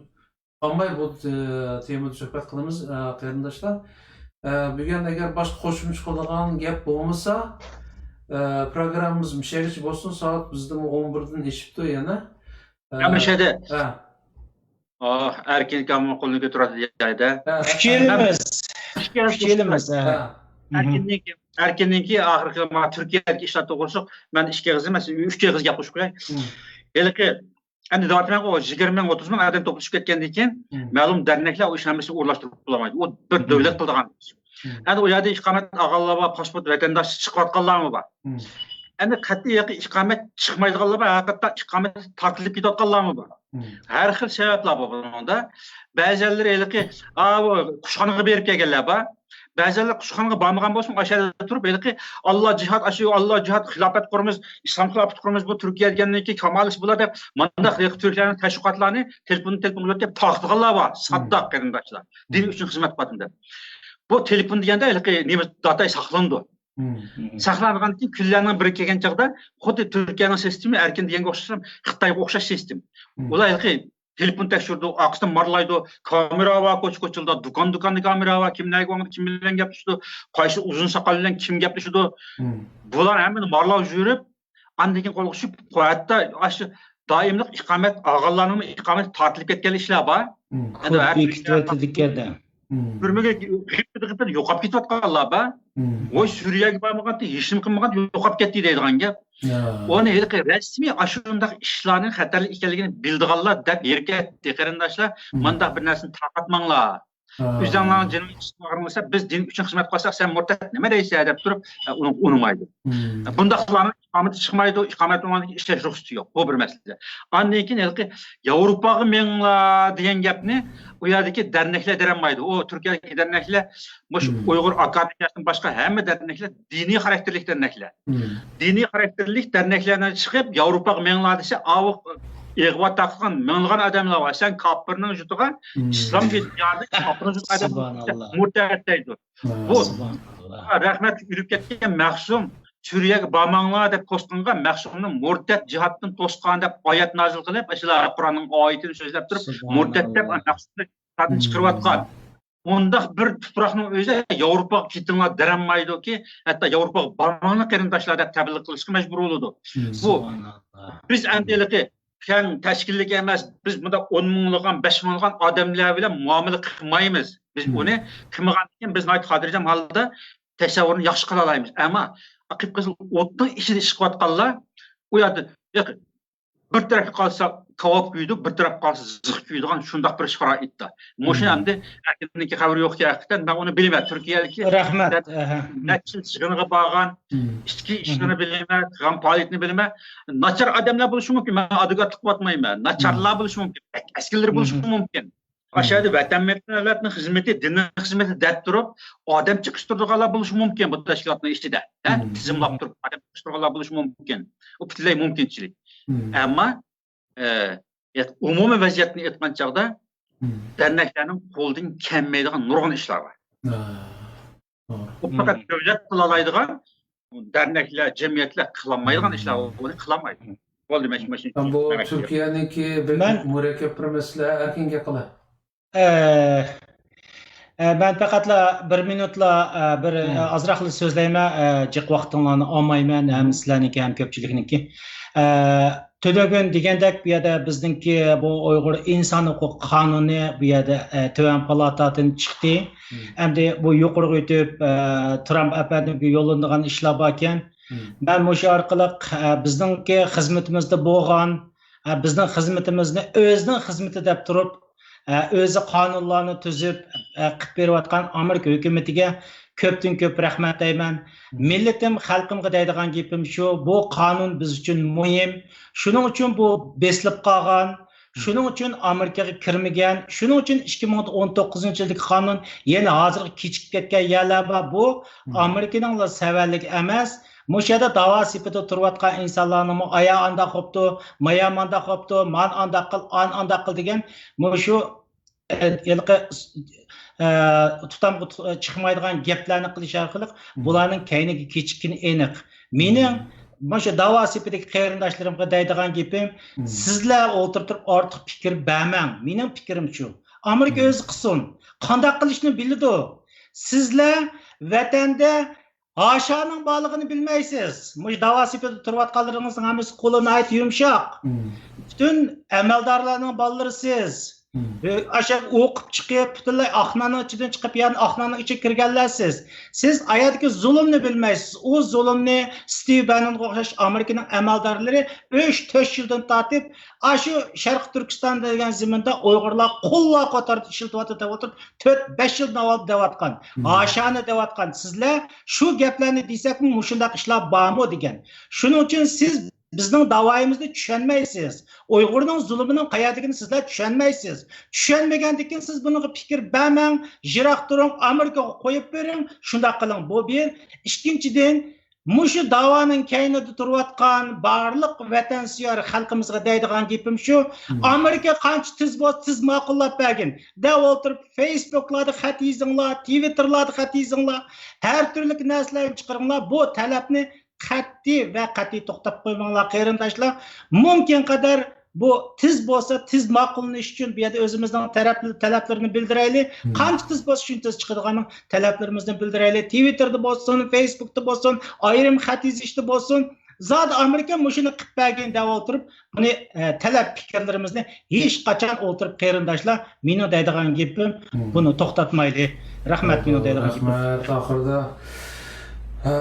قالماي بۇ، ئە، تېمىدا سۆھبەت قىلىمىز، ئە، قېرىنداشلار. ئە، بۈگۈن ئەگەر باشقا قوشۇمچە قىلىدىغان گەپ بولمىسا، ئە، پروگراممىمىز مۇشۇ يەرگىچە بولسۇن. سائەت بىزدىمۇ ئون بىردىن ئېشىپتۇ يەنە. ئە، يا مۇشەدە. ھە. ئاھ، ئەركىن ئاكاممۇ قولىنى كۆتۈرۈۋاتىدۇ يەردە. ھە. كۈچىيىمىز. كۈچىيىمىز. ھە. ئەركىننىڭكى، ئەركىننىڭكى ئاخىرقى مانا تۈركىيەدىكى ئىشلار توغرىسىدا مەن ئىككى ئېغىز ئەمەس، ئۈچ ئېغىز گەپ قوشۇپ قوياي. ھېلىقى ئەمدى دەۋاتىمەنغۇ، يىگىرمە مىڭ، ئوتتۇز مىڭ ئادەم توپلىشىپ كەتكەندىن كېيىن، مەلۇم دەرنەكلەر ئۇ ئىشنى ھەممىسىنى ئورۇنلاشتۇرۇپ بولالمايدۇ. ئۇ بىر دۆلەت قىلىدىغان ئىش. ئەمدى ئۇ يەردە ئىقامەت ئالغانلار بار، پاسپورت، ۋەتەنداشلىق چىقىۋاتقانلارمۇ بار. ئەمدى قەتئىي ھېلىقى ئىقامەت چىقمايدىغانلار بار، ھەقىقەتەن ئىقامەت تارتىلىپ كېتىۋاتقانلارمۇ بار. ھەر خىل سەۋەبلەر بار بۇنىڭدا. بەزىلىرى ھېلىقى، ئاۋۇ، قۇشخانىغا بېرىپ كەلگەنلەر بار. بەزىلەر قۇشخانىغا بارمىغان بولسىمۇ، ئاشۇ يەردە تۇرۇپ، ھېلىقى، ئاللا جىھاد، ئاشۇ ئاللا جىھاد، خىلاپەت قۇرىمىز، ئىسلام خىلاپىتى قۇرىمىز، بۇ تۈركىيە دېگەننىڭكى كامالىسى بۇلار دەپ، مانداق ھېلىقى تۈركلەرنىڭ تەشۋىقاتلارنى تېلېفوندىن تېلېفونغا ئۆتكەپ تارقىتىدىغانلار بار. ساددا قېرىنداشلار. دىن ئۈچۈن خىزمەت قىلىۋاتىمەن دەپ. بۇ تېلېفون دېگەندە ھېلىقى نېمە داتاي ساقلىنىدۇ. ساقلانغاندىن كېيىن كۈنلەرنىڭ بىرى كەلگەن چاغدا خۇددى تۈركىيەنىڭ سىستېمى، ئەركىن دېگەنگە ئوخشاش، خىتايغا ئوخشاش سىستېما. ئۇلار ھېلىقى تېلېفون تەكشۈرىدۇ، ئارقىسىدىن مارىلايدۇ، كامېرا بار، كوچا-كوچىلاردا، دۇكان-دۇكاندا كامېرا بار، كىم نەگە ماڭىدۇ، كىم بىلەن گەپلىشىدۇ، قايسى ئۇزۇن ساقال بىلەن كىم گەپلىشىدۇ. بۇلار ھەممىنى مارىلاپ يۈرۈپ، ئاندىن كېيىن قولغا چۈشۈپ، ھەتتا ئاشۇ دائىملىق ئىقامەت ئالغانلارنىڭمۇ ئىقامىتى تارتىلىپ كەتكەن ئىشلار بار. ئەمدى ھەر بېكىتىۋېتىدىكەن. تۈرمىگە غىپپىدە غىپپىدە يوقاپ كېتىۋاتقانلار بار. ۋوي، سۈرىيەگە بارمىغانتى، ھېچنېمە قىلمىغانتى، يوقاپ كەتتى دەيدىغان گەپ. ئۇنى ھېلىقى رەسمىي ئاشۇنداق ئىشلارنىڭ خەتەرلىك ئىكەنلىكىنى بىلىدىغانلار دەپ ھېرىپ كەتتى، قېرىنداشلار. مانداق بىر نەرسىنى تارقاتماڭلار. ئۆزۈڭلارنىڭ جېنىڭ ئىشقا ئاغرىمىسا، بىز دىن ئۈچۈن خىزمەت قىلساق، سەن مۇرتەت نېمە دەيسەن دەپ تۇرۇپ، ئۇنى ئۇنىمايدۇ. بۇنداقلارنىڭ ئىقامىتى چىقمايدۇ، ئىقامەت بولمىغاندىكىن ئىشلەش رۇخسىتى يوق. بۇ بىر مەسىلە. ئاندىن كېيىن ھېلىقى ياۋروپاغا مېڭىڭلار دېگەن گەپنى ئۇ يەردىكى دەرنەكلەر بېرەلمەيدۇ. ئۇ تۈركىيەدىكى دەرنەكلەر، مۇشۇ ئۇيغۇر ئاكادېمىيەسىدىن باشقا ھەممە دەرنەكلەر دىنىي خاراكتېرلىك دەرنەكلەر. دىنىي خاراكتېرلىك دەرنەكلەرنى چىقىپ، ياۋروپاغا مېڭىڭلار دېسە، ئاۋۇ ئېغىۋا تارتقان مىڭلىغان ئادەملەر بار. سەن كاپىرنىڭ يۇرتىغا، ئىسلام دىنىغا كاپىرنىڭ يۇرتىغا ئادەم مۇرتەت دەيدۇ. بۇ رەھمەتلىك ئۆلۈپ كەتكەن مەخسۇم سۈرىيەگە بارماڭلار دەپ پوست قىلغان، مەخسۇمنى مۇرتەت، جىھادتىن توسقان دەپ ئايەت نازىل قىلىپ، ئاشۇلار قۇرئاننىڭ ئايىتىنى سۆزلەپ تۇرۇپ، مۇرتەت دەپ مەخسۇمنى جىھادتىن چىقىرىۋاتقان. ئۇنداق بىر تۇپراقنىڭ ئۆزى ياۋروپاغا كېتىڭلار دېرەلمەيدۇكى، ھەتتا ياۋروپاغا بارماڭلار قېرىنداشلار دەپ تەبلىغ قىلىشقا مەجبۇر بولىدۇ. بۇ، سۇبھاناللا. بىز ئەمدى ھېلىقى كەڭ تەشكىللىك ئەمەس، بىز بۇنداق ئون مىڭلىغان، بەش مىڭلىغان ئادەملەر بىلەن مۇئامىلە قىلمايمىز. بىز ئۇنى قىلمىغاندىن كېيىن بىز ناھايىتى خاتىرجەم ھالدا تەسەۋۋۇرنى ياخشى قىلالايمىز. ئەمما قىپقىزىل ئوتنىڭ ئىچىدە ئىشقىۋاتقانلار ئۇ يەردە بىر تەرەپكە قالسا كاۋاپ كۆيىدۇ، بىر تەرەپكە قالسا زىخ كۆيىدىغان شۇنداق بىر شارائىتتا. مۇشۇ ئەمدى ئەركىننىڭكى خەۋىرى يوقكەن ھەقىقەتەن. مەن ئۇنى بىلىمەن. تۈركىيەلىكى رەھمەت. نەچچە يىل يىغىنغا بارغان، ئىچكى ئىشلىرىنى بىلىمەن، قىلغان پائالىيىتىنى بىلىمەن. ناچار ئادەملەر بولۇشى مۇمكىن. مەن ئادۋوكاتلىق قىلىۋاتمايمەن. ناچارلار بولۇشى مۇمكىن. ئەسكىرىلىرى بولۇشى مۇمكىن. ئاشۇ يەردە ۋەتەن، مىللەتنىڭ خىزمىتى، دىننىڭ خىزمىتى دەپ تۇرۇپ، ئادەم چېقىشتۇرىدىغانلار بولۇشى مۇمكىن بۇ تەشكىلاتنىڭ ئىچىدە. ھە؟ تىزىملاپ تۇرۇپ ئادەم چېقىشتۇرىدىغانلار بولۇشى مۇمكىن. ئۇ پۈتۈنلەي مۇمكىنچىلىك. ئەمما، ئە، ئومۇمىي ۋەزىيەتنى ئېيتقان چاغدا، دەرنەكلەرنىڭ قولىدىن كەلمەيدىغان نۇرغۇن ئىشلار بار. ئۇ پەقەت دۆلەت قىلالايدىغان، دەرنەكلەر، جەمئىيەتلەر قىلالمايدىغان ئىشلار، ئۇنى قىلالمايدۇ. بولدى، مەن شۇ، مەن شۇ، بۇ تۈركىيەنىڭكى بىر مەن مۇرەككەپ بىر مەسىلە، ئەركىن گەپ قىلە. ئە، ئە، مەن پەقەتلا بىر مىنۇتلا، ئە، بىر، ئە، ئازراقلا سۆزلەيمەن، ئە، جىق ۋاقتىڭلارنى ئالمايمەن، ھەم سىلەرنىڭكى، ھەم كۆپچىلىكنىڭكى. ئە، تۈنۈگۈن دېگەندەك بۇ يەردە بىزنىڭكى بۇ ئۇيغۇر ئىنسان ھوقۇقى قانۇنى بۇ يەردە، ئە، تۆۋەن پالاتادىن چىقتى. ئەمدى بۇ يۇقىرىغا ئۆتۈپ، ئە، ترامپ ئەپەندىمگە يوللىنىدىغان ئىشلار باركەن. مەن مۇشۇ ئارقىلىق، ئە، بىزنىڭكى خىزمىتىمىزدە بولغان، ئە، بىزنىڭ خىزمىتىمىزنى ئۆزىنىڭ خىزمىتى دەپ تۇرۇپ، ئە، ئۆزى قانۇنلارنى تۈزۈپ، ئە، قىلىپ بېرىۋاتقان ئامېرىكا ھۆكۈمىتىگە كۆپتىن كۆپ رەھمەت دەيمەن. مىللىتىم، خەلقىمغا دەيدىغان گېپىم شۇ، بۇ قانۇن بىز ئۈچۈن مۇھىم. شۇنىڭ ئۈچۈن بۇ بېسىلىپ قالغان. شۇنىڭ ئۈچۈن ئامېرىكىغا كىرمىگەن، شۇنىڭ ئۈچۈن ئىككى مىڭ ئون توققۇزىنچى يىلدىكى قانۇن يەنە ھازىرغا كېچىكىپ كەتكەن يەرلەر بار. بۇ ئامېرىكىنىڭلا سەۋەنلىكى ئەمەس. مۇشۇ يەردە داۋا سېپىدە تۇرۇۋاتقان ئىنسانلارنىڭمۇ ئايا ئانداق بوپتۇ، مايا مانداق بوپتۇ، مان ئانداق قىل، ئان ئانداق قىل دېگەن مۇشۇ، ئە، ھېلىقى، ئە، تۇتامغا تۇ-، چىقمايدىغان گەپلەرنى قىلىش ئارقىلىق بۇلارنىڭ كەينىگە كېچىككىنى ئېنىق. مېنىڭ مۇشۇ داۋا سېپىدىكى قېرىنداشلىرىمغا دەيدىغان گېپىم، سىزلەر ئولتۇرۇپ تۇرۇپ ئارتۇق پىكىر بەرمەڭ. مېنىڭ پىكرىم شۇ. ئامېرىكا ئۆزى قىلسۇن. قانداق قىلىشنى بىلىدۇ. سىزلەر ۋەتەندە ھاشانىڭ بارلىقىنى بىلمەيسىز. مۇشۇ داۋا سېپىدە تۇرۇۋاتقانلىرىڭىزنىڭ ھەممىسى قولى ناھايىتى يۇمشاق. پۈتۈن ئەمەلدارلارنىڭ بالىلىرى سىز. ئاشۇ ئوقۇپ چىقىپ، پۈتۈنلەي ئاقناننىڭ ئىچىدىن چىقىپ، يەنە ئاقناننىڭ ئىچىگە كىرگەنلەر سىز. سىز ئايەردىكى زۇلۇمنى بىلمەيسىز. ئۇ زۇلۇمنى ستىۋ بەننونغا ئوخشاش ئامېرىكىنىڭ ئەمەلدارلىرى ئۈچ، تۆت يىلدىن تارتىپ، ئاشۇ شەرقىي تۈركىستان دېگەن زېمىندا ئۇيغۇرلار قوللار قوتاردا ئىشلىتىۋاتىدۇ دەپ ئولتۇرۇپ، تۆت، بەش يىلدىن ئاۋۋال دەۋاتقان، ھاشانى دەۋاتقان سىزلەر شۇ گەپلەرنى دېسەكمۇ، مۇشۇنداق ئىشلار بارمۇ دېگەن. شۇنىڭ ئۈچۈن سىز بىزنىڭ داۋايىمىزنى چۈشەنمەيسىز. ئۇيغۇرنىڭ زۇلۇمىنىڭ قەيەردىكىنى سىزلەر چۈشەنمەيسىز. چۈشەنمىگەندىن كېيىن سىز بۇنىڭغا پىكىر بەرمەڭ، يىراق تۇرۇڭ، ئامېرىكىغا قويۇپ بېرىڭ، شۇنداق قىلىڭ. بۇ بىر. ئىككىنچىدىن، مۇشۇ داۋانىڭ كەينىدە تۇرۇۋاتقان بارلىق ۋەتەنسۆيەر خەلقىمىزغا دەيدىغان گېپىم شۇ، ئامېرىكا قانچە تېز بولسا تېز ماقۇللاپ بەرگىن دەپ ئولتۇرۇپ، فېيسبۇكلاردا خەت يېزىڭلار، تىۋىتتېرلاردا خەت يېزىڭلار، ھەر تۈرلۈك نەرسىلەرنى چىقىرىڭلار. بۇ تەلەپنى قەتئىي ۋە قەتئىي توختاپ قويماڭلار، قېرىنداشلار. مۇمكىن قەدەر بۇ تېز بولسا، تېز ماقۇللىنىش ئۈچۈن بۇ يەردە ئۆزىمىزنىڭ تەرەپ-، تەلەپلىرىنى بىلدۈرەيلى. قانچە تېز بولسا، شۇنچە تېز چىقىدىغاننىڭ تەلەپلىرىمىزنى بىلدۈرەيلى. تىۋىتتېردا بولسۇن، فېيسبۇكتا بولسۇن، ئايرىم خەت يېزىشتا بولسۇن. زادى ئامېرىكا مۇشۇنى قىلىپ بەرگىن دەپ ئولتۇرۇپ، بۇنى، ئە، تەلەپ پىكىرلىرىمىزنى ھېچقاچان ئولتۇرۇپ، قېرىنداشلار، مېنىڭ دەيدىغان گېپىم، بۇنى توختاتمايلى. رەھمەت، مېنىڭ دەيدىغان گېپىم. رەھمەت. ئاخىرىدا، ھە،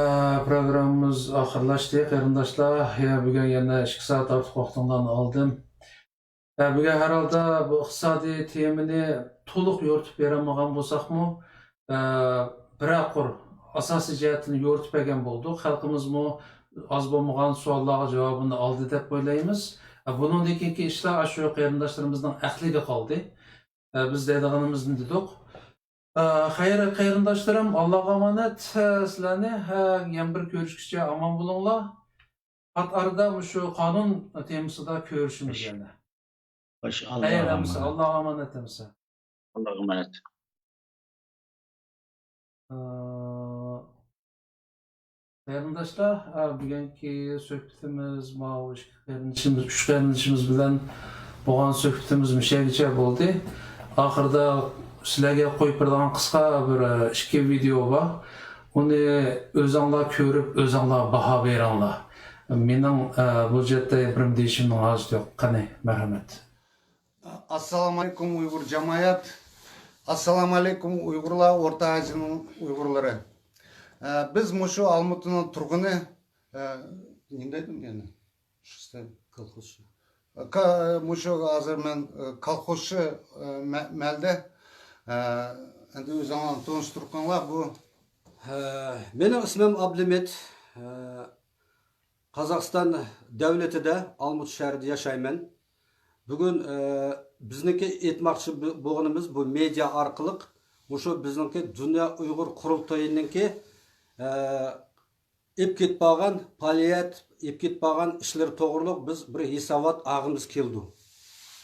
پروگراممىمىز ئاخىرلاشتى، قېرىنداشلار. يا، بۈگۈن يەنە ئىككى سائەت ئارتۇق ۋاقتىڭلارنى ئالدىم. ھە، بۈگۈن ھەر ھالدا بۇ ئىقتىسادىي تېمىنى تولۇق يورۇتۇپ بېرەلمىگەن بولساقمۇ، ھە، بىرەر قۇر ئاساسىي جەھەتتىن يورۇتۇپ بەرگەن بولدۇق. خەلقىمىزمۇ ئاز بولمىغان سوئاللارغا جاۋابىنى ئالدى دەپ ئويلايمىز. ھە، بۇنىڭدىن كېيىنكى ئىشلار ئاشۇ قېرىنداشلىرىمىزنىڭ ئەقلىگە قالدى. ھە، بىز دەيدىغىنىمىزنى دېدۇق. ھە، خەير، قېرىنداشلىرىم، ئاللاغا ئامانەت. ھە، سىلەرنى، ھە، يەنە بىر كۆرۈشكىچە ئامان بولۇڭلار. پات ئارىدا مۇشۇ قانۇن تېمىسىدا كۆرۈشىمىز يەنە. خوش، خەير ئەمىسە، ئاللاغا ئامانەت ئەمىسە. ئاللاغا ئامانەت. ئى، قېرىنداشلار، ئە، بۈگۈنكى سۆھبىتىمىز، ماۋۇ ئىككى قېرىندىشىمىز، ئۈچ قېرىندىشىمىز بىلەن بولغان سۆھبىتىمىز مۇشۇ يەرگىچە بولدى. ئاخىرىدا سىلەرگە قويۇپ بېرىدىغان قىسقا بىر، ئىككى ۋىدېئو بار. ئۇنى ئۆزۈڭلار كۆرۈپ، ئۆزۈڭلار باھا بېرىڭلار. مېنىڭ، ئە، بۇ جەھەتتە بىرمۇ دېيىشىمنىڭ ھاجىتى يوق. قېنى، مەرھەمەت. ئەسسالامۇ ئەلەيكۇم ئۇيغۇر جامائەت. ئەسسالامۇ ئەلەيكۇم ئۇيغۇرلار، ئورتا ئازىيىنىڭ ئۇيغۇرلىرى. ئە، بىز مۇشۇ ئالمۇتىنىڭ تۇرغىنى، ئە، نېمە دەيدۇ يەنە؟ شۇستەي كالخوزچى. كا-، مۇشۇ ھازىر مەن، ئە، كالخوزچى، ئە، مە-، مەلدە، ئە، ئەندى ئۆزۈڭلارنى تونۇشتۇرۇپ قويۇڭلار. بۇ ھە، مېنىڭ ئىسمىم ئابلىمىت. ھە، قازاقىستان دۆلىتىدە، ئالمۇت شەھىرىدە ياشايمەن. بۈگۈن، ھە، بىزنىڭكى ئېيتماقچى بو-، بولغىنىمىز بۇ مېدىيا ئارقىلىق مۇشۇ بىزنىڭكى دۇنيا ئۇيغۇر قۇرۇلتىيىنىڭكى، ھە، ئېلىپ كېتىپ بارغان پائالىيەت، ئېلىپ كېتىپ بارغان ئىشلىرى توغرۇلۇق بىز بىر ھېسابات ئالغۇمىز كېلىدۇ.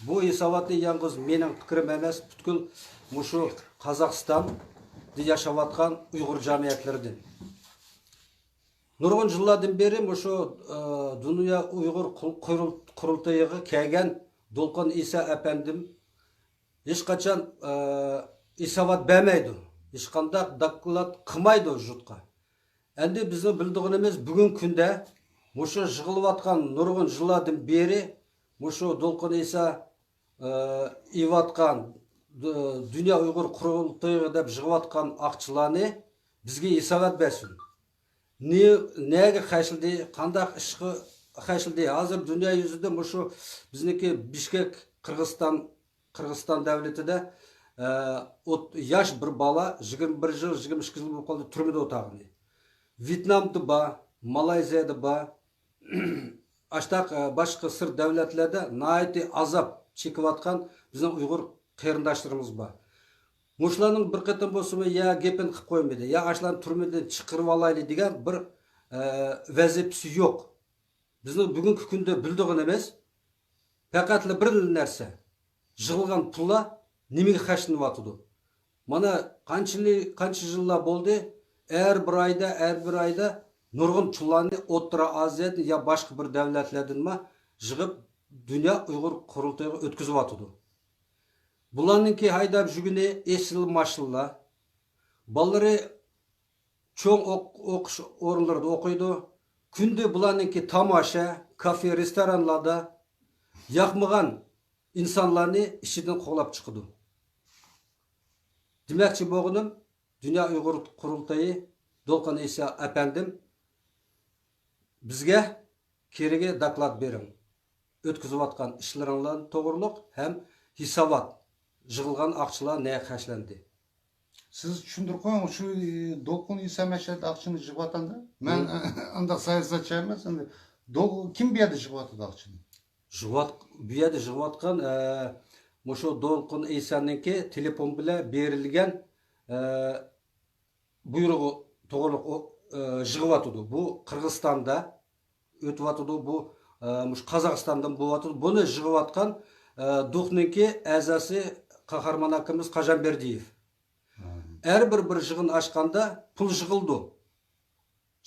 بۇ ھېساباتنى يالغۇز مېنىڭ پىكرىم ئەمەس، پۈتكۈل مۇشۇ قازاقىستاندا ياشاۋاتقان ئۇيغۇر جەمئىيەتلىرىدىن. نۇرغۇن يىللاردىن بېرى مۇشۇ، ئە، دۇنيا ئۇيغۇر قۇل-، قۇرۇل-، قۇرۇلتىيىغا كەلگەن دولقۇن ئىسا ئەپەندىم ھېچقاچان، ئە، ھېسابات بەرمەيدۇ. ھېچقانداق دوكلات قىلمايدۇ يۇرتقا. ئەمدى بىزنىڭ بىلىدىغىنىمىز، بۈگۈنكى كۈندە مۇشۇ يىغىلىۋاتقان نۇرغۇن يىللاردىن بېرى مۇشۇ دولقۇن ئىسا، ئە، ئېلىۋاتقان دۇ-، دۇنيا ئۇيغۇر قۇرۇلتىيىغا دەپ يىغىۋاتقان ئاقچىلارنى بىزگە ھېسابات بەرسۇن. نى-، نەگە خەجلىدى، قانداق ئىشقا خەجلىدى؟ ھازىر دۇنيا يۈزىدە مۇشۇ بىزنىڭكى بىشكەك، قىرغىزىستان، قىرغىزىستان دۆلىتىدە، ئە، ئوت-، ياش بىر بالا، يىگىرمە بىر يىل، يىگىرمە ئىككى يىل بولۇپ قالدى، تۈرمىدە ئولتۇرغىنى. ۋيېتنامدا بار، مالايزىيەدە بار. ئاشتاق، ئە، باشقا سىرت دۆلەتلەردە ناھايىتى ئازاب چېكىۋاتقان بىزنىڭ ئۇيغۇر قېرىنداشلىرىمىز بار. مۇشۇلارنىڭ بىر قېتىم بولسىمۇ يا گېپىنى قىلىپ قويمىدى، يا ئاشۇلارنى تۈرمىدىن چىقىرىۋالايلى دېگەن بىر، ئە، ۋەزىپىسى يوق. بىزنىڭ بۈگۈنكى كۈندە بىلىدىغىنىمىز، پەقەتلا بىر نەرسە، يىغىلغان پۇللار نېمىگە خەجلىنىۋاتىدۇ؟ مانا قانچىلى-، قانچە يىللار بولدى، ھەر بىر ئايدا، ھەر بىر ئايدا نۇرغۇن پۇللارنى ئوتتۇرا ئازىيادىن يا باشقا بىر دۆلەتلەردىنمۇ يىغىپ، دۇنيا ئۇيغۇر قۇرۇلتىيىغا ئۆتكۈزۈۋاتىدۇ. بۇلارنىڭكى ھەيدەپ يۈرگىنى ئېسىل ماشىنىلار، بالىلىرى چوڭ ئوق-، ئوقۇش ئورۇنلىرىدا ئوقۇيدۇ. كۈندە بۇلارنىڭكى تاماشا، كافې، رېستورانلاردا ياقمىغان ئىنسانلارنى ئىچىدىن قوغلاپ چىقىدۇ. دېمەكچى بولغىنىم، دۇنيا ئۇيغۇر قۇرۇلتىيى دولقۇن ئىسا ئەپەندىم بىزگە كېرىگى دوكلات بېرىڭ. ئۆتكۈزۈۋاتقان ئىشلىرىڭلار توغرۇلۇق ھەم ھېسابات، يىغىلغان ئاقچىلار نەگە خەجلەندى؟ سىز چۈشەندۈرۈپ قويۇڭ، شۇ، ئى، دولقۇن ئىسا مەشەدە ئاقچىنى يىغىۋاتامدۇ؟ مەن ئانداق ساياھەتچى ئەمەس، ئەمدى دول-، كىم بۇ يەردە يىغىۋاتىدۇ ئاقچىنى؟ يىغىۋات-، بۇ يەردە يىغىۋاتقان، ئە، مۇشۇ دولقۇن ئىسانىڭكى تېلېفون بىلەن بېرىلگەن، ئە، بۇيرۇقى توغرۇلۇق ئۇ، ئە، يىغىۋاتىدۇ. بۇ قىرغىزىستاندا ئۆتۈۋاتىدۇ، بۇ، ئە، مۇشۇ قازاقىستاندىن بولۇۋاتىدۇ. بۇنى يىغىۋاتقان، ئە، دۇخنىڭكى ئەزاسى قاھارمان ئاكىمىز قاجانبەردىيېف. ھەر بىر، بىر يىغىن ئاچقاندا پۇل يىغىلىدۇ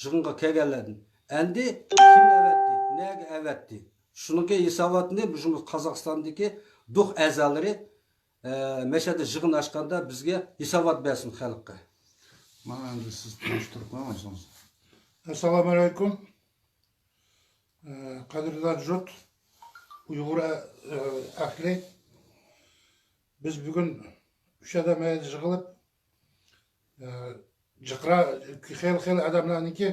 يىغىنغا كەلگەنلەردىن. ئەمدى كىم ئەۋەتتى، نەگە ئەۋەتتى؟ شۇنىڭكى ھېساباتىنى مۇشۇ قازاقىستاندىكى دۇخ ئەزالىرى، ئە، مەشەدە يىغىن ئاچقاندا بىزگە ھېسابات بەرسۇن خەلققە. مانا ئەمدى سىز تونۇشتۇرۇپ قويۇڭ ئۆزىڭىز. ئەسسالامۇ ئەلەيكۇم. ئە، قەدىردان جۇت، ئۇيغۇر ئە-، ئە-، ئەھلى. بىز بۈگۈن ئۈچ ئادەم يىغىلىپ، ئە، جىقرا، خېلى، خېلى ئادەملەرنىڭكى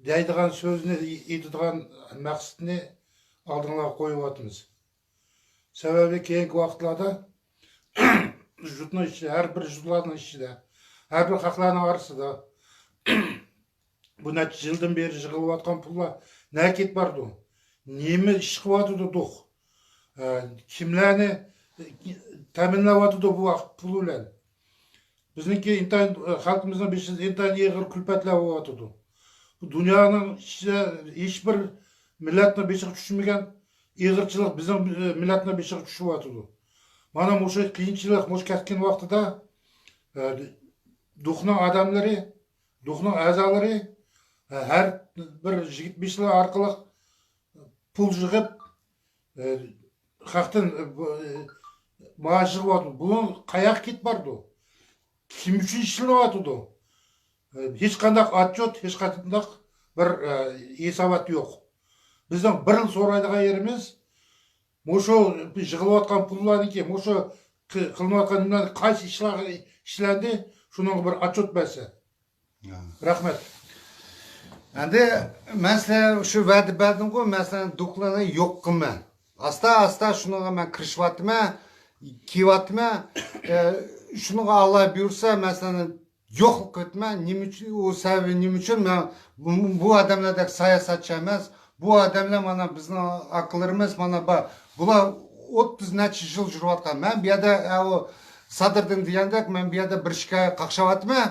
دەيدىغان سۆزىنى، ئېيتىدىغان مەقسىتىنى ئالدىڭلارغا قويۇۋاتىمىز. سەۋەبى كېيىنكى ۋاقىتلاردا جۇتنىڭ ئىچى، ھەر بىر جۇتلارنىڭ ئىچىدە، ھەر بىر خەقلەرنىڭ ئارىسىدا بۇ نەچچە يىلدىن بېرى يىغىلىۋاتقان پۇللار نەگە كېتىپ بارىدۇ؟ نېمە ئىش قىلىۋاتىدۇ دۇخ؟ ئە، كىملەرنى تەمىنلەۋاتىدۇ بۇ پۇل بىلەن؟ بىزنىڭكى ئىنتايىن، خەلقىمىزنىڭ بېشىدا ئىنتايىن ئېغىر كۈلپەتلەر بولۇۋاتىدۇ. بۇ دۇنيانىڭ ئىچىدە ھېچبىر مىللەتنىڭ بېشىغا چۈشمىگەن ئېغىرچىلىق بىزنىڭ، ئە، مىللەتنىڭ بېشىغا چۈشۈۋاتىدۇ. مانا مۇشۇ قىيىنچىلىق، مۇشۇ كەسكىن ۋاقتىدا، ئە، دۇخنىڭ ئادەملىرى، دۇخنىڭ ئەزالىرى، ئە، ھەر بىر يىگىت بېشىلار ئارقىلىق پۇل يىغىپ، ئە، خەقتىن، ئە، بۇ، ئە، مائاش يىغىۋاتىدۇ. بۇ قاياققا كېتىپ بارىدۇ؟ كىم ئۈچۈن ئىشلىنىۋاتىدۇ؟ ھېچقانداق ئاتچوت، ھېچقانداق بىر، ئە، ھېسابات يوق. بىزنىڭ بىر يىل سورايدىغان يېرىمىز، مۇشۇ يىغىلىۋاتقان پۇللارنىڭكى، مۇشۇ قى-، قىلىنىۋاتقان نېمىلەرنى قايسى ئىشلارغا ئىشلەندى، شۇنىڭغا بىر ئاتچوت بەرسە. ھە. رەھمەت. ئەمدى مەن سىلەرگە شۇ ۋەدە بەردىمغۇ، مەن سىلەرنىڭ دوكلارنى يوق قىلىمەن. ئاستا-ئاستا شۇنىڭغا مەن كىرىشىۋاتىمەن، كېلىۋاتىمەن. ئە، شۇنىڭغا ئاللا بۇيرۇسا، مەن سىلەرنى يوقلۇق قىلىمەن. نېمە ئۈچۈن، ئۇ سەۋەبى نېمە ئۈچۈن؟ مەن بۇ، بۇ ئادەملەردەك ساياسەتچى ئەمەس. بۇ ئادەملەر مانا بىزنىڭ ئاكىلىرىمىز، مانا بار. بۇلار ئوتتۇز نەچچە يىل يۈرۈۋاتقان. مەن بۇ يەردە، ئە، ئۇ سادىردىن دېگەندەك، مەن بۇ يەردە بىر شىكايەت قاقشاۋاتىمەن.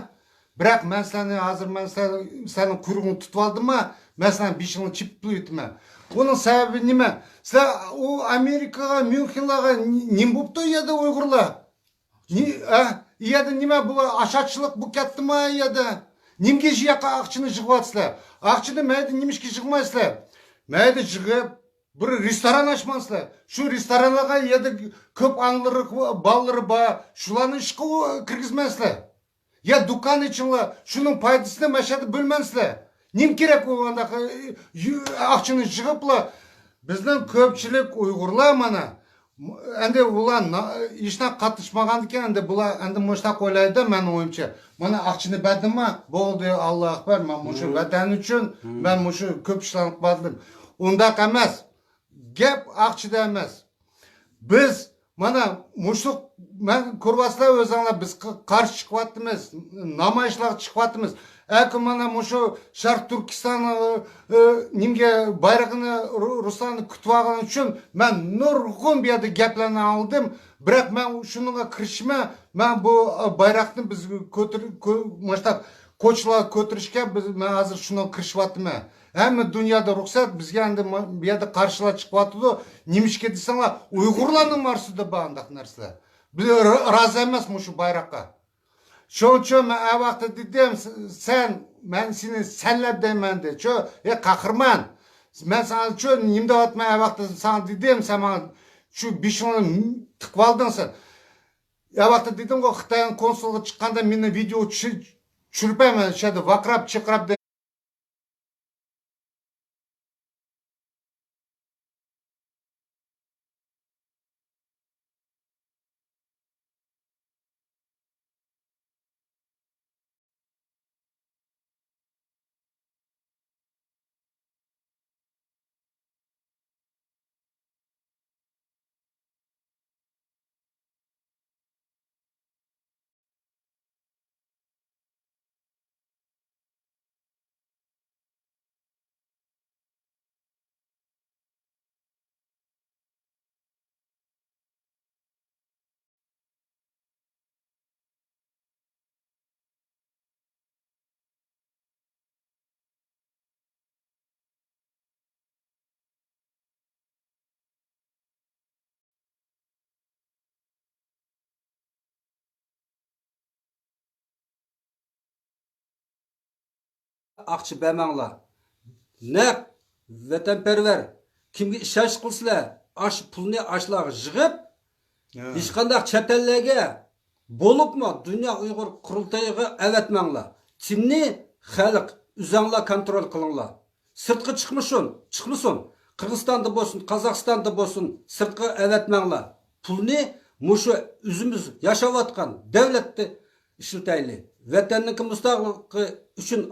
بىراق مەن سىلەرنى ھازىر، مەن سىلەر، سىلەرنىڭ قۇيرۇقىنى تۇتۇۋالدىممۇ، مەن سىلەرنىڭ بېشىڭلارنى چېپىپ ئۆتىمەن. ئۇنىڭ سەۋەبى نېمە؟ سىلەر ئۇ ئامېرىكىغا، ميۇنخېنلارغا نېمە بوپتۇ ئۇ يەردە ئۇيغۇرلار؟ نى-، ئە؟ ئۇ يەردە نېمە بۇ ئاشارچىلىق بولۇپ كەتتىمۇ ئۇ يەردە؟ نېمىگە شۇ ياققا ئاقچىنى يىغىۋاتىسىلەر؟ ئاقچىنى مەيدە نېمىشقا يىغمايسىلەر؟ مەيدە يىغىپ، بىر رېستوران ئاچمامسىلەر؟ شۇ رېستورانلارغا يەردە كۆپ ئانىلىرى، بالىلىرى بار، شۇلارنى ئىشقا كىرگۈزمەمسىلەر؟ يا دۇكان ئېچىڭلار، شۇنىڭ پايدىسىنى مەشەدە بۆلمەمسىلەر؟ نېمە كېرەك ئۇ ئانداق، ئە، يۈ-، ئاقچىنى يىغىپلا؟ بىزنىڭ كۆپچىلىك ئۇيغۇرلار مانا، ئەمدى ئۇلار نا-، ھېچنەگە قاتنىشمىغاندىكىن، ئەمدى بۇلار ئەمدى مۇشۇنداق ئويلايدۇ، مەن ئويۇمچە. مانا ئاقچىنى بەردىمما، بولدى، ئاللا ئەكبەر، مەن مۇشۇ ۋەتەن ئۈچۈن، مەن مۇشۇ كۆپ ئىشلارنى قىلىۋاتىمەن. ئۇنداق ئەمەس. گەپ ئاقچىدا ئەمەس. بىز مانا مۇشۇ، مەن كۆرۈۋاتىسىلەر ئۆزۈڭلار، بىز ق-، قارشى چىقىۋاتىمىز، نامايىشلارغا چىقىۋاتىمىز. ئەكۇ مانا مۇشۇ شەرق تۈركىستان، ئى، ئى، نېمىگە بايرىقىنى، رۇ-، رۇسلارنى كۈتۈۋالغان ئۈچۈن مەن نۇرغۇن بۇ يەردە گەپلەرنى ئاڭلىدىم. بىراق مەن شۇنىڭغا كىرىشىمەن. مەن بۇ، ئى، بايراقنى بىز كۆتۈر-، كۆ-، مۇشۇنداق كوچىلارغا كۆتۈرۈشكە بىز، مەن ھازىر شۇنىڭغا كىرىشىۋاتىمەن. ھەممە دۇنيادا رۇخسەت، بىزگە ئەمدى ما-، بۇ يەردە قارشىلار چىقىۋاتىدۇ. نېمىشقا دېسەڭلار، ئۇيغۇرلارنىڭ ئارىسىدا بار ئانداق نەرسىلەر. بىز را-، رازى ئەمەس مۇشۇ بايراققا. شۇنىڭ ئۈچۈن مەن ئە ۋاقىتتا دېدىم، س-، سەن، مەن سېنى سەنلەپ دەيمەن دە، چۇ، ئەي قەھرىمان. مەن ساڭا چۇ، نېمە دەۋاتىمەن ئە ۋاقىتتا ساڭا دېدىم، سەن ماڭا شۇ بېشىڭنى تىقىۋالدىڭ سەن. ئە ۋاقىتتا دېدىمغۇ، خىتاينىڭ كونسۇلىغا چىققاندا مېنى ۋىدېو چۈشۈرۈپ، چۈشۈرۈپەيمەن، شۇ يەردە ۋارقىراپ، چىرقىراپ دە-، ئاقچا بەرمەڭلار. نەق ۋەتەنپەرۋەر، كىمگە ئىشەنچ قىلسىلەر، ئاشۇ پۇلنى ئاشۇلارغا يىغىپ، ھە، ھېچقانداق چەت ئەللەرگە، بولۇپمۇ دۇنيا ئۇيغۇر قۇرۇلتىيىغا ئەۋەتمەڭلار. تىمنى خەلق، ئۆزەڭلار كونترول قىلىڭلار. سىرتقا چىقمىسۇن، چىقمىسۇن. قىرغىزىستاندا بولسۇن، قازاقىستاندا بولسۇن، سىرتقا ئەۋەتمەڭلار. پۇلنى مۇشۇ ئۆزىمىز ياشاۋاتقان دۆلەتتە ئىشلىتەيلى. ۋەتەننىڭكى مۇستەقىللىقى ئۈچۈن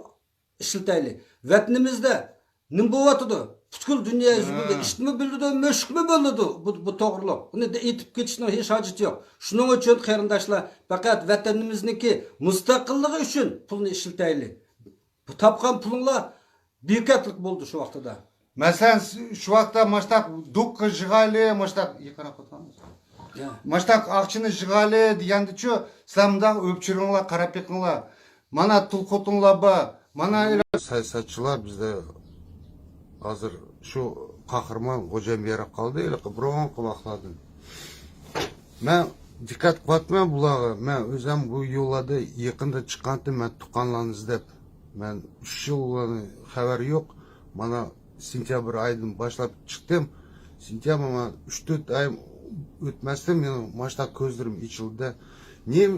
ئىشلىتەيلى. ۋەتىنىمىزدە نېمە بولۇۋاتىدۇ؟ پۈتكۈل دۇنيا يۈزى بىلدى. ھە. ئىتمۇ بىلىدۇ، مۈشۈكمۇ بىلىدۇ. بۇ، بۇ توغرىلىق. ئۇنى دە-، ئېيتىپ كېتىشنىڭ ھېچ ھاجىتى يوق. شۇنىڭ ئۈچۈن قېرىنداشلار، پەقەت ۋەتىنىمىزنىڭكى مۇستەقىللىقى ئۈچۈن پۇلنى ئىشلىتەيلى. بۇ تاپقان پۇلۇڭلار بىكەتلىك بولدى شۇ ۋاقتىدا. مەسىلەن، شۇ ۋاقىتتا ماشتاق دوكا يىغايلى، ماشتاق يېقىنراق قىلساڭىز. يا. ماشتاق ئاقچىنى يىغايلى دېگەندىچۇ، سىلەر مۇنداق ئۆپچۈرۈڭلار، قاراپ بېقىڭلار. مانا تۇل خوتۇنلار بار، مانا سىياسەتچىلەر بىزدە ھازىر شۇ قەھرىمان خوجام يېرى قالدى، ھېلىقى بۇرۇنقى ۋاقىتلاردىن. مەن دىققەت قىلىۋاتىمەن بۇلارغا. مەن ئۆزۈم بۇ يوللاردا يېقىندا چىققانتىم، مەن تۇغقانلارنى ئىزدەپ. مەن ئۈچ يىل ئۇلارنى خەۋەر يوق. مانا سېنتيابىر ئايىدىن باشلاپ چىقتىم. سېنتيابىر، مانا ئۈچ تۆت ئاي ئۆتمەستىن مېنىڭ ماشتا كۆزلىرىم ئېچىلدى. نېمە،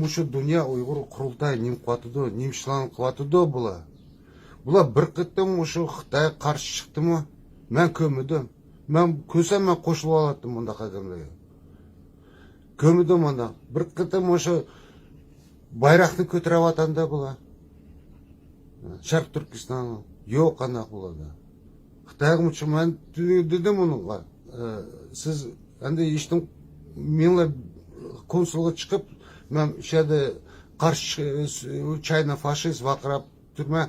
مۇشۇ دۇنيا ئۇيغۇر قۇرۇلتايى نېمە قىلىۋاتىدۇ، نېمە ئىشلارنى قىلىۋاتىدۇ بۇلار؟ بۇلار بىر قېتىم مۇشۇ خىتايغا قارشى چىقتىمۇ؟ مەن كۆرمىدىم. مەن كۆرسەم، مەن قوشۇلۇۋالاتتىم مۇنداق ئادەملەرگە. كۆرمىدىم مانا. بىر قېتىم مۇشۇ بايراقنى كۆتۈرۈۋاتامدا بۇلار. شەرق تۈركىستاننىڭ. يوق، قانداق بولىدۇ؟ خىتايغا مۇشۇ مەن دېدىم ئۇنىڭغا. ئە، سىز ئەندى ھېچنېمە، مېڭلار كونسۇلغا چىقىپ، مەن شۇ يەردە قارشى چىقى-، چاينا فاشىست ۋارقىراپ تۇرمەن.